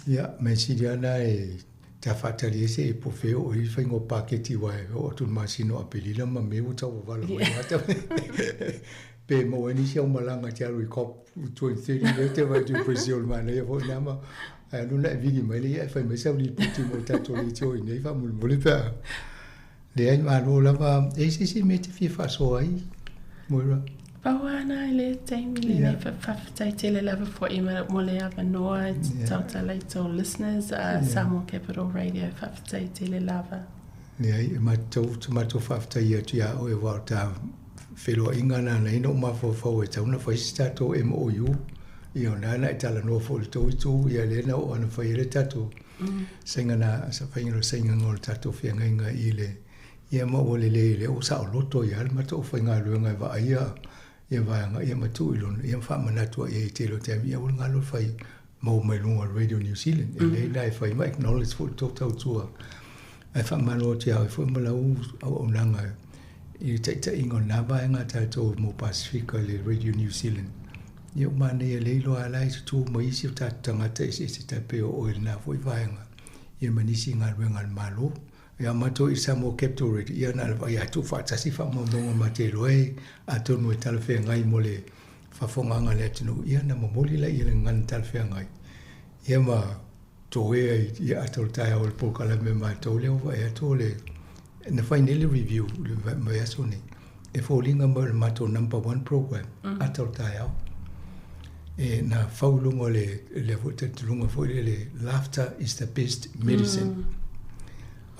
Ia, mea sili lava lena e ta faatali ai se e po fea oo ai le faiga o paketi aua e oo atu i le masina o Aperila ma Me ua tauavala mai lava ta pe maua ai nisi au malaga e te alu i COP 2030 lea te vaai atu i Brazil manaia foi lena ma ae alu ona e vili mai lea e fai mai sau lipoti mo tatou leitio i inei faamolemole pe a Leai, malo lava. E i ai se isi mea e te fia faasoa ai, Moira? Pau ana i le taimi lenei, faafetai tele lava fo'i mo le avanoa e tautala i tou listeners a Samoa Capital Radio. Faafetai tele lava. Leai, e matou, te matou faafetai atu iā oe aua o ta feiloaiga na ala ai ona ou mafaufau e tatau ona fai se tatou MOU. Ia o lena na e talanoa foi i le tou itu, ia lea na oo lava ina fai ai le tatou Saiga na sa faiga le saiga o le tatou feagaiga i le ia ma ua lelei lea ua saoloto ia le matou faigaluega e vaaia ia vaega ia ma tuu i lona ia ma faamanatu ai i tele o taimi ia aua le galo le fai maua mai luga o le Radio New Zealand e lelei la e fai ma acknowledge foi le tou tautua ae faamalo atu ia oe foi ma lau auaunaga i le taitaiga o lena vaega a tatou mo Pasifika i le Radio New Zealand. Ia ua manaia lea iloa la e tutu mai isi o tatou tagata eseese tai pei o oe i lena foi vaega ia ma nisi i galuega a le Malo. Ia matou i Samoa Capital Radio, ia na o le vaai lava tuufaatasi faamaumauga ma te iloa e atonu e talafeagai mo le faafofogaaga a le atunuu, ia ona momoli laia i le gagana talafeagai, ia ma toea i ata o le taeao o le polokalame a matou lea ua vaai atu o le na fai nei le review i le vaiaso nei, e foliga mai o le matou number one program ata o le taeao. E na fau i luga o le lea foi talitonuga foi lele laughter is the best medicine.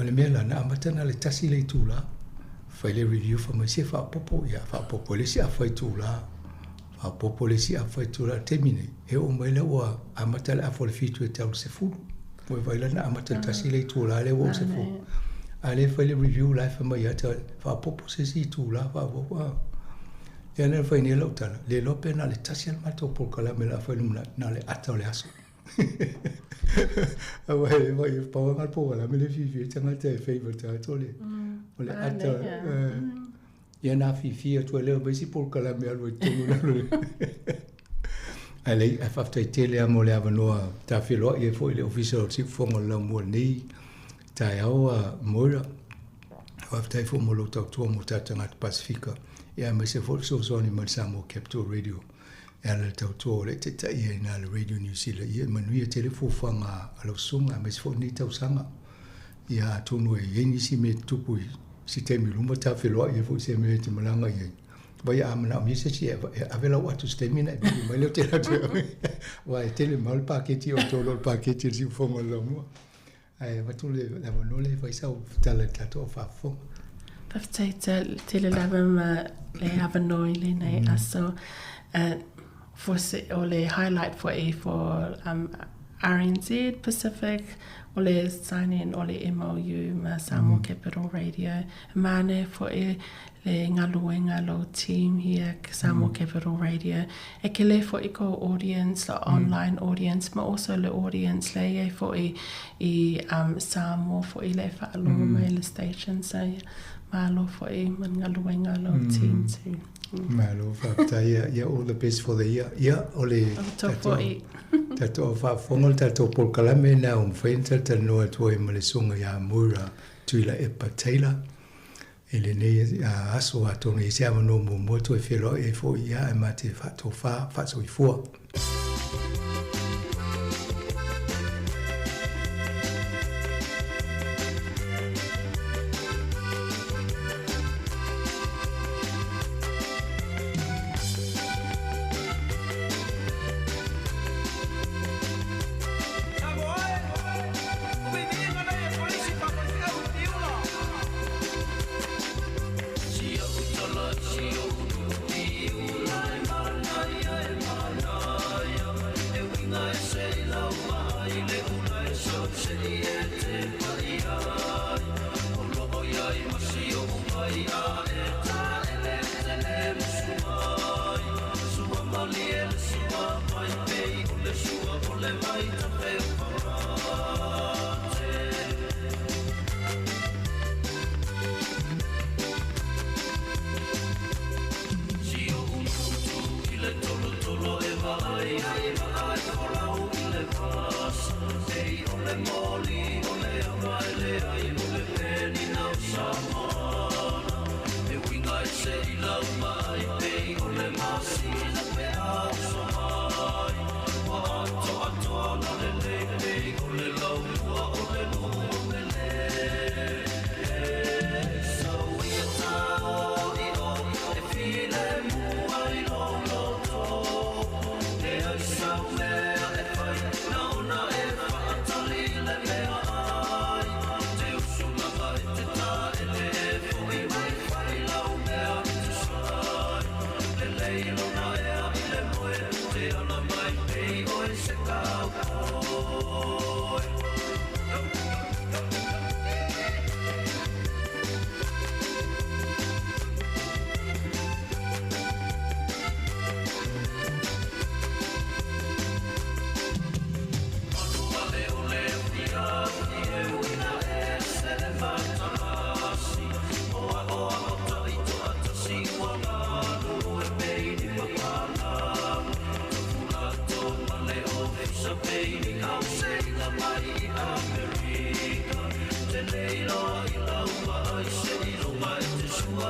O le mea la, na amata na o le tasi le itula, fai le review fai mai se faaopoopo, ia faaopoopo le isi afa itula, faaopoopo le isi afa itula. O le taimi nei, e oo mai lea ua amata le afa o le 7 e tau i le 10. Ua e vaai la na amata i le tasi le itula lea ua oo i le 10. A lea e fai le review la e fai mai ia te au, faaopoopo se isi itula, faaopoopo. A. Ia lea na fai nei lau tala, le iloa pe na o le tasi lava le matou polokalame o le a fai i le lumanai, na o le ata o le aso. Aua e vai e pau lava le polokalame lea e fiafia ai tagata e favourite tagata o le o le ata ia na afifi atu ai lea ma isi polokalame e alu ai i totonu i lalo ae leai ae faafetai tele lava mo le avanoa ta feiloai ai foi i le Ofisa o le Siufofoga o le Laumua i lenei taeao a Moira. Faafetai foi mo lou tautua mo tatou tagata Pasefika ia aemaise foi le fesoasoani mai le Samoa Capital Radio e ala i le tautua o le taitaiina a le Radio New Zealand. Ia manuia tele fuafuaga a lau susuga aemaise foi lenei tausaga. Ia atonu e i ai nisi mea e tutupu i se taimi i luma ta feloai ai foi i se mea e te malaga i ai. Vai a manaomia se isi e ave lau atu i se taimi ona e vili mai lea o te alu atu e ave. Aua e tele mau le paketi o tolu o le paketi o le siufofoga o le laumua. Ae avatu le avanoa lea e fai sau tala i le tatou au faafofoga. Faafetai tele lava ma le avanoa i lenei aso. For se, o le highlight fo'i for RNZ Pacific, o le signing o le MOU ma Samoa Capital Radio. E manaia fo'i le galuega a lou team here Samoa Capital Radio. E kele fo'i kou audience, le online audience ma also le audience le iai fo'i i Samoa fo'i le faalogo mai le station. So yeah, malo fo'i ma le galuega a lou team too. Malo faafetai ia, ia all the best for the year. Ia o le tatou tatou au faafofoga o le tatou polokalame lena ua mafai ona talatalanoa atu ai ma le susuga ia Moira Tuilaepa Taylor i lenei aso atonu e i ai se avanoa muamua toe feiloai ai foi ia ae mā te faatofā faasoifua.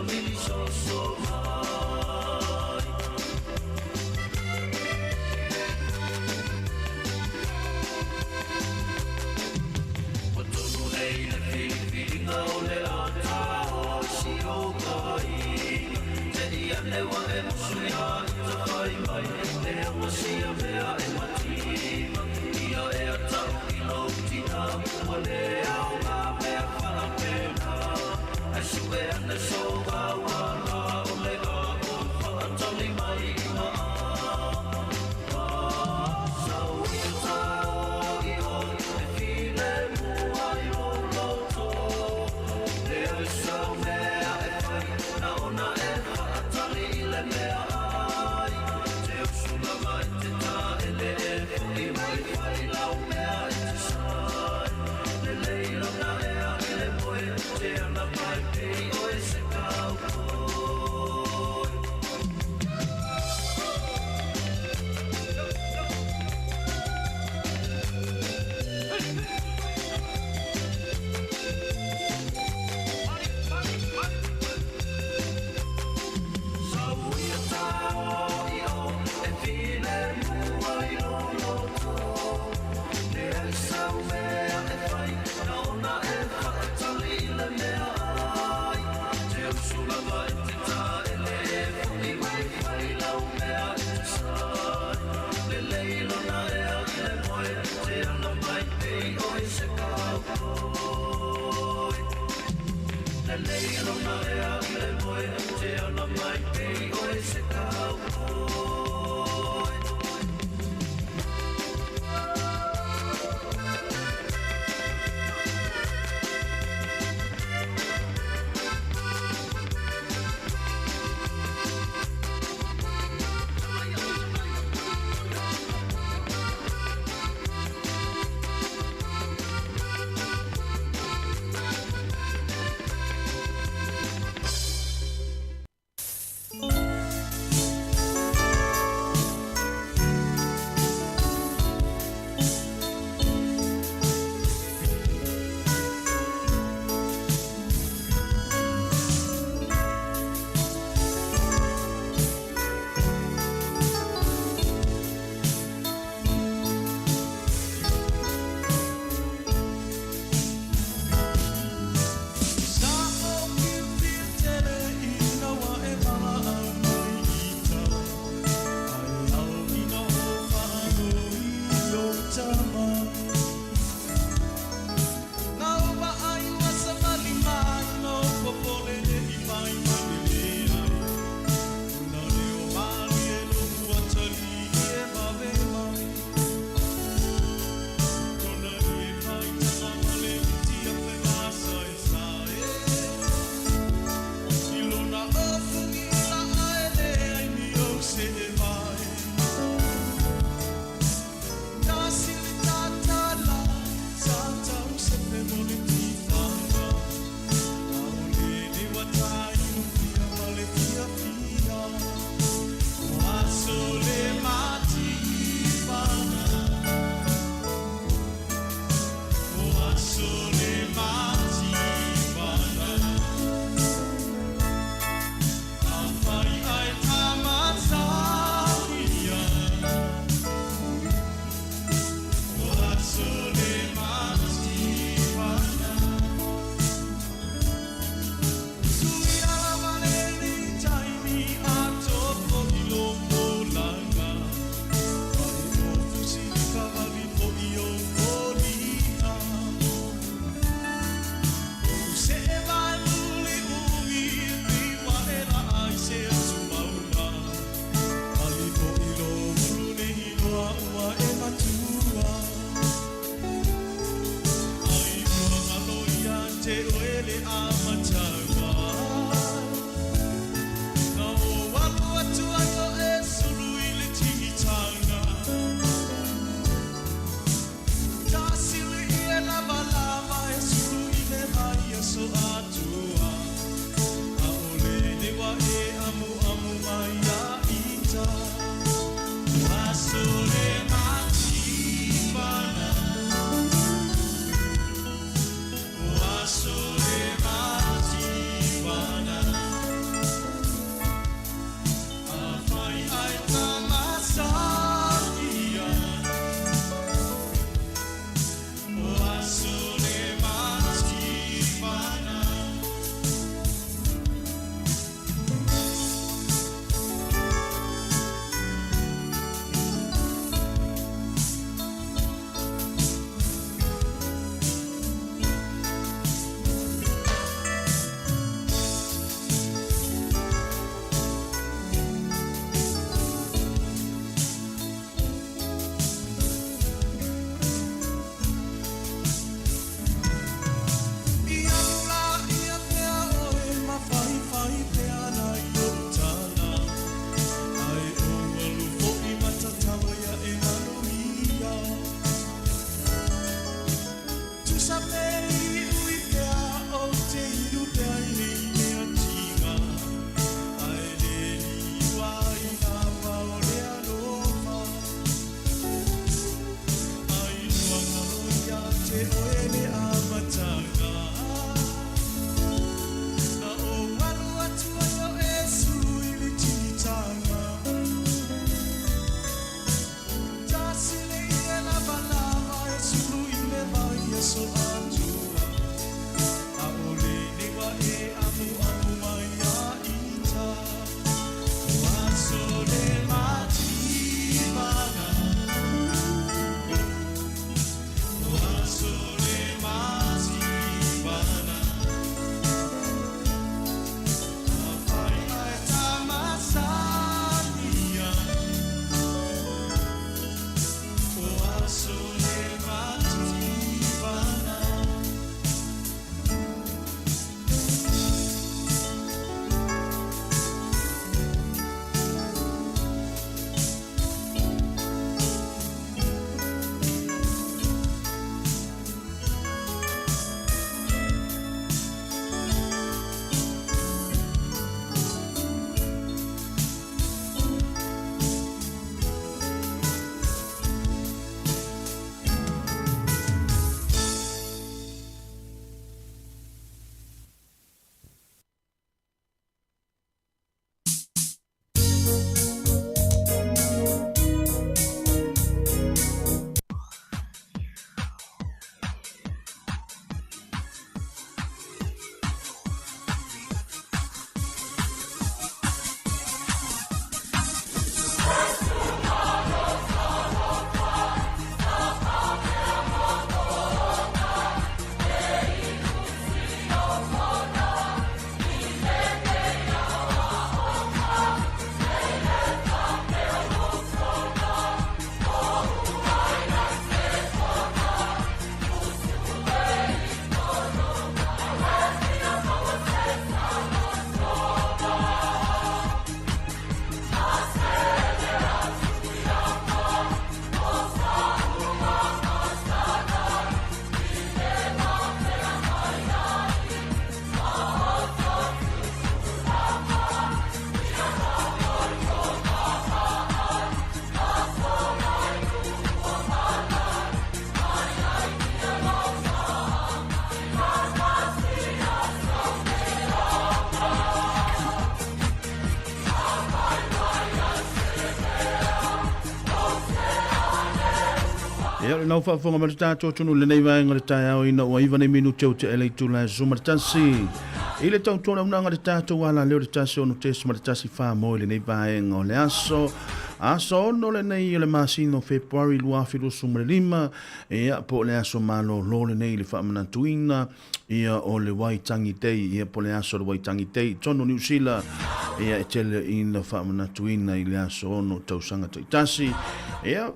mili soso mai. Ua tonu nei le filifiliga o le ata o si ou aiga. Te i ane ua e musu ia i ta fai mai, leaga sia mea e matima. Ia e atau i lou tina, ua le aoga mea faapena. Ae sue ane so auala o le a ou faatali mai i Ia, o lenau faafofoga mai le tatou atunuu i lenei vaega o le taeao ina ua 9 nei minute o tea i le itula e 11. I le tautua launaga le tatou alaleo le 16.14 mo i lenei vaega o le aso. Aso 6 lenei o le masina o Fepuari 2025, ia, po o le aso malolo lenei i le faamanatuina ia o le Waitangi Day, ia po o le aso o le Waitangi Day i totonu o Niu Sila, ia e tele ina faamanatuina i le aso 6 tausaga taitasi. Ia,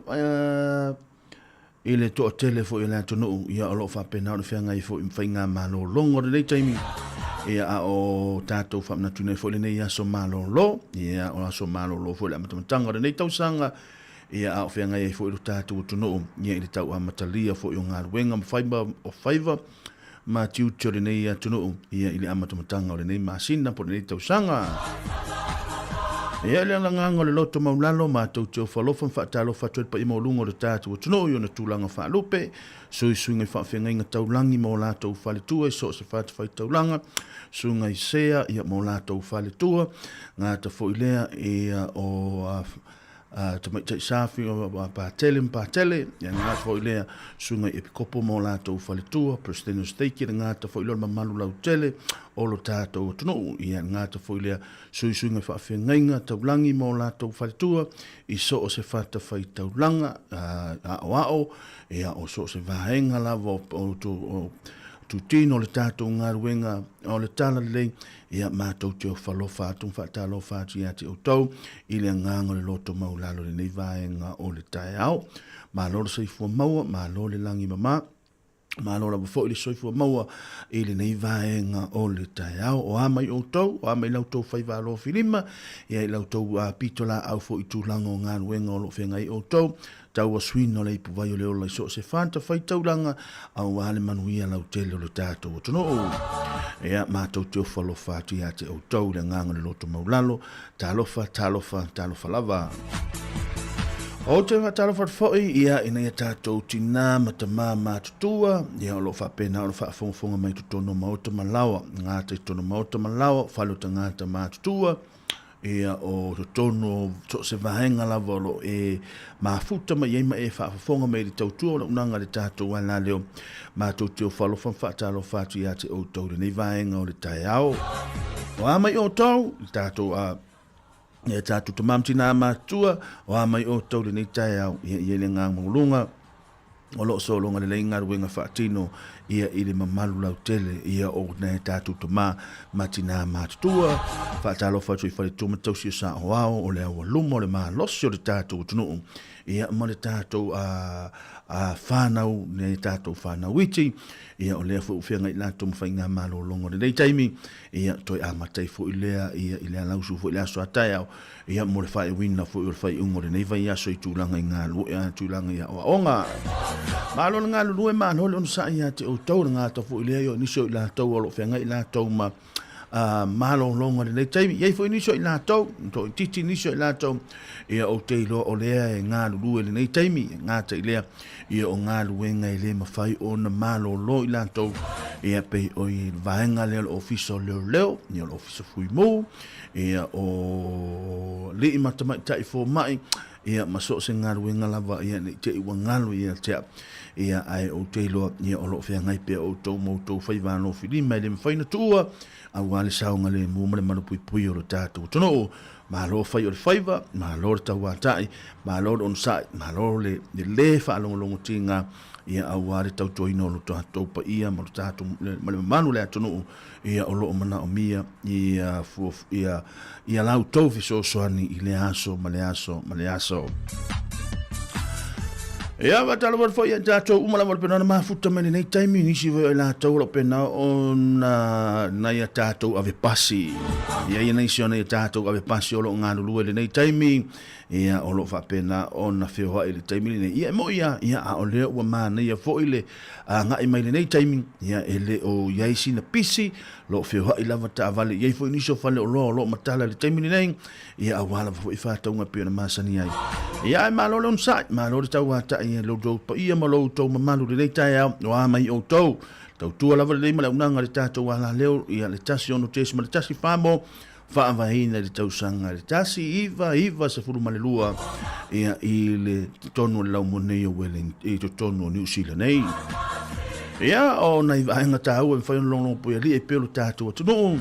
i le toatele foi o le atunuu, ia o lo o faapena ona feagai foi ma faigamalologa o lenei taimi, ia a o tatou faamanatuina ai foi lenei aso malolo, ia o aso malolo foi le amatamataga o lenei tausaga, Ia, a o feagai ai foi lo tatou atunuu, ia, i le tau amatalia foi o galuega ma faiva o faiva ma tiute o lenei atunuu, ia, i le amatamataga o lenei masina po o lenei tausaga. Ia, i le agaga o le loto maulalo, matou te ofo alofa ma faatalofa atu ai le paia maualuga o le tatou atunuu i ona tulaga faalupe, suisuiga i faafeagaiga taulagi ma o latou faletua i so o se fatafaitaulaga, susuga i sea, ia, ma o latou faletua, gata foi lea, ia, o tamaitai safi o Patele ma Patele, ia le gata foi lea susuga i Epikopo ma o latou faletua, Presidente o Stake, le gata foi lea o le mamalu lautele o lo tatou atunuu, ia le gata foi lea suisuiga i faafeagaiga taulagi ma o latou faletua i so o se fatafaitaulaga aoao, ia o so o se vaega lava o tutino o le tatou galuega o le Talalelei. Ia, matou te ofo alofa atu ma faatalofa atu ia te outou i le agaga o le loto maualalo i lenei vaega o le taeao. Malo le soifua maua, malo le lagi mama, malo lava foi le soifua maua i lenei vaega o le taeao. O a mai outou, o a mai la outou faiva alofilima, ia i la outou pitolaau foi i tulaga o galuega o lo o feagai outou, tauasuina o le ipuvai o le ola i so o se fatafaitaulaga aua le manuia lautele o le tatou atunuu. Ia, matou te ofo alofa atu ia te outou i le agaga o le loto maulalo. Talofa, talofa, talofa lava. Ou te faatalofa atu foi ia ina ia tatou tinā ma tamā matutua, ia o lo o faapena ona faafogafoga mai totonu o maota ma laoa, gata i totonu o maota ma laoa, fale o tagata matutua, Ia, o totonu o so o se vaega lava o lo o e mafuta mai ai ma e faafofoga mai i le tautua o le auaunaga a le tatou alaleo, matou te ofo alofa ma faatalofa atu ia te outou i lenei vaega o le taeao. O a mai outou, le tatou a ia tatou tama ma tina matutua, o a mai outou i lenei taeao, ia i ai le agaga maualuga. O lo o sologa lelei galuega faatino ia i le mamalu lautele ia o nai a tatou tama ma tinā matutua. Faatalofa atu i faletua ma tausi o saoao o le aualuma o le malosi o le tatou atunuu ia ma le tatou a, a whānau, nei tatou whānau iti, ia o lea foi ua feagai latou ma faigamalologa o lenei taimi, ia toe amata ai foi lea ia i le alausu foi i le aso a taeao, Ia, mo le faaiuina foi o le faaiuga o lenei vaiaso i tulaga i galuega, tulaga i aoaoga. Malo le galulue, malo le onosai ia te outou, le gata foi lea o nisi o i latou o lo o feagai latou ma malologa i lenei taimi. E i ai foi nisi o i latou, toaitiiti nisi o i latou, ia ou te iloa o lea e galulue i lenei taimi, e gata i lea, ia o galuega e le mafai ona malolo i latou, ia pei o le vaega lea o le Ofisa o Leoleo, ia o le Ofisa Fuimu, ia o alii ma tamaitai fomai, ia ma so o se galuega lava, ia ne i te i ua galo ia te au, ia ae ou te iloa, ia o lo o feagai pea outou ma outou faiva alofilima e le mafai ona tuua, aua le saogalemu ma le malupuipuia o lo tatou atunuu. Malo fai o le faiva, malo le tauatai, malo le onosai, malo le le faalogologotiga, ia aua le tautuaina o lo tatou paia ma lo tatou ma le mamalu o le atunuu, ia o lo o manaomia ia ia ia la outou fesoasoani i lea aso ma le aso ma le aso. Ia, faatalofa atu foi ia i tatou uma lava o le pena na mafuta mai lenei taimi, nisi foi o i latou o lo o pena ona nai a tatou ave pasi. Ia ia nisi o nai a tatou ave pasi o lo o galulue i lenei taimi, ia o lo o faapena ona feoai i le taimi lenei. Ia e moi lava, ia a o lea ua manaia foi le agai mai lenei taimi, ia e le o i ai sina pisi, lo o feoai lava taavale. E i ai foi nisi o faleoloa o lo o matala i le taimi lenei, ia aua lava foi faatauga e pei ona masani ai. Ia ae malo le onosai, malo le tauatai i lo outou paia ma lo outou mamalu i lenei taeao, o a mai outou. Tautua lava lelei ma le auaunaga i le tatou alaleo, ia le 1 6 ma le 1 4 mo. faavaeina i le tausaga i le 1992 ia i le totonu o le laumua nei o Wellington i totonu o Niu Sila nei. Ia, o nai vaega taua e mafai ona logologo puialii e pei o le tatou atunuu,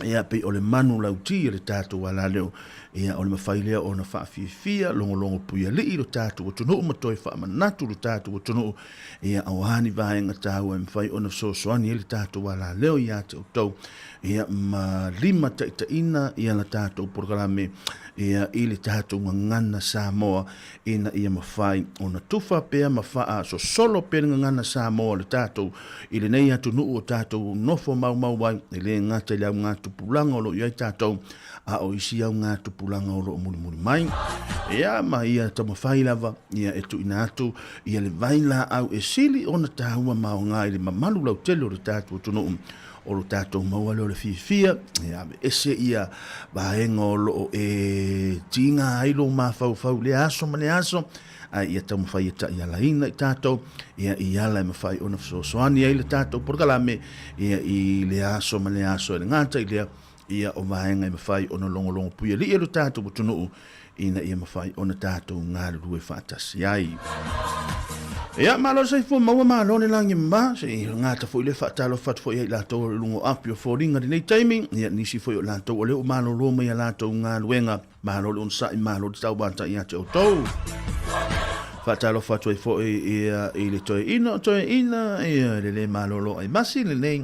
ia pei o le manu lauti e le tatou alaleo, ia o le mafai lea ona faafiafia logologo puialii lo tatou atunuu ma toe faamanatu lo tatou atunuu, ia aua ni vaega taua e mafai ona fesoasoani ai le tatou alaleo ia te outou, ia ma limataitaiina ia la tatou polokalame ia i le tatou gagana Samoa ina ia mafai ona tufa pea ma faasosolo pea le gagana Samoa o le tatou i lenei atunuu o tatou nofo maumau ai, e le gata i le augatupulaga o lo o i ai tatou, a o isi augatupulaga o lo o mulimuli mai. Ia, ma ia taumafai lava ia e tuuina atu ia le vailaau e sili ona taua ma aoga i le mamalu lautele o le tatou atunuu o lo tatou maua lea o le fiafia e aveese ia vaega o lo o e tiga ai lou mafaufau i lea aso ma lea aso, ae ia taumafai e taialaina i tatou ia i ala e mafai ona fesoasoani ai le tatou polokalame ia i lea aso ma lea aso. E le gata i lea, ia o vaega e mafai ona logologo puialii e lo tatou atunuu ina ia mafai ona tatou galulue faatasi ai. Ia, malo le soifua maua, malo le lagi mama, se i gata foi le faatalofa atu foi ia i latou o le luga o api o foliga i lenei taimi, ia nisi foi o latou o lea ua malolo mai a latou galuega, malo le onosai, malo le tauata ia te outou. Faatalofa atu ai foi ia i le toeaina o toeaina, ia le le malolo ai masi lenei,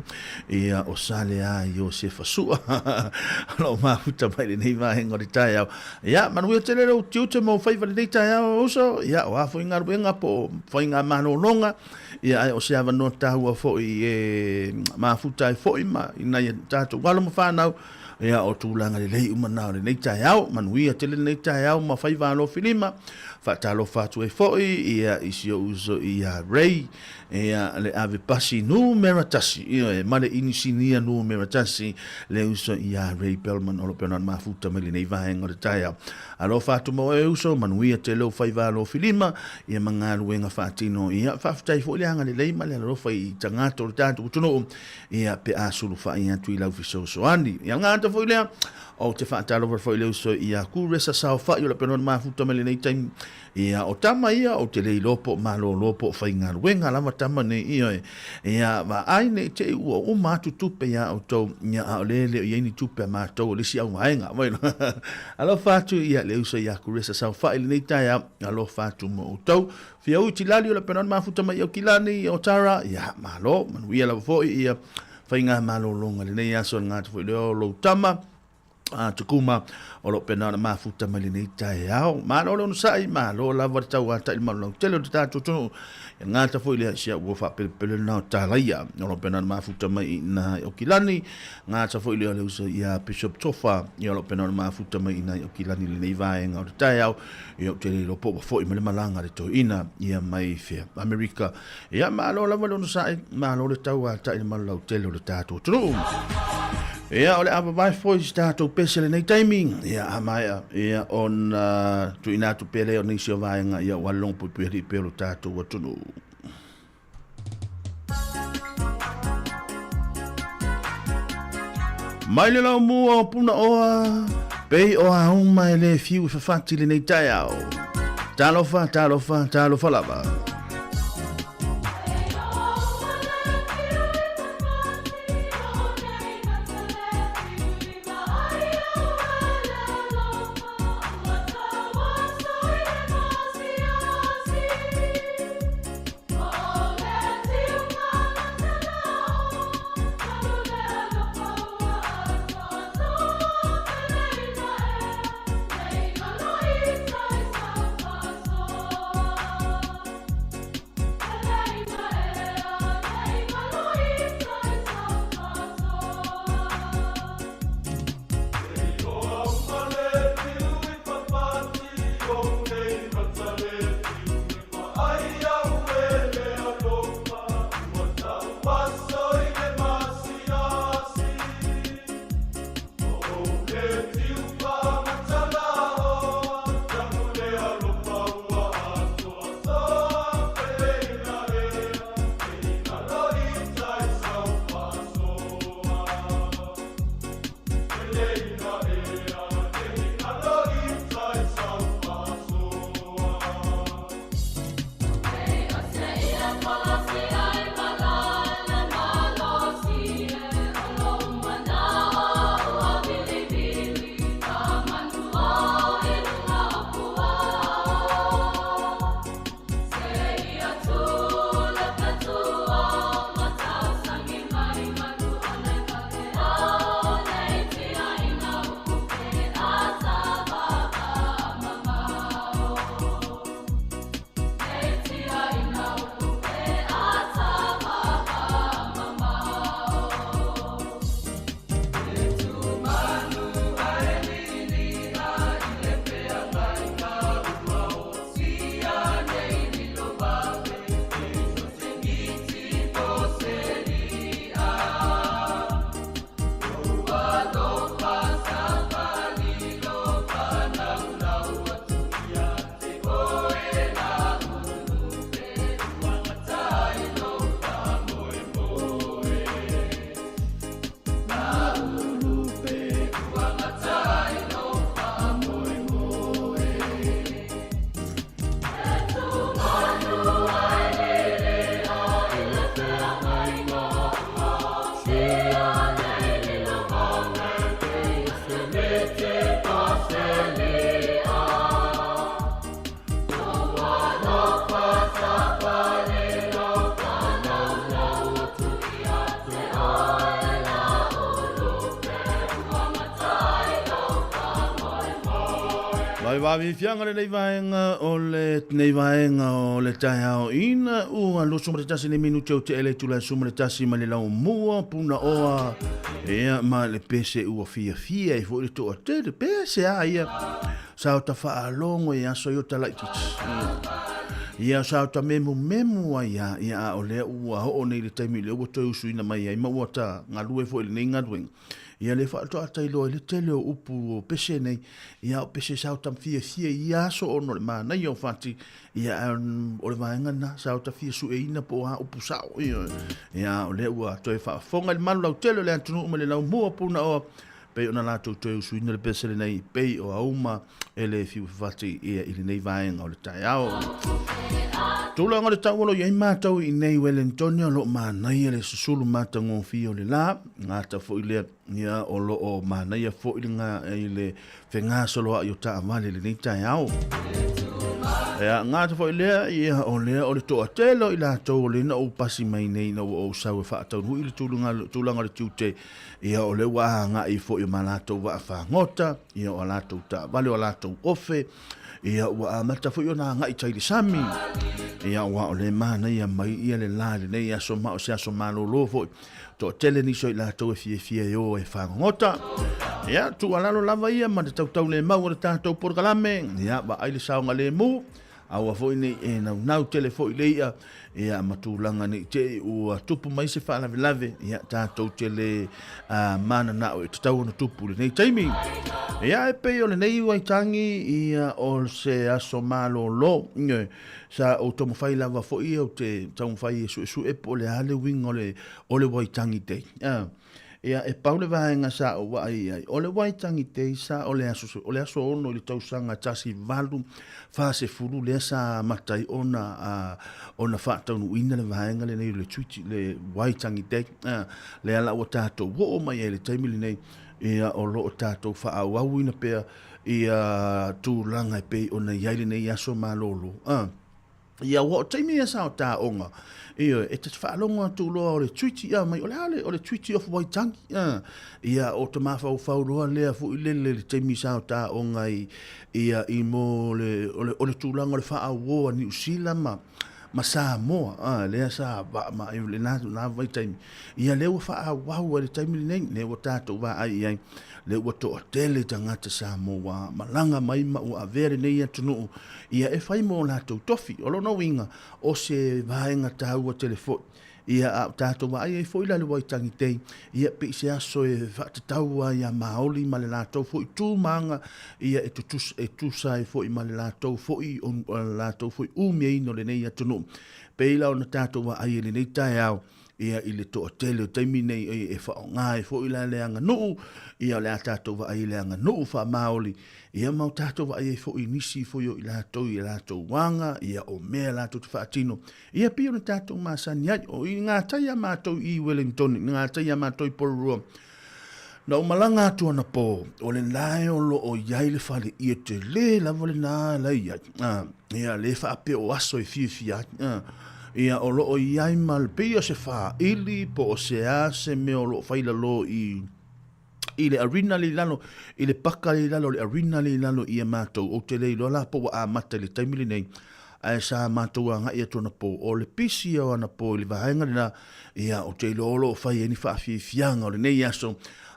ia o Saleā Iosefa Sua o lo o mafuta mai lenei vaega o le taeao. Ia, manuia tele lou tiute ma ou faiva lenei taeao e uso, ia o a foi galuega po o faigamalologa, ia ae o se avanoa taua foi e mafuta ai foi ma i nai a tatou alo ma fanau, ia o tulaga lelei uma na o lenei taeao. Manuia tele lenei taeao ma faiva alofilima. Faatalofa atu ai foi ia i si ou uso ia Ray, ia le ave pasi numera tasi, ioe, ma le inisinia numera tasi, le uso ia Ray Bellman o lo o pea ona mafuta mai lenei vaega o le taeao. Alofa atu ma oe uso, manuia tele ou faiva alofilima, ia ma galuega faatino. Ia, faafetai foi le agalelei ma le alolofa i tagata o le tatou atunuu, ia pe a sulufai atu i lau fesoasoani. Ia gata foi lea, ou te faatalofa foi i le uso ia Kuresa Saofai o le pea ona mafuta mai lenei taimi. Ia, o tama ia, ou te le iloa po o malolo po o faigaluega lava tama nei, ioe. Ia, vaai ne i te i ua uma atu tupe iā outou, ia, a o lea e le o i ai ni tupe a matou o le isi auvaega. Vai loa. Alofa atu, ia, le uso ia Kuresa Saofai i lenei taeao, alofa atu mo outou. Fiaui Tilali o le pena mafuta mai i Aukilani, o Tara, ia, malo, manuia lava foi, ia, faigamalologa i lenei aso, le gata foi lea o lou tama, a Tukuma o lo o pena ona mafuta mai lenei taeao. Malo le onosai, malo lava le tauatai le malulau tele o le tatou atunuu. Ia gata foi lea si au ua faapelepele lena o Talaia o lo o pena ona mafuta mai i ina i Aukilani. Gata foi lea o le uso ia Bishop Tofa ia o lo o pena ona mafuta mai i ina i Aukilani lenei vaega o le taeao. Ia ou te le iloa po ua foi mai le malaga a le toeaina ia mai fea Amerika. Ia, malo lava le onosai, malo le tauatai le malu lautele o le tatou atunuu. Ia, o le a vavae foi si tatou pese lenei taimi, ia, a maea, ia, ona tuuina atu pea lea o nisi o vaega, ia, ua logo puipui alii pea o le tatou atunuu. Mai le laumua o Punaoa, pei o auma e le fiu e fafati lenei taeao. Talofa, talofa, talofa lava. Ai vaafiafiaga lenei vaega o lenei vaega o le taeao ina ua 21 nei minute o te ele tula 11 ma le laumua puna oa ia ma le pese ua fiafia ai foi le toatele pese a ia sa o ta faalogo i aso i o talaititi ia sa o ta memu memu ai ia ia a o lea ua oo nei le taimi lea ua toe usuina mai ai ma ua ta galue foi i lenei galuega Ia le faatoatai loa i le tele o upu o pese nei, ia o pese sa o ta fiafia i ia aso ona o le manaia o fati, ia ae o le vaega lena sa o ta fia sueina po o a upu sao, ioe. Ia o lea ua toe faafofoga i le malu lautele o le atunuu ma le laumua Punaoa, pei ona latou toe usuina le pese lenei pei o auma e le fiu fati ia i lenei vaega o le taeao. Tulaga o le tau o lo o i ai mātou i nei Wellington o lo o manaia le susulu matagofie o le la, gata foi lea ia o lo o manaia foi le ngā, i le fegasoloai o taavale i lenei taeao. Ia, gata foi lea, ia, o lea o le toatele o i latou o lea na ou pasi mai nei ina ua ou sau e faataunuu i le tulaga, tulaga o le tiute, ia o lea ua agai foi ma latou vaa fagota, ia o a latou taavale, o a latou ofe, ia ua amata foi ona agai tai i le sami. Ia aua o lea e manaia mai ia le la i lenei aso ma o se aso malolo foi. Toatele nisi o i latou e fiafia e o e fagogota. Ia, tuualalo lava ia ma le tautaulemau o le tatou polokalame, ia vaai le saogalemu, aua foi nei e naunau tele foi le i'a, ia ma tulaga nei te i ua tupu mai se faalavelave, ia tatou te le mananao e tatau ona tupu i lenei taimi. Ia e pei o lenei Waitangi, ia o se aso malolo, ioe, sa ou taumafai lava foi ou te taumafai e suesue po o le a le uiga o le, o le Waitangi Day. Ia, e pau le vaega sa ou vaai i ai, o le Waitangi Day sa o le aso, o le aso 6 i le tausaga 1840 lea sa amata ai ona, ona faataunuuina le vaega lenei o le Treaty, le Waitangi Day, lea la ua tatou oo mai ai i le taimi lenei, ia, o lo o tatou faaauauina pea ia tulaga e pei ona i ai lenei aso malolo. Ia, ua o taimi ia sa o taoga, ioe, e te faalogo atu loa o le Treaty, ia mai, o le a le, o le Treaty of Waitangi, ia, ia o te mafaufau loa lea foi lele i le taimi sa o taoga i, ia, i mo le, o le, o le tulaga o le faaauo a Niu Sila ma, ma Samoa, a, lea sa va, ma, i lena, lena vaitaimi. Ia, lea ua faaauau ai le taimi lenei, lea ua tatou vaai i ai, lea ua toatele tagata Samoa ua malaga mai ma ua avea lenei atunuu ia e fai mo latou tofi. O lona uiga, o se vaega taua tele foi. Ia, a o tatou vaai ai foi la i le Waitangi Day, ia pei se aso e faatatau ai ia Māori ma le latou foi tu ma aga, ia e tutusa, e tusa ai foi ma le latou foi, o le latou foi umiaina o lenei atunuu. Pei la ona tatou vaai ai i lenei taeao, ia i le toatele o taimi nei e faaaoga ai foi la le aganuu, ia o le a tatou vaai i le aganuu faamaoli, ia ma o tatou vaai ai foi i nisi foi o i latou i a latou aga, ia o mea latou te faatino, ia pei ona tatou masani ai. O i ngā tai a mātou i Wellington, i ngā tai a mātou i Porirua, Na ou malaga atu anapō, o le lae o lo o i ai le fale ia tele lava lena la i ai. Ia, le faapea o aso e fiafia ai. Ia, o lo o i ai ma le pei o se faaili po o se a se mea o lo o fai lalo i i le arena le i lalo, i le paka le i lalo, le arena le i lalo ia matou. Ou te le iloa la po ua amata i le taimi lenei, ae sa matou agai atu anapō, o le pisi ia o anapō i le vaega lena, Ia, ou te iloa o lo o fai ai ni faafiafiaga o lenei aso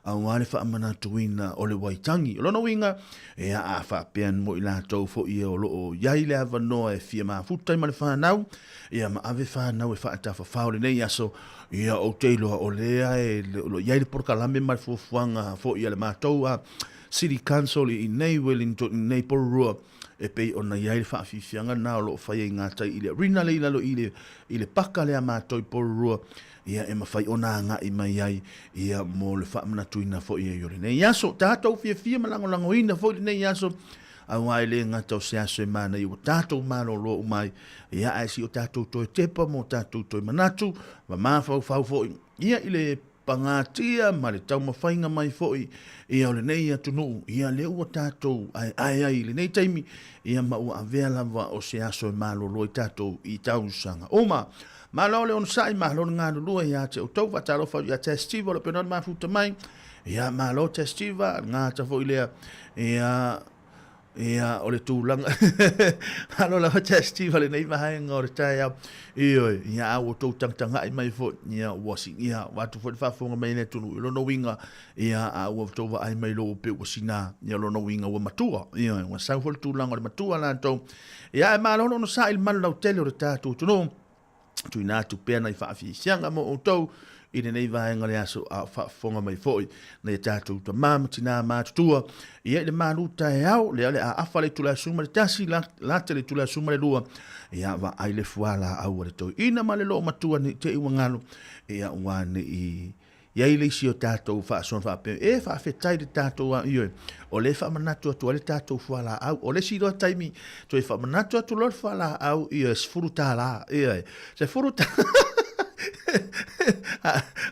aua le faamanatuina o le Waitangi. O lona uiga, ia, a faapea mo i latou foi o lo o i ai le avanoa e fia mafuta ai ma le fanau, ia, ma ave fanau e faatafafao i lenei aso, ia, ou te iloa o lea e, o lo o i ai le polokalame ma le fuafuaga foi a le matou a City Council i inei Wellington, i inei Porirua, e pei ona i ai le faafiafiaga lena o lo o fai ai ngā tai i le arena le i lalo i le, i le paka lea mātou i Porirua, ia e mawhai ona agai mai ai, ia mo le faamanatuina foi ai o lenei aso. Tātou fiafia ma lagolagoina foi lenei aso, auā e le gata o se aso e manaia ua tātou malolo uma ai, ia ae si o tātou toe tepa mo tātou toe manatu, ma mafaufau foi, ia i le pagatia ma le taumafaiga mai foi ia o lenei atunuu, ia lea ua tatou aeae ai i lenei taimi, ia ma ua avea lava o se aso e malolo ai tatou i tausaga uma. Malo le onosai, malo le galulue ia te outou, faatalofa atu ia te Steve o lo o pena mafuta mai, ia malo te Steve, le gata foi lea, ia. Ia, o le tulaga, malo lava Chastity lenei vaega o le taeao. Ioe, ia a ua outou tagatagai mai foi, ia ua si, ia ua atu foi le faafofoga mai a le atunuu i lona uiga, ia a ua outou vaai mai loa ua pei ua sina, ia lona uiga ua matua. Ioe, ua sau foi le tulaga o le matua latou. Ia ae malo le onosai i le malu lautele o le tatou atunuu. Tuuina atu pea nai faafiafiaga mo outou i lenei vaega o le aso a o faafofoga mai foi nai a tatou tama ma tinā matutua ia i le malu taeao lea o le a afa le itula e 11 lata le itula e 12 ia vaai le fualaau a le toeaina ma le loomatua ne i te i ua galo ia ua ne i I ai le isi o tatou faasoa faapea, e faafetai le tatou a, ioe, o lea e faamanatu atu ai le tatou fualaau. O le isi loa taimi, toe faamanatu atu loa le fualaau, ioe, $10, ioe, $10.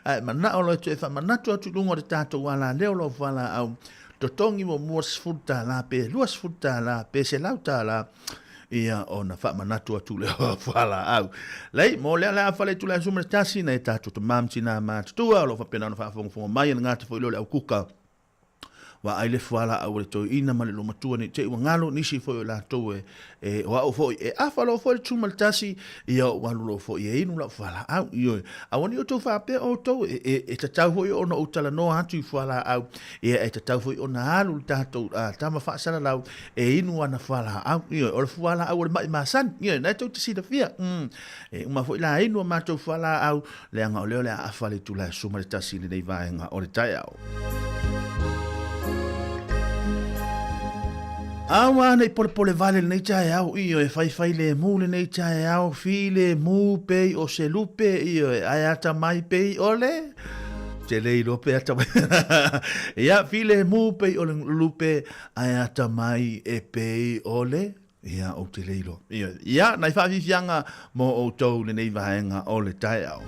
Ae manao loa e toe faamanatu atu i luga o le tatou alaleo lau fualaau, totogi muamua le $10 pe $20 pe $100, ia ona faamanatu atu lea o fualaau. Lei, mo lea le afa le itula e 11, nai a tatou tama ma tinā matutua o lo o faapena ona faafogafoga mai, e le gata foi lea o le aukuka vaai le fualaau a le toeaina ma le loomatua ne i te i ua galo nisi foi o latou e, e o au foi e afa loa foi le 11 ia ou alu loa foi e inu lau fualaau. Ioe, aua ne i outou faapea outou e, e, e tatau foi ona ou talanoa atu i fualaau, ia e tatau foi ona alu le tatou tama faasalalau e inu ana fualaau, ioe, o le fualaau o le ma'i masani, ioe, na e tou te silafia. E uma foi la inu a matou fualaau, leaga o lea o le a afa le itula e 11 i lenei vaega o le taeao. Aua nei polepole vale lenei taeao, ioe, faifai lemu lenei taeao, filemu pei o se lupe, ioe, ae atamai pei o le te le iloa pe atamai. Ia, filemu pei o le lupe, Ae atamai e pei o le, ia, ou te le iloa. Ia, ia, nai faafiafiaga mo outou lenei vaega o le taeao.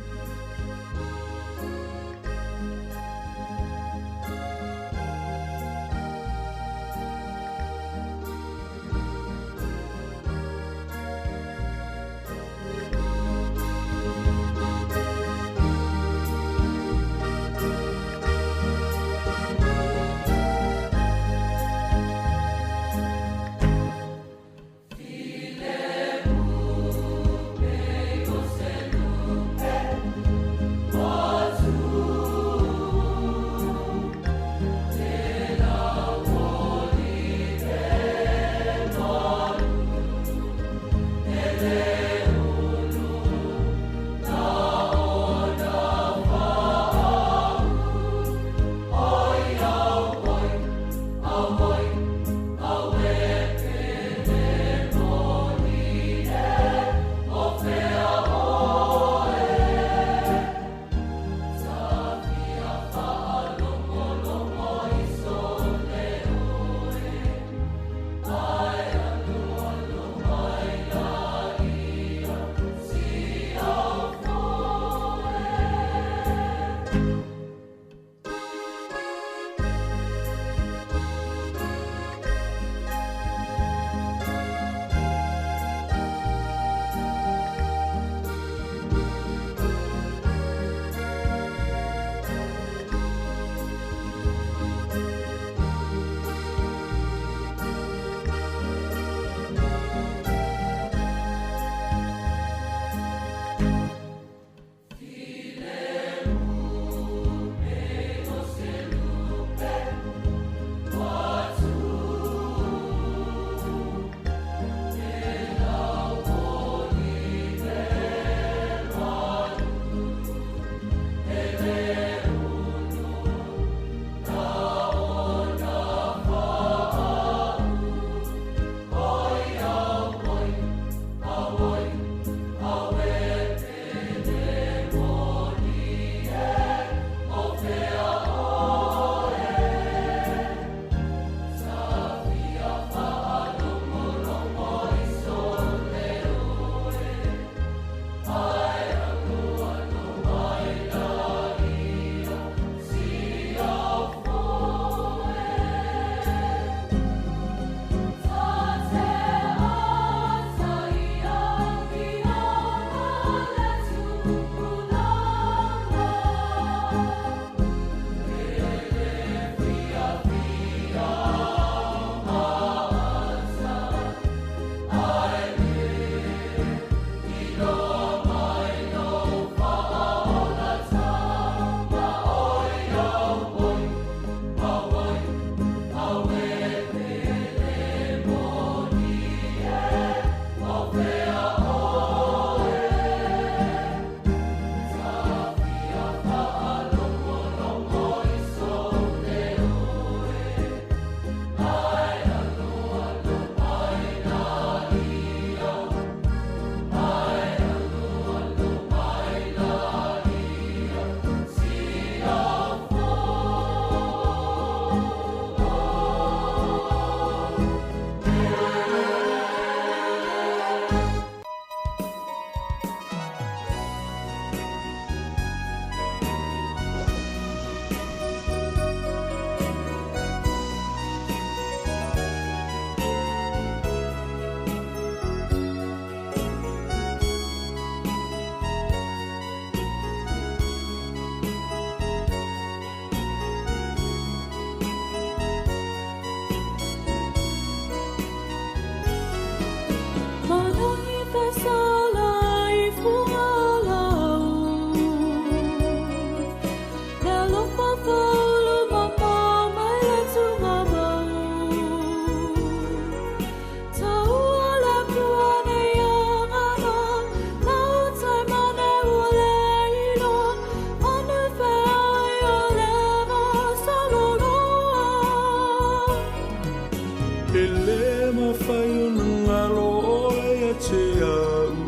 E le mafai ona galo ʻoe ia te a'u.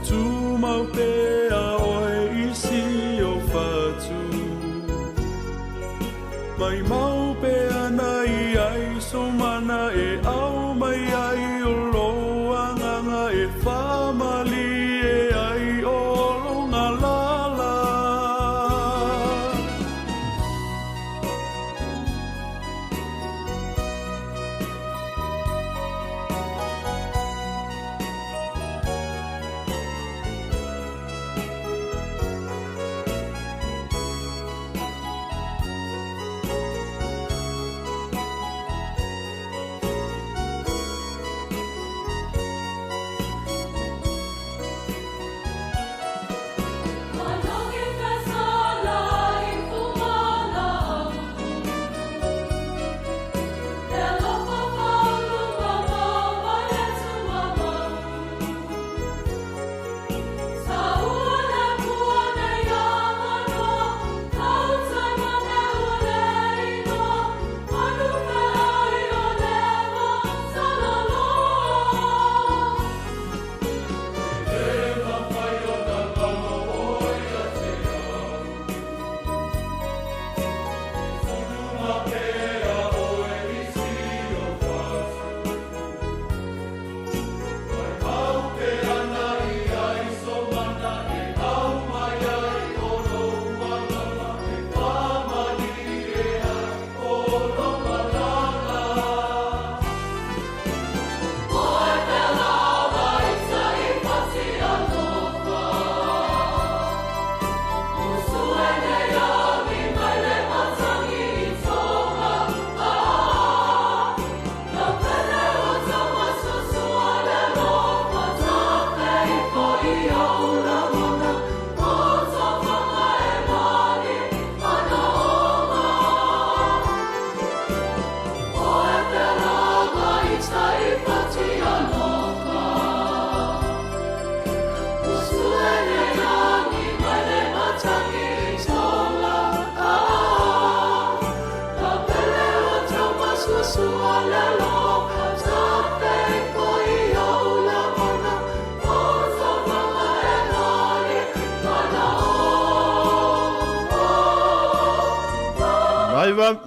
Tumau pea ʻoe i si ou fatu. Maʻimau pea na i ai sou mana e aumai ai o lou agaga e faamalie ai o lou galala.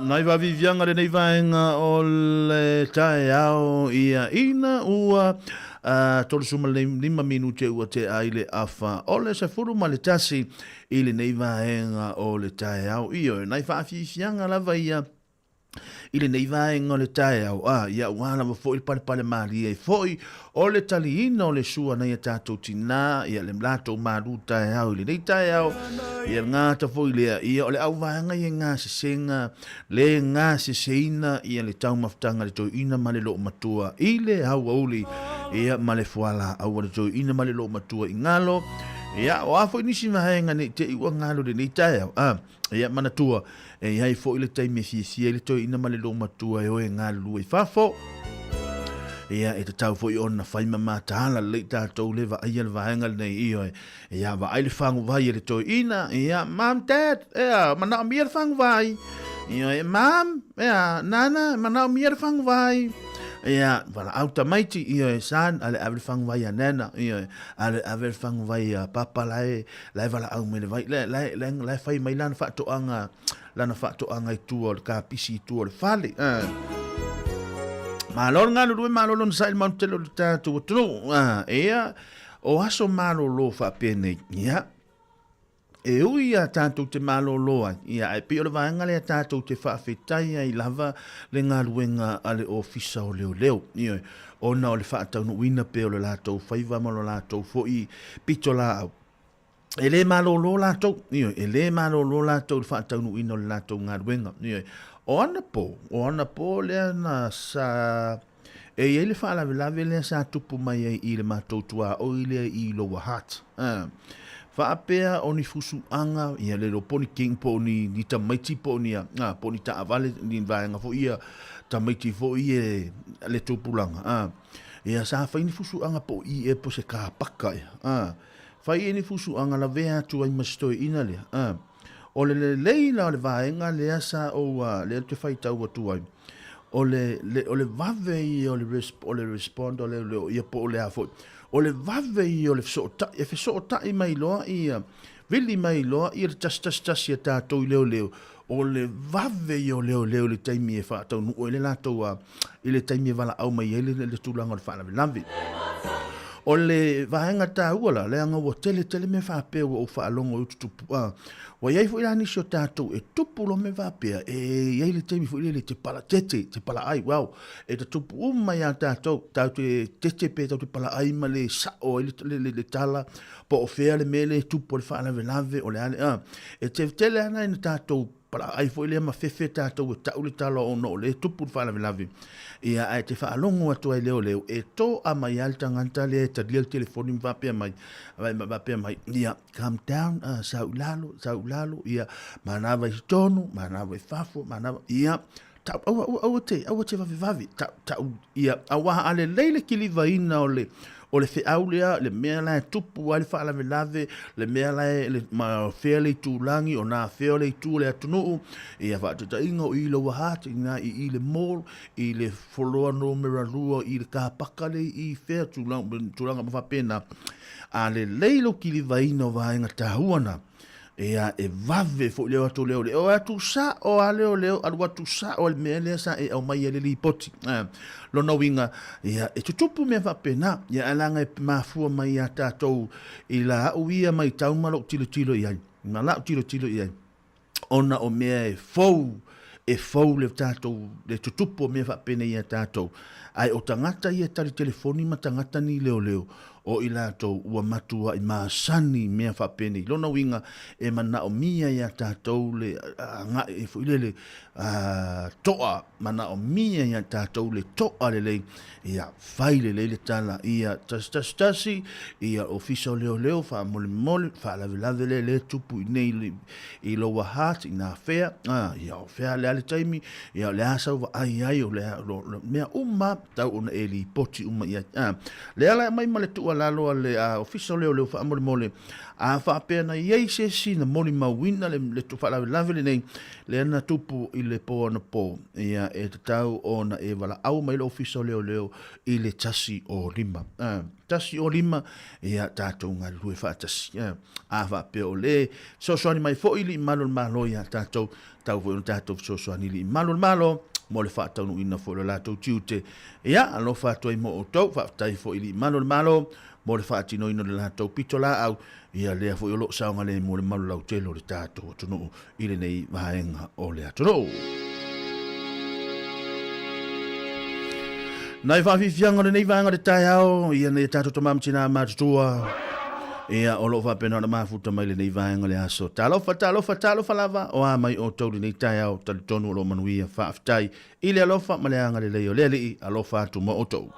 Nai vāvivianga lenei vaega o le taeao ia ina ua 35 minute ua tea ai le afa o le 11 i lenei vaega o le taeao. Ioe, nai faafiafiaga lava ia i lenei vaega o le taeao, a ia aua lava foi le palepale malie ai foi o le taliina o le sua nai a tatou tinā, ia le latou malu taeao i lenei taeao, ia le gata foi lea, ia o le auvaega ia gasesega, le gaseseina ia le taumafataga a le toeaina ma le loomatua i le aoauli, ia ma le fualaau a le toeaina ma le loomatua i galo, ia o a foi nisi vaega ne i te i ua galo i lenei taeao, a. Ia, manatua, e i ai foi le taimi e fiafia ai le toeaina ma le loomatua e o e galulue i fafo. Ia, e tatau foi ona fai ma mataala lelei tatou le vaaia le vaega lenei, ioe. Ia, vaai le faguvai a le toeaina, ia, Mom, Dad, ea, manaomia le faguvai. Ioe, Mom, ea, Nana, manaomia le faguvai. Ia, valaau tamaiti, ioe, son, ale ave le faguvai a Nana, ioe, ale ave le faguvai a Papa la e, La e valaau mai le vai, la, la, la, la e fai mai lana faatoaga, lana faatoaga i tua o le kapisi i tua o le fale. Ah. Malo le galulue, malo lona saili malu tele o le tatou atunuu. Ah, ea, o aso malolo faapenei, ia, e ui ia tatou te malolo ai, ia, ae pei o le vaega lea tatou te faafetai ai lava le galuega a le Ofisa o Leoleo. Ioe, ona o le faataunuuina pea o le latou faiva ma lo latou foi pitolaau. E le malolo latou, ioe, e le malolo latou i le faataunuuina o le latou galuega. Ioe. O anapo, o anapo lea na sa e i ai le faalavelave lea sa tupu mai ai i le matou tuaoi lea i Lower Hutt. Ah. Faapea o ni fusuaga, ia le iloa po o ni king po o ni, ni tamaiti po o ni, ah, po o ni taavale, ni vaega foi ia tamaiti foi ia le tupulaga. Ah. Ia sa fai ni fusuaga po o i ea po o se kapaka ea. Ah. Fai ia ni fusuaga lavea atu ai ma si toeaina lea. Ah. O le lelei la o le vaega lea sa ou lea ou te faitau atu ai, o le, le, o le vave ia o le, o le respond o leoleo ia po o le a foi. O le vave ia o le fesootai, e fesootai mai loa ia, vili mai loa ia le 111 a tatou i leoleo, o le vave ia o leoleo i le taimi e faataunuu ai le latou a, i le taimi e valaau mai ai le, le tulaga o le faalavelave. O le vaega taua la, leaga ua tele tele mea faapea ua ou faalogo i tutupu, a, ua i ai foi la nisi o tatou e tupu loa mea faapea, e i ai le taimi foi lele e te palatete, te palaai, well, e tutupu uma iā tatou, tatou te tete pe tatou te palaai ma le sao ai le, le, le, le tala, po o fea le mea lea e tupu o le faalavelave, o le a le, a, e tele lava ina tatou palaai foi lea ma fefe tatou e tau le tala ona o lea e tupu le faalavelave. Ia, ae te faalogo atu ai leoleo, e to'a mai lava le tagata lea e talia le telefoni ma faapea mai, ma faapea mai, ia, calm down, sau i lalo, sau i lalo, ia, manava i totonu, manava i fafo, manava, ia, tau, aua, aua, aua te, aua te vavevave, tau, tau, ia, auā a lelei le kilivaina o le, o le feau lea, le mea la e tupu ai le faalavelave, le mea la e, le, ma fea le itulagi, o nā fea o le itu o le atunuu, ia faataitaiga o i Lower Hutt, i nā i i le mall, i le foloa numera lua, i le kapaka le i fea, tulaga, tulaga ma faapena. A lelei lou kilivaina o vaega tāua na, Ia, e vave foi le o atu o leoleo. E o atu sao a leoleo, alu atu sao le mea lea sa e aumai ai le lipoti. Lona uiga, ia, e tutupu mea faapena. Ia, ae leaga e mafua mai iā tatou i la au ia matau ma lou tilotilo i ai. Ma lau tilotilo i ai. Ona o mea e fou, e fou le tatou, le tutupu o mea faapenei iā tatou. Ae o tagata ia e tali telefoni ma tagata ni leoleo, o i latou ua matuai masani i mea faapenei. Lona uiga, e manaomia iā tatou le agai foi lele, toa, manaomia iā tatou le toa lelei, ia fai lelei le tala, ia 111, ia Ofisa o Leoleo faamolemole, faalavelave lea lea e tupu i inei i Lower Hutt, i nā fea, ia o fea le a le taimi, ia o le a sau vaai ai, o le a, mea uma tau ona e lipoti uma i ai. A, lea la e aumai ma le tuualalo a le Ofisa o Leoleo faamolemole, a faapea na i ai se isi na molimauina le, le faalavelave lenei, lea na tupu i le po anapo, ia e tatau ona e valaau mai le Ofisa o Leoleo i le 105. A, 105, ia tatou galulue faatasi. A, a faapea o le fesoasoani mai foi i malu o le Malo ia tatou, Tau foi ona tatou fesoasoani i alii malu o le Malo mo le faataunuuina foi o lo latou tiute. Ia, alofa atu ai mo outou, faafetai foi i alii malu o le Malo mo le faatinoina o le latou pitolaau, ia lea foi o lo o saogalemu le malu lautele o le tatou atunuu i lenei vaega o le atunuu. Nai faafiafiaga o lenei vaega o le taeao, ia nei tatou tama ma tina matutua, ia o lo o faapena ona mafuta mai lenei vaega o le aso. Talofa, talofa, talofa lava, o a mai outou lenei taeao, talitonu o lo o manuia, faafetai i le alofa ma le agalelei o le Alii, alofa atu mo outou.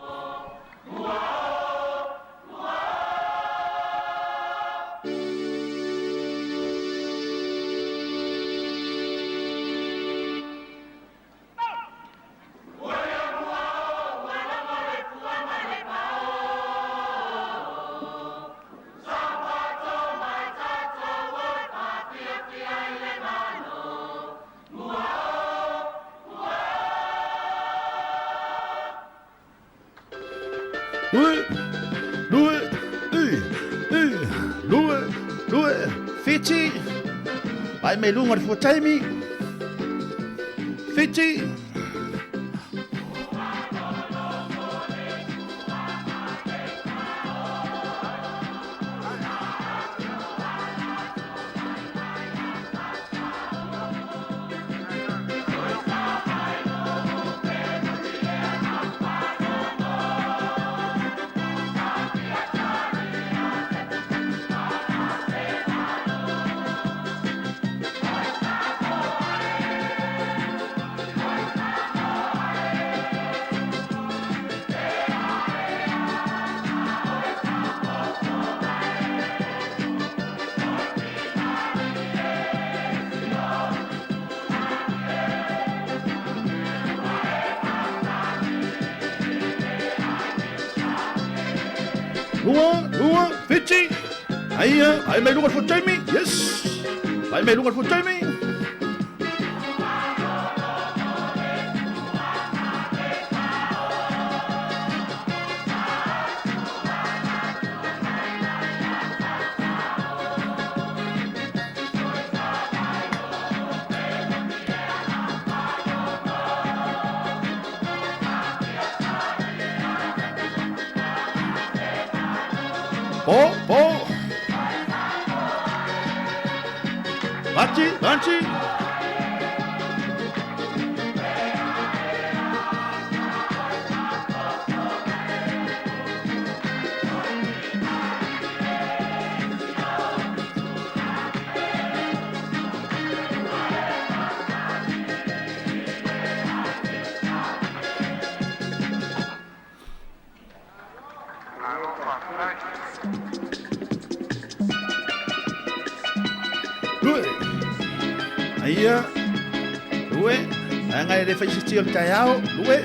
Lue, lue, i, i, lue, lue, whiti. Vai mai lunga o le fuataimi. Whiti. Lua, lua, whiti. Aia, ai mai luga le fuataimi. Yes. Vai mai luga le fuataimi. Po, po. Vati, vati. Lue. Aia. Lue. Aia le fai se o le taeao. Lue.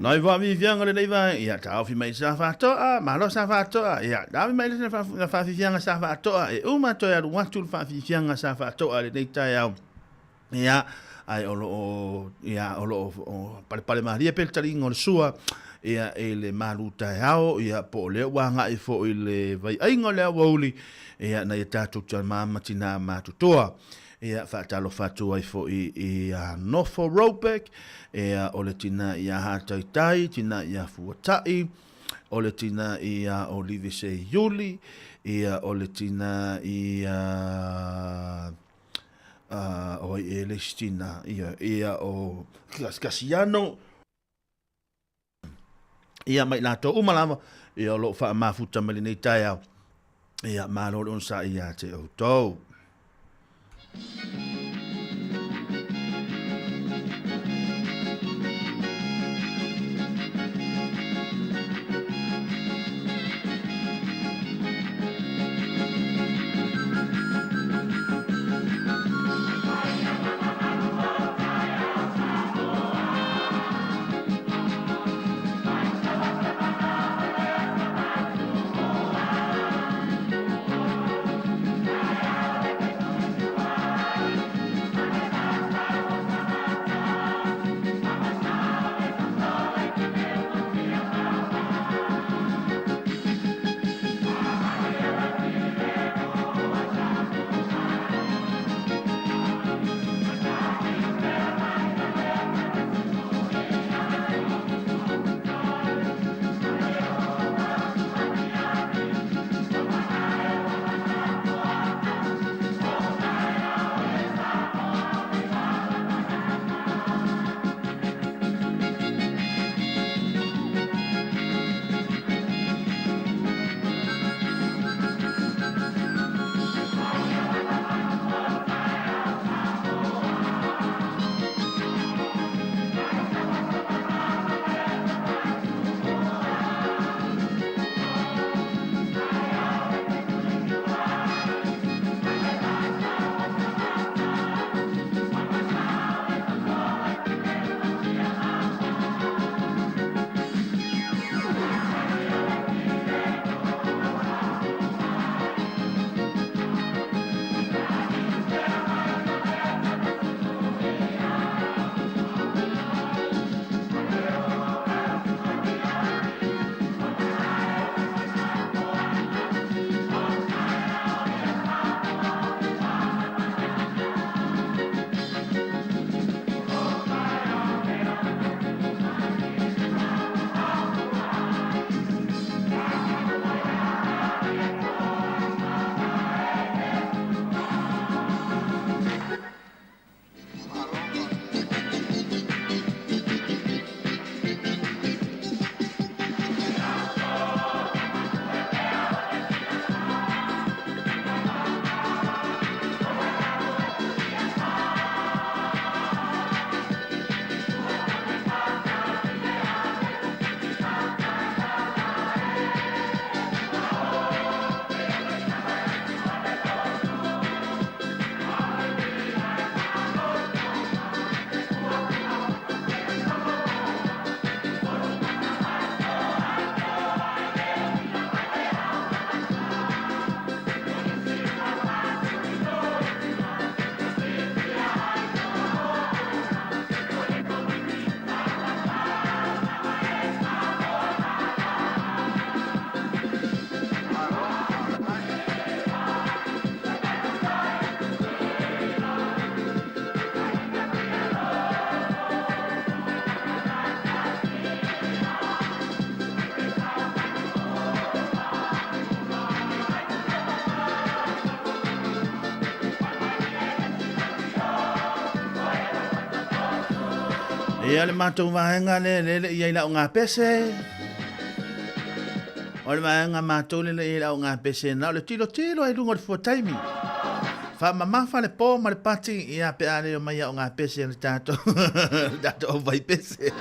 Nai faafiafiaga lenei vaega, ia taofi mai sa faatoa, malo sa faatoa, ia taofi mai le faafiafiaga sa faatoa, e uma toe alu atu le faafiafiaga sa faatoa lenei taeao. Ia, ae o lo o, ia, o lo o palepale malie pea le taliga o le sua, ia, i le malu taeao, ia, po o lea ua agai foi i le vaiaiga o le aoauli, ia, nai a tatou tama ma tinā matutua. Ia, faatalofa atu ai foi ia Nofo Robeck, ia, o le tinā ia Hataitai, tinā ia Fuatai, o le tinā ia Olive Seiuli, ia, o le tinā ia o ai e le isi tinā, ia, ia o Kasiano, Ia, ma i latou uma lava, ia o lo o faamafuta mai lenei taeao. Ia, malo le onosai ia te outou. Ia le matou vaega lea e lele i ai le aogapese. O le vaega matou lele i ai le aogapese na o le tilotilo ai i luga o le fuataimi. Faamamafa le po ma le pati, ia pe a le omai aogapese a le tatou, le tatou auvaipese.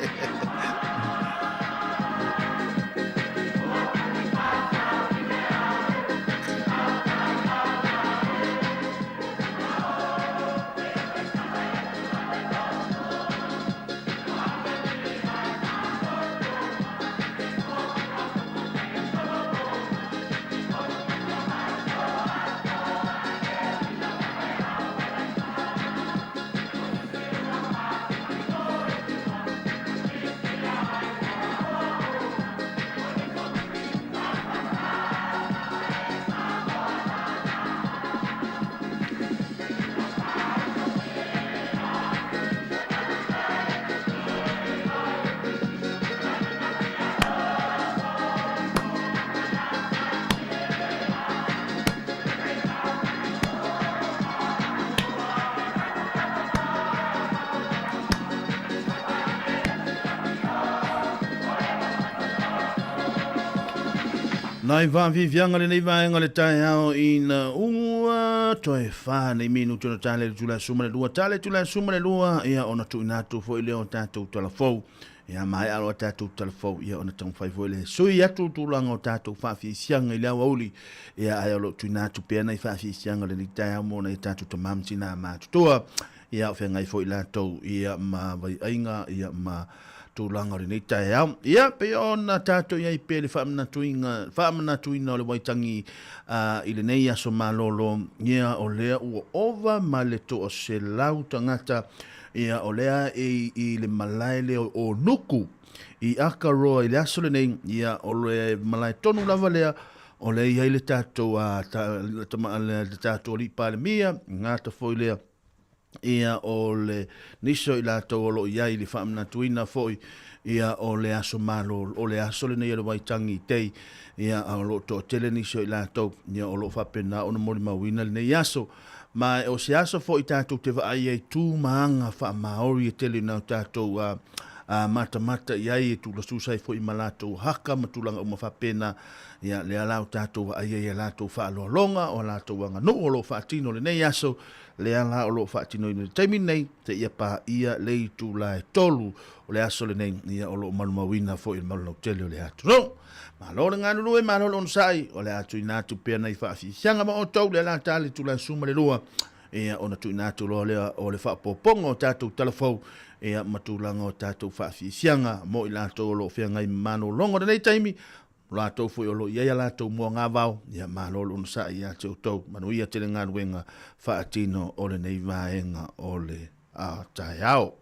Nai vāvivianga lenei vaega o le taeao ina ua toe whā nei minutu na tale le tula suma le lua, tale tula suma le lua, ia ona tuuina atu foi lea o tatou talafou. Ia maea loa tatou talafou, ia ona taumafai foi lea e sui atu tulaga o tatou faafiasiaga i le aoauli, ia ae o lo o tuuina atu pea nai faafiasiaga o lenei taeao mo nai a tatou tama ma tinā matutua. Ia o feagai foi latou ia ma vaiaiga ia ma tulaga o lenei taeao. Ia, pei ona tatou i ai pea i le faamanatuina, faamanatuina o le Waitangi i lenei aso malolo, ia o lea ua ova ma le 100 tagata, ia o lea e i le malae lea o Nuku i Akaroa i le aso lenei, ia o le malae tonu lava lea o lea e i ai le tatou, le tatou alii Palemia, gata foi lea ia o le nisi o i latou o lo o i ai i le faamanatuina foi ia o le aso malo, o le aso lenei o le Waitangi Day, ia a o lo o toatele nisi o i latou ia o lo o faapena ona molimauina lenei aso. Ma o se aso foi tatou te vaai ai tu ma aga faa-Māori e tele ina o tatou a, a matamata i ai e tulasusa ai foi ma latou haka ma tulaga uma faapena. Ia lea la o tatou vaai ai i a latou faaaloaloga, o a latou aganuu o lo o faatino lenei aso, lea la o lo o faatinoina i le taimi lenei seia paia le itula e 3 o le aso lenei, ia o lo o malumauina foi i le malu lautele o le atunuu. Malo le galulue, malo le onosai, o le a tuuina atu pea nai faafiafiaga ma outou lea la ta le itula e 12, ia ona tuuina atu loa lea o le faaopoopoga o tatou talafou, ia ma tulaga o tatou faafiafiaga mo i latou o lo o feagai ma malologa o lenei taimi, O latou foi o lo o i ai a latou moagavao, ia malo le onosai ia te outou. Manuia tele galuega faatino o lenei vaega o le taeao.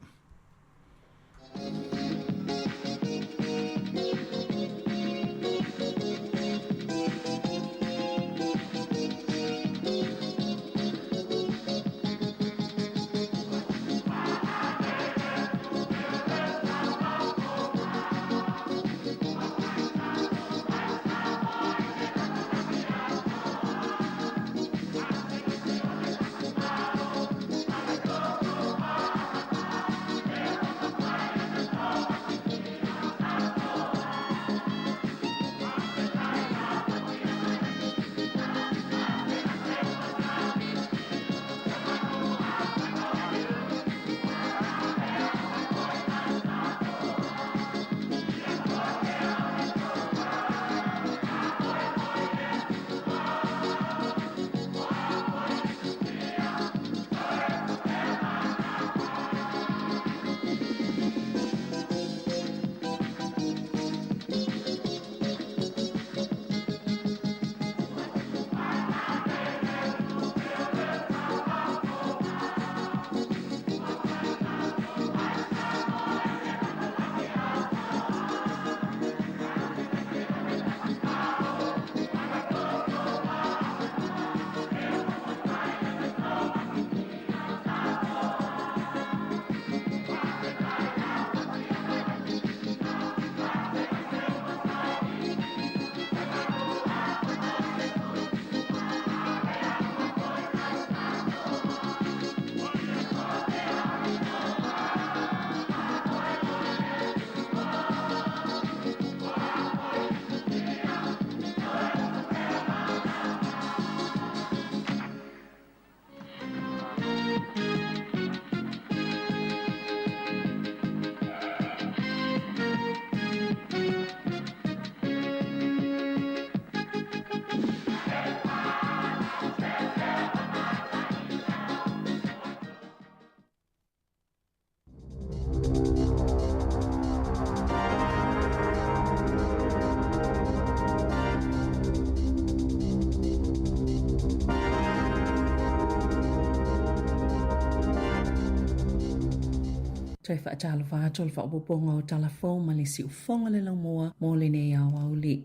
Toe faatalofa atu o le faaopoopoga o Tala Fou ma le Siufofoga le Laumua mo lenei aoauli.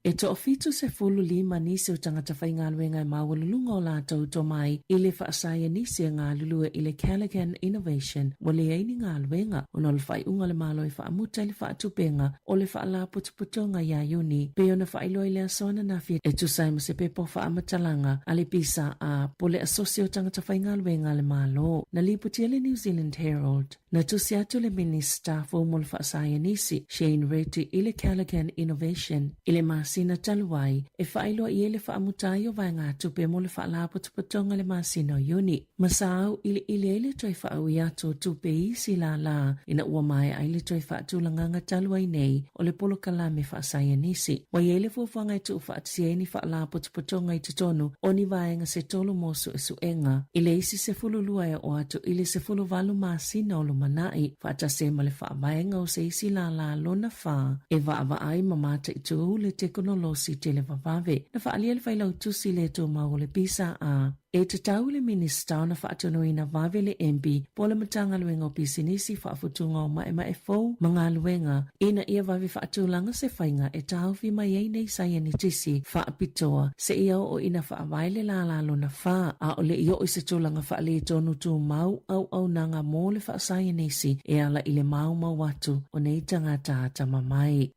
E toafitu 15 nisi o tagata faigaluega e maualuluga o latou tomai i le faasaienisi e galulue i le Callaghan Innovation ua leai ni galuega ona o le faaiuga a le Malo e faamuta i le faatupega o le Faalapotopotoga ia Iuni pei ona faailoa i le aso ananafi e tusa ai ma se pepa o faamatalaga a le PSA po o le Asosi o Tagata Faigaluega a le Malo. Na lipotia le New Zealand Herald. Na tusi atu le Minisita fou mo le Faasaienisi, Shane Reti i le Callaghan Innovation i le masina talu ai e faailoa i ai le faamuta ai o vaegatupe mo le Faalapotopotoga i le masina o Iuni. Ma sa auiliili ai le toe faaui atu o tupe i isi lālā ina ua maea ai le toe faatulagaga talu ai nei o le polokalame faasaienisi. Ua i ai le fuafuaga e tuufaatasia ai ni faalapotopotoga i totonu o ni vaega se tolu mo suesuega i le isi 12 e oo atu i le 18 masina o lumanai, faatasi ai ma le faavaega o se isi lālā lona fa e vaavaai ma mataitū le tekonolosi televavave. Na faaalia le Failautusi le Tumau o le PSA E tatau i le Minisita ona faatonuina vave le MB po o le Matagaluega o Pisinisi, Faafutuga o Maemae Fou ma Galuega ina ia vave faatulaga se faiga e taofi mai ai nei saienitisi faapitoa seia oo ina faavae le lālā lona fa, a o le i oo i se tulaga faaletonu tumau auaunaga mo le faasaienisi e ala i le maumau atu o nei tagata atamamai.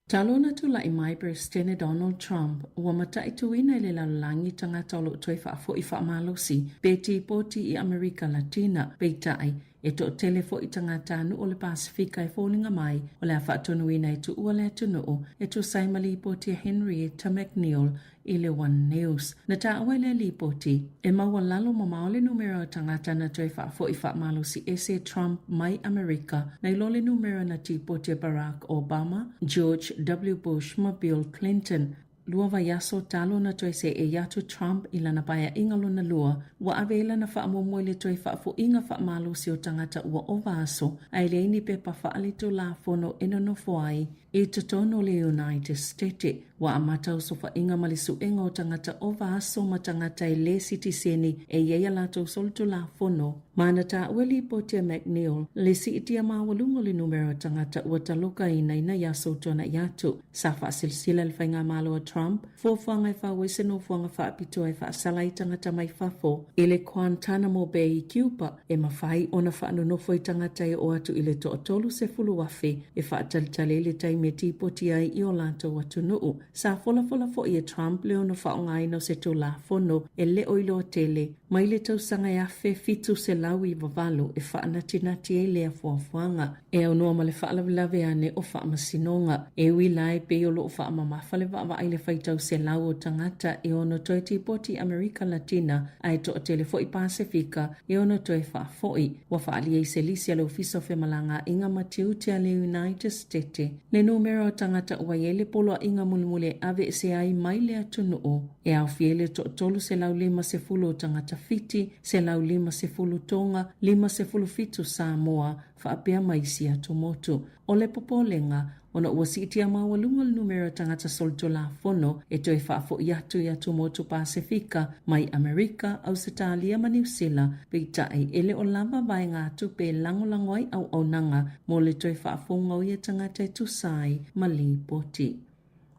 Talu ona tulai mai Peresetene Donald Trump, ua mataituina i le lalolagi tagata o lo o toe faafoi faamalosi pe tipoti i Amerika Latina. Peitai, e toatele foi tagatanuu o le Pasefika e foliga mai o le a faatonuina e tuua le atunuu e tusa ai ma lipoti a Henrietta MacNeill i le One News. Na taua i lea lipoti, e maualalo mamao le numera o tagata na toe faafoi faamalosi ese Trump mai Amerika nai lo le numera na tipoti e Barack Obama, George W. Bush ma Bill Clinton. Lua vaiaso talu ona toe seei atu Trump i lana paeaiga lona lua, ua ave ai lana faamuamua i le toe faafoiga faamalosi o tagata ua ova aso ae leai ni pepa faaletulafono e nonofo ai I totonu o le United State, ua amata osofaiga ma le suega o tagata ova aso ma tagata e lē sitiseni e i ai a latou solitulafono. Ma na taua lipoti a McNeill le siitia maualuga o le numera o tagata ua talokaina ina ia aso tuana'i atu. Sa faasilasila e le faigamalo a Trump fuafuaga e fau ai se nofoaga faapitoa e faasala ai tagata mai fafo i le Guantanamo Bay i Cuba e mafai ona faanonofo i tagata e oo atu i le 30,000 e faatalitali ai le taimi e tipoti ai i o latou atunuu. Sa folafola foi e Trump le ono faaaogaina o se Tulafono e le o iloa tele mai le tausaga e 1798 e faanatinati ai lea fuafuaga. E aunoa ma le faalavelave ane o faamasinoga. E ui la e pei o lo o faamamafa le vaavaai i le faitau selau o tagata e ono toe tipoti i Amerika Latina ae toatele foi Pasefika e ono toe faafoi. Ua faaalia i se lisi a le Ofisa o Femalagaaiga ma Tiute a le United State le numera o tagata ua i ai le poloaiga mulimuli e aveese ai mai le atunuu e aofia ai le toatolu 150 o tagata Fiti, 150 Tonga, 57 Samoa faapea ma isi atumotu. O le popolega, ona ua siitia maualuga le numera o tagata solitulafono e toe faafoi atu i atumotu Pasefika mai Amerika, Ausetalia ma Niu Sila, peitai e le o lava vaegatupe e lagolago ai auaunaga mo le toe faafouga o ia tagata e tusa ai ma lipoti.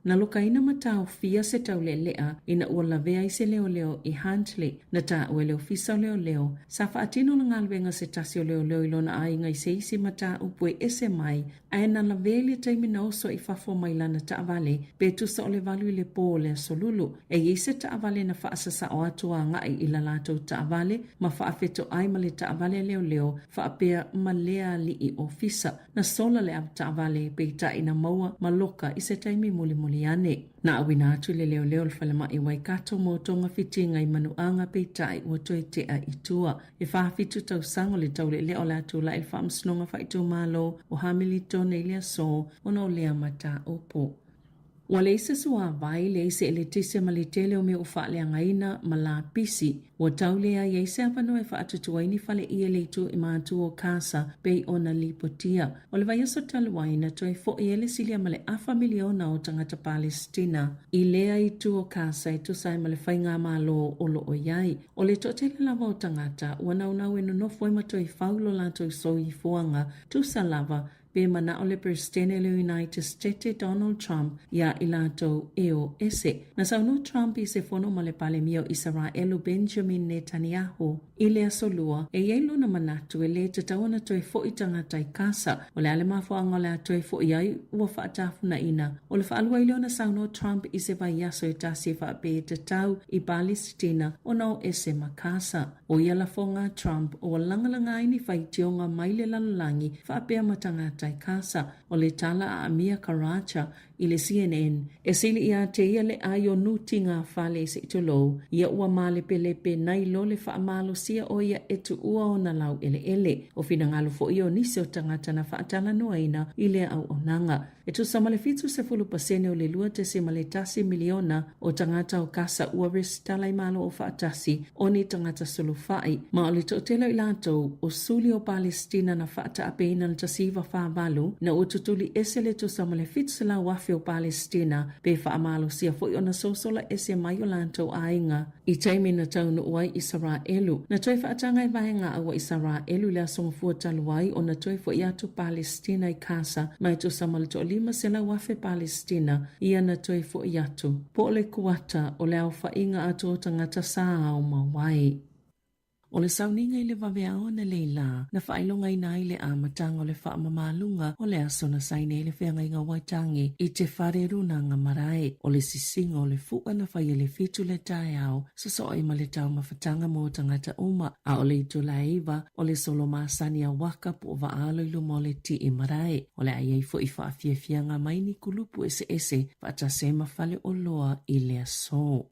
Na lokaina ma taofia se taulealea ina ua lavea ai se leoleo i Huntly. Na taua e le Ofisa o Leoleo, sa faatino le galuega se tasi o leoleo i lona aiga i se isi mataupu e ese mai, ae na lavea i le taimi na oso i fafo mai lana taavale pe tusa o le valu i le pō o le Aso Lulu. E i ai se taavale na faasasao atu agai i la latou taavale ma faafetoai ma le taavale a leoleo faapea ma lea alii ofisa. Na sola le avetaavale, peitai na maua ma loka i se taimi mulimuli ane. Na auina atu le leoleo o le falemai Waikato mo togafitiga i Manuaga peitai ua toe tea i tua. E 47 tausaga o le taulealea o le a tulai i le Faamasinoga Faaitumalo o Hamilitone i le aso ona o lea mataupu. Ua leai se suāwai, leai se eletise ma le tele o mea ua faaleagaina ma lapisi. Ua tau leai ai se avanoa e faatutu ai ni fale i le itu i mātu o Kasa pei ona lipotia. O le vaiaso talu ai, na toe foʻi ai le silia ma le afa miliona o tagata Palesitina i lea itu o Kasa e tusa ai ma le faigamalo o lo o i ai. O le toatele lava o tagata ua naunau e nonofo ai ma toe fau lo latou soifuaga tusa lava pe manao le Peresetene o le United Stete Donald Trump iā i latou e o ese. Na saunoa Trump i se fono ma le Palemia o Isaraelu Benjamin Netanyahu i le Aso Lua, e i ai lona manatu e lē tatau ona toe foʻi tagata i Kasa. O le a le mafuaaga o le a toe foʻi ai ua faatafunaina. O le faalua ai lea ona saunoa Trump i se vaiaso e tasi e faapea e tatau i Palesitina ona o ese ma Kasa. ʻO ia lafoga a Trump ua lagalaga ai ni faitioga mai le lalolagi faapea ma tagata i Kasa. O le tala a Amir Karaca i le CNN, e sili iā te ia le ʻai o nuti gafale se i tulou, ia ua mālepelepe nai lo le faamalosia o ia e tuua ona lauʻeleʻele. O finagalo foʻi o nisi o tagata na faatalanoaina i lea auaunaga. E tusa ma le 70% o le 2.1 miliona o tagata o Kasa ua resitala i Malo Aufaatasi o ni tagata sulufai, ma o le toatele o i latou o suli o Palesitina na faataapeina i le 1948 na ua tutuli ese le tusa ma le 700,000 o Palesitina pe faamalosia foi ona sosola ese mai o latou aiga I taimi na taunuu ai Isaraelu, na toe faataga e vaega au a Isaraelu i le aso gafua talu ai ona toe foʻi atu Palesitina i Kasa ma e tusa ma le 1,500,000 Palesitina ia na toe foʻi atu, po o le kuata o le aofaiga atoa o tagata sa ao mau ai. O le sauniga i le vaveao ananei lā, na faailogaina ai le amataga o le faamamaluga o le aso na saini ai le feagaiga o Waitangi i te whare runanga marae. O le sisiga o le fuʻa na fai e le fitu le taeao, sosoʻi ma le taumafataga mo tagata uma, a o le itula e iwa, o le solo masani a waka po o vaalo i luma o le tii marae. O le a i ai foʻi faafiafiaga mai ni kulupu eseese faatasi ai ma fale oloa i le aso.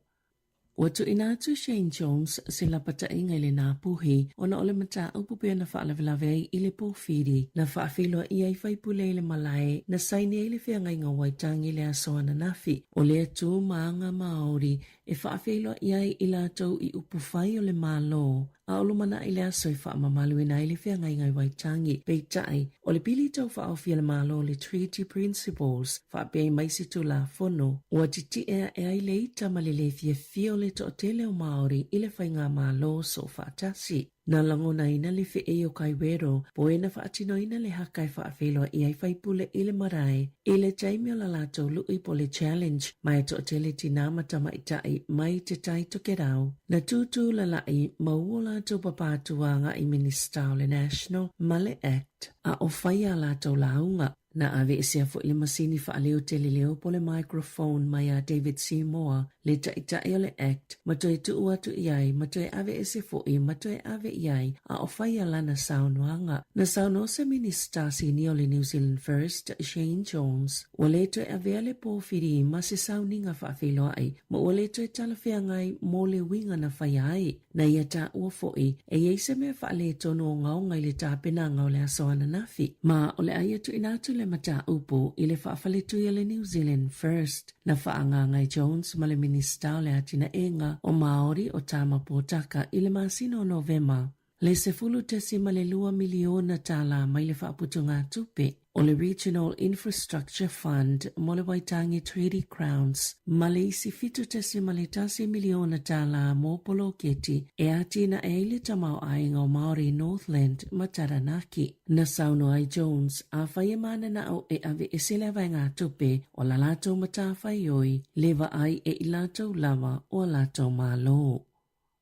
Ua tuuina atu Shane Jones se lapataiga i le Nāpuhi ona o le mataupu pei ona faalavelave ai i le pōwhiri na faafeiloai ai faipule i le malae na saini ai le feagaiga o Waitangi i le aso ananafi. O lea tū ma aga Māori e faafeiloai ai i latou i upufai o le Malo a o lumanai le aso e faamamaluina ai le feagaiga i Waitangi. Peitai, o le pili tau faaofi a le Malo le Treaty Principles faapea ai ma isi Tulafono, ua titiʻe aʻe ai le ita ma le lē fiafia o le toatele o Māori i le faigamalo soofaatasi. Na lagonaina le feʻei o Kaiwero, po e na faatinoina le haka e faafeiloai ai faipule i le marae i le taimi o la latou luʻi po le challenge ma e toatele tinā ma tamaitai mai Te Tai Tokerau. Na tūtū lalaʻi ma ua latou papātu agaʻi Minista o le National ma le Act a o fai a latou lauga. Na aveesea foʻi le masini faaleo tele leo po le microphone mai a David Seymour le taʻitaʻi o le Act ma toe tuu atu i ai ma toe aveese foʻi ma toe ave i ai a o fai a lana saunoaga. Na saunoa se Minista Sinia o le New Zealand First, Shane Jones, ua lē toe avea le pōwhiri ma se sauniga faafeiloai ma ua lē toe talafeagai mo le uiga na faia ai. Na ia taua foʻi, e i ai se mea faaletonu ogaoga i le tapenaga o le aso ananafi, ma o le a ia tuuina atu le mataupu i le faafaletui a le New Zealand First. Na faaagaaga e Jones ma le Minista o le Atinaega o Māori o Tama Potaka i le masina o Novema le $10.2 miliona tālā mai le faaputugatupe o le Regional Infrastructure Fund mo le Waitangi Treaty Grounds ma le isi $7.1 miliona tālā mo poloketi e atinae ai le tamaoaiga o Māori Northland ma Taranaki. Na saunoa ai Jones, afai e mananao e aveese le vaegatupe o la latou matafaioi, le vaai e i latou lava o a latou Malo.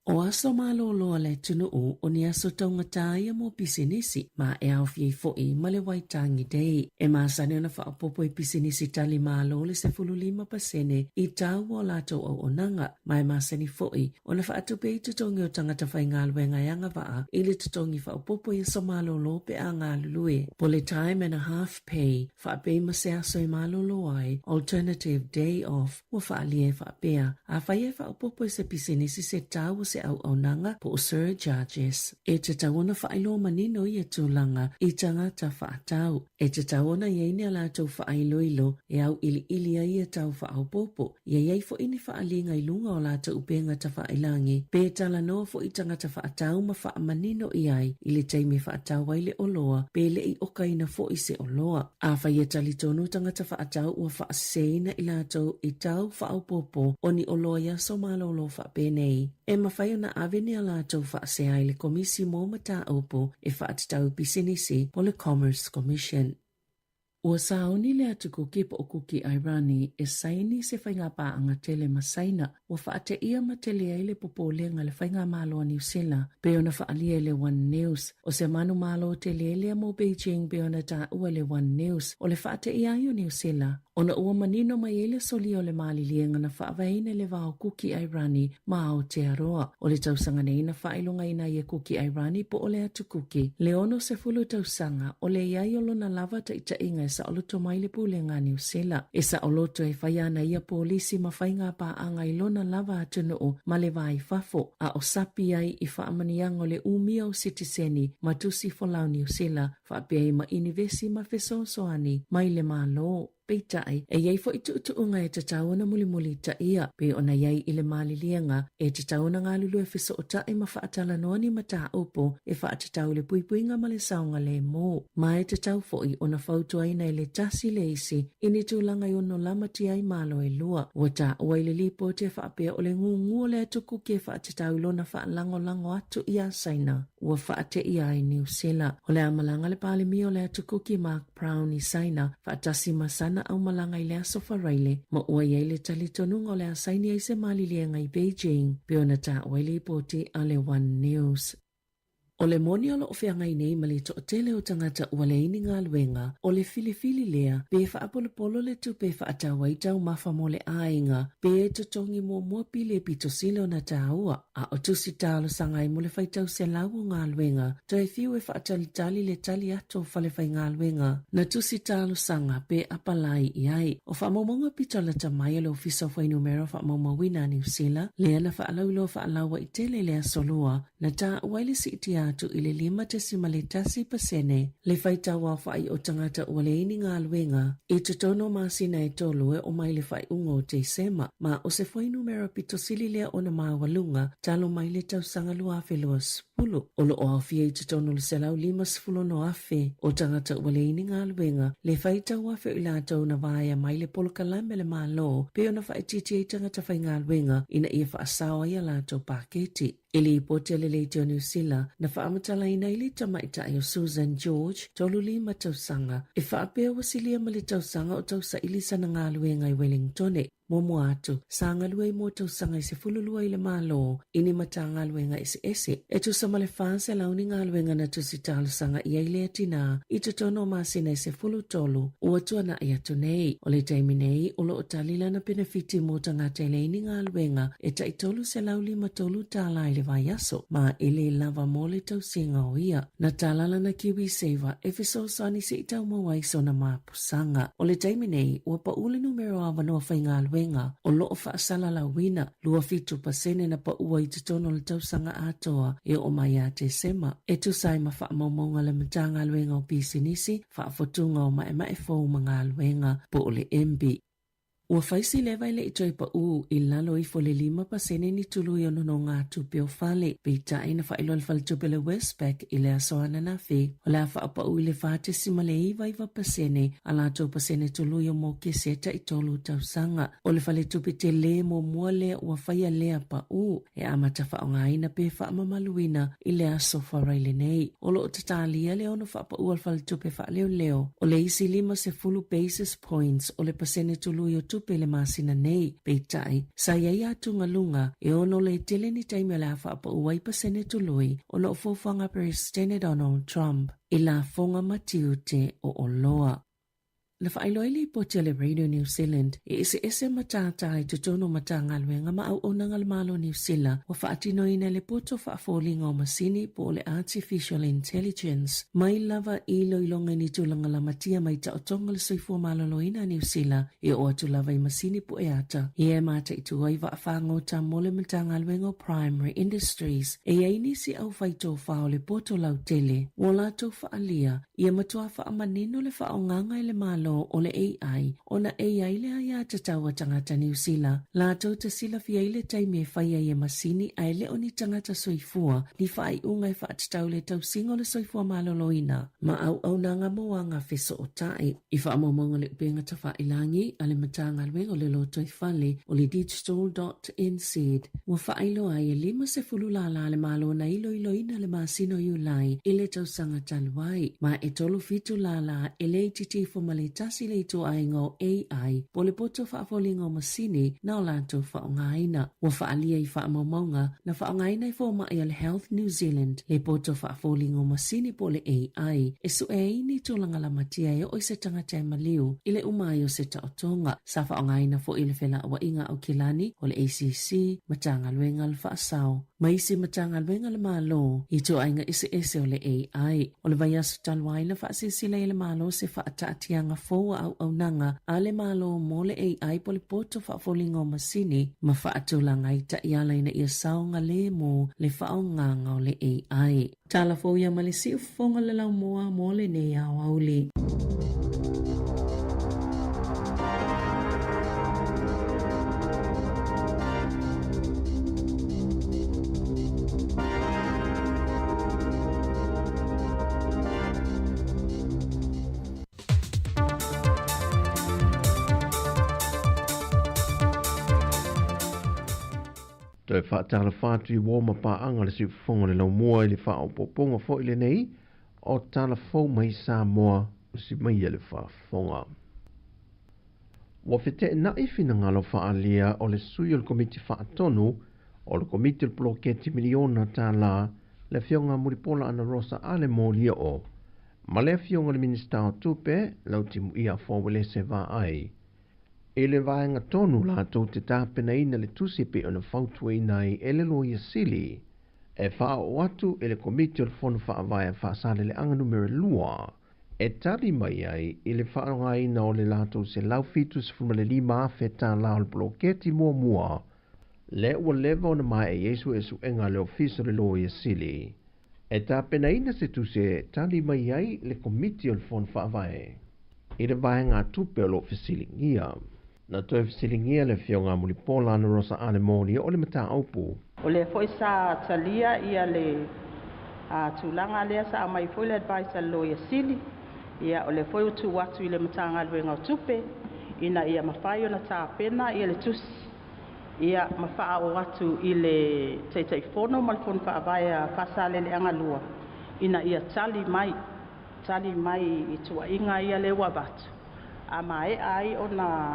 O aso malōlō a le atunuu o ni aso taugata ia mo pisinisi ma e aofia ai foʻi ma le Waitangi Day. E masani ona faaopoopo i pisinisi tali malo le 15% i tau o latou auaunaga ma e masani foʻi ona faatupe ai totogi o tagata faigaluega e agavaa i le totogi faaopoopo i aso malōlō pe a galulue po le time and a half pay faapea ma se aso e malōlō ai, alternative day off, ua faaalia e faapea, afai e faaopoopo e se pisinisi se tau o se. se auaunaga po o surcharges. E tatau ona faailoa manino ia tulaga i tagata faatau. E tatau ona i ai ni a latou faailoilo e auiliili ai ia tau faaopoopo. Ia i ai foi ni faaliga i luga o latou upega tafailagi, pe talanoa foi tagata faatau ma faamanino i ai i le taimi e faatau ai le oloa pe le i okaina foi se oloa. Afai e talitonu tagata faatau ua faaseseina i latou i tau faaopoopo o ni oloa i aso malolo faapenei, e mafai ona ave ni a latou faasea i le Komisi mo Mataupu e Faatatau i Pisinisi po o le Commerce Commission. Ua sauni le Atu Kuki po o Kuki Airani e saini se faigapaaga tele ma Saina ua faateia ma tele ai le popolega i le Faigamalo a Niu Sila pei ona faaalia i le One News. O se manumalo tele lea mo Beijing pei ona taua e le One News o le faateia ai o Niu Sila ona ua manino mai ai le solia o le maliliega na faavaeina i le va o Kuki Airani ma Aotearoa. O le tausaga nei na faailogaina ai e Kuki Airani po o le Atu Kuki le 60 tausaga o le i ai o lona lava taitaiga e saoloto mai le Pulega a Niu Sila. E saoloto e fai ana ia polisi ma faiga paaga i lona lava atunuu ma le va i fafo, a o sapi ai i faamanuiaga o le umia o sitiseni ma tusi folau Niu Sila faapea ai ma inivesi ma fesoasoani mai le Malo. Peitai, e i ai foi tuutuuga e tatau ona mulimulitaia, pei ona i ai i le maliliega, e tatau ona galulue fesootai ma faatalanoa ni mataupu e faatatau i le puipuiga ma le saogalemu. Ma e tatau foi ona fautuaina e le tasi le isi i ni tulaga e ono lamatia ai malo e lua. Ua taua i le lipoti e faapea o le gugu o le atukuki e faatatau i lona faalagolago atu iā Saina. Ua faateia ai Niu Sila. O le a malaga le Palemia o le Atukuki Mark Brown i Saina faatasi ma sana aumalaga i le Aso Faraile, ma ua i ai le talitonuga o le a saini ai se maliliega i Beijing, pei ona taua i lipoti a le One News. O le moni o lo o feagai nei ma le toatele o tagata ua leai ni galuega, o le filifili lea pe faapolopolo le tupe e faatau ai taumafa mo le aiga, pe totogi muamua pili e pito sili ona taua. A o tusi talosaga ai mo le faitau selau o galuega, toe fiu e faatalitali le tali atu o falefaigaluega na tusi talosaga pe apalai i ai. O faamaumauga pito lata mai a le Ofisa o Fuainumera Faamaumauina a Niu Sila, lea na faalauiloa faalauaitele i le Aso Lua, na taua ai le siitia atu i le 5.1% le faitau aofai o tagata ua leai ni galuega i totonu o masina e tolu e oo mai i le faaiuga o Tesema, ma o se fuainumera pito sili lea ona maualuga talu mai le tausaga 2020. O lo o aofia i totonu o le 156,000 o tagata ua leai ni galuega, le faitau afe o i latou na vaea mai le polokalame a le Malo pei ona faaitiitia ai tagata faigaluega ina ia faasao ai a latou paketi. I lipoti a le Leitio o Niu Sila, na faamatalaina ai le tamaitai o Susan George, 35 tausaga, e faapea ua silia ma le tausaga o tausaili sana galuega i Wellingtone. Muamua atu, sa galue ai mo tausaga e 12 i le Malo i ni Matagaluega eseese. E tusa ma le 400 ni galuega na tusi talosaga i ai lea tinā i totonu o masina e 13 ua tuanai atu nei. O le taimi nei, o lo o tali lana penefiti mo tagata e leai ni galuega e tai $353 i le vaiaso, ma e lē lava mo le tausiga o ia. Na tala lana KiwiSaver e fesoasoani se i tau mau ai sona mapusaga. O le taimi nei, ua pau le numera o avanoa faigaluega o lo o faasalalauina, 27% na paua i totonu o le tausaga atoa e oo mai ia Tesema, e tusa ai ma faamaumauga a le Matagaluega o Pisinisi, Faafotuga o Maemae Fou ma Galuega, po o le MBIE. Ua fai si leva e le i toe paʻū i lalo ifo le 5% ni tului o nonogatupe o fale. Peitai na faailoa le faletupe le Westpac i le aso ananafi, o le a faapaʻu i le 4.99% a latou pasene tului o mokese e taitolu tausaga. O le faletupe telē muamua lea ua faia lea paʻū e amata faaaogaina pe faamamaluina i le aso Faraile nei. O lo o tatalia le ono faapaʻu a le faletupe faaleoleo o le isi 50 basis points o le pasene tului o tupe i le masina nei. Peitai, sa i ai atugaluga e ono le tele ni taimi o le a faapaʻu ai pasene tului ona o fuafuaga a Peresetene Donald Trump i lafoga ma tiute o oloa. Na faailoa ai lipoti a le Radio New Zealand e eseese matata i totonu o Matagaluega ma auaunaga a le Malo o Niu Sila ua faatinoina e le poto faafoliga o masini po o le Artificial Intelligence mai lava i iloiloga i ni tulaga lamatia mai taotoga o le soifua maloloina a Niu Sila e oo atu lava i masini pueata ia e mataitu ai vaafagota mo le Matagaluega o Primary Industries e i ai nisi aufaitofa o le poto lautele ua latou faaalia Ia matua faamanino le faaaogaga e le Malo o le AI ona e i ai le aiatatau a tagata Niu Sila latou te silafia ai le taimi e fai ai e masini ae le o ni tagata soifua ni faaiuga e faatatau i le tausiga o le soifua maloloina ma auaunaga mo aga fesootai. I faamaumauga le upega tafailagi a le Matagaluega o le Lotoifale o le Digital dot NZ, ua faailoa ai e 50 lālā a le Malo na iloiloina le masina o Iulai i le tausaga talu ai, ma e 37 lālā e le itiiti ifo ma le tasi le ituaiga o AI po o le poto faafoliga o masini na o latou faaaogaina. Ua faaalia i faamaumauga na faaaogaina e fomai a le Health New Zealand le poto faafoliga o masini po o le AI e sue ai ni tulaga lamatia e oo i se tagata e maliu i le uma ai o se taotoga. Sa faaaogaina foi e le Felauaiga a Aukilani o le ACC, Matagaluega a le Faasao, ma isi Matagaluega a le Malo i ituaiga eseese o le AI. O le vaiaso talu ai na faasilasila ai e le Malo se faataatiaga fou a auaunaga a le Malo mo le AI po o le poto faafoliga o masini ma faatulaga ai taiala ina ia saogalemu le faaaogaga o le AI. Tala fou ia ma le siufofoga o le laumua mo lenei aoauli. Toe faatalofa atu i uo ma paaga le siufofoga o le laumua i le faaopoopoga foi lenei o tala fou mai Samoa usi mai a le faafofoga. Ua feteenai finagalo faaalia o le sui o le Komiti Faatonu o le Komiti o le Poloketi Miliona Tālā le Afioga Mulipola Anarosa Ale Molioo ma le Afioga i le Minisita o Tupe Lautimuia Afoa Uelese Vaai i le vaega tonu latou te tapenaina le tusi e pei ona fautuaina ai e le Loia Sili e faaoo atu i le Komiti o le Fono Faavae a Faasaleleaga Numera 2 e tali mai ai i le faaaogaina o le latou $175,000 tālā o le poloketi muamua lea ua leva ona maea i ai suesuega a le Ofisa o le Loia Sili e tapenaina se tusi e tali mai ai le Komiti o le Fono Faavae i le vaegatupe o lo o fesiligia. Na toe fesiligia le Afioga a Mulipola Anarosa Ale Moli o le mataupu. O lea foi sa talia ia le tulaga lea sa aumai foi le advice a le Loia Sili, ia o lea foi ua tuu atu i le Matagaluega o Tupe ina ia mafai ona tapena ia le tusi ia ma faaoo atu i le Taitaifono ma le Fono Faavae a Faasaleleaga 2 ina ia tali mai, tali mai i tuuaiga ia lea ua avatu, a maea ai ona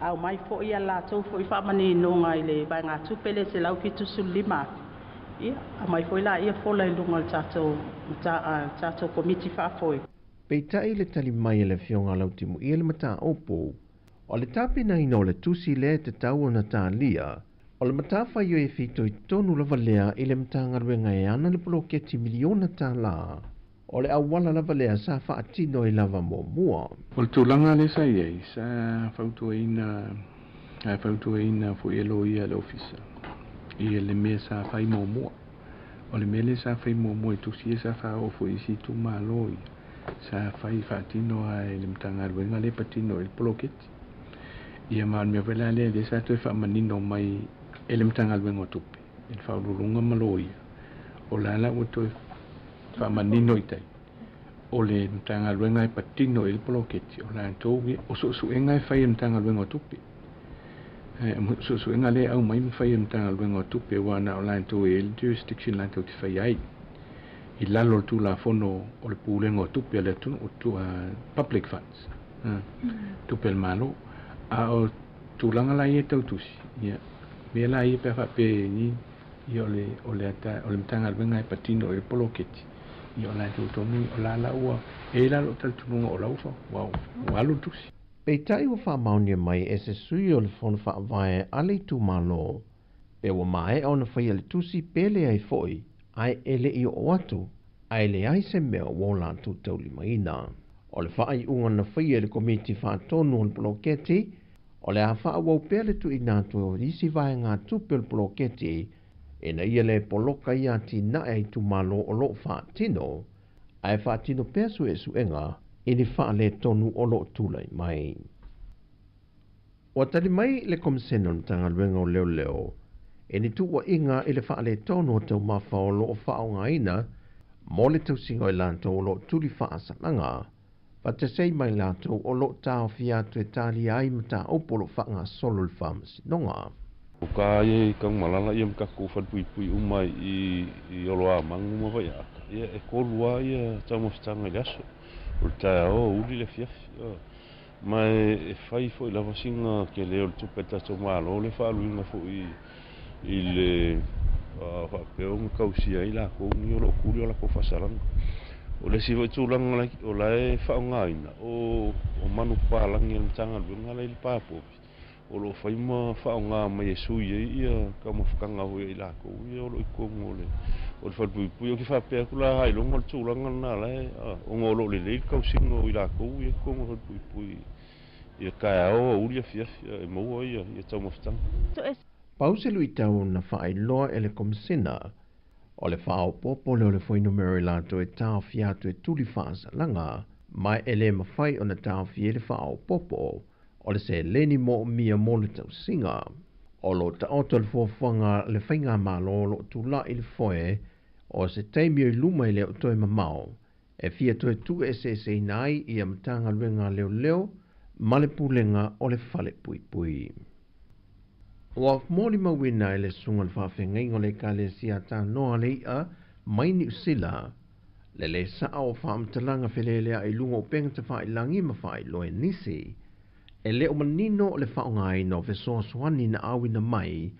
aumai foi a latou foi faamaninoga i le vaegatupe lea $175,000, ia aumai foi laia fola i luga o le tatou, tatou Komiti Faafoe. Peitai le tali mai a le Afioga a Lautimuia i le mataupu, O le tapenaina o le tusi lea e tatau ona talia, o le matafaioi e fitoitonu lava lea i le Matagaluega e ana le poloketi miliona tālā. O le auala lava lea sa faatino ai lava muamua. O le tulaga lea sa i ai, sa fautuaina, sa fautuaina foi e loia a le Ofisa ia le mea sa fai muamua. O le mea lea sa fai muamua i tusi ia sa faaoo foi i isi itumalo ia. Sa fai faatino lava e le Matagaluega lea e patino i le poloketi. Ia ma o le mea foi la lea lea sa toe faamanino mai e le Matagaluega o Tupe, e le Faauluuluga ma Loia, o la la ua toe faamanino i tai, o le Matagaluega e patino i le poloketi, o latou ia, o suesuega e fai e le Matagaluega o Tupe. O suesuega lea e aumai ma fai e le Matagaluega o Tupe, aua na o latou e i ai le jurisdiction latou te faia ai i lalo o le Tulafono o le Pulega o Tupe a le atunuu, Public Funds, tupe a le Malo. A o tulaga la ia e tau tusi, ia, mea la ia pe a faapea ni, ia o le, o le, o le Matagaluega e patino i le poloketi, ia o latou tonu, o la la ua E i ai la lou talitonuga o la ua ua alu le tusi. Peitai ua faamaonia mai e se sui o le Fono Faavae a le itumalo, pe ua maea ona faia le tusi pe leai foi, ae e le i oo atu, ae leai se mea ua o latou taulimaina. O le faaiuga na faia e le Komiti Faatonu o le Poloketi, o le a faaauau pea le tuuina atu o isi vaegatupe o le poloketi ina ia le poloka i atinae a itumalo o lo o faatino, ae faatino pea suesuega i ni faaletonu o lo o tulai mai. Ua tali mai le Komisena o le Matagaluega o Leoleo i ni tuuaiga i le faaletonu o taumafa o lo o faaaogaina mo le tausiga o i latou o lo o tuli faasalaga, faatasi ai ma i latou o lo o taofia atu e talia ai mataupu o lo o faagasolo i le Faamasinoga. O ka ia i Tanumalala ia ma tatou falepuipui uma i i Oloamagu ma Vaiaata, ia e tolu lava ia taumafataga i le aso, o le taeao, aoauli le afiafi. Ma e fai foi lava sina tele o le tupe a le tatou Malo le faaaluina foi i le faapea ona tausia ai latou nei o lo o tuli o latou faasalaga. O le isi foi tulaga o la e faaaogaina, o manupapalagi a le Matagaluega la e i le pa povi, o lo o fai ma faaaoga mai e sui ai ia taumafataga foi a i latou ia o lo o i totonu o le falepuipui. Ou te faapea atu la ailoga o le tulaga lena la e, ona o lo o lelei le tausiga o i latou ia i totonu o le falepuipui i le taeao, aoauli, afiafi e maua ia taumafataga. Pau se luitau na faailoa e le Komesina o le faaopoopo lea o le fuainumera i latou e taofia atu e tuli faasalaga, ma e le mafai ona taofia ai le faaopoopo o le seleni moomia mo le tausiga. O lo o taoto le fuafuaga a le Faigamalo o lo o tulai i le foe o se taimi o i luma e le o toe mamao e fia toe tuueseeseina ai ia Matagaluega a Leoleo ma le Pulega o le Falepuipui. Ua molimauina e le Susuga i le Faafeagaiga o le Ekalesia Tanoa le I'a mai Niu Sila le lē saʻa o faamatalaga feleleaʻi i luga o upega tafailagi ma faailoa e nisi. E le o manino le faaaogaina o fesoasoani na auina mai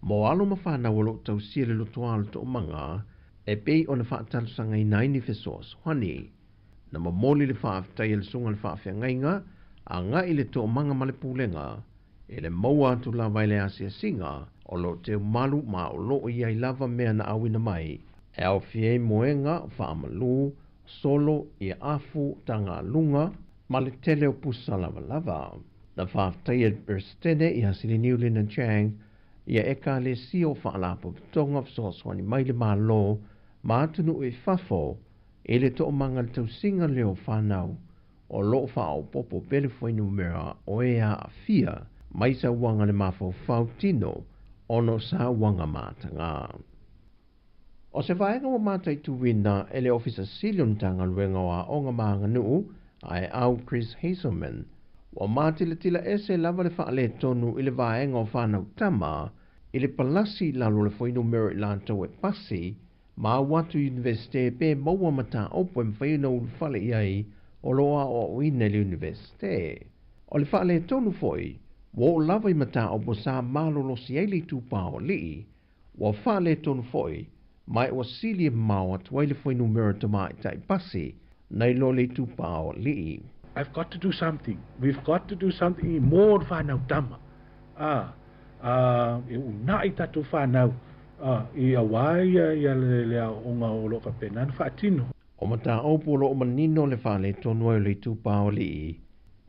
mo alo ma fanau o lo o tausia le lotoa o le toomaga e pei ona faatalosagaina ai ni fesoasoani. Na momoli le faafetai a le Susuga i le Faafeagaiga agai i le toomaga ma le pulega e le maua atu lava i le asiasiga o lo o teumalu ma o lo o i ai lava mea na auina mai e aofia ai moega, faamalu, solo, ia afu, tagaluga, ma le tele o pusa lavalava. Na faafetaia e le Peresetene ia Siliniu Lina Chang ia Ekalesia o Faalapotopotoga Fesoasoani mai le Malo ma atunuu i fafo i le toomaga le tausiga lea o fanau o lo o faaopoopo pea le fuainumera o e aafia mai sauaga le mafaufau tino ona o sauaga mataga. O se vaega ua mataituina e le Ofisa Sili o le Matagaluega o Aoga ma Aganuu a e au Chris Hazelman, ua matilatila ese lava le faaletonu i le vaega o fanau tama i le palasi i lalo o le fuainumera i latou e pasi ma au atu i Iunivesite pe maua mataupu e mafai ona ulufale i ai o lo o aoaoina i le Iunivesite. O le faaletonu foi, ua oo lava i mataupu sa malolosi ai le itupa o alii Ua faaletonu foi, ma ua sili e mamao atu ai le fuainumera tamaitai pasi nai lo le itupa o alii. I've got to do something, we've got to do something mo le whanau tama. A, a, e unaʻi tatou whanau, a, i auā ia, ia le, le aoaoga o lo o faapena ona faatino. O mataupu o lo o manino le faaletonu ai o le itupa o alii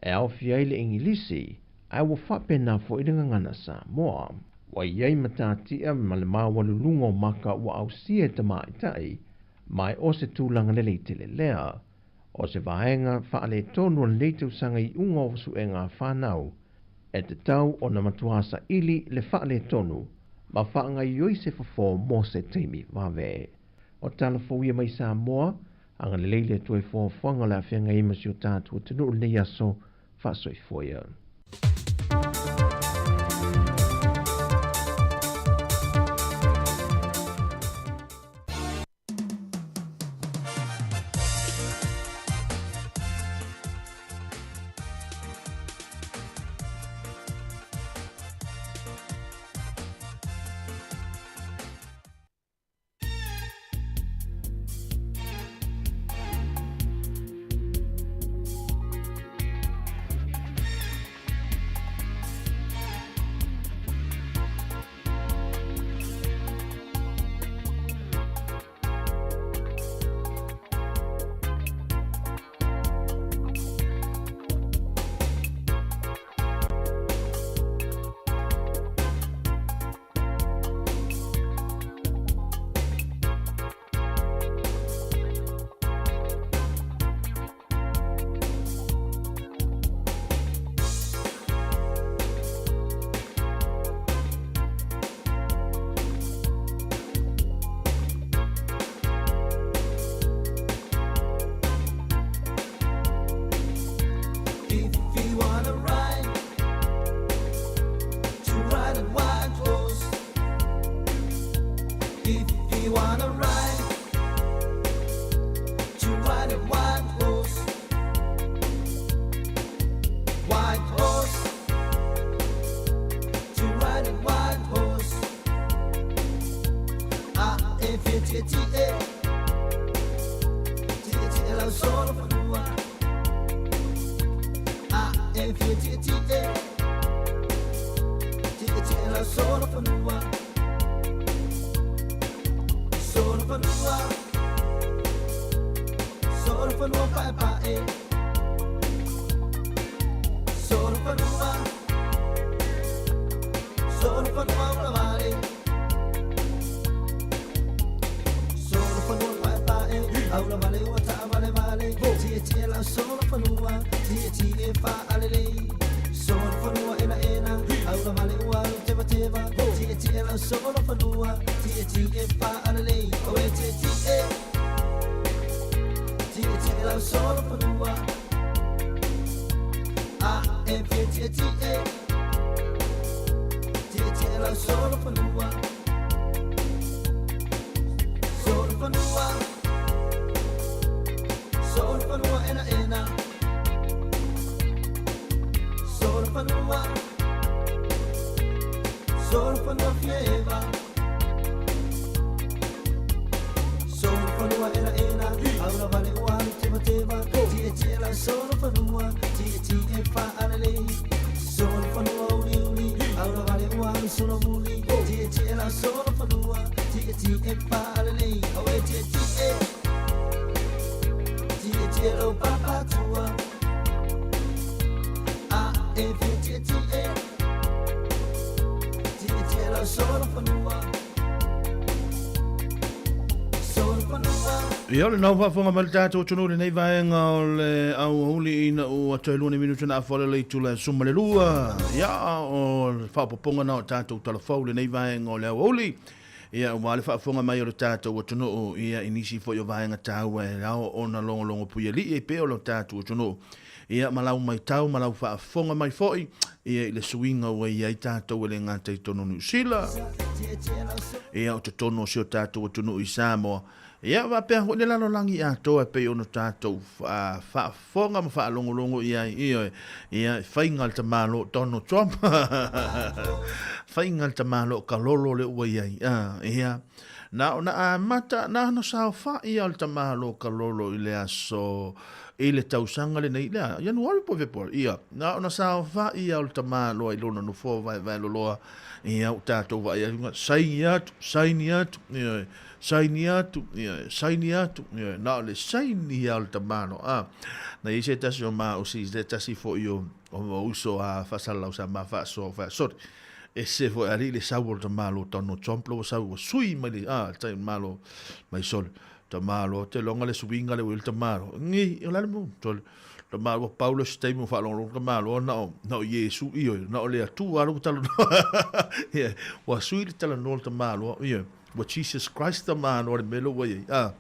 e aofia ai le Igilisi, ae ua faapena foi le gagana Samoa. Ua i ai matatia ma le maualuluga o maka ua ausia e tamaitai, ma e o se tulaga lelei tele lea. O se vaega faaletonu o lenei tausaga iuga o suega a fanau, e tatau ona matua saili le faaletonu ma faagaoioi se fofo mo se taimi vave. O tala fou ia mai Samoa, agalelei le Atua i fuafuaga o le a feagai ai ma si o tatou atunuu i lenei aso, faasoifua ia. fanua paepae. Solo fanua, solo fanua ula vale. Solo fanua paepae, aula vale ua taa vale vale. Tie tie lau solo fanua, tie tie faalelei. Solo fanua ena ena, aula vale ua alu teva teva. Tie tie lau solo fanua, tie tie faalelei. Oe tie tie, tie tie lau solo fanua. A e tie tie tie, tie tie lau solo fanua. Solo fanua, solo fanua ena ena. Solo fanua, solo fanua fieva. Solo fanua ena ena, aula vale ua alu teva teva. Tie tie lau solo fanua, tie tie faalelei. Solo fanua uli uli, aula vale ua alu solo muli. Tie tie lau solo fanua, tie tie faalelei. Oe tie tie, tie tie lau papatua. A e fie tie tie, tie tie lau solo fanua. Solo fanua. Ia, o lenā ua faafofoga mai le tatou atunuu i lenei vaega o le aoauli ina ua toe lua ni minute na afoale le itula e suma le lua. Ia, o le faaopoopoga na o tatou talafou i lenei vaega o le aoauli. Ia, aua le faafofoga mai o le tatou atunuu, ia, i nisi foi o vaega taua e ao ona logologo puialii ai pea o le tatou atunuu. Ia, ma lau maitau ma lau faafofoga mai foi, ia, i le suiga ua i ai tatou e le gata i totonu o Niu Sila, ia, o totonu o si o tatou atunuu i Samoa, ia, faapea foi le lalolagi atoa e pei ona tatou faafofoga ma faalogologo i ai, ioe, ia, i faiga a le tamaloa Donald Trump, faiga a le tamaloa kalolo lea ua i ai, ia, na ona amata, na ona saofai lava o le tamaloa kalolo i le aso I le tausaga lenei, le a? Ianuari po o Fepuari? Ia, na ona saofai lava o le tamaloa i lona nofoa vaevae loloa, ia, ua tatou vaai atu, saini atu, saini atu, ioe, saini atu, ioe, saini atu, ioe, na o le saini lava o le tamaloa. A, na i ai se tasi o ma, se tasi foi o, o uso a faasalalau sa ma faasoa, fai, sorry, ese foi alii le sau o le tamaloa Donald Trump, lo ua sau ua sui mai le, a, le tamaloa mai sole. Tamaloa te loga le suiga le ua tamaloa. Ngi, o le a le mea ua tamaloa pau le isi taimi ua faalogologo tamaloa na o, na o Iesu, ioe, na o le Atua lava ua talanoa. Ia, ua sui le talanoa o le tamaloa, ioe, ua Jesus Christ tamaloa le mea lea ua i ai. A,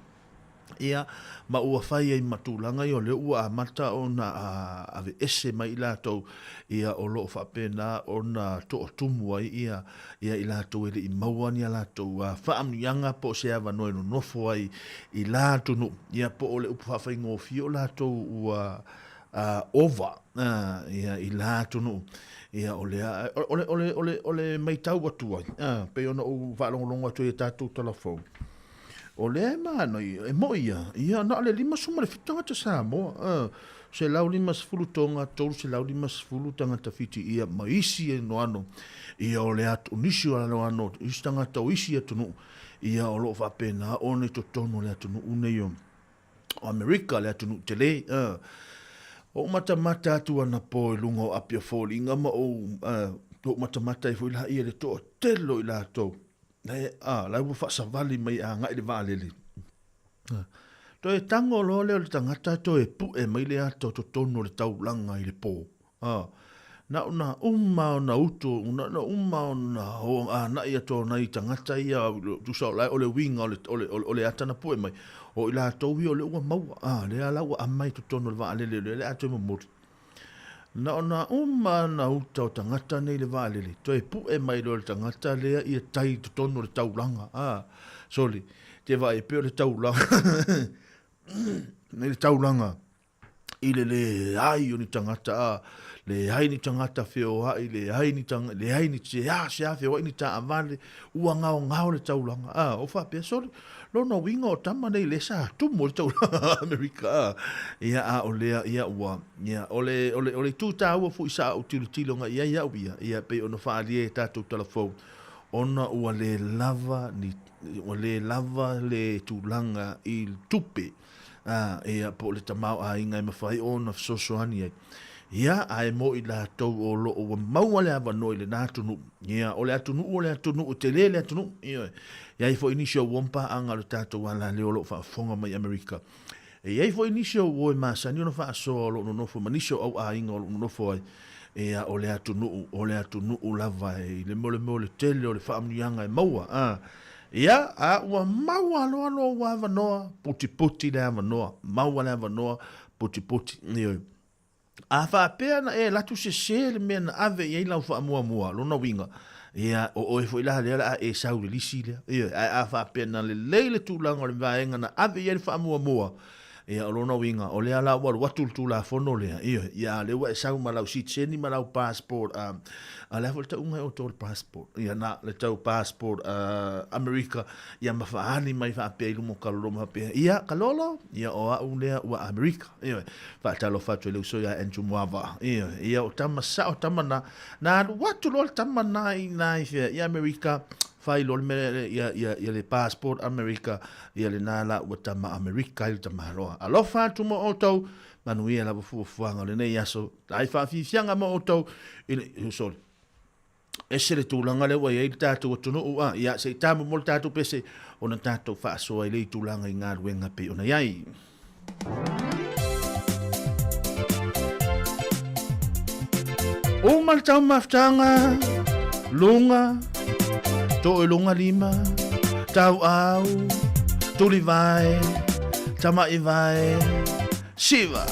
ia, ma ua fai ai ma tulaga ia o lea ua amata ona aveese mai i latou, ia, o lo o faapena ona toatumu ai ia, ia i latou e le i maua ni a latou faamanuiaga po o se avanoa e nonofo ai i la atunuu, ia po o le upu faafaigofie o latou ua ova ia i la atunuu. Ia o lea, o le, o le, o le, o le maitau atu ai, pei ona ou faalogologo atu ai i a tatou tala fou, O lea e manaia, e moi ia, ia na o le 57 tagata Samoa, 150 Tonga, 350 tagata Fiti, ia ma isi anoano, ia o le atu, nisi o anoano, isi tagata o isi atunuu, ia o lo o faapena ona i totonu o le atunuu nei o Amerika, le atunuu tele. Ou matamata atu anapo i luga o api o foliga ma ou, ou matamata ai foi laia i le toatele o i latou E, a, la ua faasavali mai e agai le vaalele. A, toe tango loa lea o le tagata toe pue mai le ata o totonu o le taulaga i le pō. A, na ona uma ona utu, na ona uma ona o anai atu o nai tagata ia, tusa o la o le uiga o le, o le, o le ata na pue mai, o i latou ia o lea ua maua, a, lea la ua aumai i totonu o le vaalele, lea o le a toe momoli. Na ona uma ana uta o tagata nei i le vaalele, toe pu'e mai loa e le tagata lea ia tai i totonu o le taulaga, a, sole, te vaai e pei o le taulaga, nei le taulaga i le leai o ni tagata, a, leai ni tagata feoai, leai ni tagata, leai ni, seasea feoai ni taavale, ua gaogao le taulaga, a, o faapea, sole, Lona uiga o tama nei lea sa tumu ai le taulaga Amerika a. Ia a o lea ia ua ia o le o le o le itu taua foi sa ou tilotilo agai i ai au ia, ia pei ona faaalia i tatou tala fou ona ua le lava ni ua le lava le tulaga i tupe. a, ia, po o le tamaoaiga e mafai ona fesoasoani ai. Ia, ae mo i latou o lo o ua maua le avanoa i lena atunuu, ia, o le atunuu o le atunuu, e tele le atunuu, ioe. E i ai foi nisi o uo ma paaga o le tatou alaleo o lo o faafofoga mai i Amerika. E i ai foi nisi o uo e masani ona faasoa o lo o nonofo ma nisi o au aiga o lo o nonofo ai, ia, o le atunuu, o le atunuu lava e i le mea o le mea o le tele o le faamanuiaga e maua, a. Ia, a ua maua loa lou avanoa, putiputi le avanoa, maua le avanoa, putiputi, ioe. A faapea na e alu atu sese le mea na ave i ai lau faamuamua, lona uiga, ia, o oe foi la lea o le a e sau i le lisi lea. Ioe, ae a faapea na lelei le tulaga o le vaega na ave i ai le faamuamua, ia, o lona uiga, o lea la ua alu atu le Tulafono lea, ioe, ia, a o lea ua e sau ma lau sitiseni ma lau passport, a, a o le a foi le tauga e outou o le passport? Ia, na le tau passport a Amerika, ia ma faaali mai faapea i luma o Kalolo ma faapea, ia, Kalolo, ia, o au lea ua Amerika. Ioe, faatalofa atu i le uso ia Andrew Muava. Ioe, ia o tama sao tama na, na alu atu loa le tama na i na i fea, i Amerika, fai loa le mea, ia, ia, ia le passport Amerika, ia lena la ua tama Amerika ai le tamaloa. Alofa atu mo outou, manuia lava fuafuaga o lenei aso, ai faafiafiaga mo outou i le, sorry, Ese le tulaga lea ua i ai le tatou atunuu, a, ia, se i tamomo le tatou pese ona tatou faasoa ai lea i tulaga i galuega pei ona i ai. Uma le taumafataga, luga, toeluga lima, tauau, tulivae, tamaivae, siva.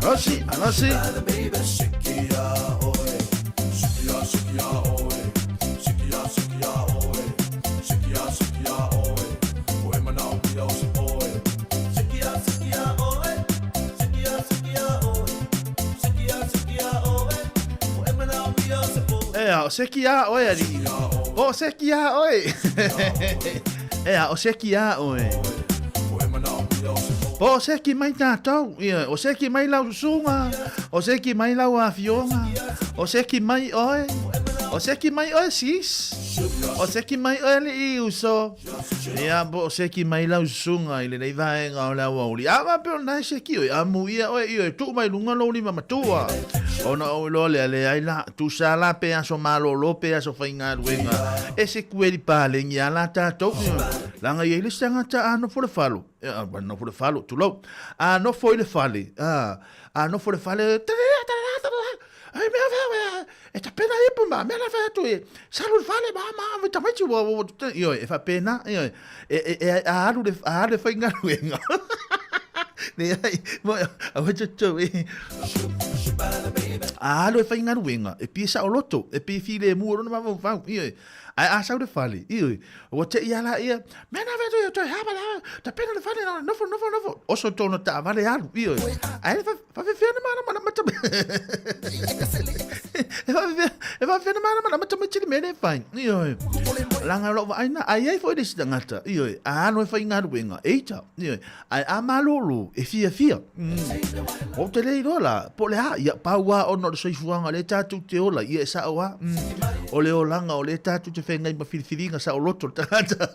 Anasi, anasi. Ea, o seki a oe, alii. O seki a oe. Ea, o seki a oe. Po o seki mai tātou, ia, o seki mai lau susuga, o seki mai lau afioga, o seki mai oe, O seki mai oe sis. O seki mai oe alii uso. Ia, po o seki mai lau susuga i lenei vaega o le aoauli. A faapea o lena e seki oe, amuia oe ioe, tuu mai luga lou lima matua. Ona ou iloa lea, leai la, tusa la pe aso malolo pe aso faigaluega, e se kueli paleni a la tatou. Leaga e i ai le isi tagata a nofo le falo, a nofo le falo, tulou, a nofo i le fale, a nofo i le fale, ai mea mea mea e tapena ipu ma mea la fai atu e salu le fale ma ma ma tamaiti ua ua ioe e faapena ioe e e e a alu le a alu le faigaluega leai mo aua te e a alu e faigaluega e pie saoloto e pie filemu o lona mafaufau ioe Ae a sau le fale, ioe, ua te i ala ia, mea na vea toe toe hapa la, tapena le fale, nofo, nofo, nofo, oso tōna taavale alu, ioe. Ae whawhewhea na mana mana mata, e whawhewhea, e whawhewhea na mana mana mata mai mele whai, ioe. Langa lo wa aina, ai ai foi le si tangata, ioe, a alo e whai ngaruenga, eita, ioe. Ae a malōlō, e fiafia. Mm. O te le iloa la, po le a, ia pau a ona o le soifuaga le tātou te ola, ia e sao a. Mm. O le olaga o le tātou te whengai ma whiriwhiringa sa o loto le tangata.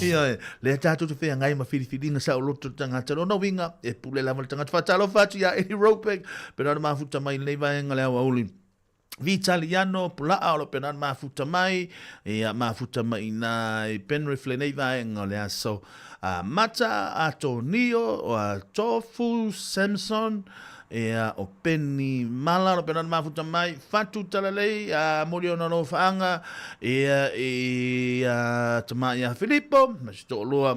Ia e, le tātou te whengai ma whiriwhiringa sa o loto le tangata. Lona winga, e pule lava le tangata. Whātalo whātu ia Eli Ropeck, pena na mafuta mai nei vaenga le awauli. Vitaliano Pula'a o lo pena mafuta mai, ia mafuta mai inā i Penrith lenei vaega o le aso. A Mata, a Tonio, a Tofu, Samson, ia o Penny Mala o lo pena mafuta mai, Fatu Talalei, a moli ona lofaaga, ia i a tama ia Filipo, ma si to'oloa,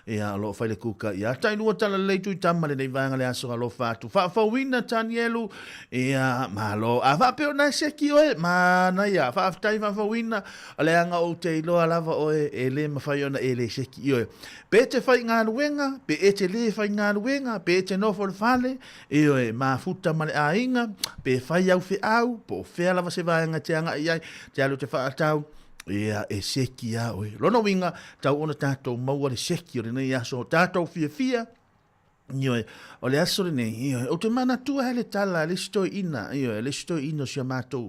Ia, o lo o fai le kuka ia Tailua Talalelei Tuitama lenei vaega le aso alofa atu. Faafouina Tanielu, ia, malo. A faapea ona e seki oe, manaia. Faafetai faafouina, o leaga ou te iloa lava oe e le mawhai ona e le seki i oe. Pe te whaigaluega, pe e te le whaigaluega, pe e te nofo le fale, ioe, mafuta ma le aiga, pe whai au wheau, po o whea lava se vaega te anga i ai, te alu te whaatau, Ia, e seki a oe. Lona uiga, tau ona tātou maua le seki o lenei aso, o tātou fiafia, Ioe, o le aso lenei, ioe, ou te manatua he le tala, le isi toeaina, ioe, le isi toeaina o si a mātou,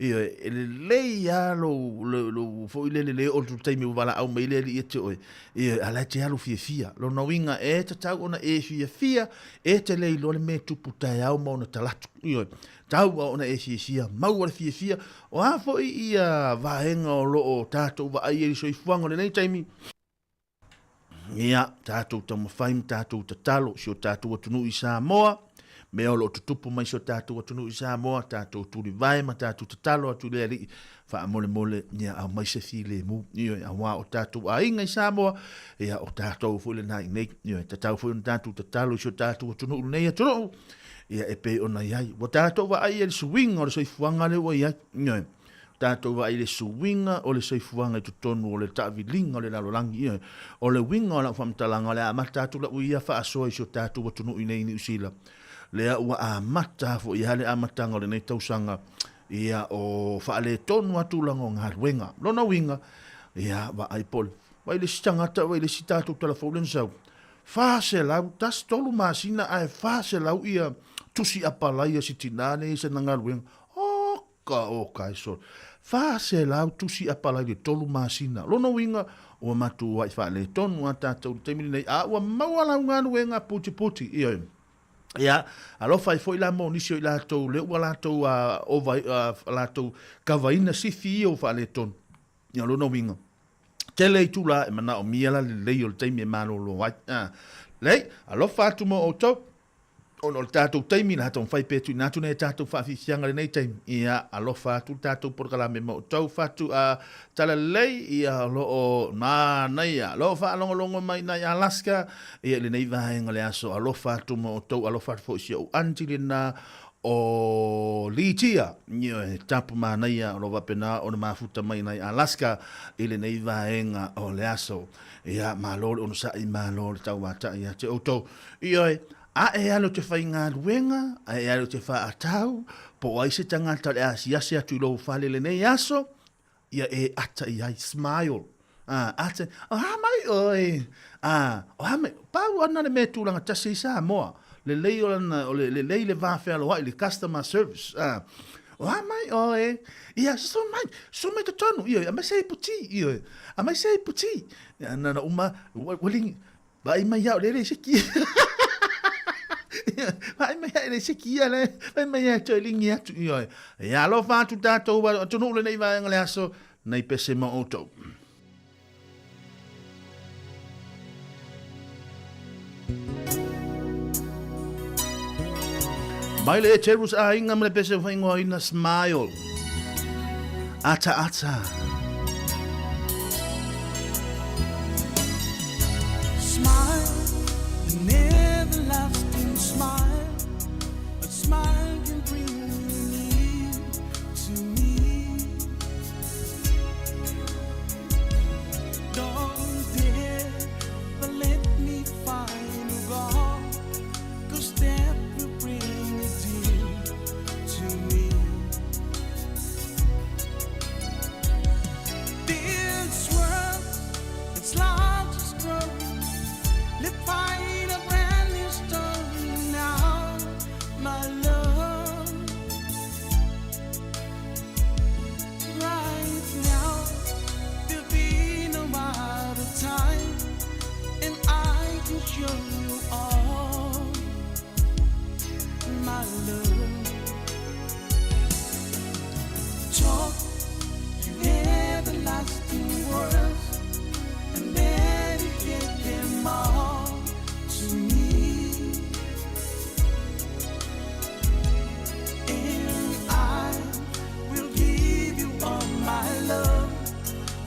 ioe, e lelei lava lou, lou, lou foi lele le oo atu i le taimi ua valaau mai le alii ia te oe, ioe, a la e te alu fiafia. Lona uiga, e tatau ona e fiafia, e te le iloa le mea e tupu taeao ma ona talaatu, ioe. Tau a ona e fiafia, maua le fiafia, o a foi ia vaega o lo o tātou vaai ai i le soifuaga o lenei taimi, ia, tātou taumafai ma tātou tatalo i si o tātou atunuu i Samoa, mea o lo o tutupu mai si o tātou atunuu i Samoa, tātou tulivae ma tātou tatalo atu i le Alii, faamolemole, ia, aumai se filemu, ioe, auā o tātou aiga i Samoa, ia, o tātou foi lena i nei, ioe, tatau foi ona tātou tatalo i si o tātou atunuu i lenei atunuu, ia e pei ona i ai. Ua tātou vaai i le suiga o le soifuaga lea ua i ai. Ioe. Tātou vaai i le suiga o le soifuaga i totonu o le taaviliga o le lalolagi. Ioe. O le uiga o lau faamatalaga, o le a amata atu lau ia faasoa i si o tātou atunuu i nei i Niu Sila. Lea ua amata foi lava le amataga o lenei tausaga, ia, o faaletonu lava tulaga o galuega. Lona uiga, ia, vaai po o le, vaai le isi tagata, vaai le isi tatou talafou lea na sau, 400, tolu masina ae 400 ia tusi apalai a si tinā nei i sana galuega. Oka, oka e sole. 400 tusi apalai i le tolu masina. Lona uiga, ua matuai faaletonu a tātou i le taimi lenei, a ua maua lau galuega putiputi. Ioe. Ia, alofa ai foi la mo nisi o i latou lea ua latou ova, latou kavaina sifi ia ua faaletonu. Ia, o lona uiga, tele itula e manaomia la le lelei o le taimi e malolo ai. A, lei, alofa atu mo outou, ona o le tatou taimi, la taumafai pea e tuuina atu nei tatou faafiafiaga i lenei taimi. Ia, alofa atu le tatou polokalame mo outou, fatu a talalelei, ia, o lo o manaia, o lo o faalogologo mai nai Alaska, ia, i lenei vaega o le aso, alofa atu mo outou, alofa atu foi i si ou aunty lena, o Litia, ioe, tapu manaia o lo o faapena ona mafuta mai nai Alaska i lenei vaega o le aso. Ia, malo le onosai, malo le tauataʻi ia te outou. Ioe, a e alu te faigaluega, a e alu te faatau, po o ai se tagata o le asiasi atu i lou fale i lenei aso, ia e ata i ai, smile. A, ata, o a mai oe, a, o a mai, pau ana le mea e tulaga tasi ai Samoa, lelei o lana, o le lelei le va fealoai, le customer service, a, O a mai oe, ia, susu mai, susu mai totonu, ioe, aumai se ipu ti, ioe, aumai se ipu ti. Ia, na na uma, ua, ua lingi, vaai mai au le le se ki. Vaai mai ai le se ki ia le, vaai mai ai toe lingi atu, ioe. Ia, alofa atu tātou, atunuu lenei vaega le aso, nei pese ma outou. Mai le Terus aiga ma le pese faingoaina Smile. Ata ata. Smile, an everlasting smile. A smile can bring relief to me. Don't ever let me find a wrong, 'cause that will bring a tear to me. This world, it's largest growth. Let's find a brand new story now, my love. Right now, there'll be no other time, and I can show you all my love. Talk you everlasting words and dedicate them all to me. And I will give you all my love.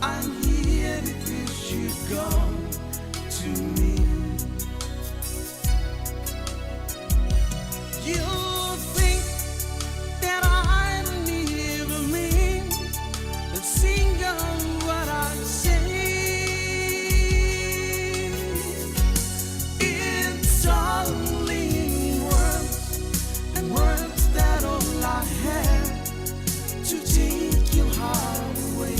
I'm here because you go to me. You think that I don't even mean a single word I say. It's only words, and words that all I have to take your heart away.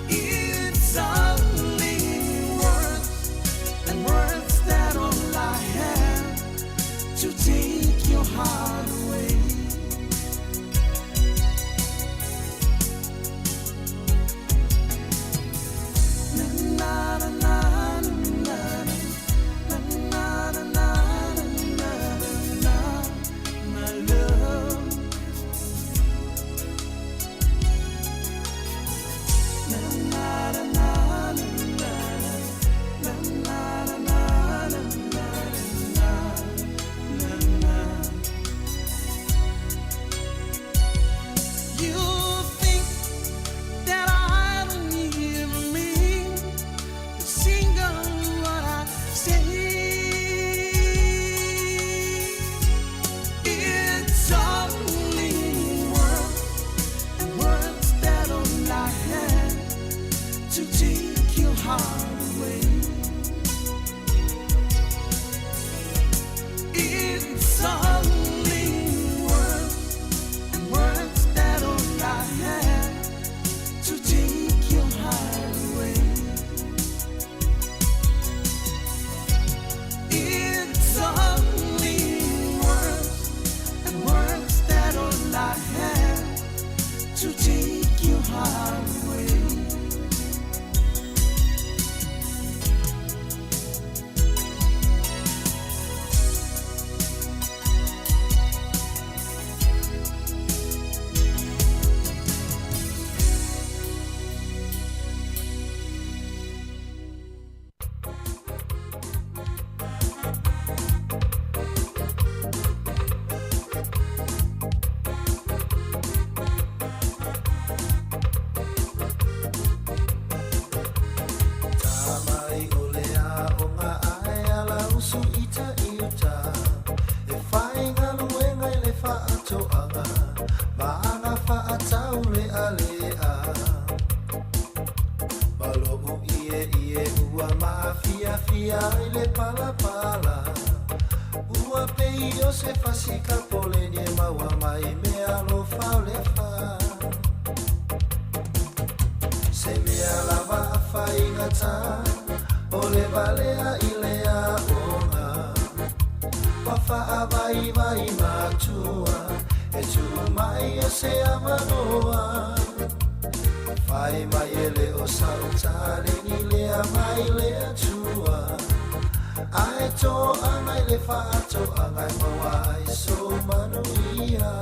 It's only words, and words that all I have to take your heart away. Na na na na na na na na na na na, my love. Na na na na na na na na na na na na. You think that I don't even mean a single word I say. It's only words, and words that all I have to take your heart away. It's only words, and words that all I have to take your heart away. It's only words, and words that all I have to take your heart away. Tamai o le aoga ae ala usu ita i uta E whai galuega i le whaatoaga Ma aga whaatau le alea Ma lo'u ie ie ua maafiafia i le palapala Ua pei o se fasi kapoleni e maua mai mea alofa o le fa Se mea lava a faigata o le valea i le aoga. Ua faavaivai matua e tuu mai o se avanoa. Fai mai e le o sau taleni lea mai le Atua. Ae toaga i le faatoaga e maua ai sou manuia.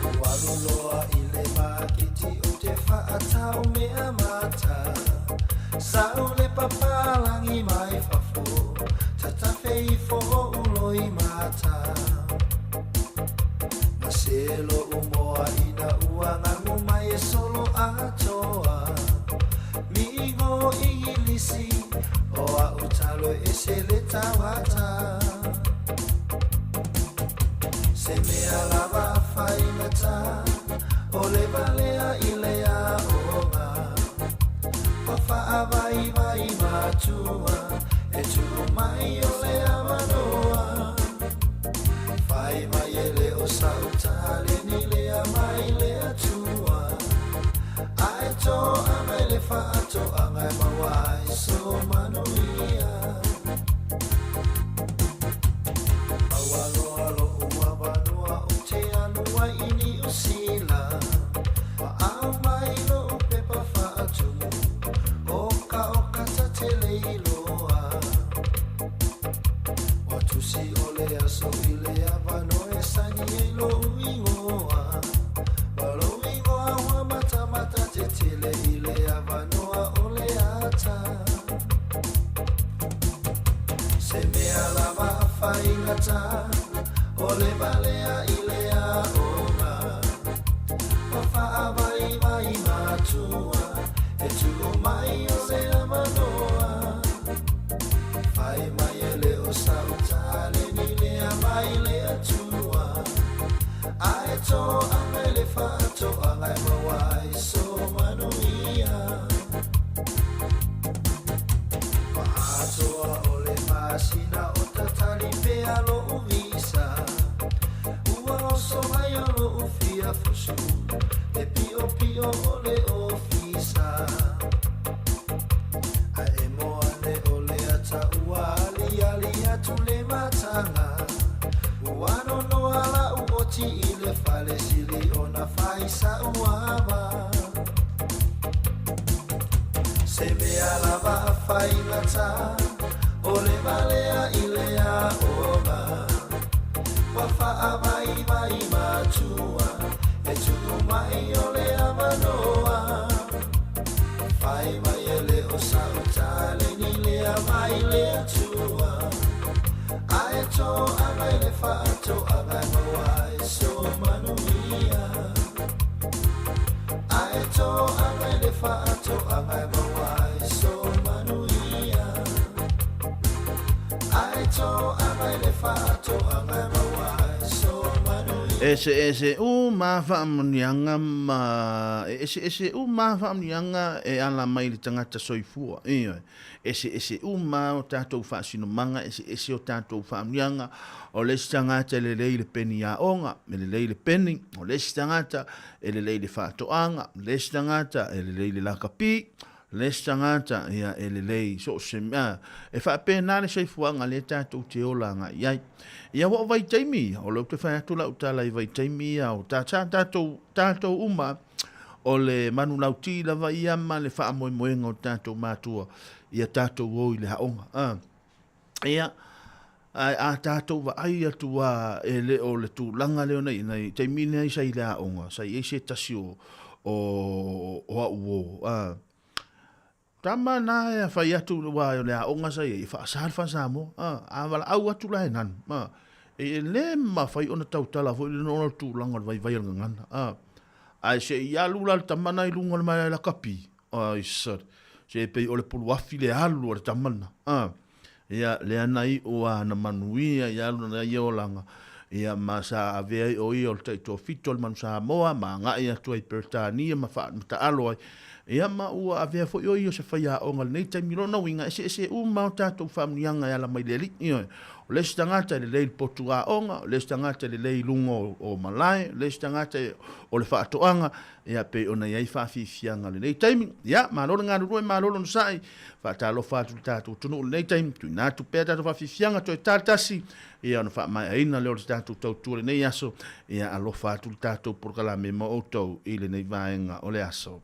Ou alu loa i le maketi ou te faatau mea mata. Sau le papalagi mai fafo, tatafe ifo ou loimata. Na se lo'u moa ina ua gagu mai e solo atoa. Migo igilisi, o a'u talo e ese le tauata. Se mea lava faigata, o le valea i le aoga. Ua faavaivai matua, e tuu mai o le avanoa. Fai mai e le o sau taleni lea mai le Atua. Ae toaga i le faatoaga e maua ai so manuia. Maua loa lo'u avanoa ou te alu ai i Niu Sila. Ua aumai lo'u pepa faatumu, okaoka ta te leiloa. Ua tusi o le aso i le avanoa e saini ai lo'u igoa. Ma lou igoa ua matamata tetele i le avanoa o le ata. Se mea lava faigata, o le valea i le aoga. Ua faavaivai matua, e tuu mai o le avanoa. Fai mai e le o sau taleni lea mai le Atua. Ae toaga i le faatoaga e maua ai so manuia. Ua atoa o le masina o tatali pea lo'u visa. Ua oso mai o lo'u fia fusu, le piopio o le ofisa. Ae emo ane o le ata ua aliali atu le mataga. Ua nonoa la'u oti i le fale sili ona fai sa'u ava. Se mea lava faigata, o le valea i le aoga. Ua faavaivai matua, e tuu mai o le avanoa. Fai mai e le o sau taleni lea mai le Atua. Ae toaga i le faatoaga e maua ai so manuia. Ae toaga i le faatoaga e maua ai so manuia. Ae toaga i le faatoaga e maua ai so manuia. Eseese uma faamanuiaga ma e eseese uma faamanuiaga e ala mai i le tagata soifua. Ioe. Eseese uma o tatou faasinomaga, eseese o tatou faamanuiaga. O le isi tagata e lelei i le peni aoga, e lelei i le peni. O le isi tagata e lelei i le faatoaga, o le isi tagata e lelei i le lakapi, o le isi tagata ia e lelei i so o se mea. E faapena le soifuaga lea tatou te ola agai i ai. Ia ua o vaitaimi ia, o lea ou te fai atu lau tala i vaitaimi ia o ta, sa tatou, tatou uma, o le manulauti lava ia ma le faamoemoega o tatou matua ia tatou o i le aoga. A, ia, ae a tatou vaai atu lava e le o le tulaga lea ona i ai, taimi nei sa i le aoga, sa i ai se tasi o, o, o au uo, a, Tama na e fai atu aua o le aoga sa i ai, e faasa le faa-Samoa. A, a valaau atu la e nanu, a, e le mafai ona tautala foi lena ona o le tulaga o le vaivai o le gagana. A, ae se i alu la le tama na i luga o le malae lakapi, ai sare, se pei o le puluafi le alu a le tama lena. A, ia, lea na iu a na manuia i alu na ia olaga, ia, ma sa avea ai o ia o le taitoafitu o le Manu Samoa, ma agai atu ai i Peretania ma, fa, ma taalo ai. Ia ma ua avea foi ʻoe ia o se faiaoga i lenei taimi. Lona uiga, eseese uma o tatou faamanuiaga e ala mai le Alii. Ioe. O le isi tagata e lelei i le potu aoga, o le isi tagata e lelei i luga o malae, o le isi tagata o le faatoaga, ia pei ona i ai faafiafiaga o lenei taimi. Ia, malo le galulue, malo le onosai, faatalofa atu i le tatou atunuu i lenei taimi, tuuina atu pea tatou faafiafiaga toe ta le tasi, ia ona faamaeaina lea o le tatou tautua i lenei aso, ia alofa atu le tatou polokalame mo outou i lenei vaega o le aso.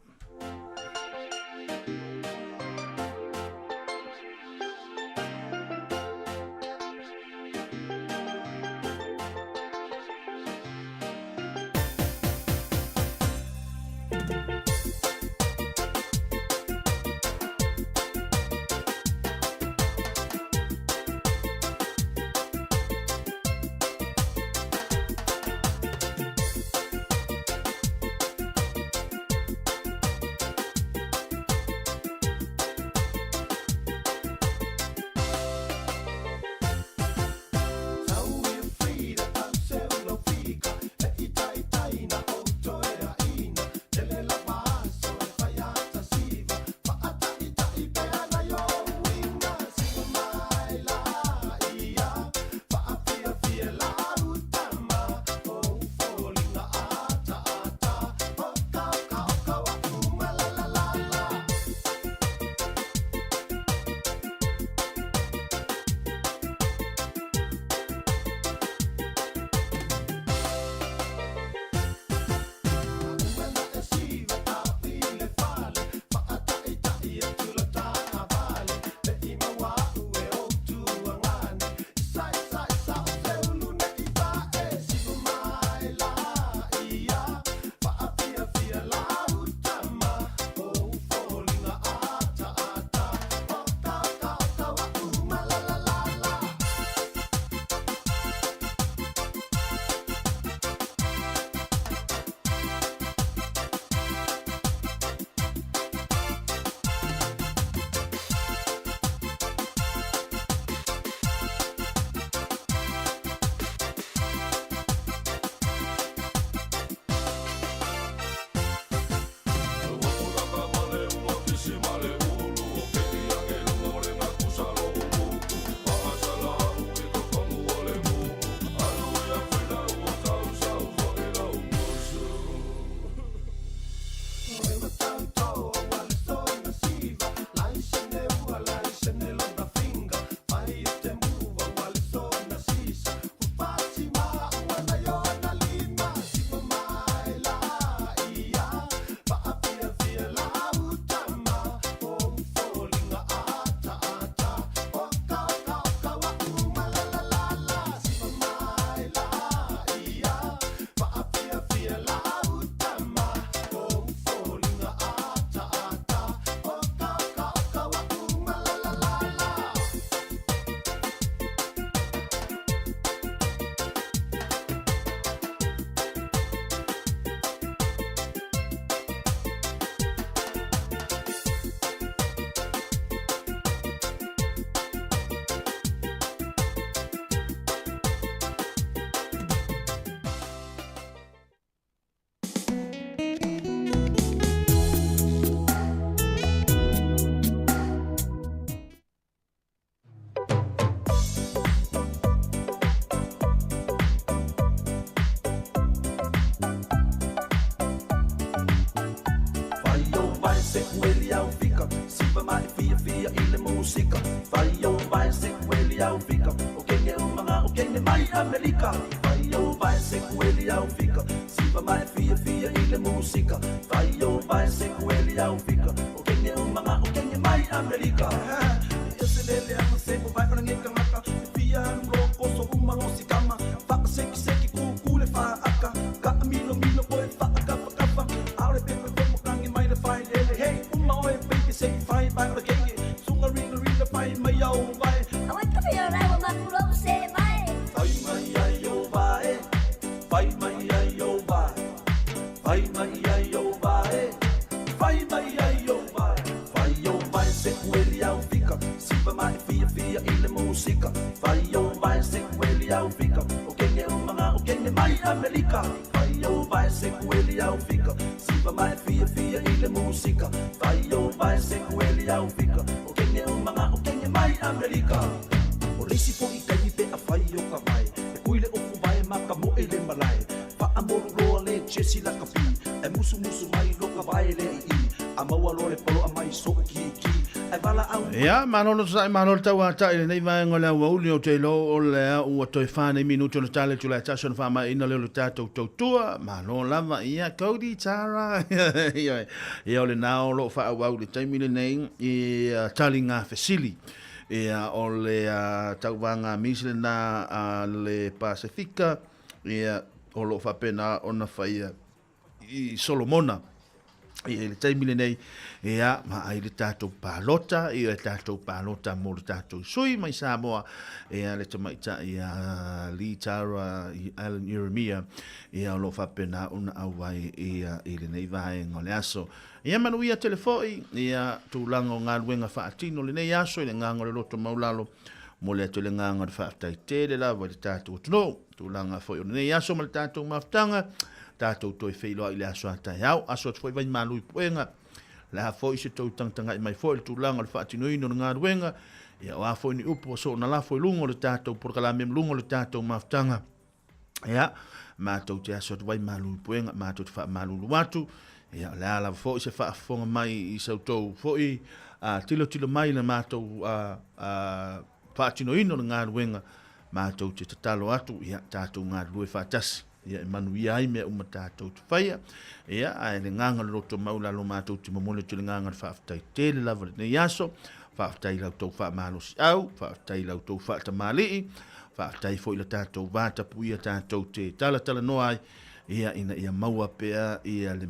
Amerika Fai o vae se kueli au fika Siva mai fia fia i le musika Fai o vae se kueli au fika O kenge umanga o kenge mai Amerika O le isi foi taimi pe afai o ka vae E kui le ofu vae ma ka moe le malae Faamolu loa le Jesse Lakapi E musumusu mai lo ka vae le ii A maua loa le poloa mai so'u kiki Ae valaau Ia, malo le onosai, malo le tauatai i lenei vaega o le aoauli ou te iloa o lea ua toe fa nei minute ona tali atu le tasi ona faamaeaina lea o le tatou tautua. Malo lava, ia, Cody Tara, ioe, ia o lena o lo o faaauau i le taimi lenei i taliga fesili. Ia, o le tauvaga misi lena a le Pasefika, ia, o lo o faapena ona faia i Solomona i le taimi lenei, ia, ma ai le tatou palota, ia le tatou palota mo le tatou sui mai Samoa, ia le tamaitai ia Lee Tara i Alan Ieremia, ia o lo o faapena ona auai ia i lenei vaega o le aso. Ia manuia tele foi, ia tulaga o galuega faatino lenei aso i le agaga o le loto maulalo, momoli atu le agaga o le faafetai tele lava i le tatou atunuu. Tulaga foi o lenei aso ma le tatou mafutaga, tatou toe feiloai i le aso a taeao, aso atu foi vai malu i puega. Le a foi se tou tagatagai mai foi i le tulaga o le faatinoina o le galuega, ia o a foi ni upu ua soona lafo i luga o le tatou polokalame ma luga o le tatou mafutaga. Ia, matou te aso atu ai malu i puega, matou te faamalulu atu, ia, o le a lava foi se faafofoga mai i sa outou foi tilotilo mai i le matou faatinoina o le galuega, matou te tatalo atu, ia, tatou galulue faatasi, ia, e manuia ai mea uma tatou te faia, ia, ae le agaga o le loto maualalo matou te momoli atu le agaga o le faafetai tele lava i lenei aso, faafetai i la outou faamalosiau, faafetai i la outou faatamalii, Faafetai foi i le tatou va tapuia tatou te talatalanoa ai, ia, ina ia maua pea ia le,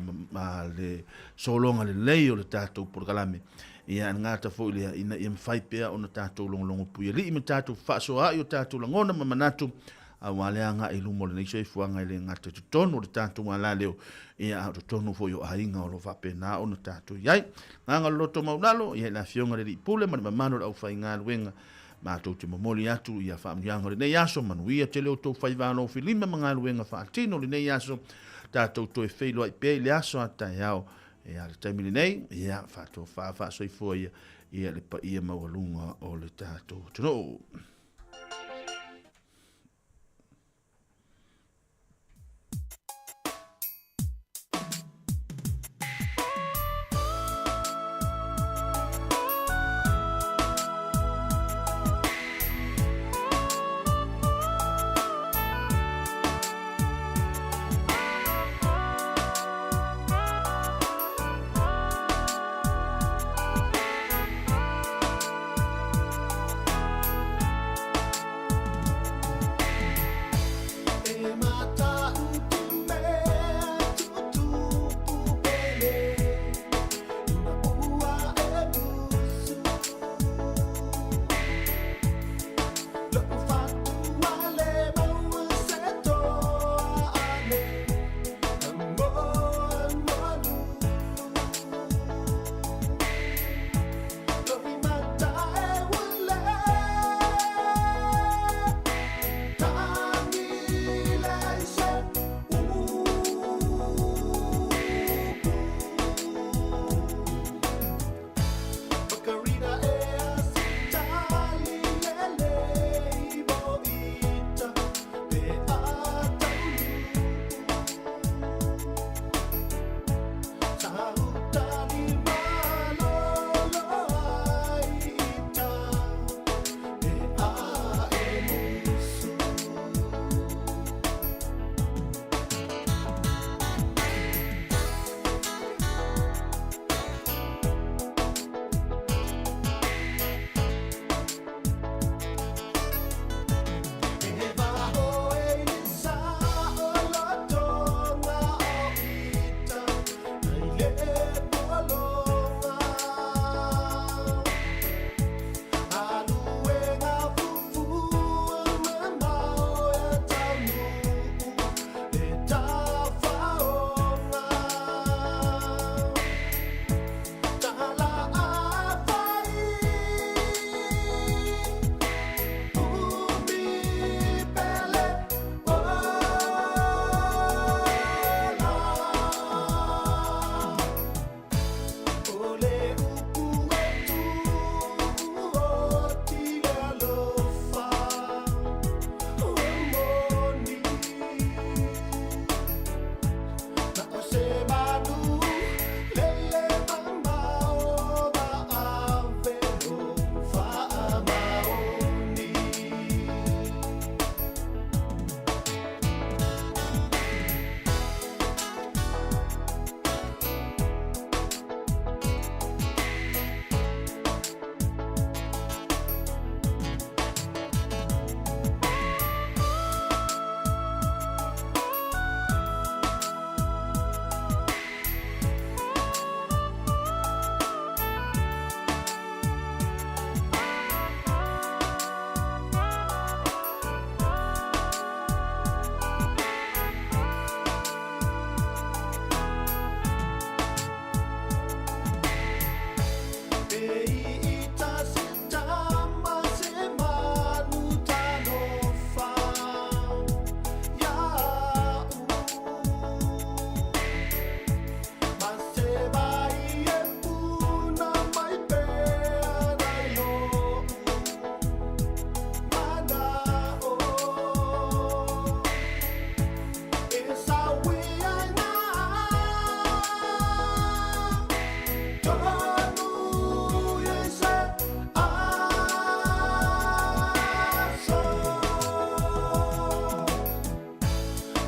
le sologa lelei o le tatou polokalame. Ia, e le gata foi lea, ina ia mafai pea ona tatou logologo puialii ma tatou fefaasoaai o tatou lagona ma manatu, aua le agai i luma o lenei soifuaga e le gata i totonu o le tatou alaleo, ia, a o totonu foi o aiga o lo o faapena ona tatou i ai. Agaga o le loto maualalo, ia i le Afioga i le Alii Pule ma le mamalu o le aufaigaluega, Matou te momoli atu ia faamanuiaga o lenei aso, manuia tele outou faiva alofilima ma galuega faatino o lenei aso, tatou toe feiloai pea i le aso a taeao. Ia, le taimi lenei, ia, faatofa faasoifua ia, ia le paia maualuga o le tatou atunuu.